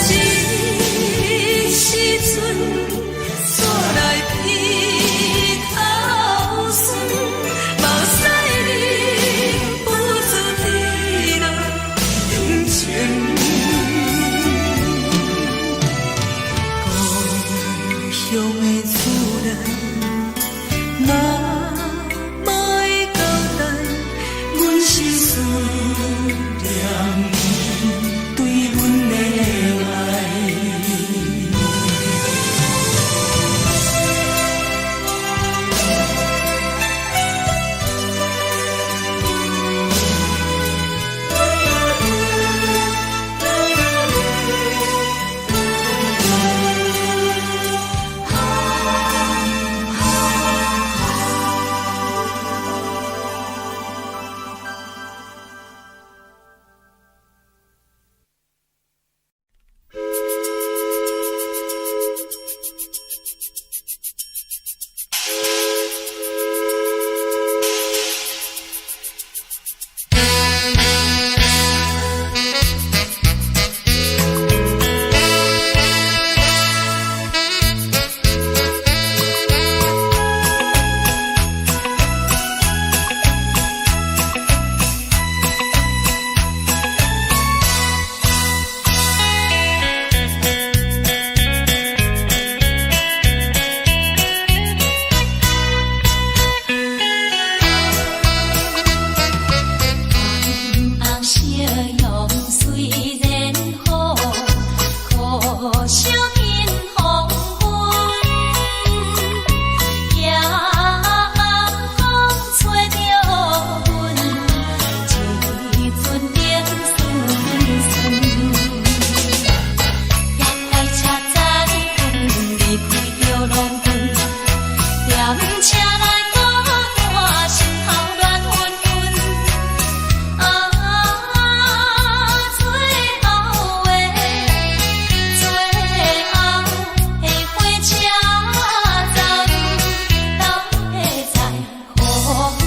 B: 這時陣煞來鼻頭酸，目屎忍不住滴落眼睛。故鄉的厝內，媽媽的交代，阮是思念恁對阮的愛。
C: 紅夕陽雖然好，可惜天黃昏。夜暗風吹著阮，一陣冷酸酸。夜來車載阮離開著農村，踮車內孤單，心頭亂紛紛。啊，最後的最後的火車站，到底在何方？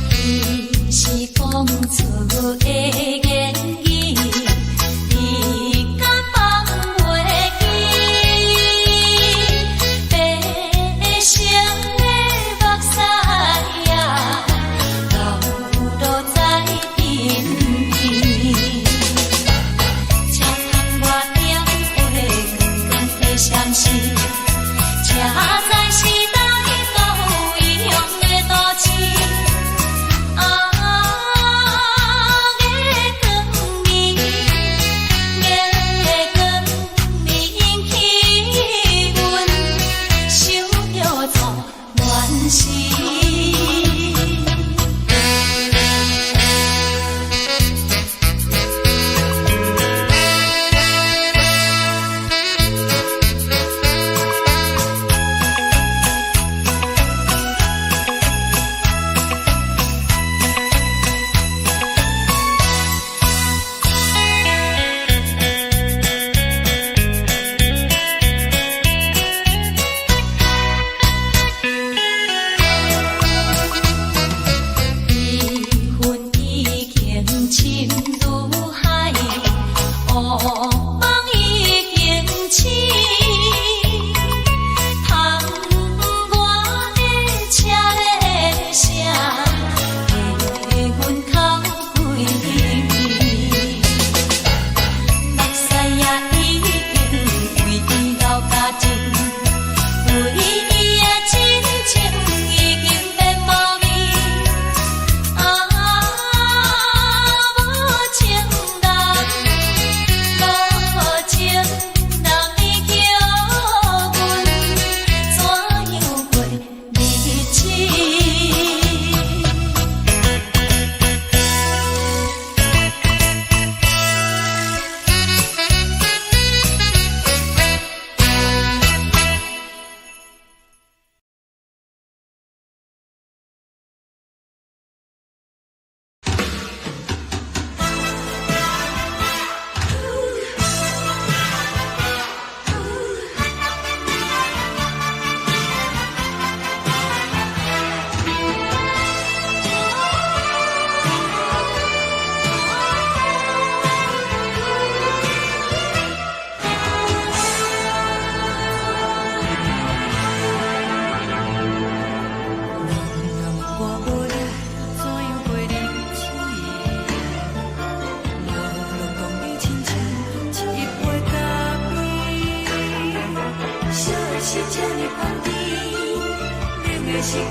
C: 彼是講出的言語，你敢放袂記？白色的目屎啊，流落在鬢邊。車窗外燈火光光的閃烁，車載是來到異鄉的都市。啊，月光暝，月光暝引起阮想著做亂時。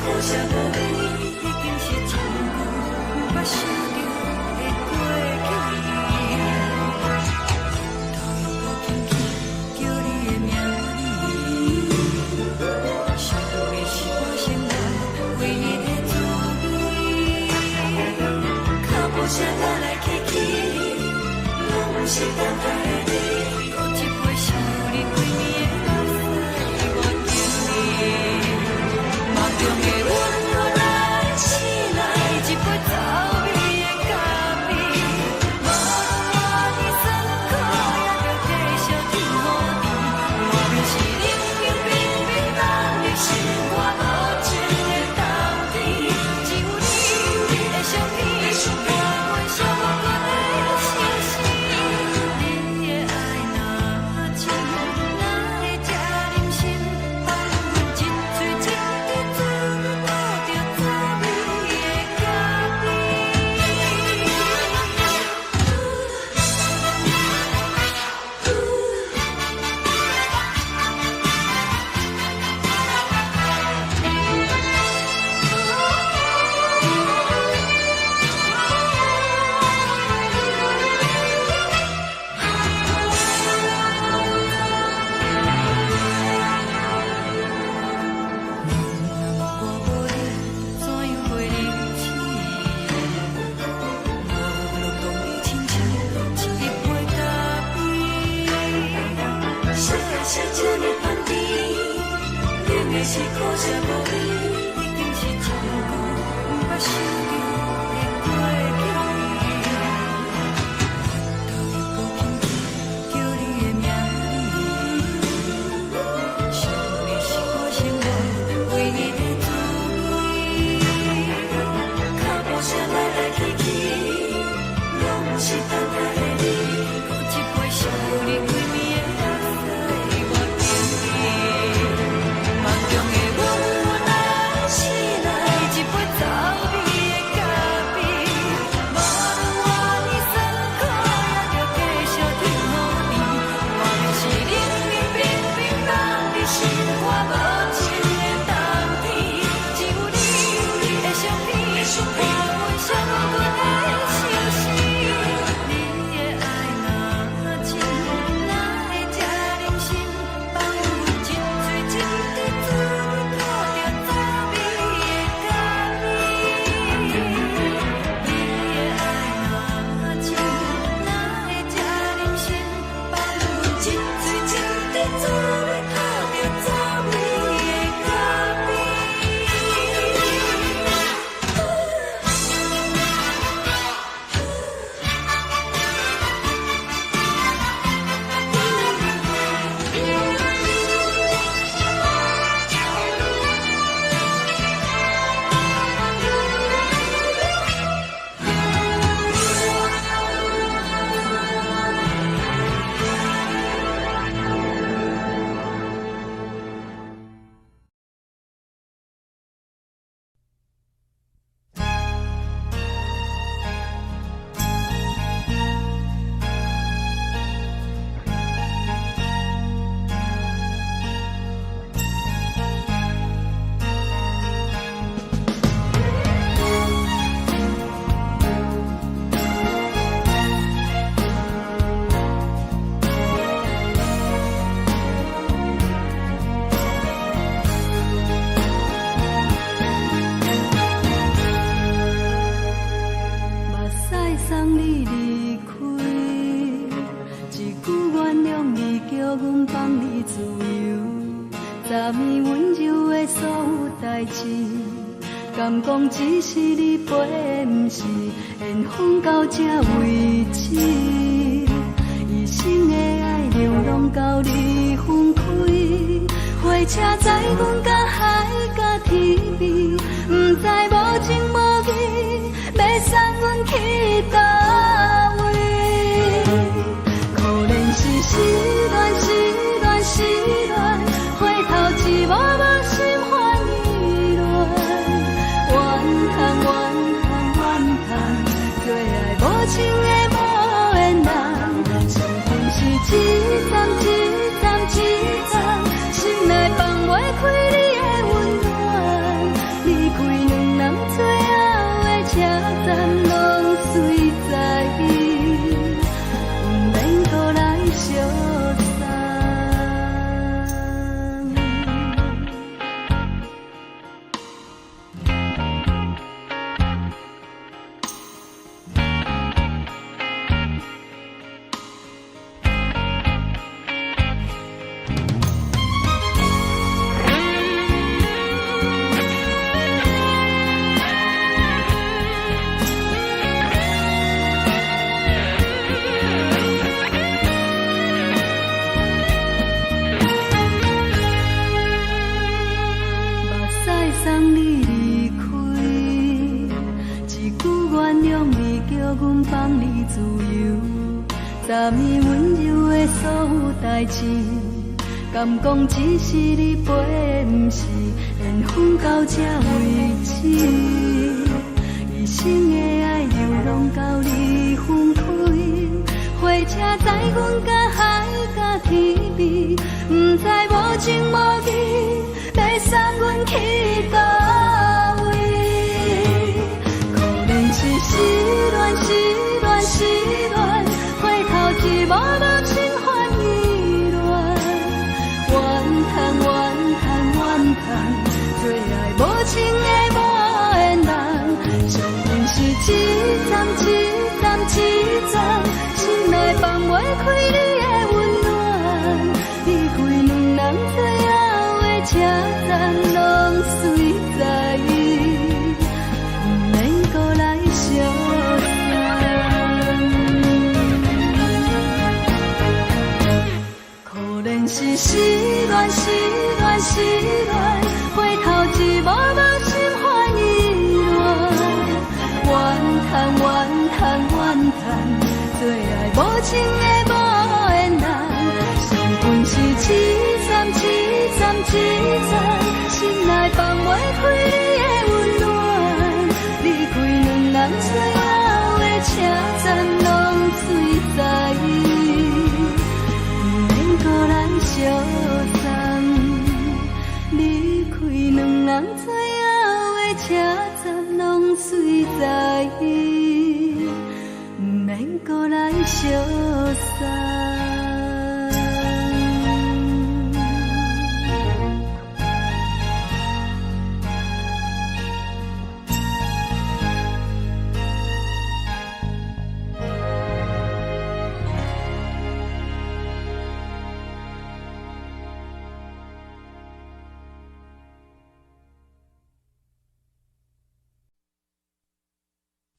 C: 可惜無你，已經是真久毋捌想著的過去。頭又閣輕輕叫你的名字，想你是我生活唯一的滋味。腳步聲來來去去，攏是等待的你。閣一杯想你規暝的目屎我敬你。夢中的阮予咱醒來，一杯走味的咖啡。無論偌酸苦，也著繼續天雨甜。外面是冷冷冰冰，等你心肝無情的冬天。只有你的相片，伴阮寂寞過的相思。你的愛若真，哪會這忍心放阮一喙一滴水吐著走味的咖啡？若我無你，怎樣過日子？無論當你親像一杯咖啡。啥是這呢香甜？冷的是可惜無你，已經是真久毋捌想著的過去。頭又閣輕輕叫你的名字，想你是我生活唯一的滋味。腳步聲來來去去，攏是等待的你。閣一杯想你規暝的目屎我敬你。夢中的阮來醒來，一杯走味的咖啡。無論偌呢酸苦，也著繼續天雨甜。外面是冷冷冰冰，等你心肝無情的冬天。只有你的相片，伴阮寂寞過的相思。你的愛若真，哪會這忍心放阮一喙一滴水吐著走味的咖啡？你的愛若真，哪會這忍心放阮一喙一滴水吐著走味的咖啡？目屎送你離開，一句原諒你，叫阮放你自由。昨暝溫柔的所有代誌，敢講只是你陪的，毋是緣分到這為止。一生的愛流浪到你分開，火車載阮到海角天邊，毋知無情無義，欲送阮去佗位？可憐是失戀，失戀，失戀，回頭一幕幕心煩意亂。怨嘆怨嘆怨嘆，做愛無情的無緣人，傷痕是一站一站一站，心內放袂開你的溫暖。你
B: 阮放你自由。昨暝溫柔的所有代誌，敢講只是你陪，毋是緣分到這為止。一生的愛流浪到你分開，火車載阮甲海甲天邊，毋知無情無義，欲送阮去佗位？可憐是失戀，失戀，失戀，回頭一幕幕心煩意亂，怨嘆怨嘆怨嘆，做愛無情的無緣人，相逢是一站一站一站，心內放袂開你的溫暖，離開兩人最後的車站，攏隨在意，毋免閣來相送。可憐是失戀，失戀，失戀，回頭一幕幕心煩意亂，怨嘆怨嘆怨嘆，做愛無情的無緣人，相逢是一站一站一站，心內放袂開你的溫暖，離開兩人最後的車站，攏隨在意，毋免閣來相送。離開兩人最後的車站，攏隨在意，毋免閣來相送。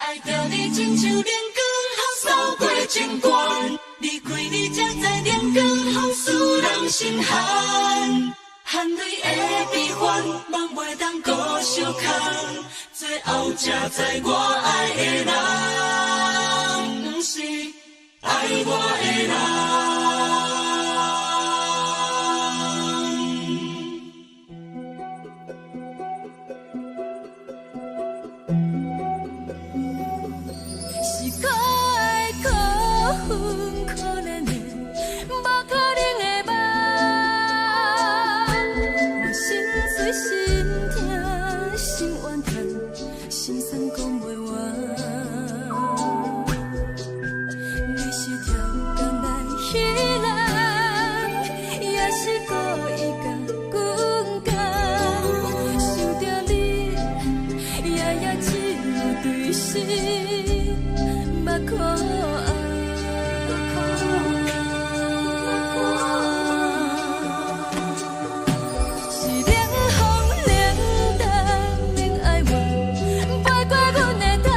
C: 愛著你親像冷光予掃過情關，離開你才知冷光予使人心寒，含淚的悲歡，夢袂當閣相牽，最後才知我愛的人，毋是愛我的人。
B: 是可愛可恨可憐的，無可能的夢。我心碎心疼心怨嘆，心酸講袂完。你是跳工來彼人，也是故意共阮講。想著你，夜夜只有對心目苦紅。是冷風冷淡免哀怨，飛過阮的頭。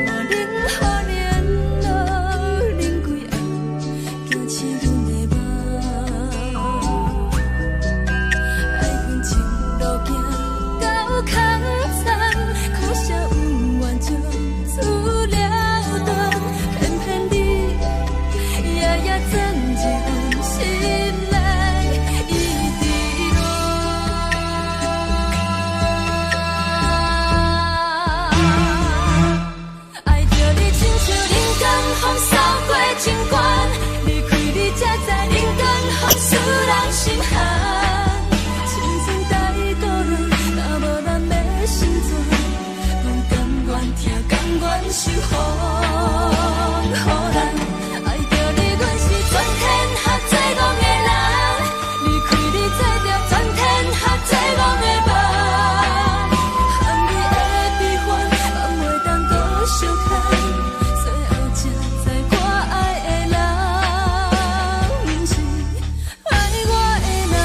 B: 無冷雨連露冷規暗，驚醒阮的夢。愛恨情路行到空残，可惜恩怨从此了斷，偏偏你夜夜鑽入阮心內，一直戀。愛著你親像冷光予掃過情關，離開你才知冷光予使人心寒。青春太孤單，若無人欲成全，阮甘願疼，甘願受風雨難。愛著你，阮是全天下最戇的人，離開你做著全天下最戇的夢。含淚的悲歡，夢袂當閣相牽，最後才知我愛的人，毋是愛我的人。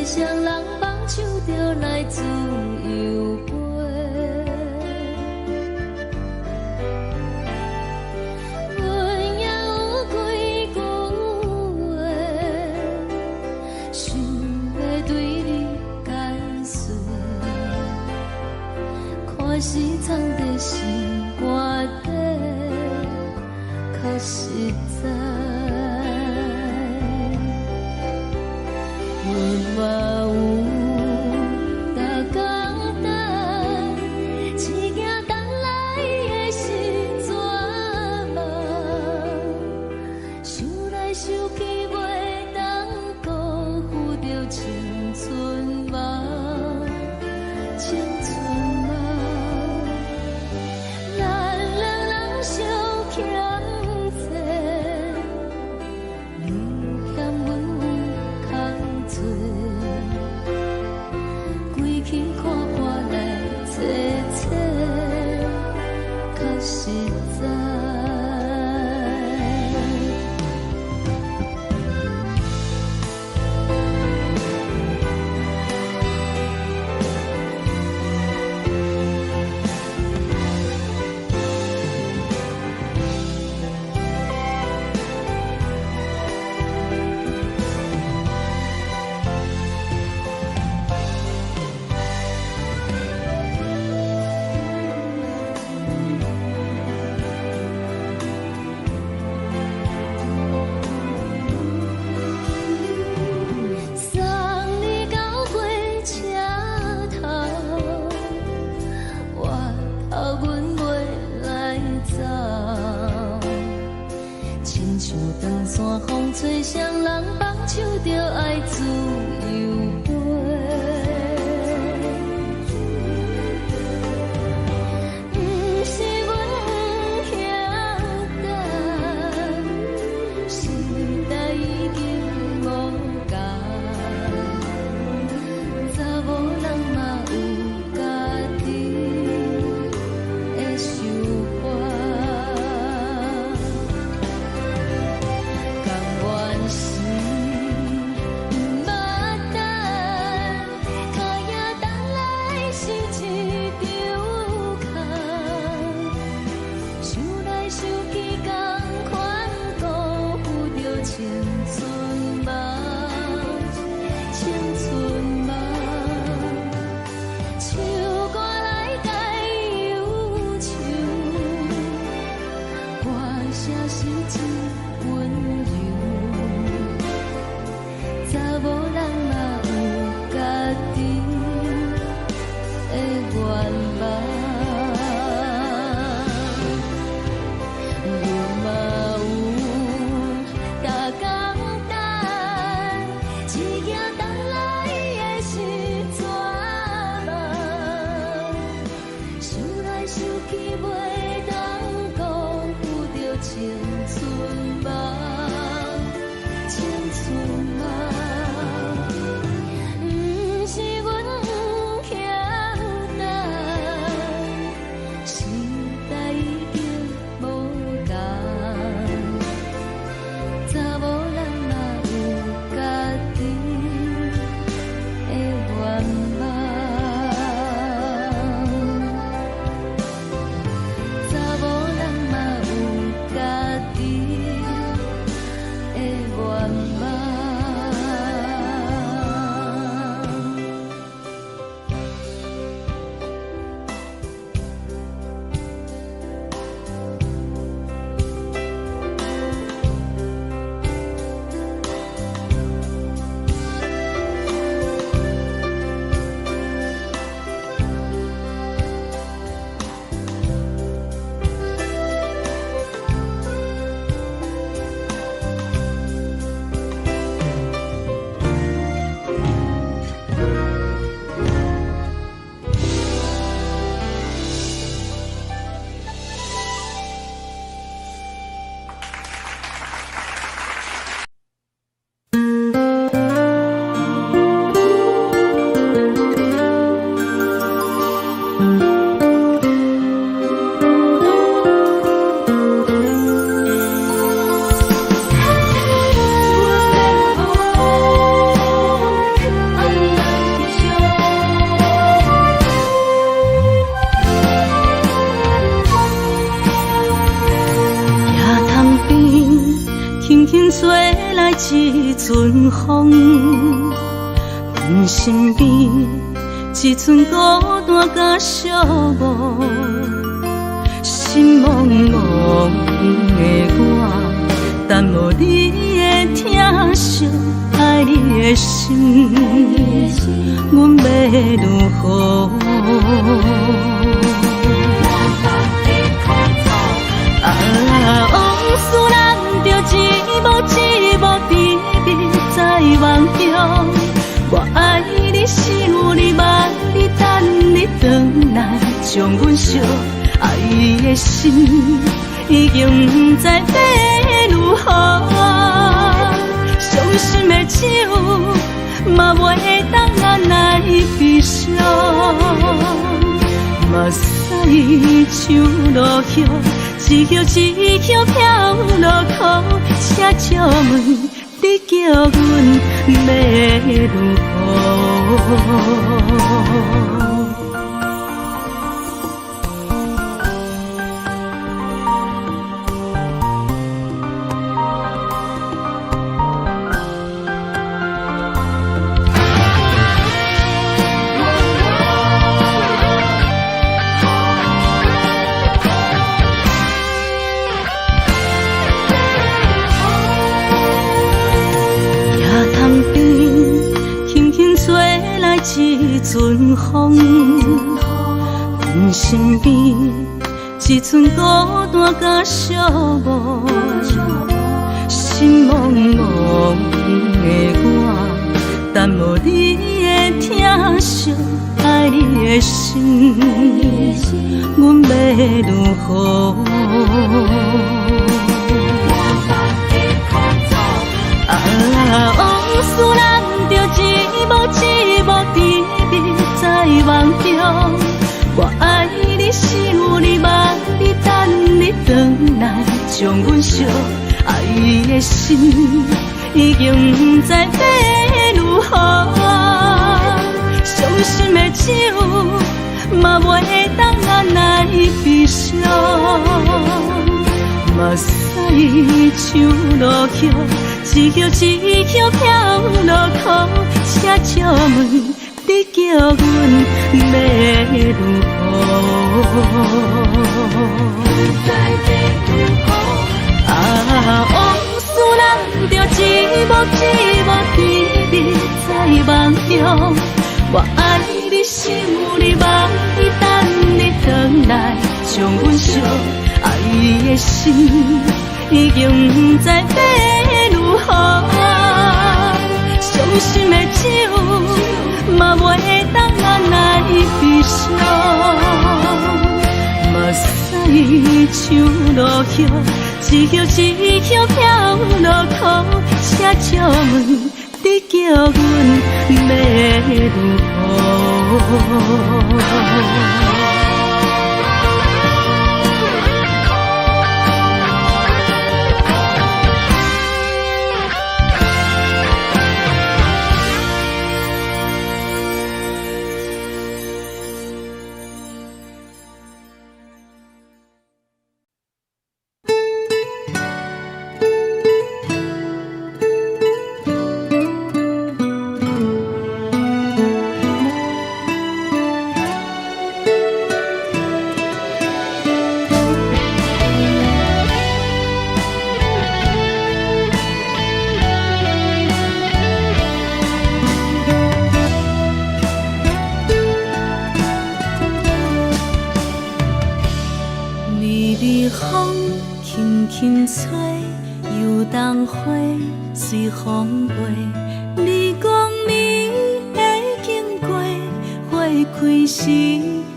B: 雙人放手就來自由飛。阮也有幾句話，想欲對你解說，看是藏佇心肝底，較實在。阮嘛有逐工等，一件等來的是绝望，想來想去袂當辜負著青春夢，青春夢。咱兩人相欠債，你嫌阮有空做，規氣看破來找找，較實在。送你到火車頭，回頭阮袂來走。親像長山風吹，雙人放手就愛自由飛。毋是阮不曉等，時代已經無仝，查某人嘛有家己的想法。甘願是毋捌等，跤影等來是一場空。想來想去，仝款辜負著青春夢，青春夢。唱歌來解憂愁，歌聲是真溫柔。查某人嘛有家己的願望。阮嘛有逐工等，一件等來的是绝望。想來想去袂當辜負著青春夢，青春夢。毋是阮不曉等，時代已經無仝，查某人嘛有家己的願望。吹來一陣風，阮身邊一陣孤單佮寂寞，心茫茫的我，等無你的疼惜，愛你的心，阮欲如何？啊，往事咱著一幕一幕甜蜜在夢中。我愛你，想你，望你，等你轉來，將阮惜愛的心已經毋知欲如何。傷心的酒嘛袂當按來悲傷，目屎像落雨，一葉一葉飄落苦，請借問你叫阮欲如何？野塘邊輕輕吹來一陣風，阮身邊一陣孤單佮寂寞，心茫茫的我，等無你的疼惜，愛你的心，阮欲如何？啊，往事咱著一幕一幕甜蜜在夢中。我愛你，想你，望你，等你轉來，將阮惜愛的心已經毋知欲如何。傷心的酒嘛袂當按來悲傷，目屎像落雨，一葉一葉飄落苦，請借問你叫阮欲如何？啊，往事咱著一幕一幕甜蜜在夢中。我愛你，想你，望你，等你轉來，將阮惜愛的心已經毋知欲如何。傷心的酒嘛袂當按來悲傷，目屎像落雨，一葉一葉飄落苦，請借問你叫阮欲如何？微微風輕輕吹，油桐花隨風飛。你講你會經過，花開時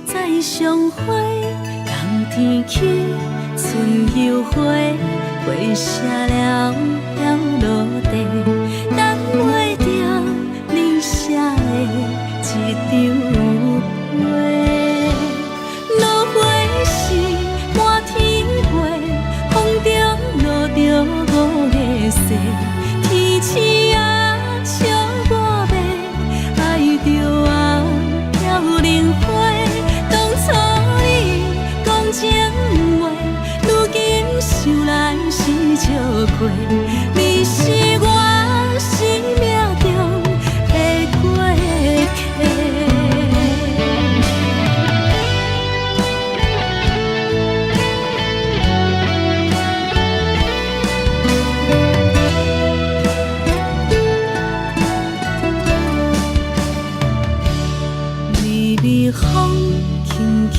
B: 再相會。冬天起，春又回，花謝了飄落地，等袂著你寫的這張批。落花是滿天飛，風中落著五个雪，天星啊笑我欲愛著啊飄零花。當初你講情話，如今想來是笑虧。你是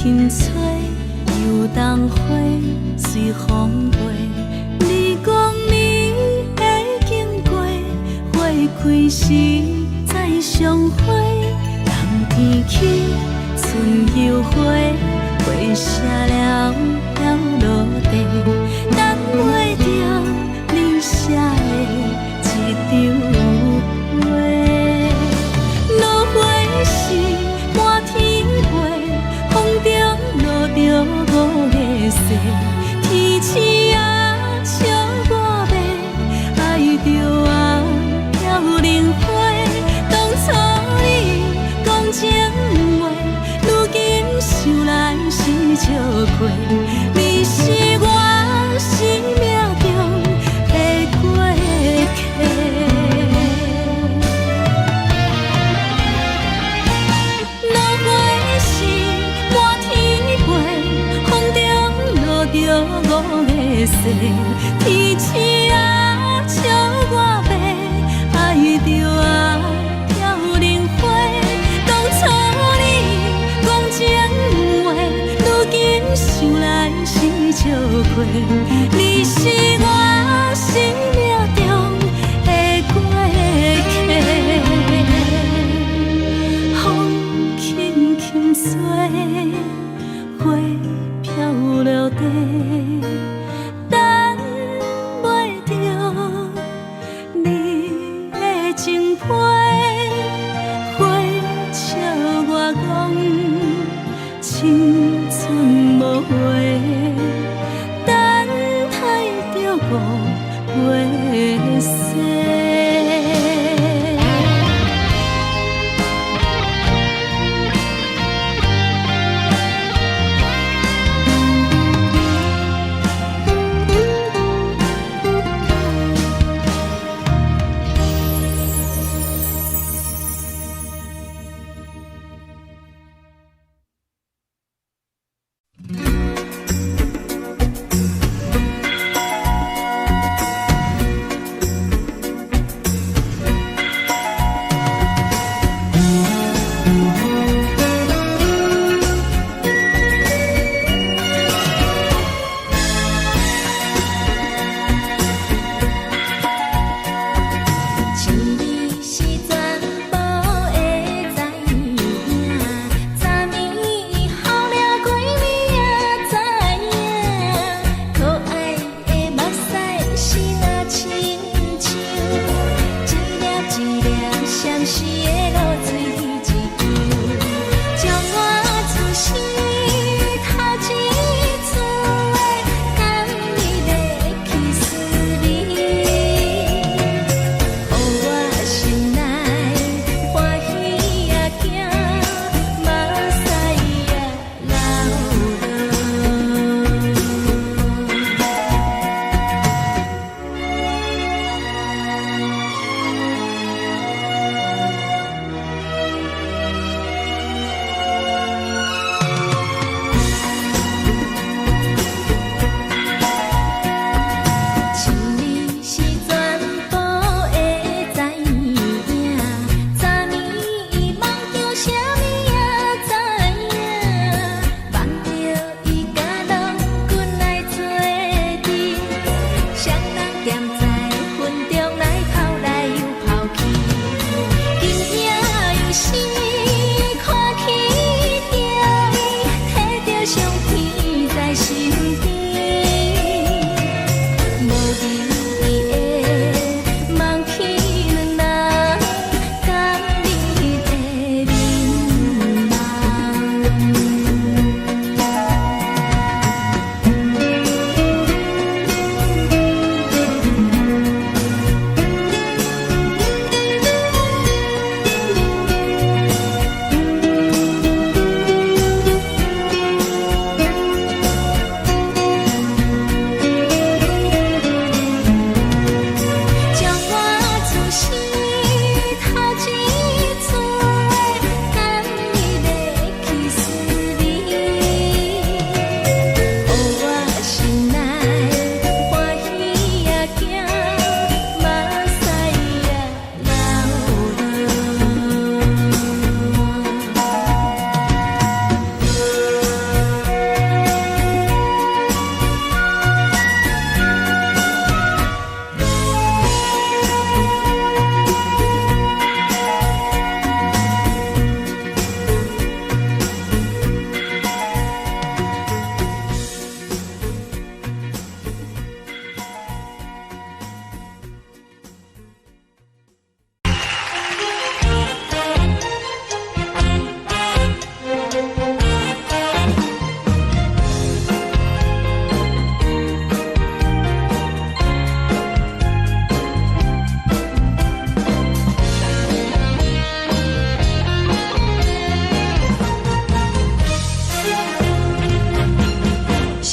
B: 輕吹，油桐花隨風飛。你講你會經過，花開時再相會。冬天起，春又回，花謝了飄落地，等袂著你寫的這張批。落花時滿天飛，風中落著五个誓，天星啊笑我欲，愛著啊飄零花。當初你講情話，如今想來是笑虧。你是我生命中的過客。落花時滿天飛，風中落著五个誓，天星啊笑我欲，愛著啊飄零花。當初你講情話，如今想來是笑虧。你是我生命中的過客。風輕輕吹，花飄落地，等袂著你的情批。花笑我講青春無話，等待著五月雪。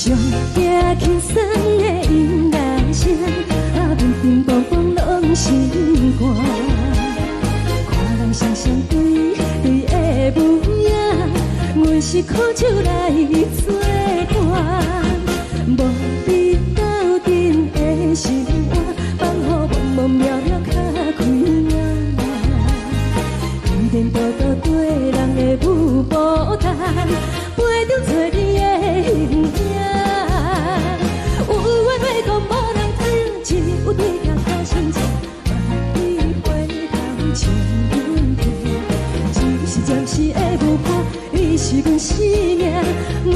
A: 上驚輕鬆的音樂聲，啊，乒乒乓乓攏心肝。看人雙雙對對的舞影，阮是苦酒來做伴，無比鬥陣的生活，放予茫茫渺渺較開眼。天天多多對人的舞步動，陪著找你的形影。有緣話講無人聽，只有對鏡看心情，萬里回頭笑阮聽。只是暫時的舞伴，你是阮生命，我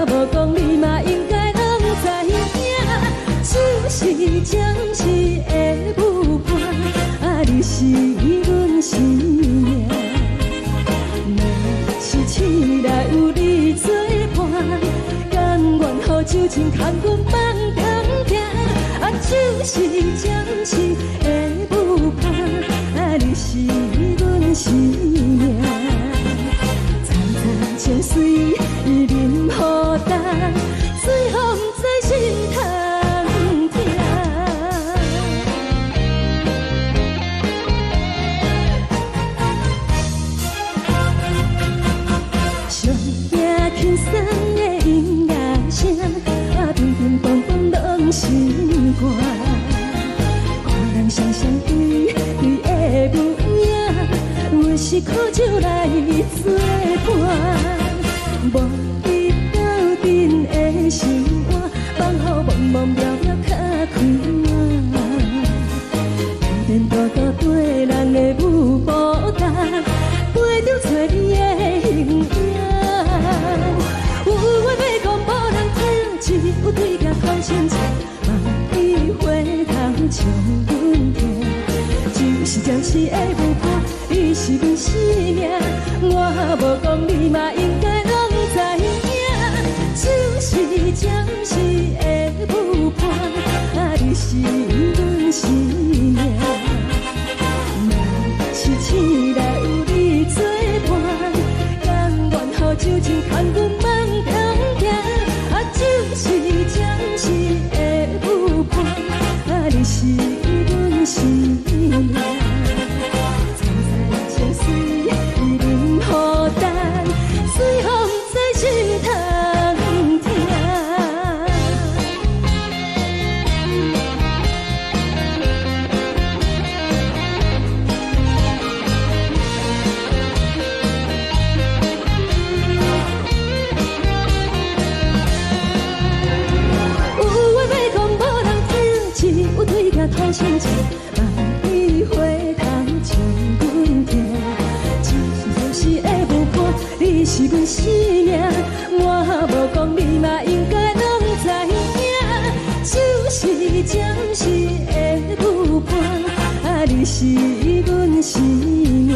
A: 無講你嘛應該攏知影。只是暫時的舞伴，啊，你是阮生命。若是醒來有你做伴，甘願予酒精牽阮放長行。啊，只是暫時的舞伴，啊，你是阮生命。層層情隨淋雨重，最予毋知心通疼。上驚輕鬆的音樂聲，啊，乒乒乓乓攏心肝。看人雙雙對對的舞影，阮是苦酒來做伴，無比鬥陣的生活，放予茫茫渺渺較開眼。天天多多對人的舞步動，陪著找你的形影。有話欲講無人聽，只有對鏡看心情，萬里回頭笑阮聽。只是暫時的舞伴，你是阮生命，我無講你嘛應該攏知影。只是暫時的舞伴，啊，你是阮生命。若是醒來有你做伴，甘願予酒精牽阮放長行。啊，只是暫時的舞伴，啊，你是阮生命。層層情隨淋雨重，最予毋知心通疼。有話欲講無人聽，只有對鏡看心情，萬里回頭笑阮聽。只是暫時的舞伴，你是阮生命，我無講你嘛應該攏知影。只是暫時的舞伴，啊，你是阮生命。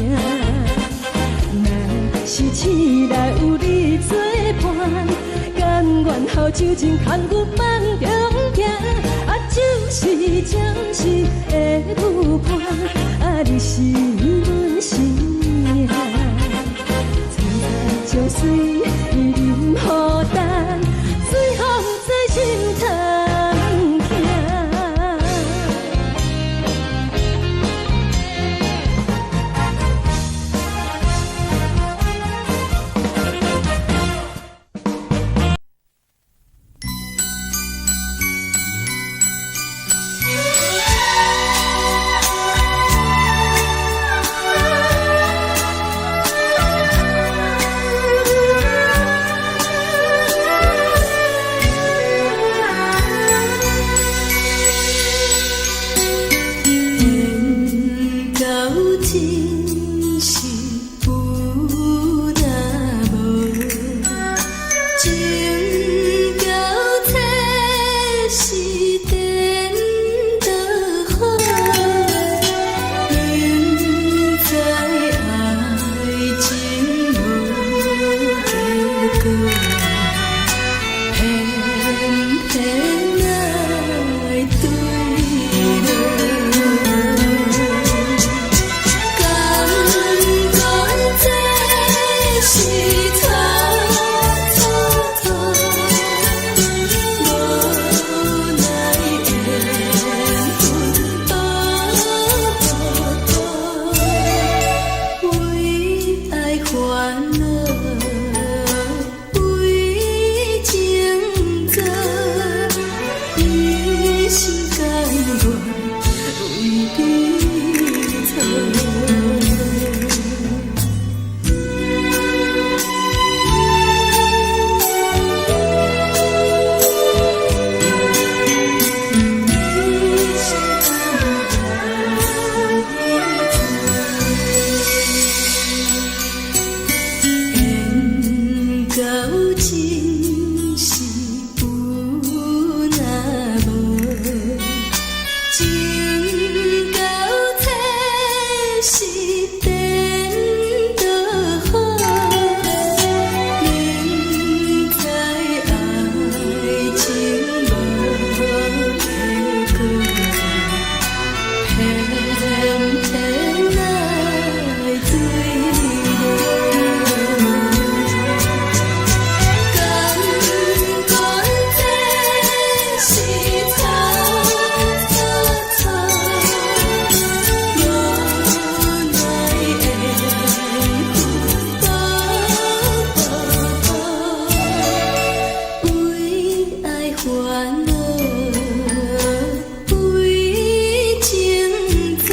A: 若是醒來有你做伴，甘願予酒精牽阮放長行。啊，只是暫時的舞伴，啊，你是阮生命。層層情隨淋雨重，最予毋知心通疼。
B: 真是有若無，情到這是顛倒好，明知愛情無結果，偏偏愛墜落。甘願這是錯錯錯，無奈緣分薄薄，為愛煩惱，為情做，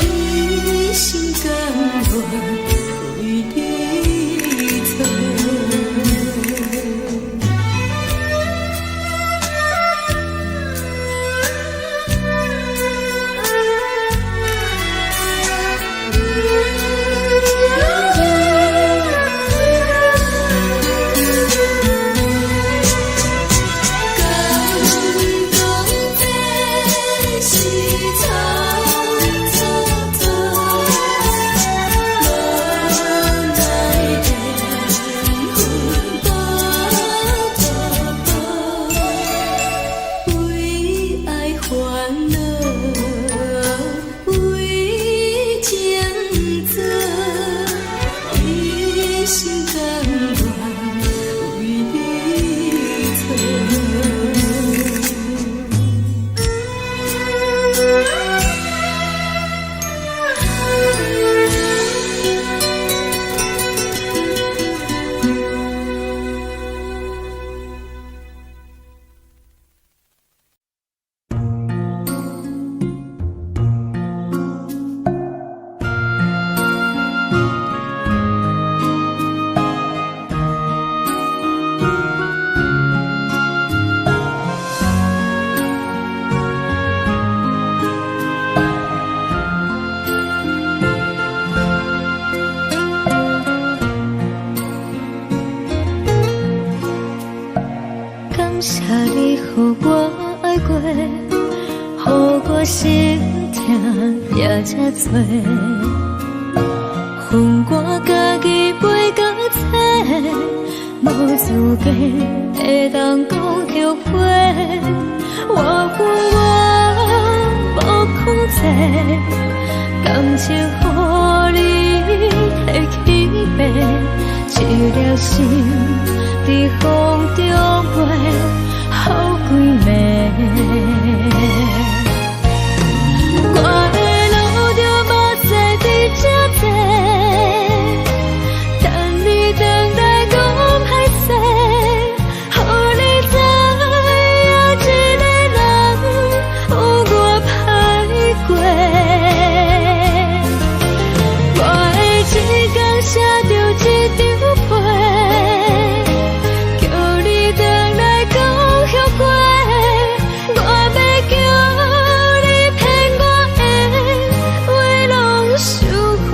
B: 一心甘願為你錯。甘當這是錯錯錯，無奈緣分薄薄薄，為愛煩惱，為情做，一心甘願為你錯。感謝你予我愛過，予我心疼也這多。予我家己飛到找，無資格會當講後悔。我有我無控制，感情予你提起爬，一粒心佇風中飛，予規暝。我會流著目屎佇這坐，等你轉來講歹勢，予你知影一個人有偌歹過。我會一工寫著一張批，叫你轉來講後悔。我欲叫你騙我的話攏收回。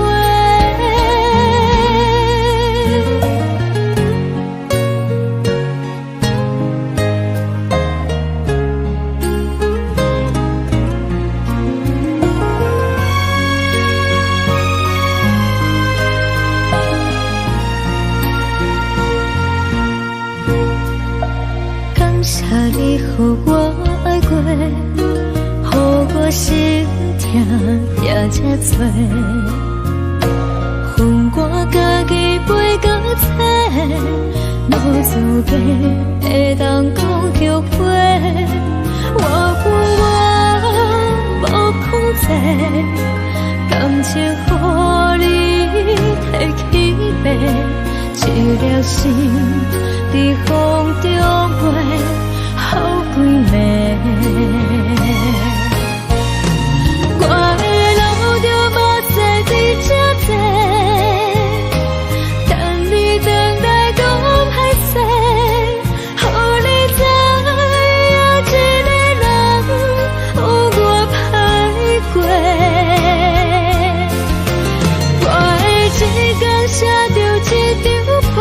B: 感謝你予我愛過，予我心疼也這多。予我家己飛到找，無資格會當講後悔。我有我無控制，感情予你提起爬，一粒心佇風中飛，予規暝。我會流著目屎佇這坐，等你轉來講歹勢，予你知影一個人有偌歹過。我會一工寫著一張批，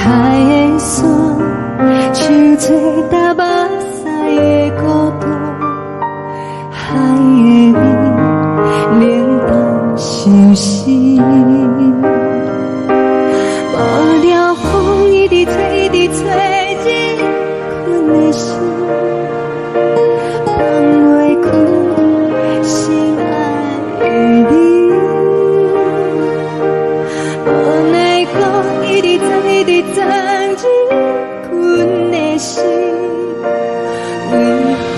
A: 海的山，像做焦目屎的孤單，海的味冷淡相思。無聊風一直吹，一直吹入阮的心，放袂開心愛的你。無奈何一直鑽，一直鑽入阮的心，為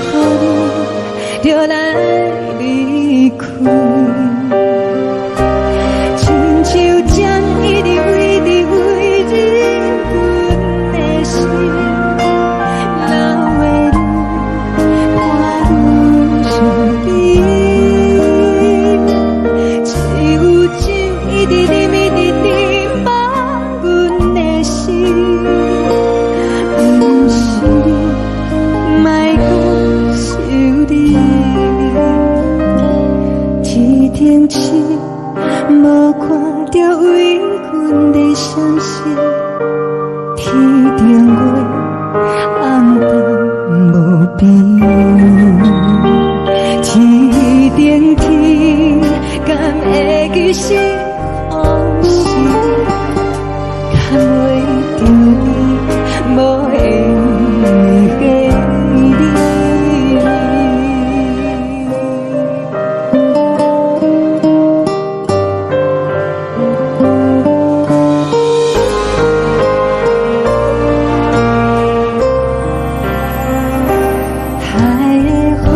A: 何你著來離開？親像針一直飛，一直飛入阮的心，留的淚伴阮身邊。只有酒一直啉，一直啉，放阮的心。毋是你，莫閣想你。天頂星無看著為阮咧傷心，天頂月暗淡無邊。天頂天，敢會記是予是？牽袂著你，無緣的你。海的風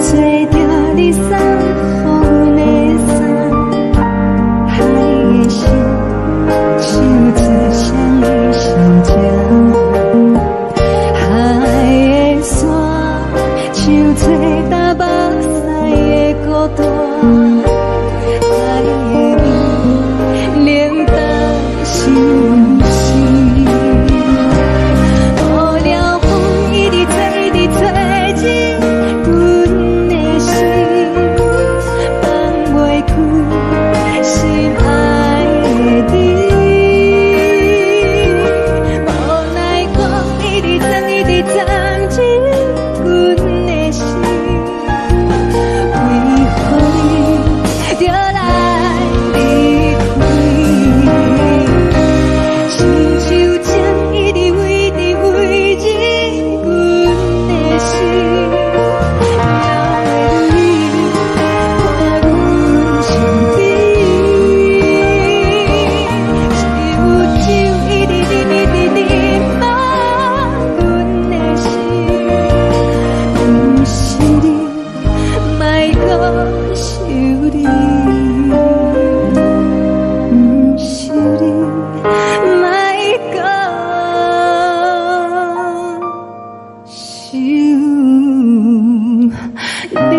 A: 吹著你送予阮的衫，海的心像做双伊心情，海的山像做焦目屎的孤單，海的味冷淡相思。無聊風一直吹，一直吹入阮的心，放袂開心愛的你。無奈何一直鑽，一直鑽入阮的心，為何你著來離開？親像針一直飛，一直飛入阮的心，留的淚伴阮身邊。只有酒一直啉，一直啉，放阮的心。毋是你，莫閣想你。毋是你，莫閣想你。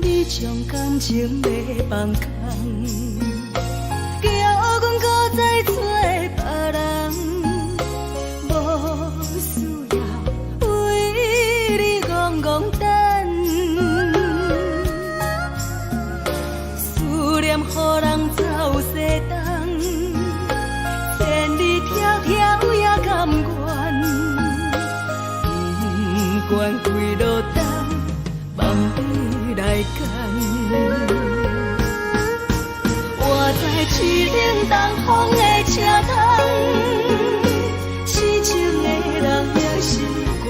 B: 你將感情欲放空，叫阮閣再找別人，無需要為你戇戇等，思念予人走西東，千里迢迢也甘願，不管幾落冬，放你來揀。我知凄冷東風的車窗，痴情的人也習慣，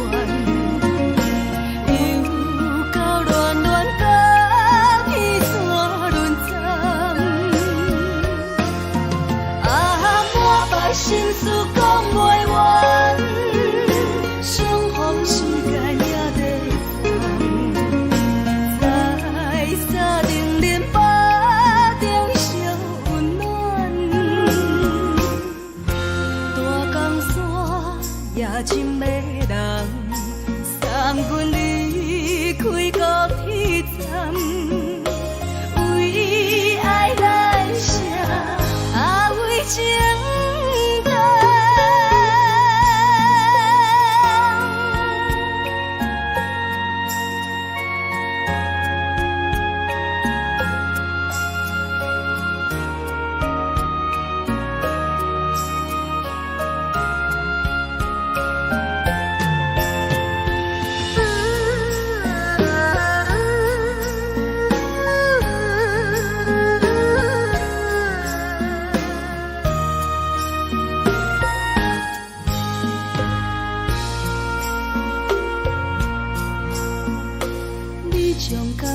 B: 又到戀戀甲彼山輪針，啊，滿腹心事講袂完，相逢時間也在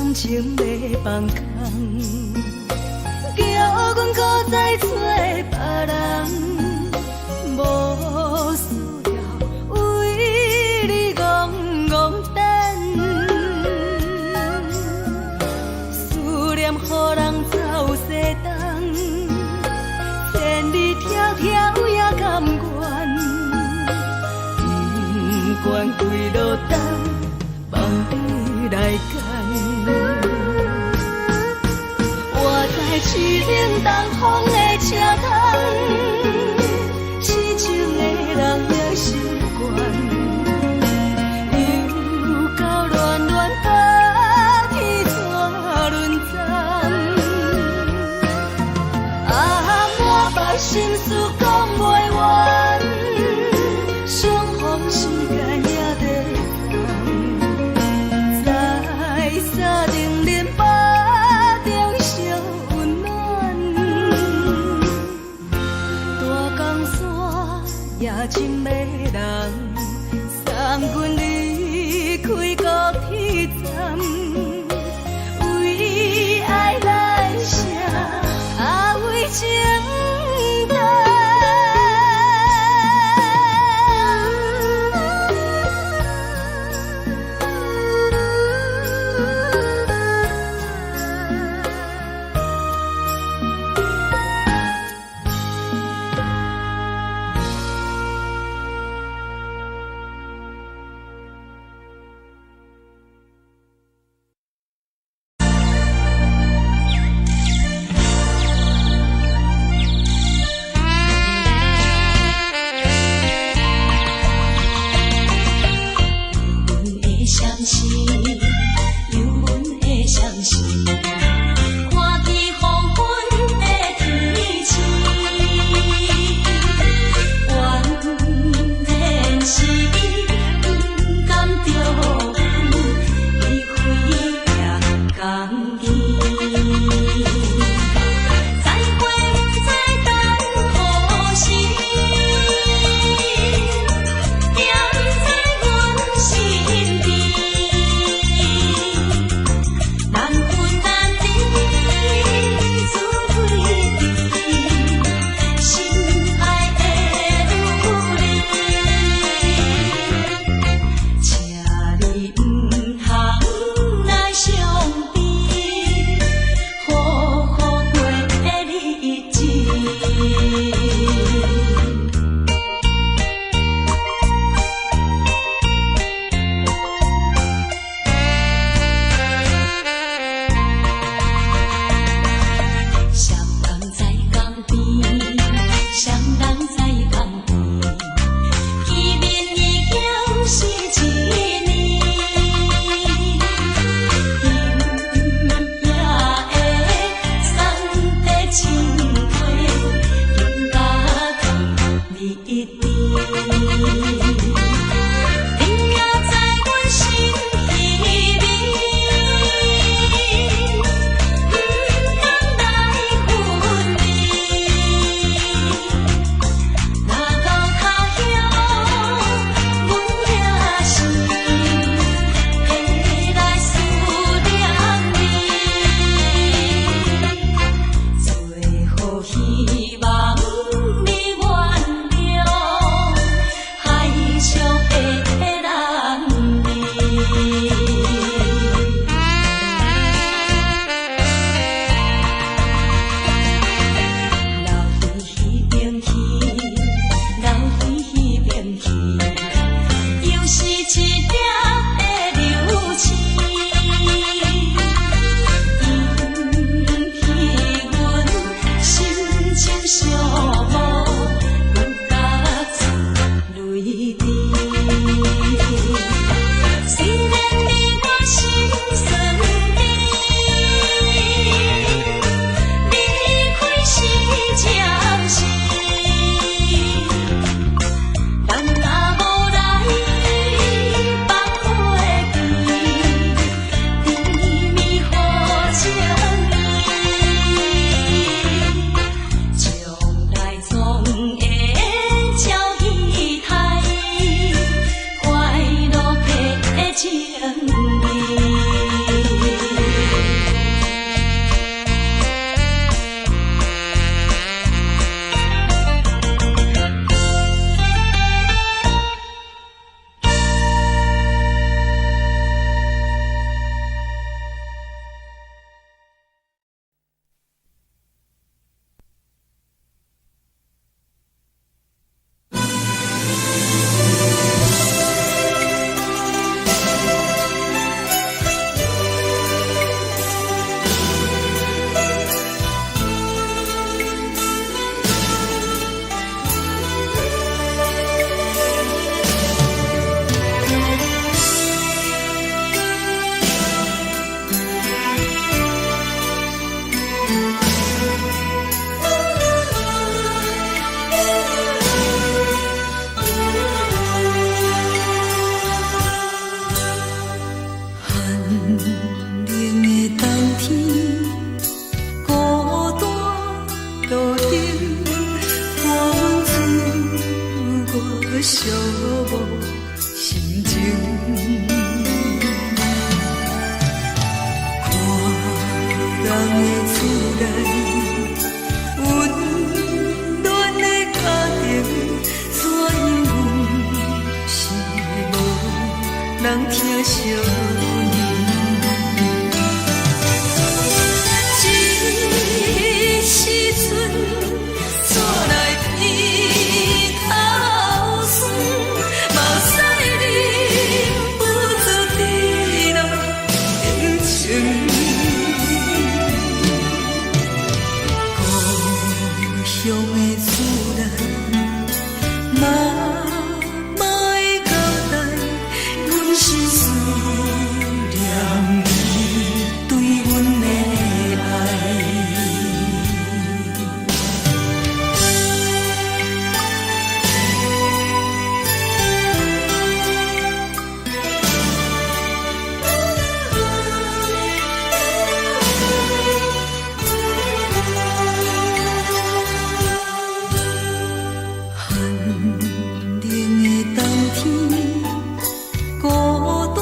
B: 感情欲放空，叫阮閣再揣別人，無需要為你戇戇等。思念予人走西東，千里迢迢也甘願，不管幾落冬，放你來揀。我知凄冷東風的車窗，痴情的人也習慣。又到暖暖冬天怎輪鬃？啊，滿腹心事講袂完，相逢時間也短暫，在三重恁腹中相溫暖。人疼惜你。這時陣，煞來鼻頭酸，目屎忍不住滴落眼睛。故鄉的厝內，媽媽的交代，阮是思念你對阮的愛。寒冷的冬天，孤單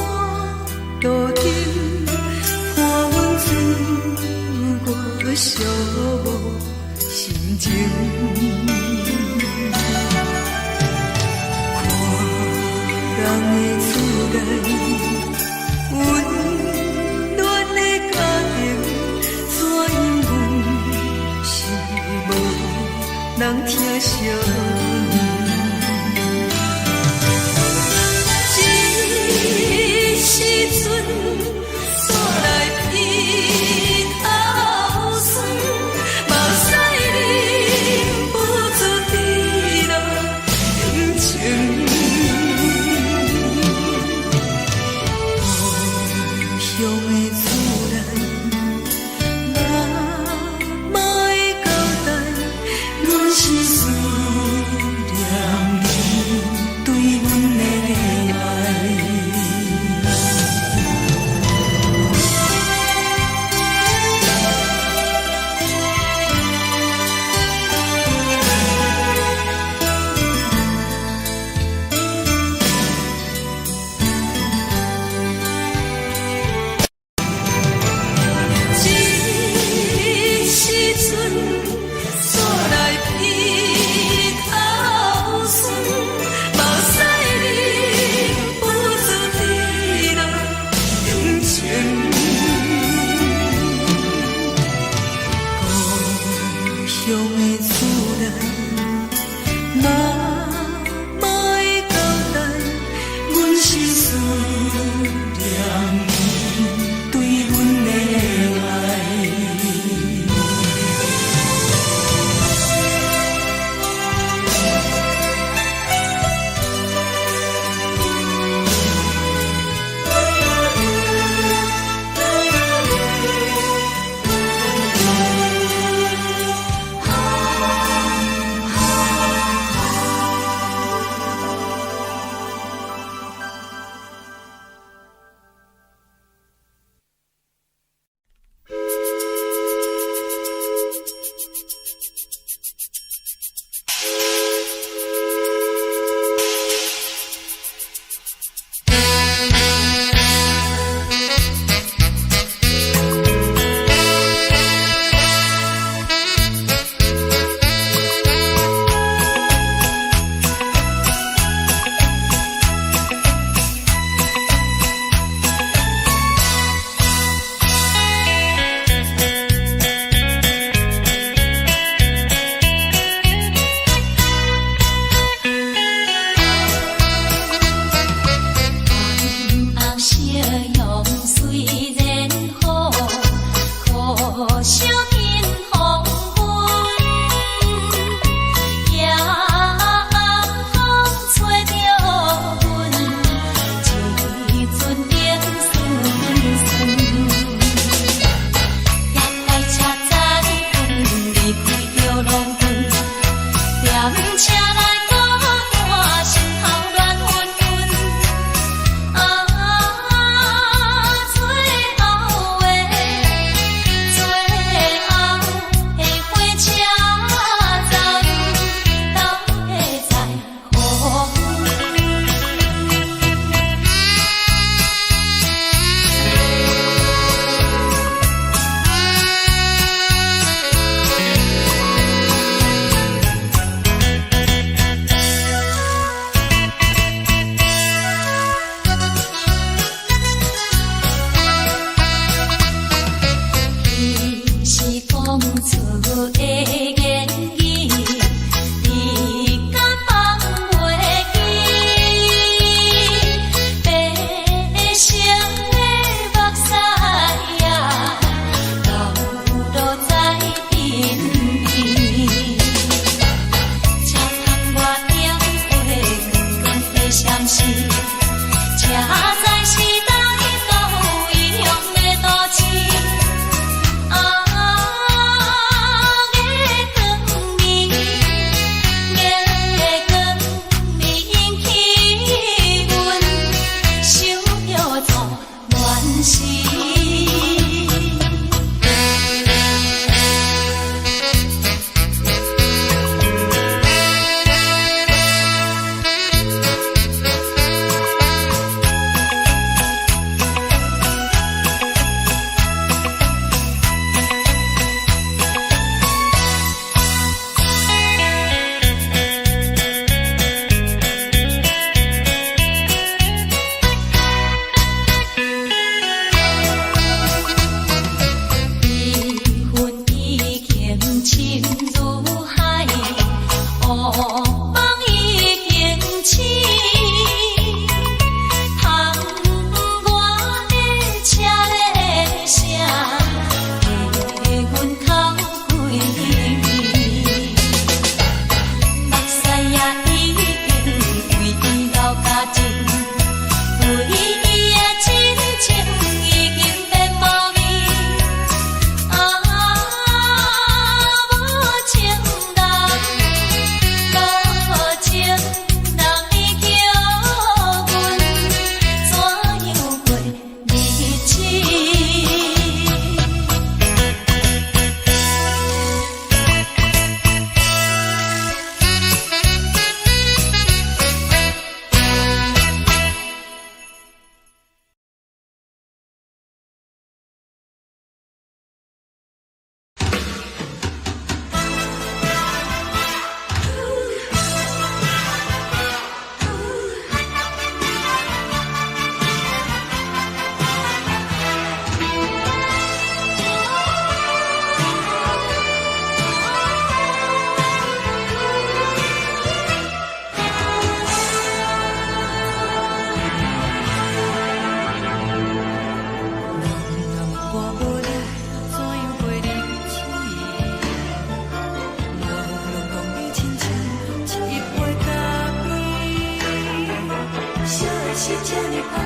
B: 路燈，伴阮度過寂寞心情。看人的厝內，溫暖的家庭，怎樣阮是無人疼惜你。這時陣，煞來鼻頭酸，目屎忍不住滴落眼睛。故鄉的厝內，媽媽的交代，阮是思念你對阮的愛。這時陣，煞來鼻頭酸，目屎忍不住滴落眼睛。故鄉的厝內，媽媽的交代，阮是思念你對阮的愛。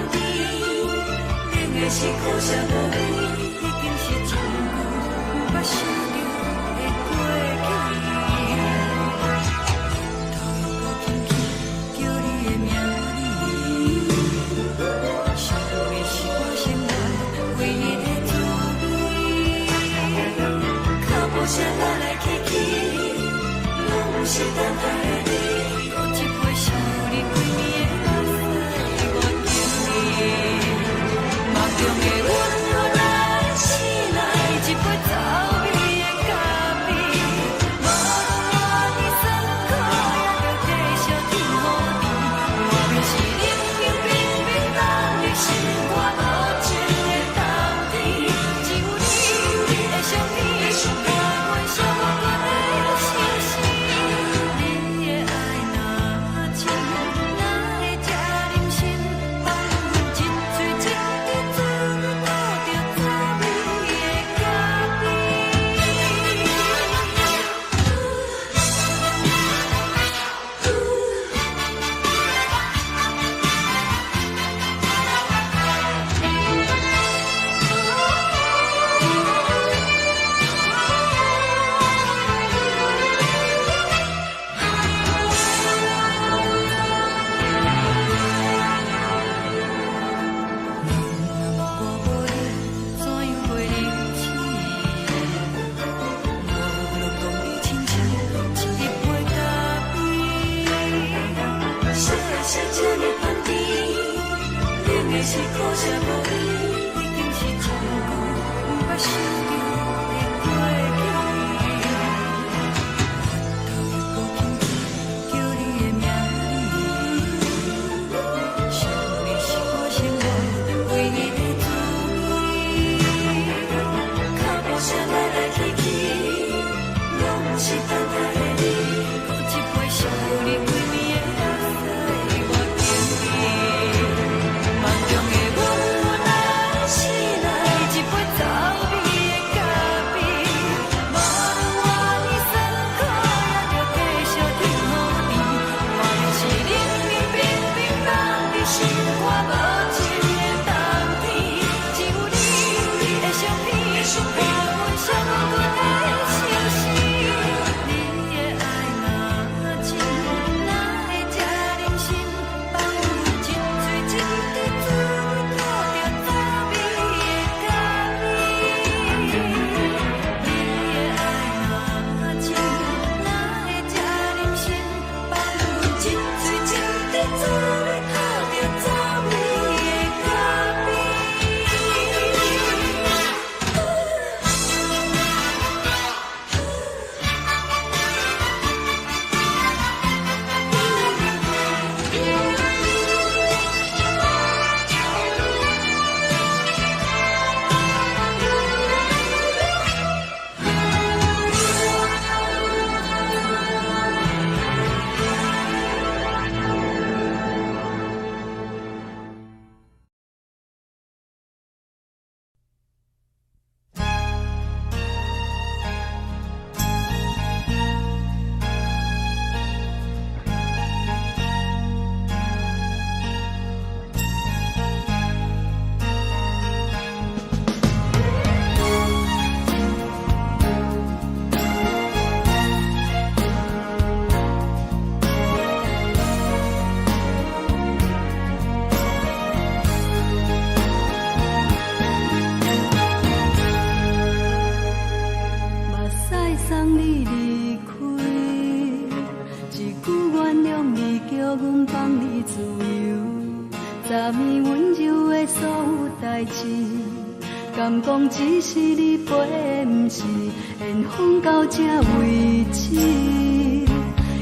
C: 甜，冷的是苦涩無味，已經是真久毋捌想著的過去。頭又閣輕輕叫你的名字，想你是我生活唯一的滋味。腳步聲來來去去，攏是等待的你。閣一杯想你規暝的目屎，我敬你。夢中的阮予咱醒來，一杯走味的咖啡。無論偌尼酸苦，也著繼續天雨甜。外面是冷冷冰冰冬日，心肝無情的冬天。只有你的相片，伴阮寂寞的相思。你的愛若真，哪會這忍心放阮一喙一滴水吐著走味的咖啡？若我無你，怎樣過日子？無論講你親像一杯咖啡，啥的是這呢香甜，冷的是苦澀無味，已經是真久毋捌想著的過去。頭又閣輕輕叫你的名字，想你是我生活唯一的滋味。腳步聲來來去去，攏是等待的你。閣一杯想你規暝的目屎，我敬你。夢中的阮咱醒來，一杯走味的咖啡。無論偌尼酸苦，也著繼續天雨甜。外面是冷冷冰冰冬日，心肝無情的冬天。只有你的相片，伴阮寂寞的相思。你的愛若真，哪會這忍心放阮一喙一滴水吐著走味的咖啡？你的愛若真，哪會這忍心放阮一喙一滴水吐著走味的咖啡？目屎送你離開，一句原諒你，叫阮放你自由。昨暝溫柔的所有代誌，敢講只是你陪，毋是緣分到這為止。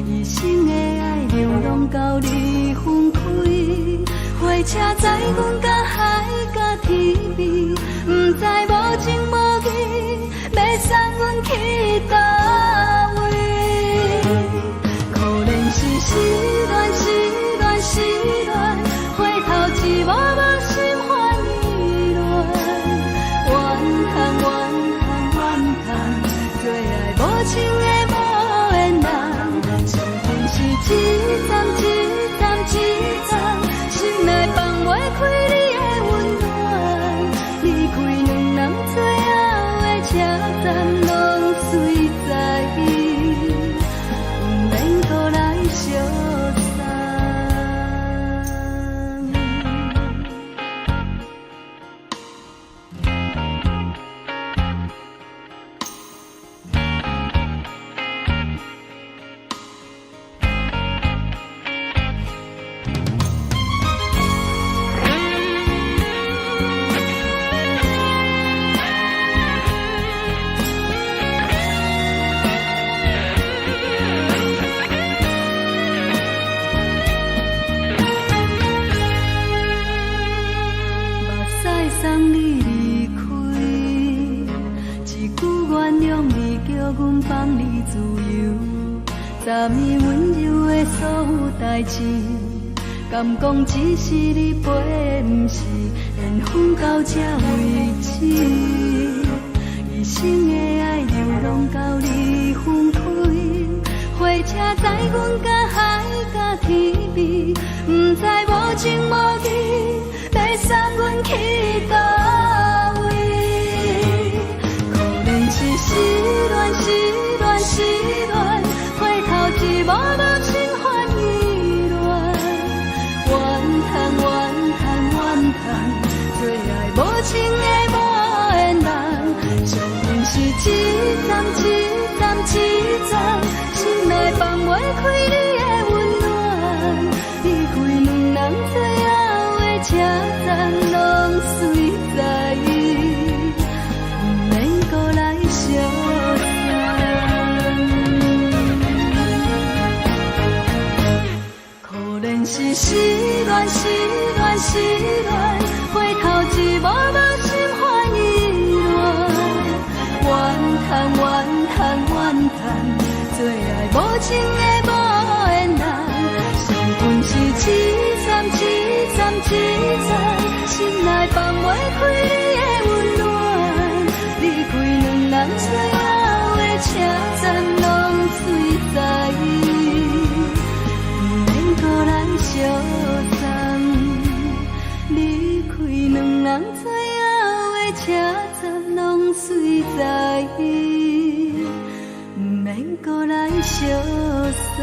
C: 一生的愛流浪到你分開，火車載阮到海角天邊，毋知無情無義，欲送阮去佗位？可憐是失戀，失戀，失戀，回頭一幕幕心煩意亂。怨嘆怨嘆怨嘆，做愛無情的無緣人，傷痕是一層一層一層，心內放袂開。
B: 送你離開。一句原諒你，叫阮放你自由。昨暝溫柔的所有代誌，敢講只是你陪，毋是緣分到這為止。一生的愛流浪到你分開，火車載阮甲海甲天邊，毋知無情無義，欲送阮去佗位？可憐是失戀，失戀，失戀，回頭一幕幕心煩意亂，怨嘆怨嘆怨嘆，做愛無情的無緣人，相信是一站一站一站，心內放袂開你的溫暖，離開兩人最後的車站，攏隨在伊，毋免閣來相送。可憐是失戀，失戀，失戀，回頭一幕幕心煩意亂，怨嘆怨嘆怨嘆，做愛無情的無緣人，相逢是一站一站一站，心內放袂開你的溫暖，離開兩人最後的車站，攏隨在伊，毋免閣來相送。離開兩人最後的車站，攏隨在伊，毋免閣來相送。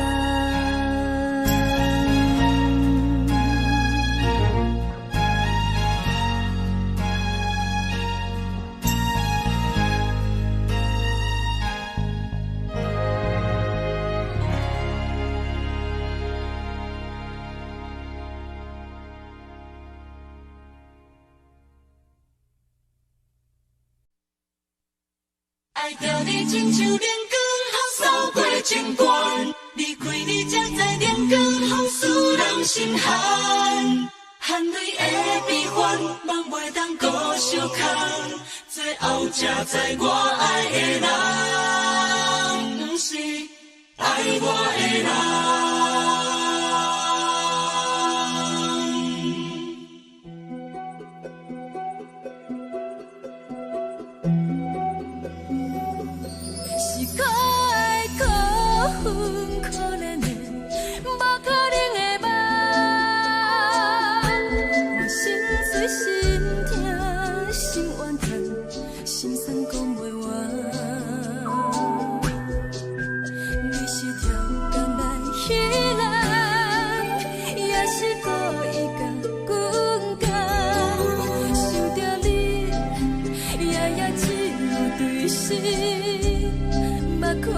C: 愛著你親像冷光予掃過情關，離開你才知冷光予使人心寒，含淚的悲歡，夢袂當閣相空，最後才知我愛的人，毋是愛我的人。
B: 是可愛可恨可憐的，無可能的夢。我心碎心疼心怨嘆，心酸講袂完。你是超工來彼人，也是故意共阮講。想著你，夜夜只有對心目苦紅。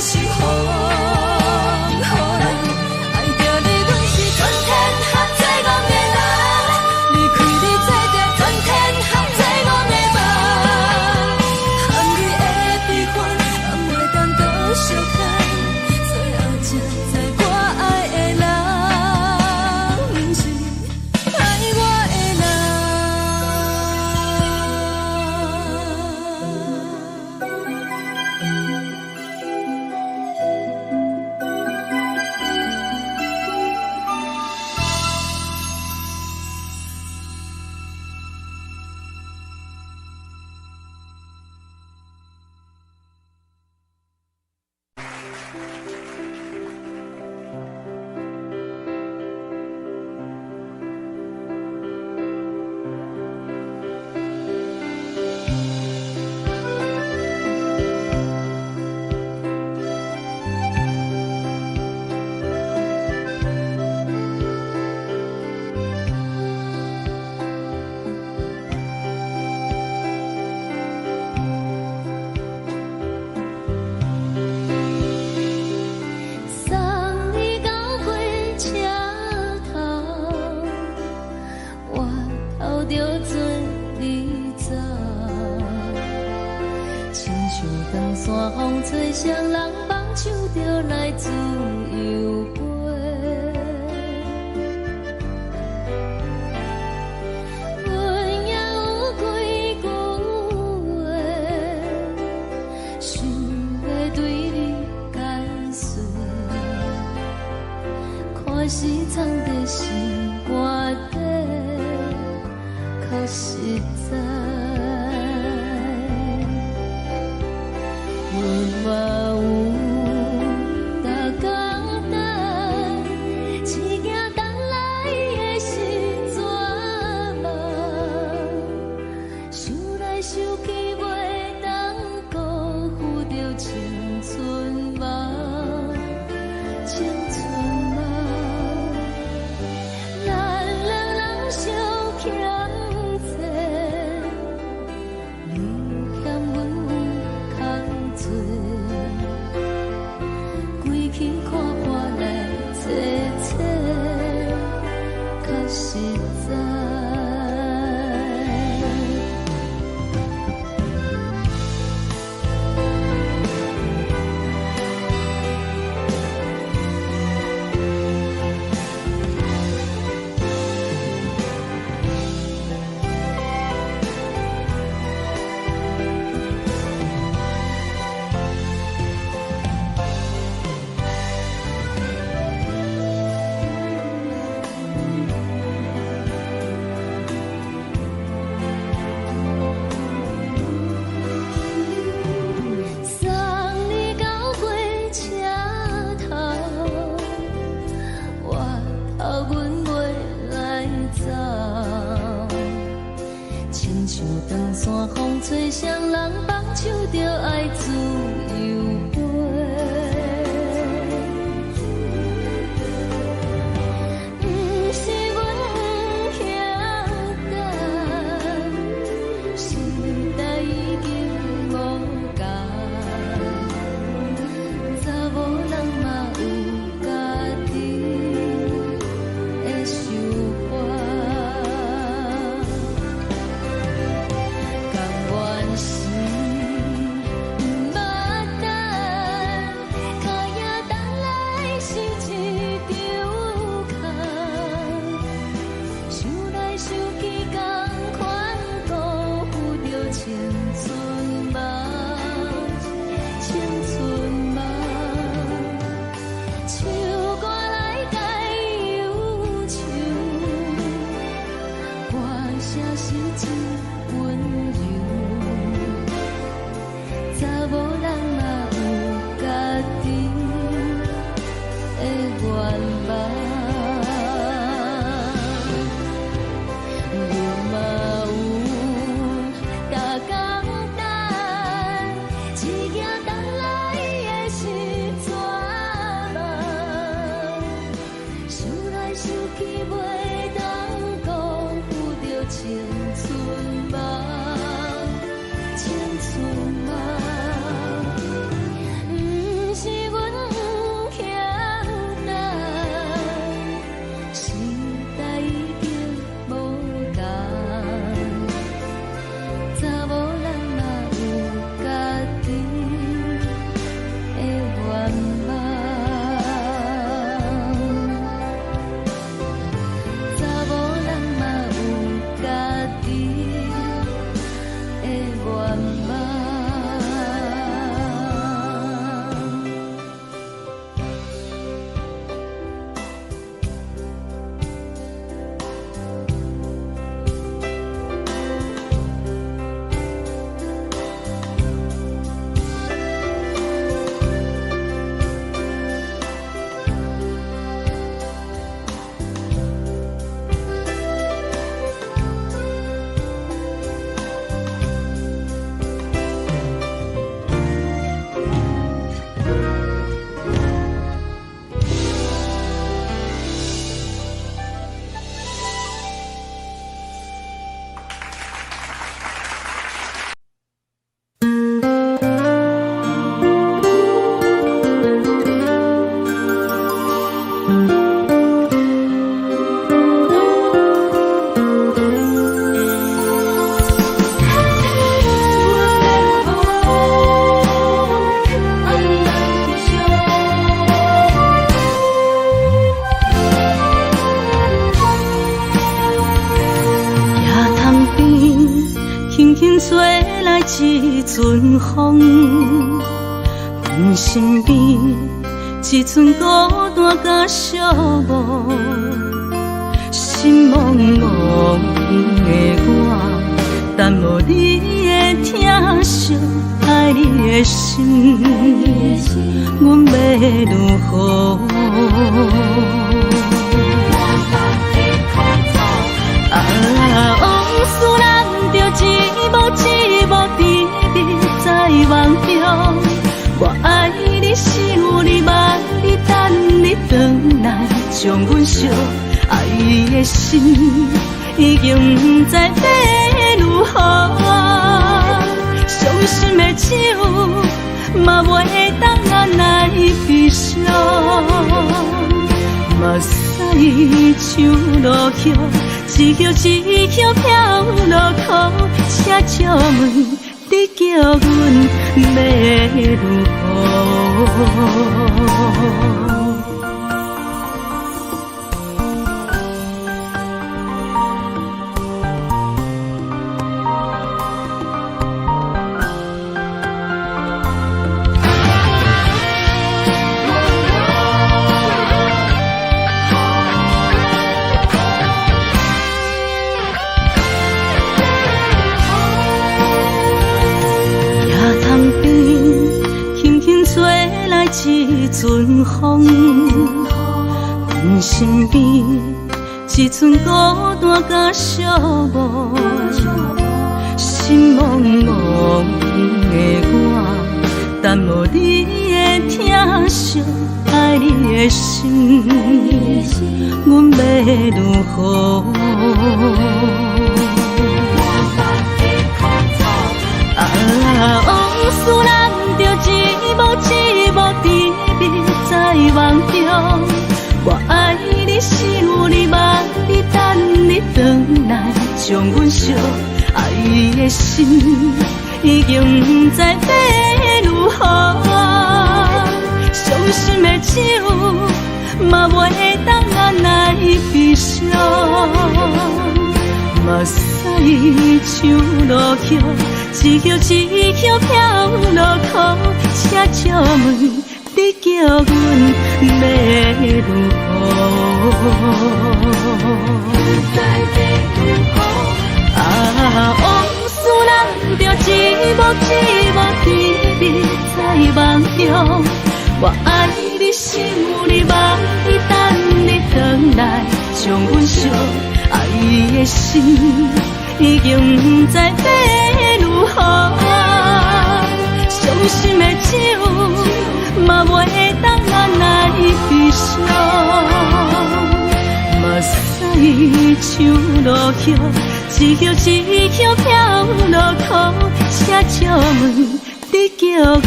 B: 是風雨人。愛著你，阮是全天下最戇的人。離開你，做著全天下最戇的夢。含淚的悲歡，敢會當閣相牽？最後才知我愛的人，毋是愛我的人。
A: 送你到火車頭，我頭著做你走。親像長山風吹，誰人放手就來自由飛。阮也有幾句話，想欲對你解說。看是藏佇心肝底，較實在。阮嘛有逐工等，一件等來的是绝望。想來想去，袂當辜負著青春夢，青春夢。咱兩人相欠債，
B: 陣風，阮身邊一陣孤單佮寂寞，心茫茫的我，等無你的疼惜，愛你的心，阮欲如何？啊，往事咱著一幕一幕甜蜜在夢中。我愛你，想你，望你，等你轉來，將阮惜愛的心已經毋知欲如何。傷心的酒嘛袂當按捺悲傷，目屎像落雨，一葉一葉飄落苦，請借問你叫阮欲如何？一陣風，阮身邊一陣孤單佮寂寞，心茫茫的我，等無你的疼惜，愛你的心，阮欲如何？啊，往事咱著一幕一幕甜蜜在夢中。我愛你，想你，望你，等你轉來，將阮惜愛的心已經毋知欲如何。傷心的酒嘛袂當按捺悲傷，目屎像落雨，一葉一葉飄落苦，請借問你叫阮欲如何？啊，往事咱著一幕一幕甜蜜在夢中。我愛你，想你，望你，等你轉來，將阮惜愛的心已經毋知欲如何。傷心的酒嘛袂當按捺悲傷，目屎像落雨，一葉一葉飄落苦，請借問你叫阮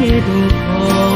B: 欲如何？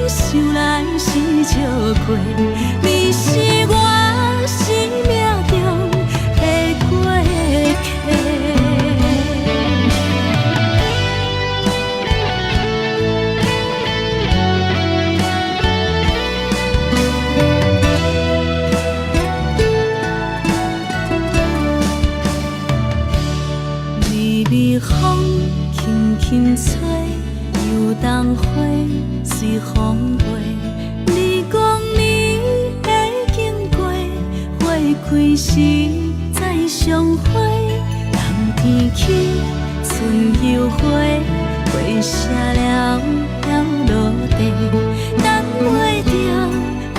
A: 想來是笑過，你是我心
B: 微風輕輕吹，油桐花隨風飛。你講你會經過，花開時再相會。冬天起，春又回，花謝了飄落地，等袂著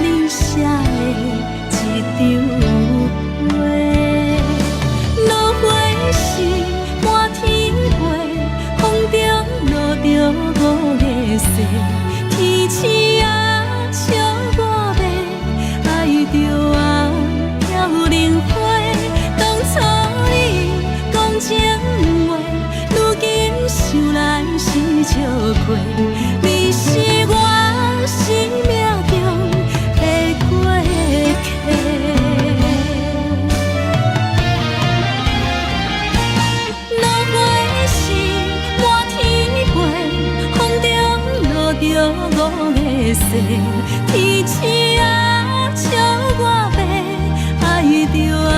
B: 你寫的這張批。落花時滿天飛，風中落著五个誓，天鼠仔笑我欲，愛著我飄零花。當初你講情話，如今想來是笑虧。你是我生命中的過客。落花時滿天飛，風中落著五个誓，天鼠仔笑我欲，愛著我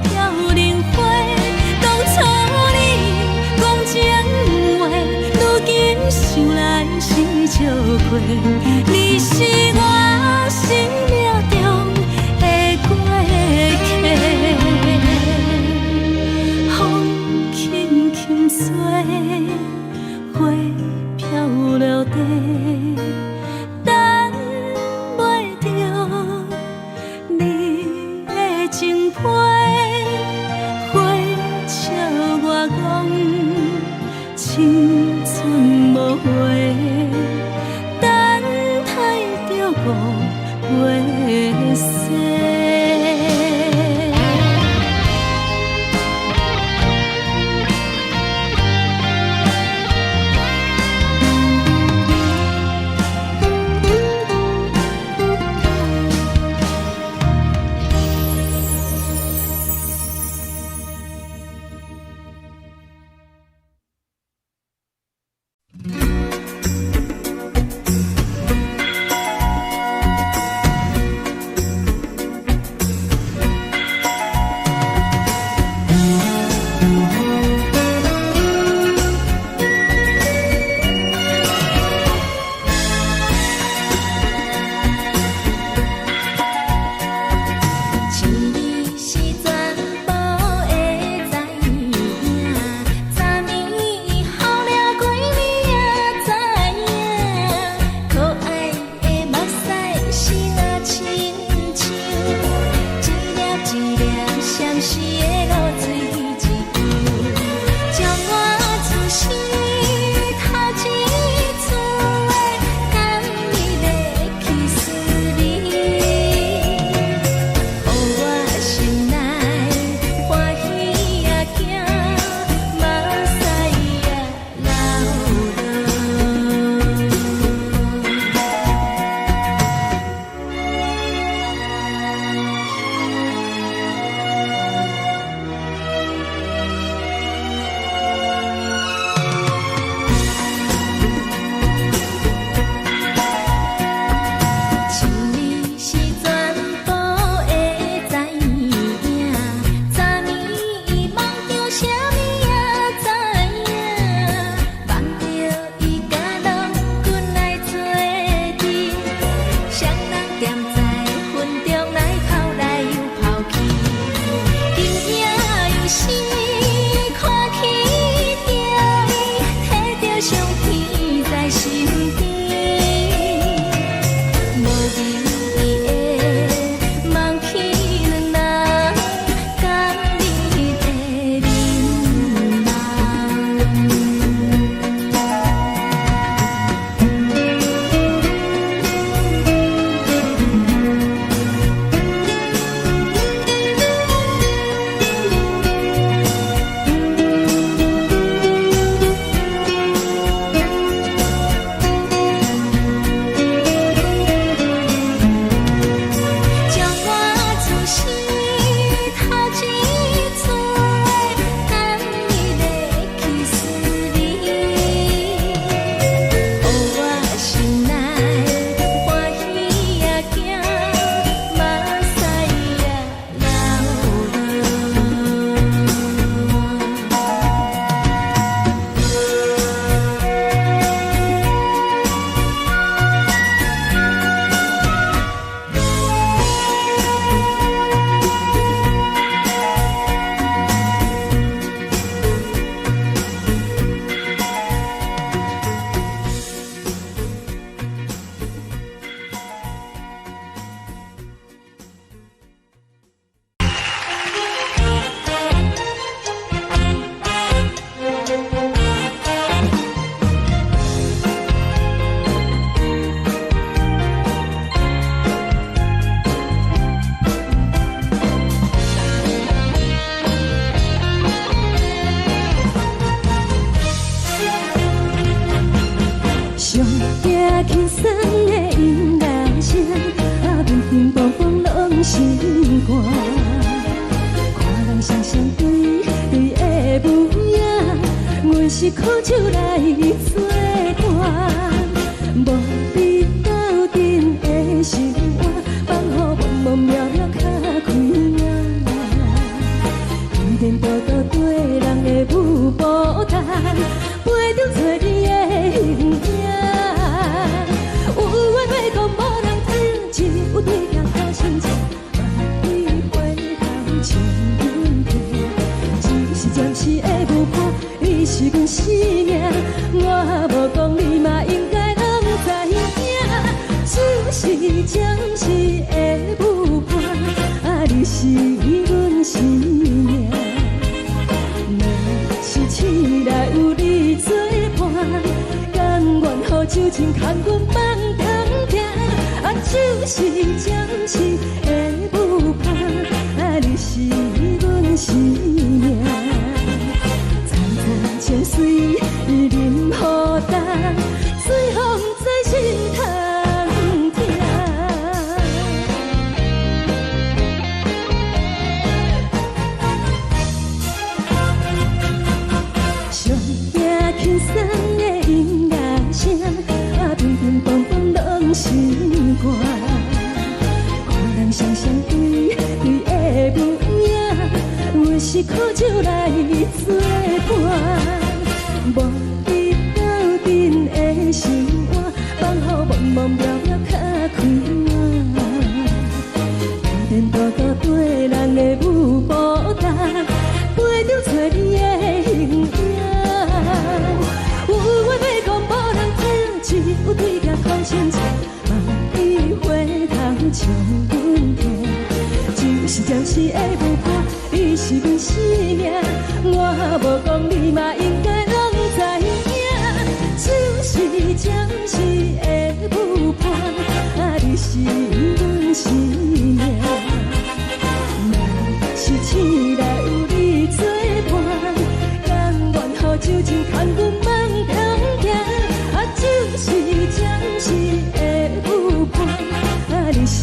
B: 飄零花。當初你講情話，如今想來是笑虧。你是我生命中的過客。風輕輕吹，花飄落地，等袂著你的情批。花笑我講青春無話，等待著五月雪。
A: 情你是全部的知影，昨暝好了過暝也知影，可愛的目屎是若親像一粒一粒閃爍的露水一样，將我此生頭一次的甘蜜的去思念。予我心內歡喜也驚，目屎也流落。情你是全部的知影，昨暝夢著啥物也知影，夢著伊佮郎君來做陣，雙人踮在雲中來跑來又跑去，今夜又是看起著伊，提著相片在身邊。無明的夢去兩人，甘蜜的面。
B: 是苦酒來做伴，無你鬥陣的生活，放予茫茫渺渺較開眼。天顛倒倒對人的舞步單，陪著找你的形影。有緣話講無人聽，只有對鏡苦心情，望你回頭笑阮聽。只是暫時的舞伴，你是阮生命，我無講你嘛應該攏知影。只是暫時的舞伴，啊，你是阮生命。若是醒來有你做伴，甘願予酒精牽阮放中行。啊，只是暫時的舞伴，啊，你是阮生命。層層情隨淋雨重，水予毋知心通疼。上驚輕鬆的音樂聲，啊，乒乒乓乓攏心肝。看人雙雙對對的舞影，阮是苦酒來做伴，無你鬥陣的生活，放予茫茫渺渺較開眼。天顛倒倒對人的舞步重，陪著找你的形影。有話欲講無人聽，只有對鏡苦心情，望你回頭笑阮聽。只是暫時的舞伴，你是阮生命，我無講你嘛應該攏知影。只是暫時的舞伴，啊，你是阮生命。若是醒來有你做伴，甘願予酒精牽阮放中行。啊，只是暫時的舞伴，啊，你是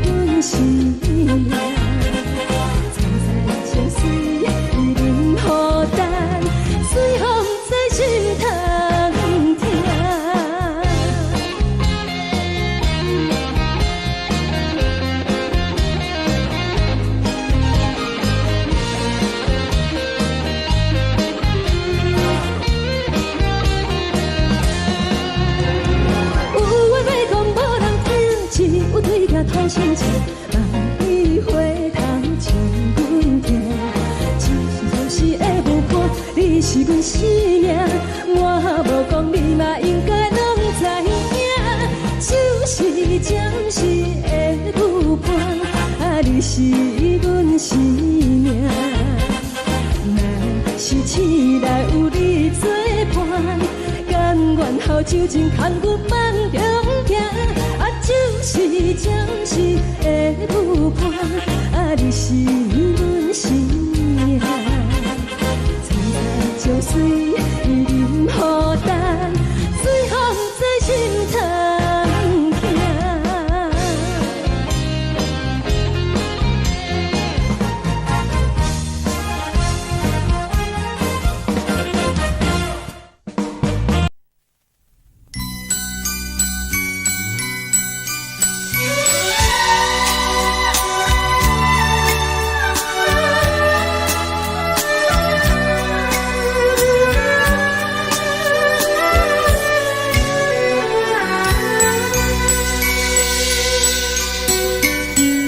B: 阮生命。層層情隨淋雨重，水予毋知心通疼。有話欲講無人聽，只有對鏡苦心情，望你回頭笑阮聽。只是暫時的舞伴，你是阮生命，我無講你嘛應該攏知影。只是暫時的舞伴，啊，你是阮生命。若是醒來有你做伴，甘願予酒精牽阮放中行。啊，只是暫時的舞伴，啊，你是阮生命。層層情隨淋雨重，水予毋知心通疼。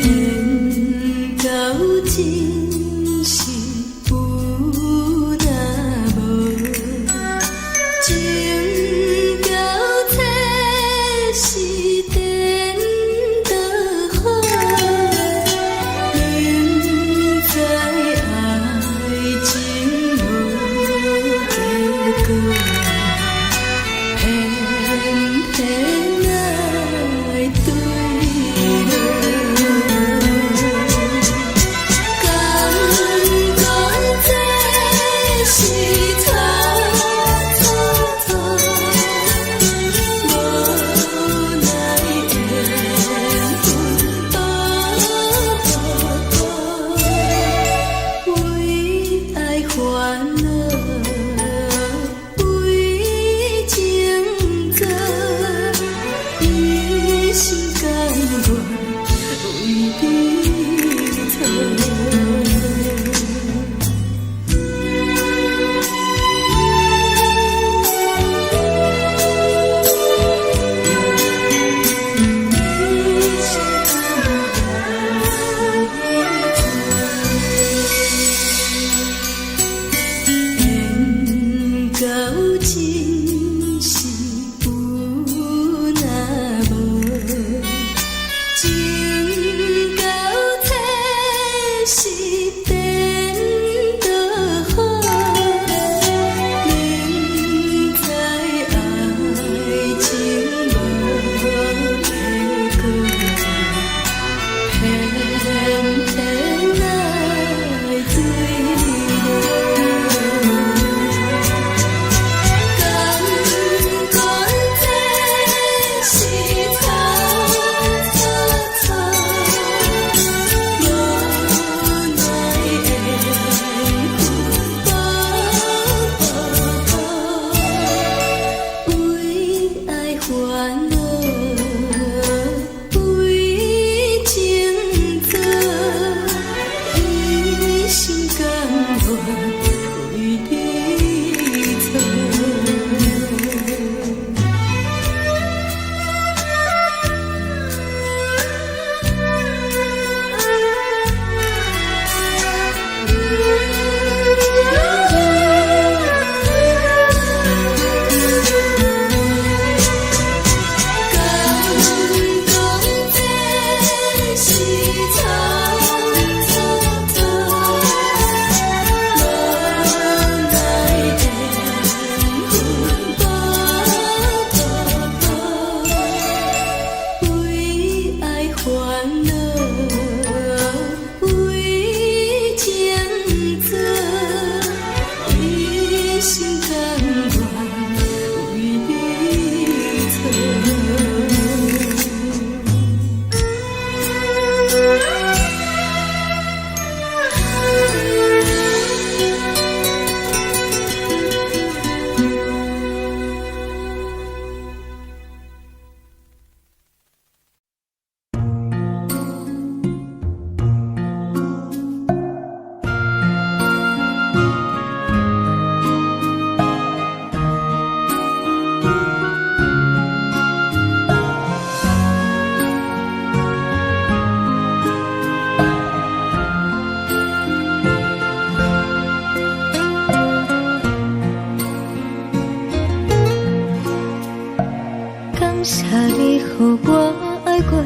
A: 緣到真是有若無，情交這是顛倒好，明知愛情無結果，偏偏愛對落。感覺這是錯錯錯，無奈緣分蹉跎，為愛煩惱。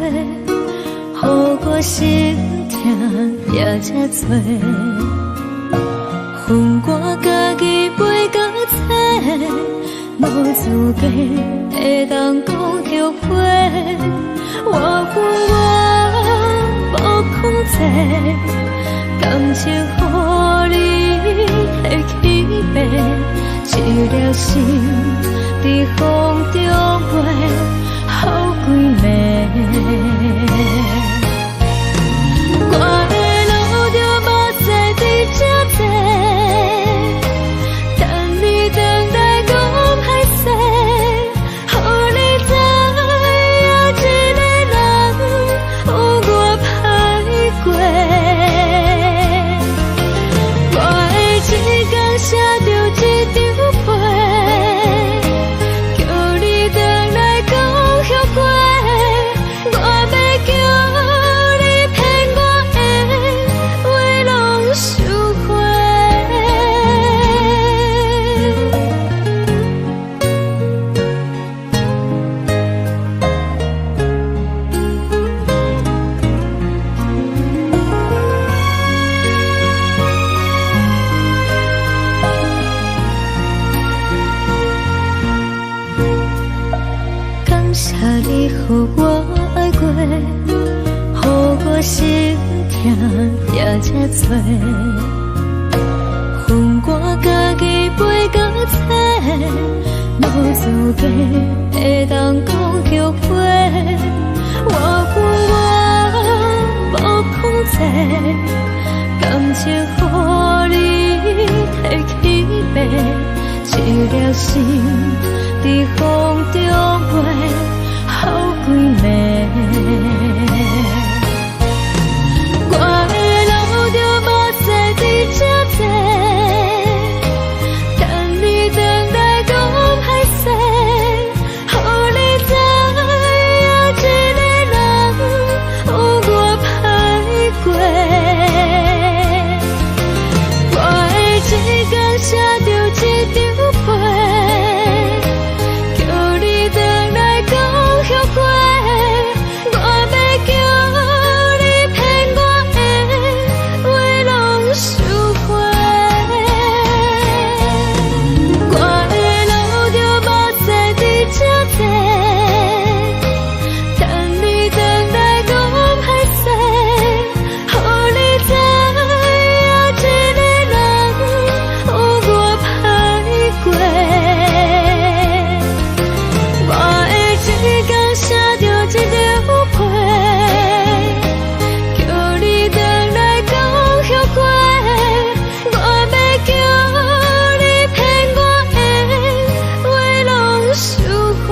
A: 予我心疼也這多。予我家己飞到册，無資格會當講後悔。我有我無控制，感情予你的欺騙，一粒心佇風中飛，予幾暝。我會流著目屎佇這坐，等你轉來講歹勢，予你知影一个人有偌歹過。我會一工寫著一張批，叫你轉來講後悔。我欲叫你騙我的話攏收回。感謝你予我愛過，予我心疼也這多。予我家己飛到冊，無資格會當講後悔。我有我無控制，感情予你的欺騙，一粒心佇風中飛，予幾暝。我會流著目屎佇這坐，等你轉來講歹勢，予你知影一個人有偌歹過。我會一工寫著一張批，叫你轉來講後悔。我欲叫你騙我的話攏收回。我會流著目屎佇這坐，等你轉來講歹勢，予你知影一個人有偌歹過。我會一工寫著一張批，叫你轉來講後悔。我欲叫你騙我的話攏收回。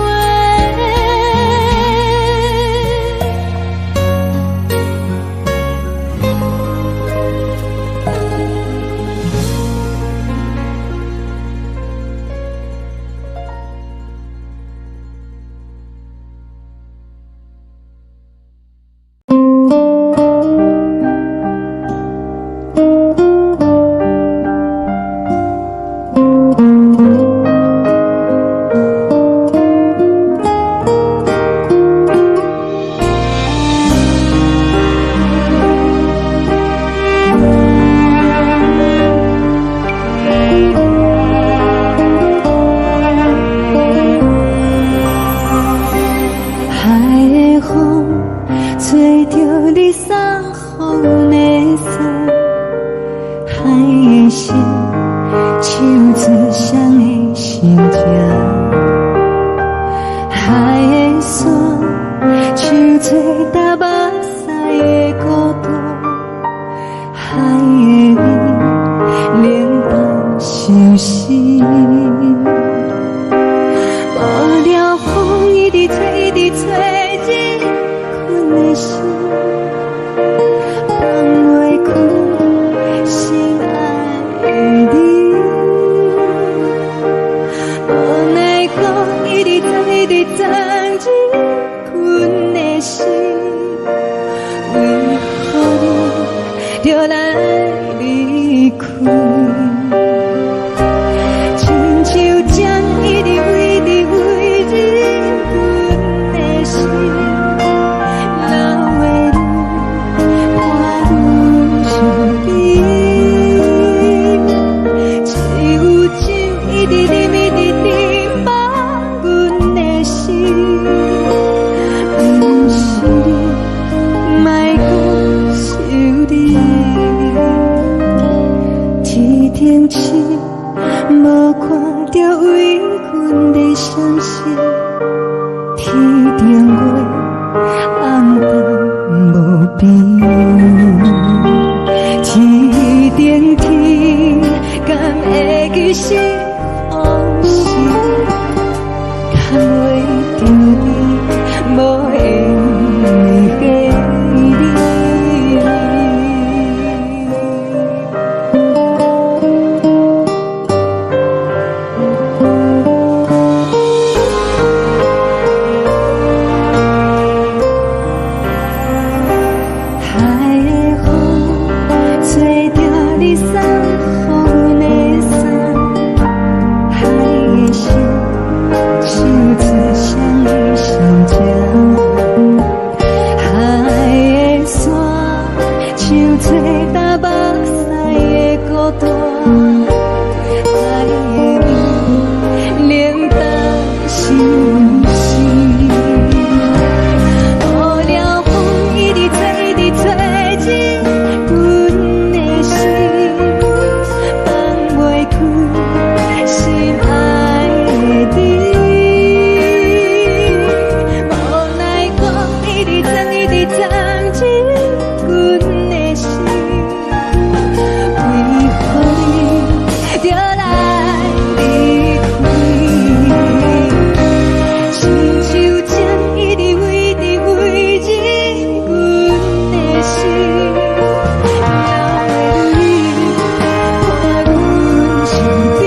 A: 海的風吹著你送予的衫，海的心唱出誰的心情，海的山唱出踏目屎的孤單，海的味冷淡相思。無聊風一直吹，一直吹，這困的心放袂開心愛的你。無奈何一直藏，一直藏這困的心，為何你著來離開？一一直啉，一直啉，放阮的心。毋是你，莫閣想你。天頂星，無看著為阮咧閃爍，天頂月，暗淡無邊。天頂天，敢會記是予時，趁袂著你，無緣的你。海的風，吹著你送予阮的衫，海的心，唱出双语双情。海的山，像做担目屎的孤單。海的味，冷淡相思。無聊風一直吹，一直吹進阮的心，放袂開心愛的你。無奈風一直鑽，一直鑽進阮的心，為何你著來離開？親像針一直為直為進阮的心，哪會你看阮身邊？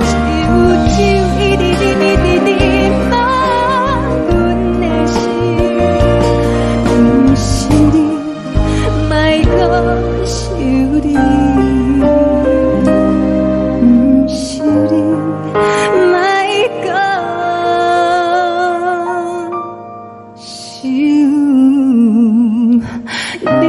A: 只有酒一直啉，一直啉，放阮的心。毋是你，莫閣想你。毋是你，莫閣想你。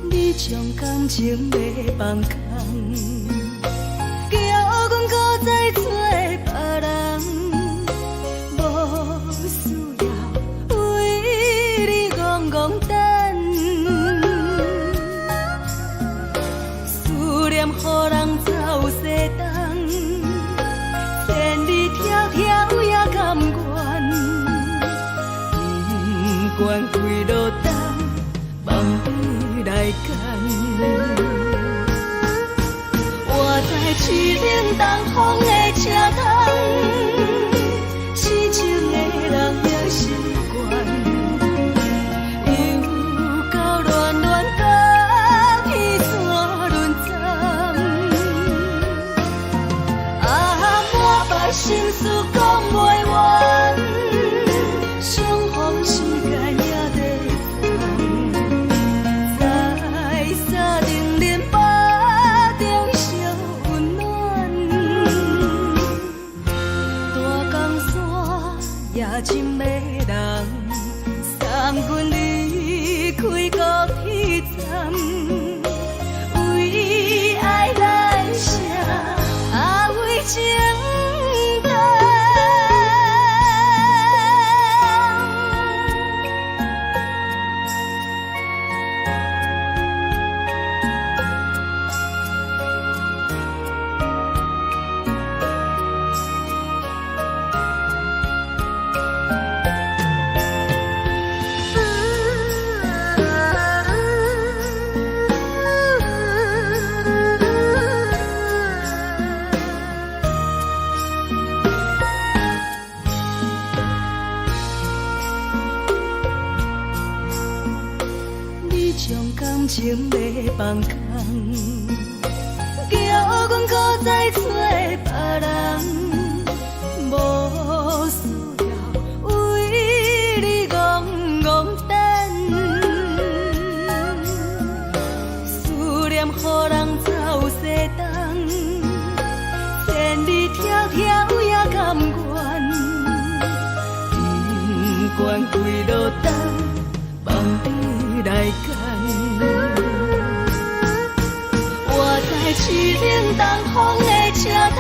B: 你將感情欲放空，叫阮閣再找別人，無需要為你戇戇等，思念予人走西東，千里迢迢也甘願，不管幾落冬，望你來牽。我知凄冷東風的車窗，痴情的人也習慣，又到恋恋甲彼山轮转，啊，满腹心事講袂完，相逢時間也短暫，在三重林腹中相溫暖，大江山也真迷人，送阮離開高鐵站，為愛來寫，啊為情等。感情欲放空，叫阮閣再找別人，無需要為你戇戇等。思念予人走西東，千里迢迢也甘願，不管幾落冬，望你來牽。我知凄冷東風的車窗，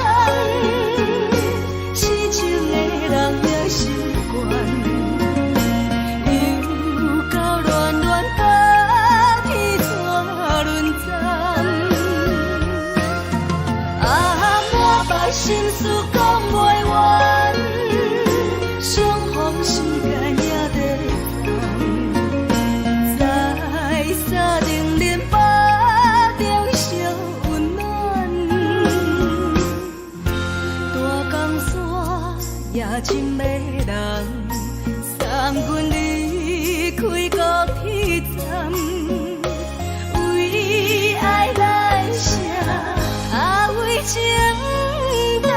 B: 痴情的人也習慣，又到暖暖冬天怎輪站？啊，满腹心事講袂完，相逢時間也短暫，在三重恁腹中相溫暖，大江山也真迷人，送阮離開高鐵站，為愛來寫，啊為情等。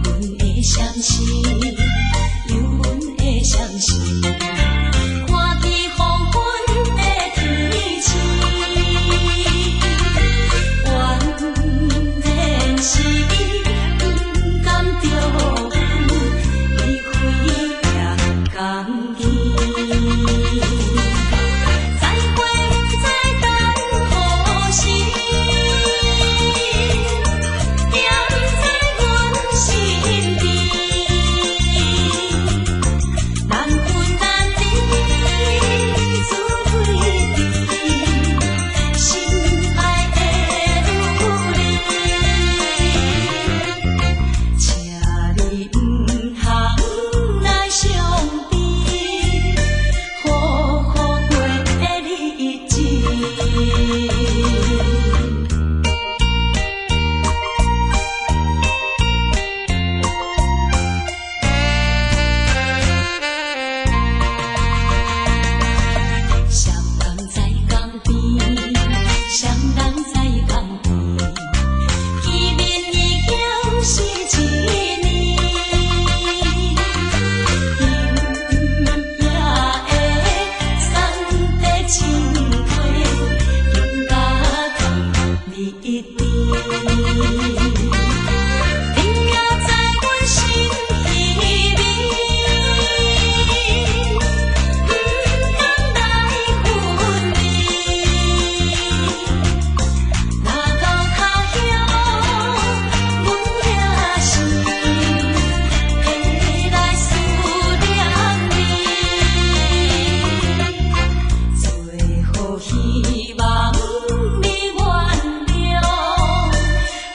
C: 阮的相思，有阮的相思，看见黃昏的天星，原來是伊不甘著阮離開也甘去。再會不知等何時，惦在阮身邊，難分難離，自對對，心愛的女兒，請你毋通來傷悲，好好過日子。雙人在江邊，雙人在江邊，見面已經是一年。今夜的三塊情花，更加甜蜜甜。你也在阮心裡面，不甘來分離。若到他鄉，阮也是會來思念你。最後希望你原諒，海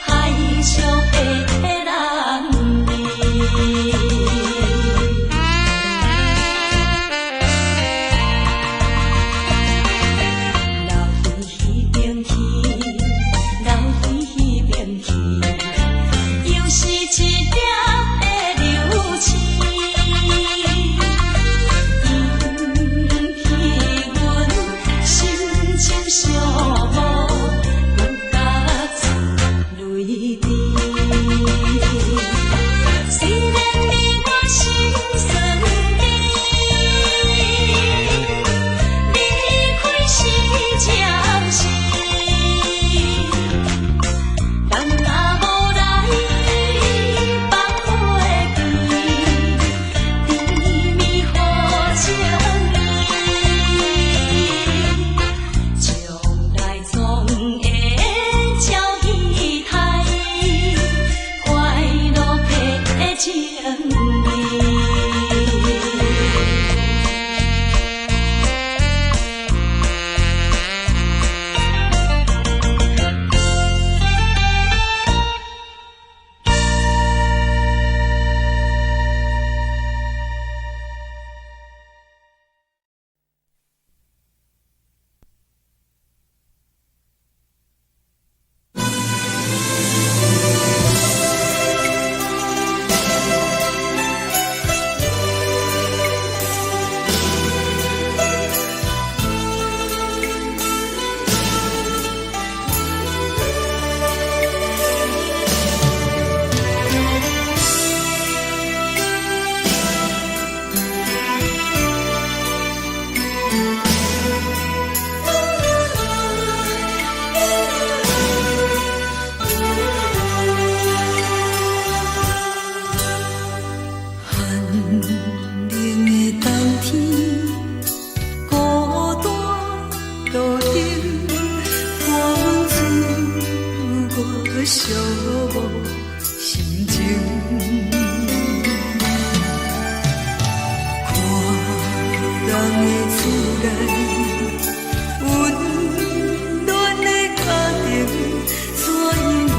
B: 寂寞心情。看人的厝內，溫暖的家庭，怎樣阮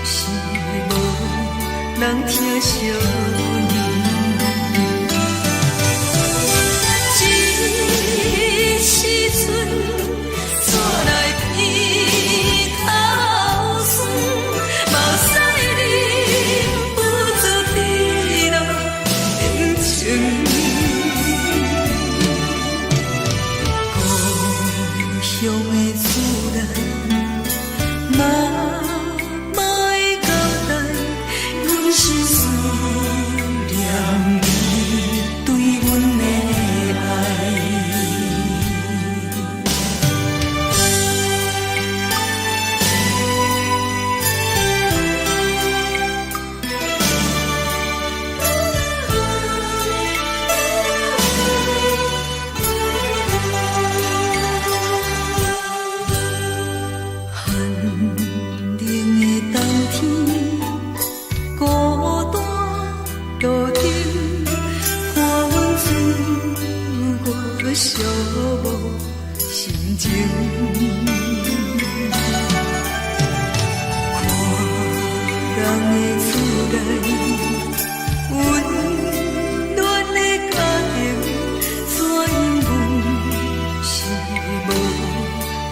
B: 是無人疼惜阮。這時陣，煞來鼻頭酸，目屎忍不住滴落眼睛。故鄉的厝內，媽媽的交代，阮是思念你對阮的愛。寒冷的冬天，孤單路燈，看阮自我寂寞心情。看人的厝內，溫暖的家庭，怎樣阮是無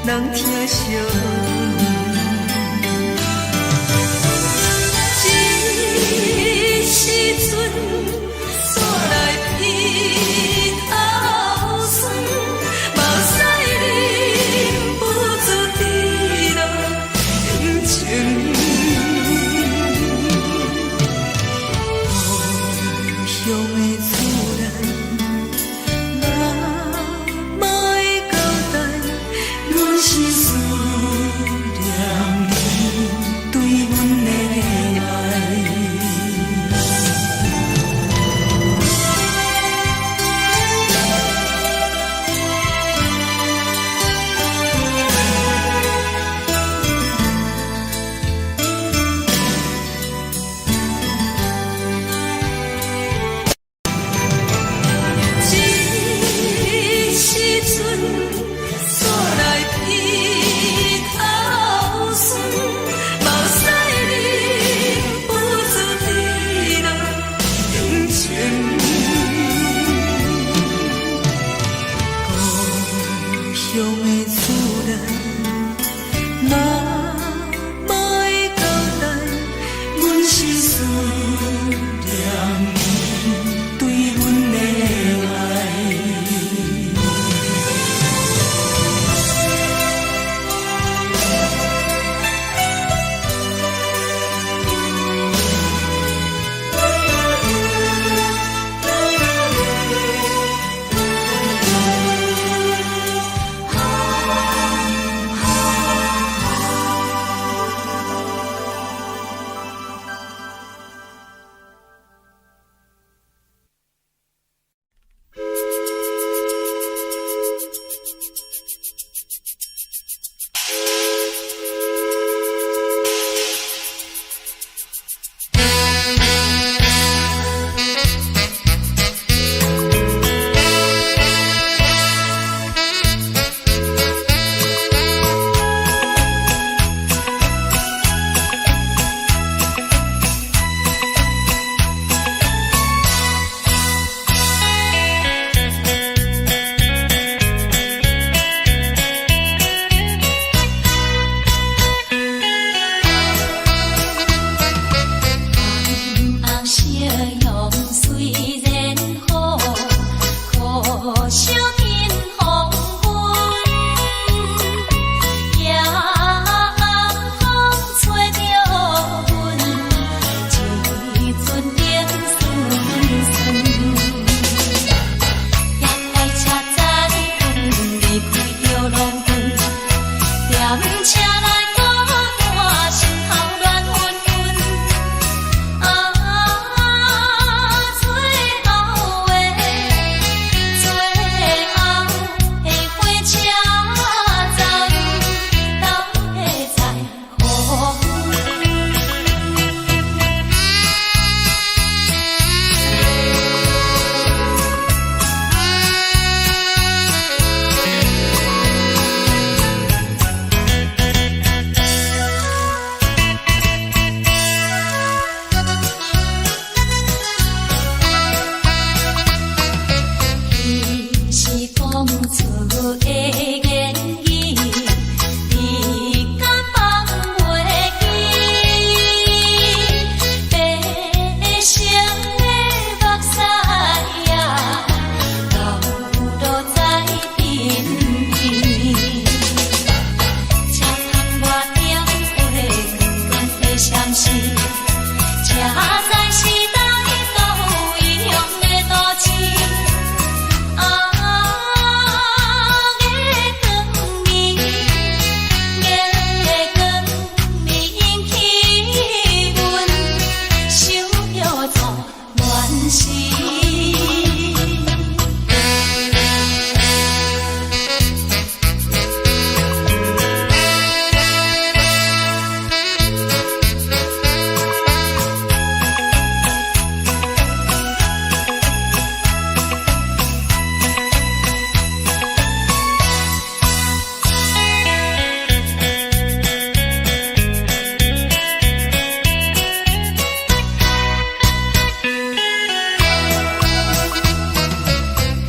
B: 人疼惜阮。這時陣，煞來鼻頭酸，目屎忍不住滴落眼睛。故鄉的厝內，媽媽的交代，阮是思念你對阮的愛。時，才知是佗位異鄉的都市。啊，月光暝，月光暝引起阮想著做亂時。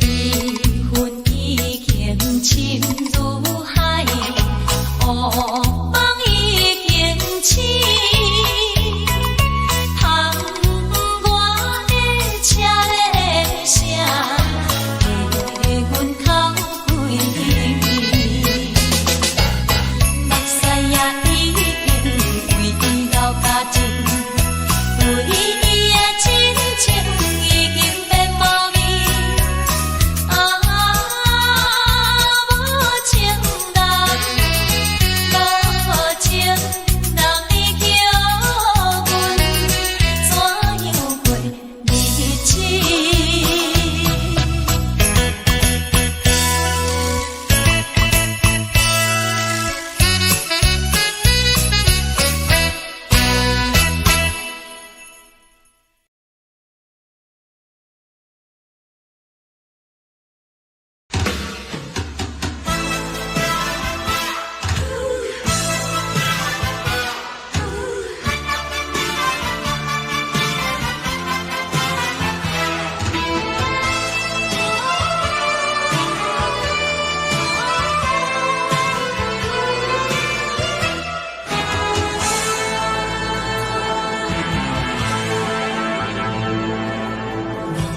B: 悲恨已經深如海，惡夢已經醒。窗外的車鈴聲，替阮哭規暝。目屎也已經為伊流乾淨，對伊的真情已經變無味。啊，無情人，無情人，你叫阮怎樣過日子？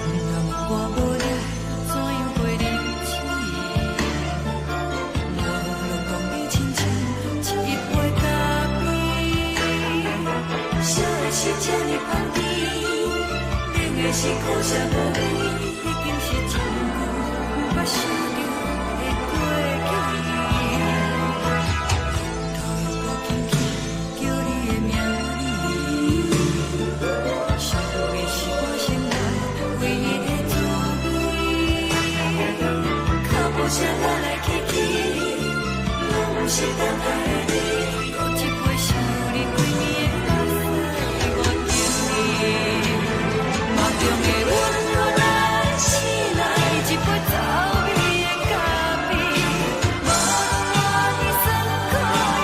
A: 若我無你，怎樣過日子？無論講你親像一杯咖啡，燒的是這呢香甜，冷的是苦澀無味，已經是真久毋捌想著的過去。頭又閣輕輕叫你的名字，想的是我生活唯一的滋味。腳步聲來來去去，攏毋是等待的你。閣一杯想你規暝的目屎，我敬你。夢中的阮來醒來，一杯走味的咖啡。無論偌尼酸苦，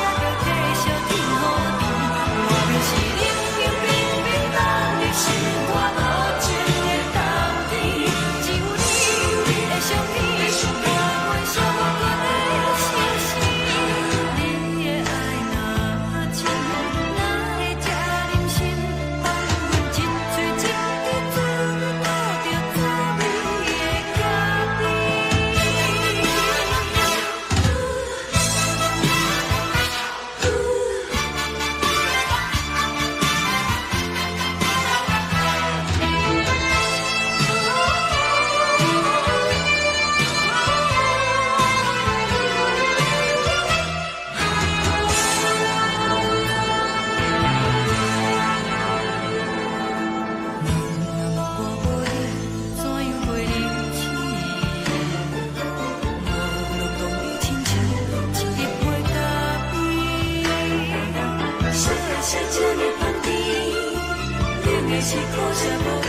A: 也著繼續天雨甜。無論是冷冷冰冰等你是我無情的冬天，只有你的相片，伴阮寂寞的相思。你的愛若真，哪會這忍心放阮一喙一滴做倒著滋味的咖啡？若我無你，怎樣過日子？無論講你親像一杯咖啡，燒的是這呢香甜，冷的是苦澀無味，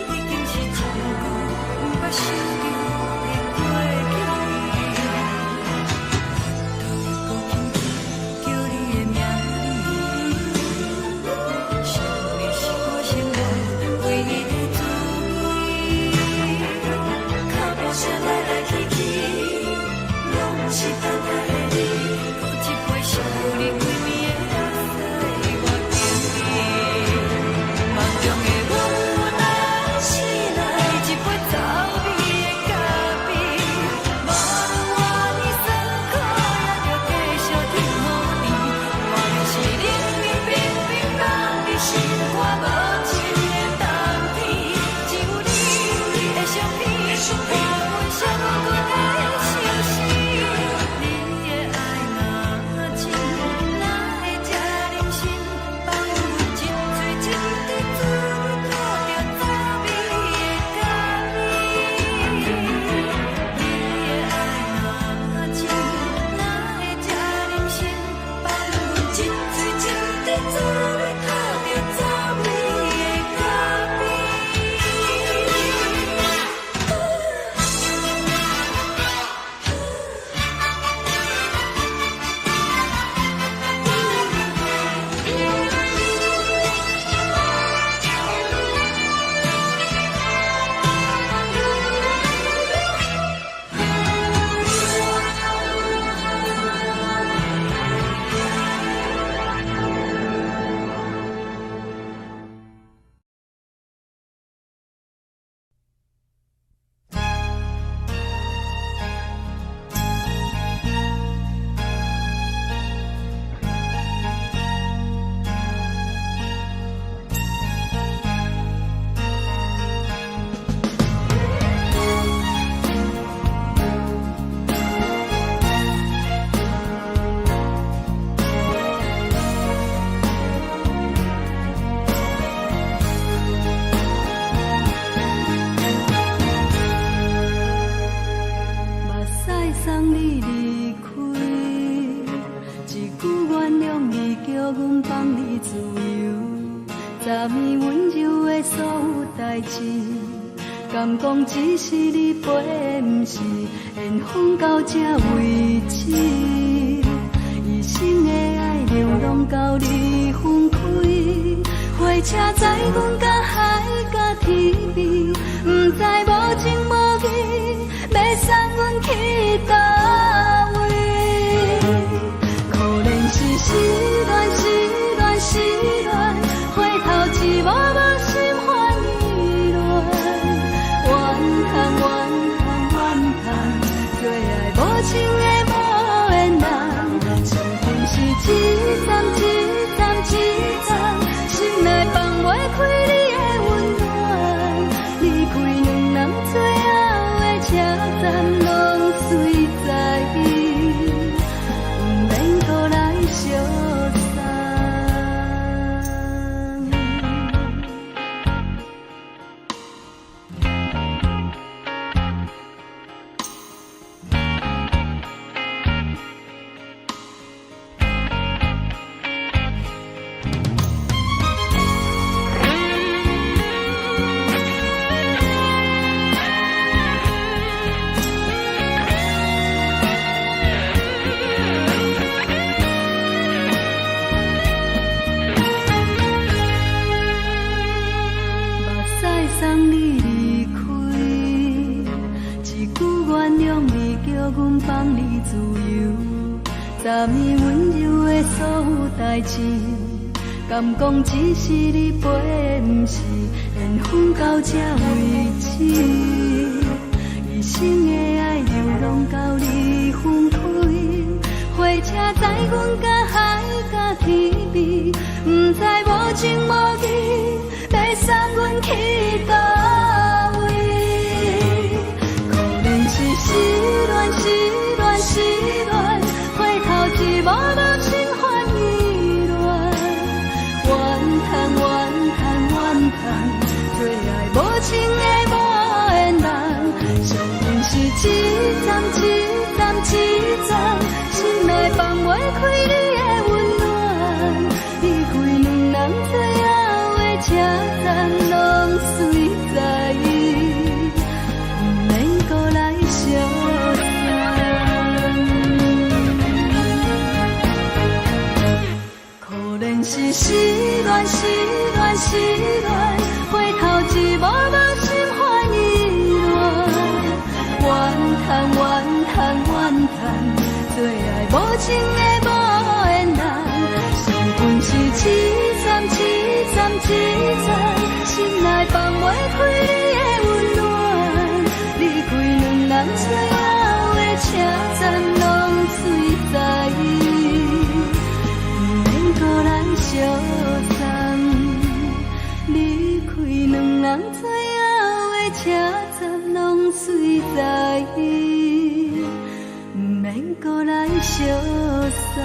A: 已經是真久毋捌想著的過去。頭又閣輕輕叫你的名字，想你是我生活唯一的滋味。腳步聲來來去去，攏毋是等待的你。閣一杯想你規暝的目屎，我敬你。夢中的阮來
B: 你自由，昨暝溫柔的所有代誌，敢講只是你陪，毋是緣分到這為止。一生的愛流浪到你分開，火車載阮到海角天邊，毋知無情無義，欲送阮去佗位。可憐是失戀，失戀，失戀，回頭一幕幕心煩意亂，怨嘆怨嘆怨嘆，做愛無情的無緣人，相逢是一站一站一站，心內放袂開你的溫暖，離開兩人最後的車站，攏隨在伊，毋免閣來相送。目屎送你離開，一句原諒你，叫阮放你自由。昨暝溫柔的所有代誌，敢講只是你陪，毋是緣分到這為止。一生的愛流浪到你分開，火車載阮到海角天邊，毋知無情無義，欲送阮去佗位。可憐是失戀，失戀，失戀，回頭一幕幕心煩意亂，怨嘆怨嘆怨嘆，做愛無情的無緣人，相逢是一站一站一站，心內放袂開你的溫暖，離開兩人最後的車站，攏隨在伊，毋免閣來相送。可憐是失戀，失戀，失戀，回頭一幕幕心煩意亂，怨嘆怨嘆怨嘆，做愛無情的無緣人，相逢是一站一站一站，心內放袂開你的溫暖，離開兩人最後的車站，攏隨在伊，毋免閣來相送。離開兩人最後的車站，攏隨在伊，毋免閣來相送。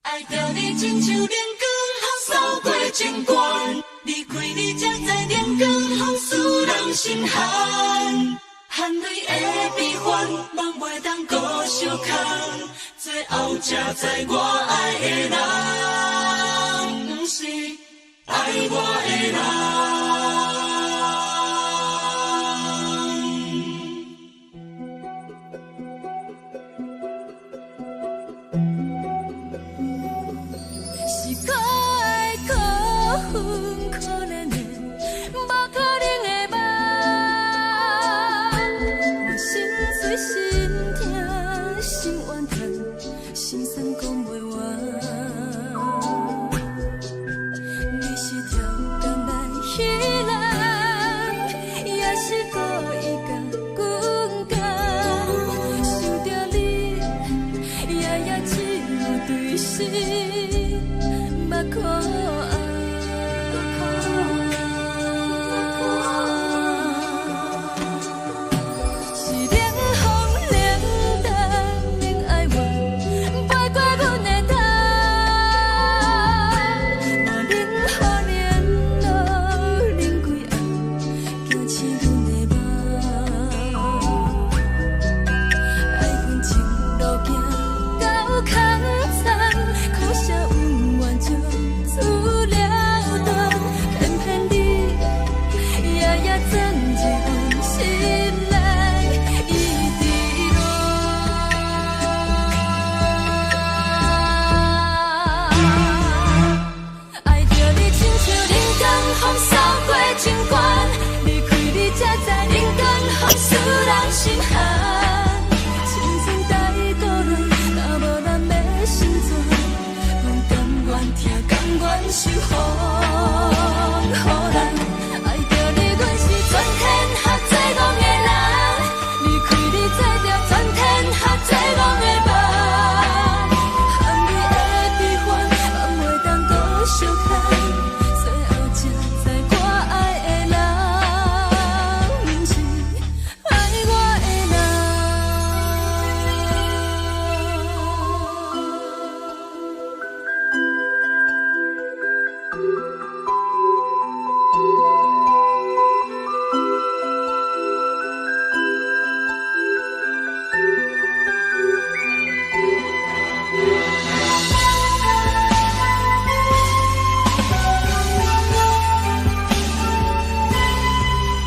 C: 愛著你親像冷光予掃過情關，離開你才知冷光予使人心寒，含淚的悲歡，夢袂當閣相空，最後才知我愛的人，毋是愛我的人。
B: 是可愛可恨可憐的，無可能的夢。我心碎心痛心怨嘆，心酸講袂完。你是超工來彼入阮心內，一直熱。愛著你親像冷風風掃過情關，離開你才知冷風風使人心寒。青春太孤單，若無咱欲生存，阮甘願疼，甘願受風雨難。愛著你，阮是全天下最戇的人，離開你做著全天下最戇的夢。含淚的悲歡，放袂當閣相牽，最後才知我愛的人，毋是愛我的人。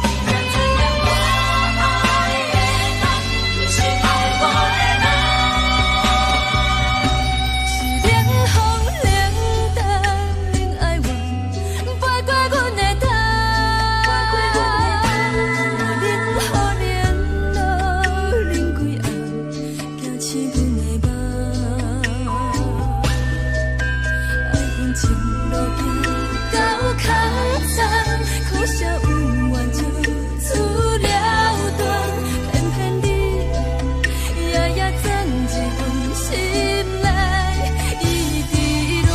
B: 才知影我愛的人，毋是愛我的人。是冷風冷淡冷哀怨，飛過阮的頭。冷雨冷露冷規暗，驚醒阮的夢。愛阮情路行到空残，可惜有緣就此了斷，偏偏你夜夜鑽入阮心內，一直熱。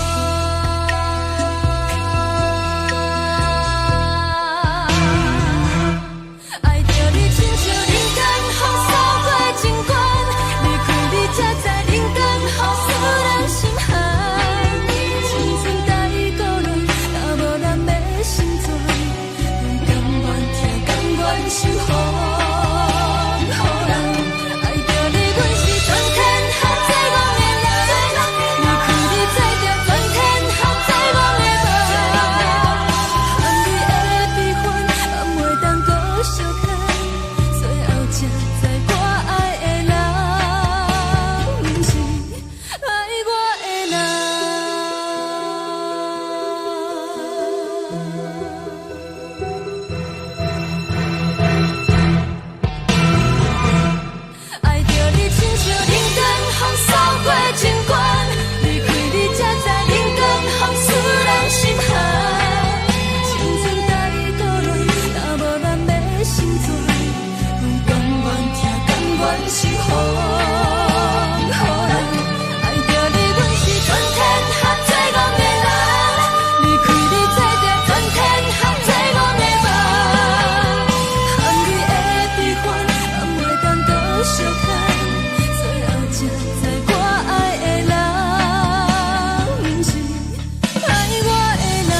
B: 愛著你親像冷風風掃過情關，離開你才知冷風風使人心寒。青春太孤單，若無咱欲生存，阮甘願疼，甘願受風雨難。愛著你，阮是全天下最戇的人，離開你做著全天下最戇的夢。含淚的悲歡，放袂當閣相牽，最後才知我愛的人，毋是愛我的人。愛著你親像冷風風掃過情關，離開你才知冷風風使人心寒。青春太孤單，若無咱欲生存，阮甘願疼，甘願受風雨難。愛著你，阮是全天下最戇的人，離開你做著全天下最戇的夢。含淚的悲歡，放袂當閣相牽，最後才知我愛的人，毋是愛我的人。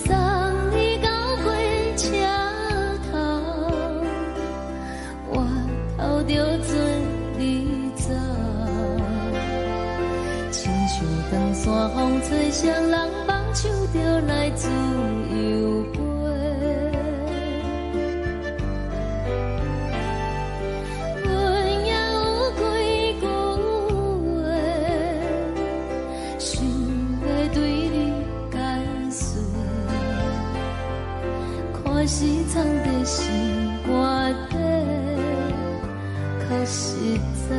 A: 送你到火車頭，我頭著做你走，親像長山風吹誰人放手就來自由飛。阮也有幾句話，想欲對你解說，看是藏佇心肝底，較實在。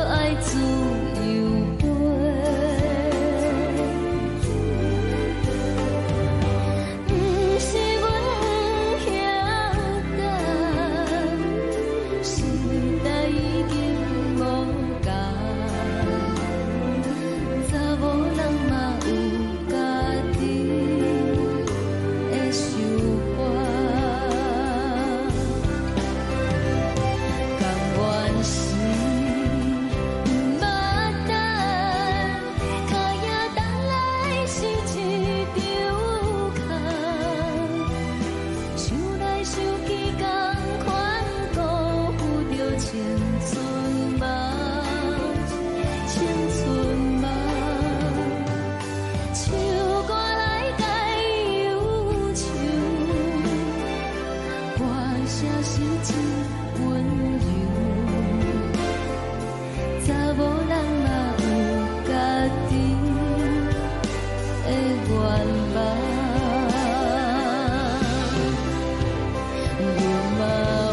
B: 愛自由飛。毋是阮不曉等，時代已經無仝，查某人嘛有家己的想法。甘願是毋捌等，跤影等來是一場空。想來想去，仝款辜負著青春夢，青春夢。唱歌來解憂愁，歌聲是真溫柔。查某人嘛有家己的願望。阮嘛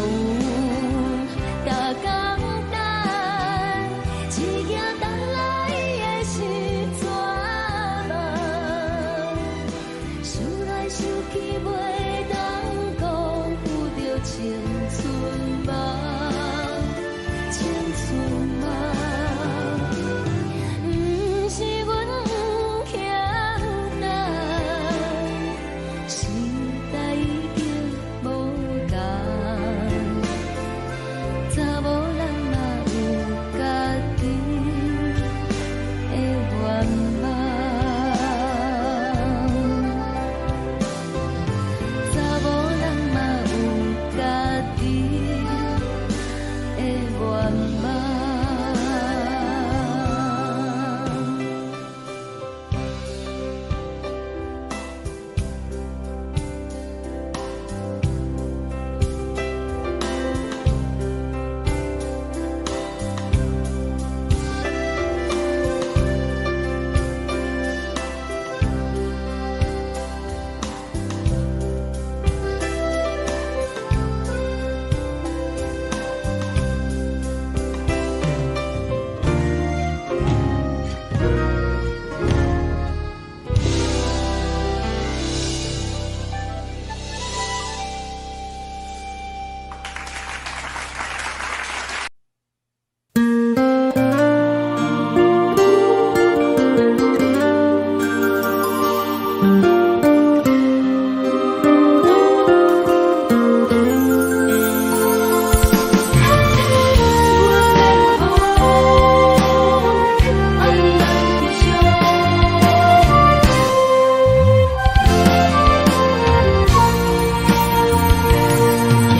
B: 有逐工等，一夜等來的是绝望。想來想去，袂當辜負著青春夢，青春夢。毋是阮不曉等，時代已經無仝，查某人嘛有家己的願望。查某人嘛有家己的願望。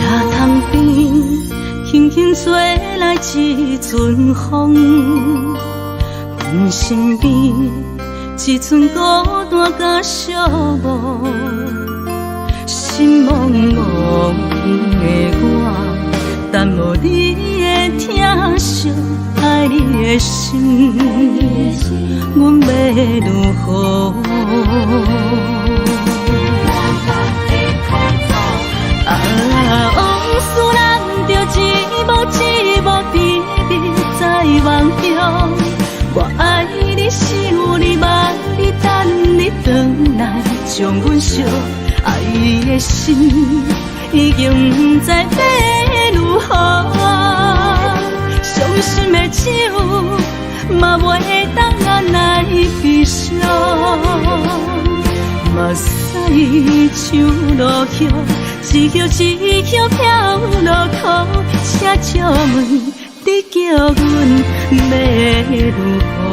C: 野潭邊，輕輕吹來一陣風，阮身邊一陣孤單佮寂寞，心茫茫的我，等無你的疼惜，愛你的心，阮欲如何？啊，往事咱著一幕一幕甜蜜在夢中。我愛你，想你，望你，等你轉來，將阮惜。愛的心已經不知欲如何，傷心的酒嘛袂當按來悲傷。目屎像落雨，一葉一葉飄落土，請借問你叫阮欲如何？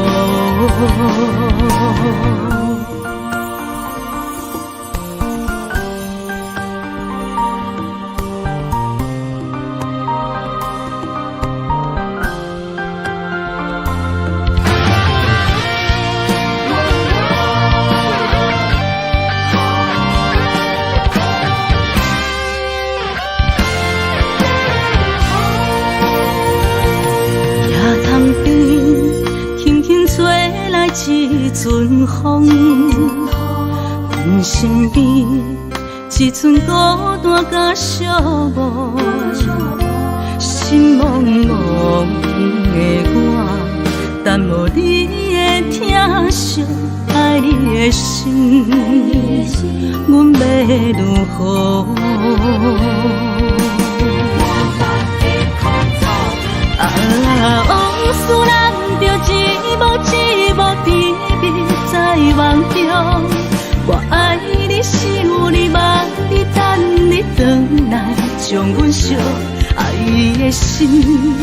C: 野潭邊，輕輕吹來一陣風，阮身邊一陣孤單佮寂寞，心茫茫的我，
B: 等無你的疼惜，愛你的心，阮欲如何？啊，往事難著一幕一幕甜蜜在夢中。我愛你，想你，夢你，等你轉來，將阮惜愛的心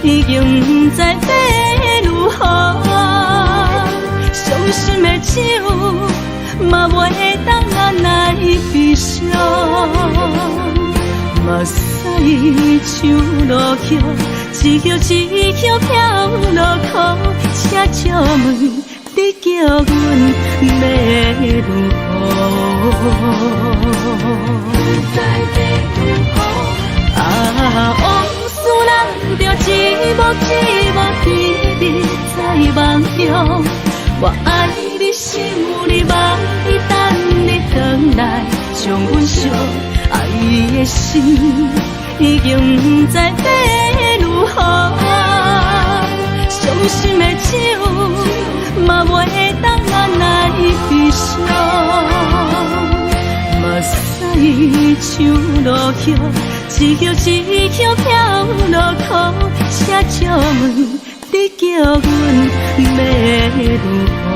B: 已經毋知欲如何。傷心的酒嘛袂當按捺悲傷，目屎像落雨，一葉一葉飄落苦，請借問你叫阮欲如何？啊，往事難著一幕一幕甜蜜在夢中。我愛你，想你，夢你，等你轉來，將阮惜愛的心已經毋知欲如何。傷心的酒嘛袂當按捺悲傷，目屎像落雨，一葉一葉飄落苦，請借問你叫阮欲如何？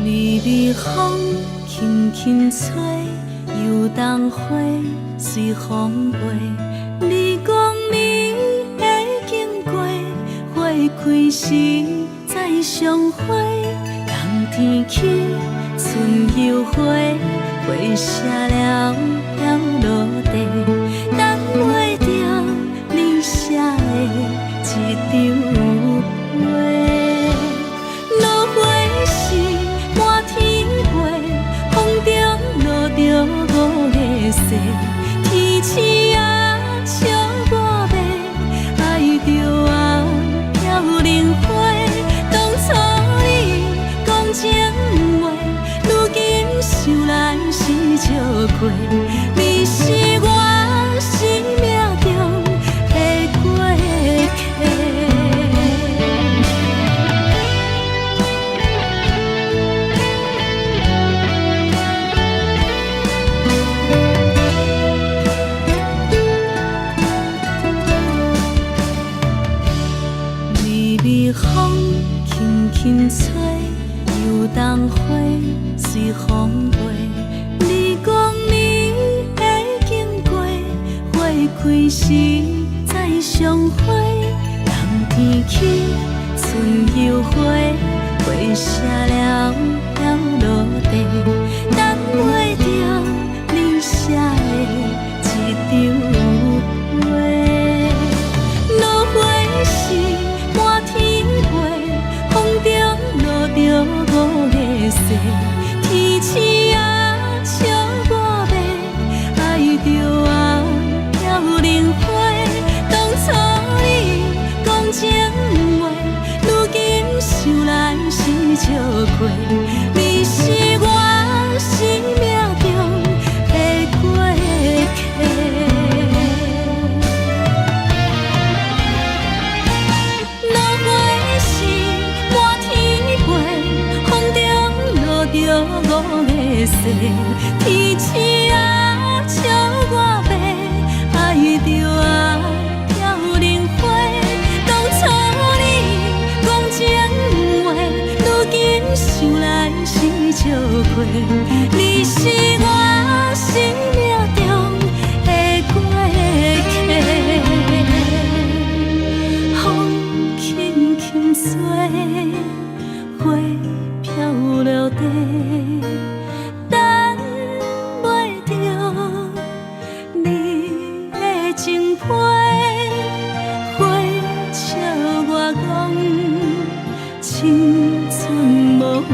B: 微微風輕輕吹，油桐花隨風飛。你講你會經過，花開時再相會。冬天起，春又回，花謝了飄落地，等袂著你寫的一張批。落花時滿天飛，風中落著五个雪，天鼠仔笑我欲愛著啊飄零花。當初你講情話，如今想來是笑話，你是我生命中的過客。微微風輕輕吹，油桐花隨風飛。你講你會經過，花開時再相會。冬天起，春又回，花謝了飄落地，等袂著你寫的一張批。落花時滿天飛，風中落著五个雪，天鼠仔笑我欲愛著啊飄零花。當初你講情話，如今想來是笑話，你是我生命中的過客。落花時滿天飛，風中落著五个雪，天鼠仔笑我欲愛著啊飄零花。當初你講情話，如今想來是笑話，你是我生命中的過客。青春無。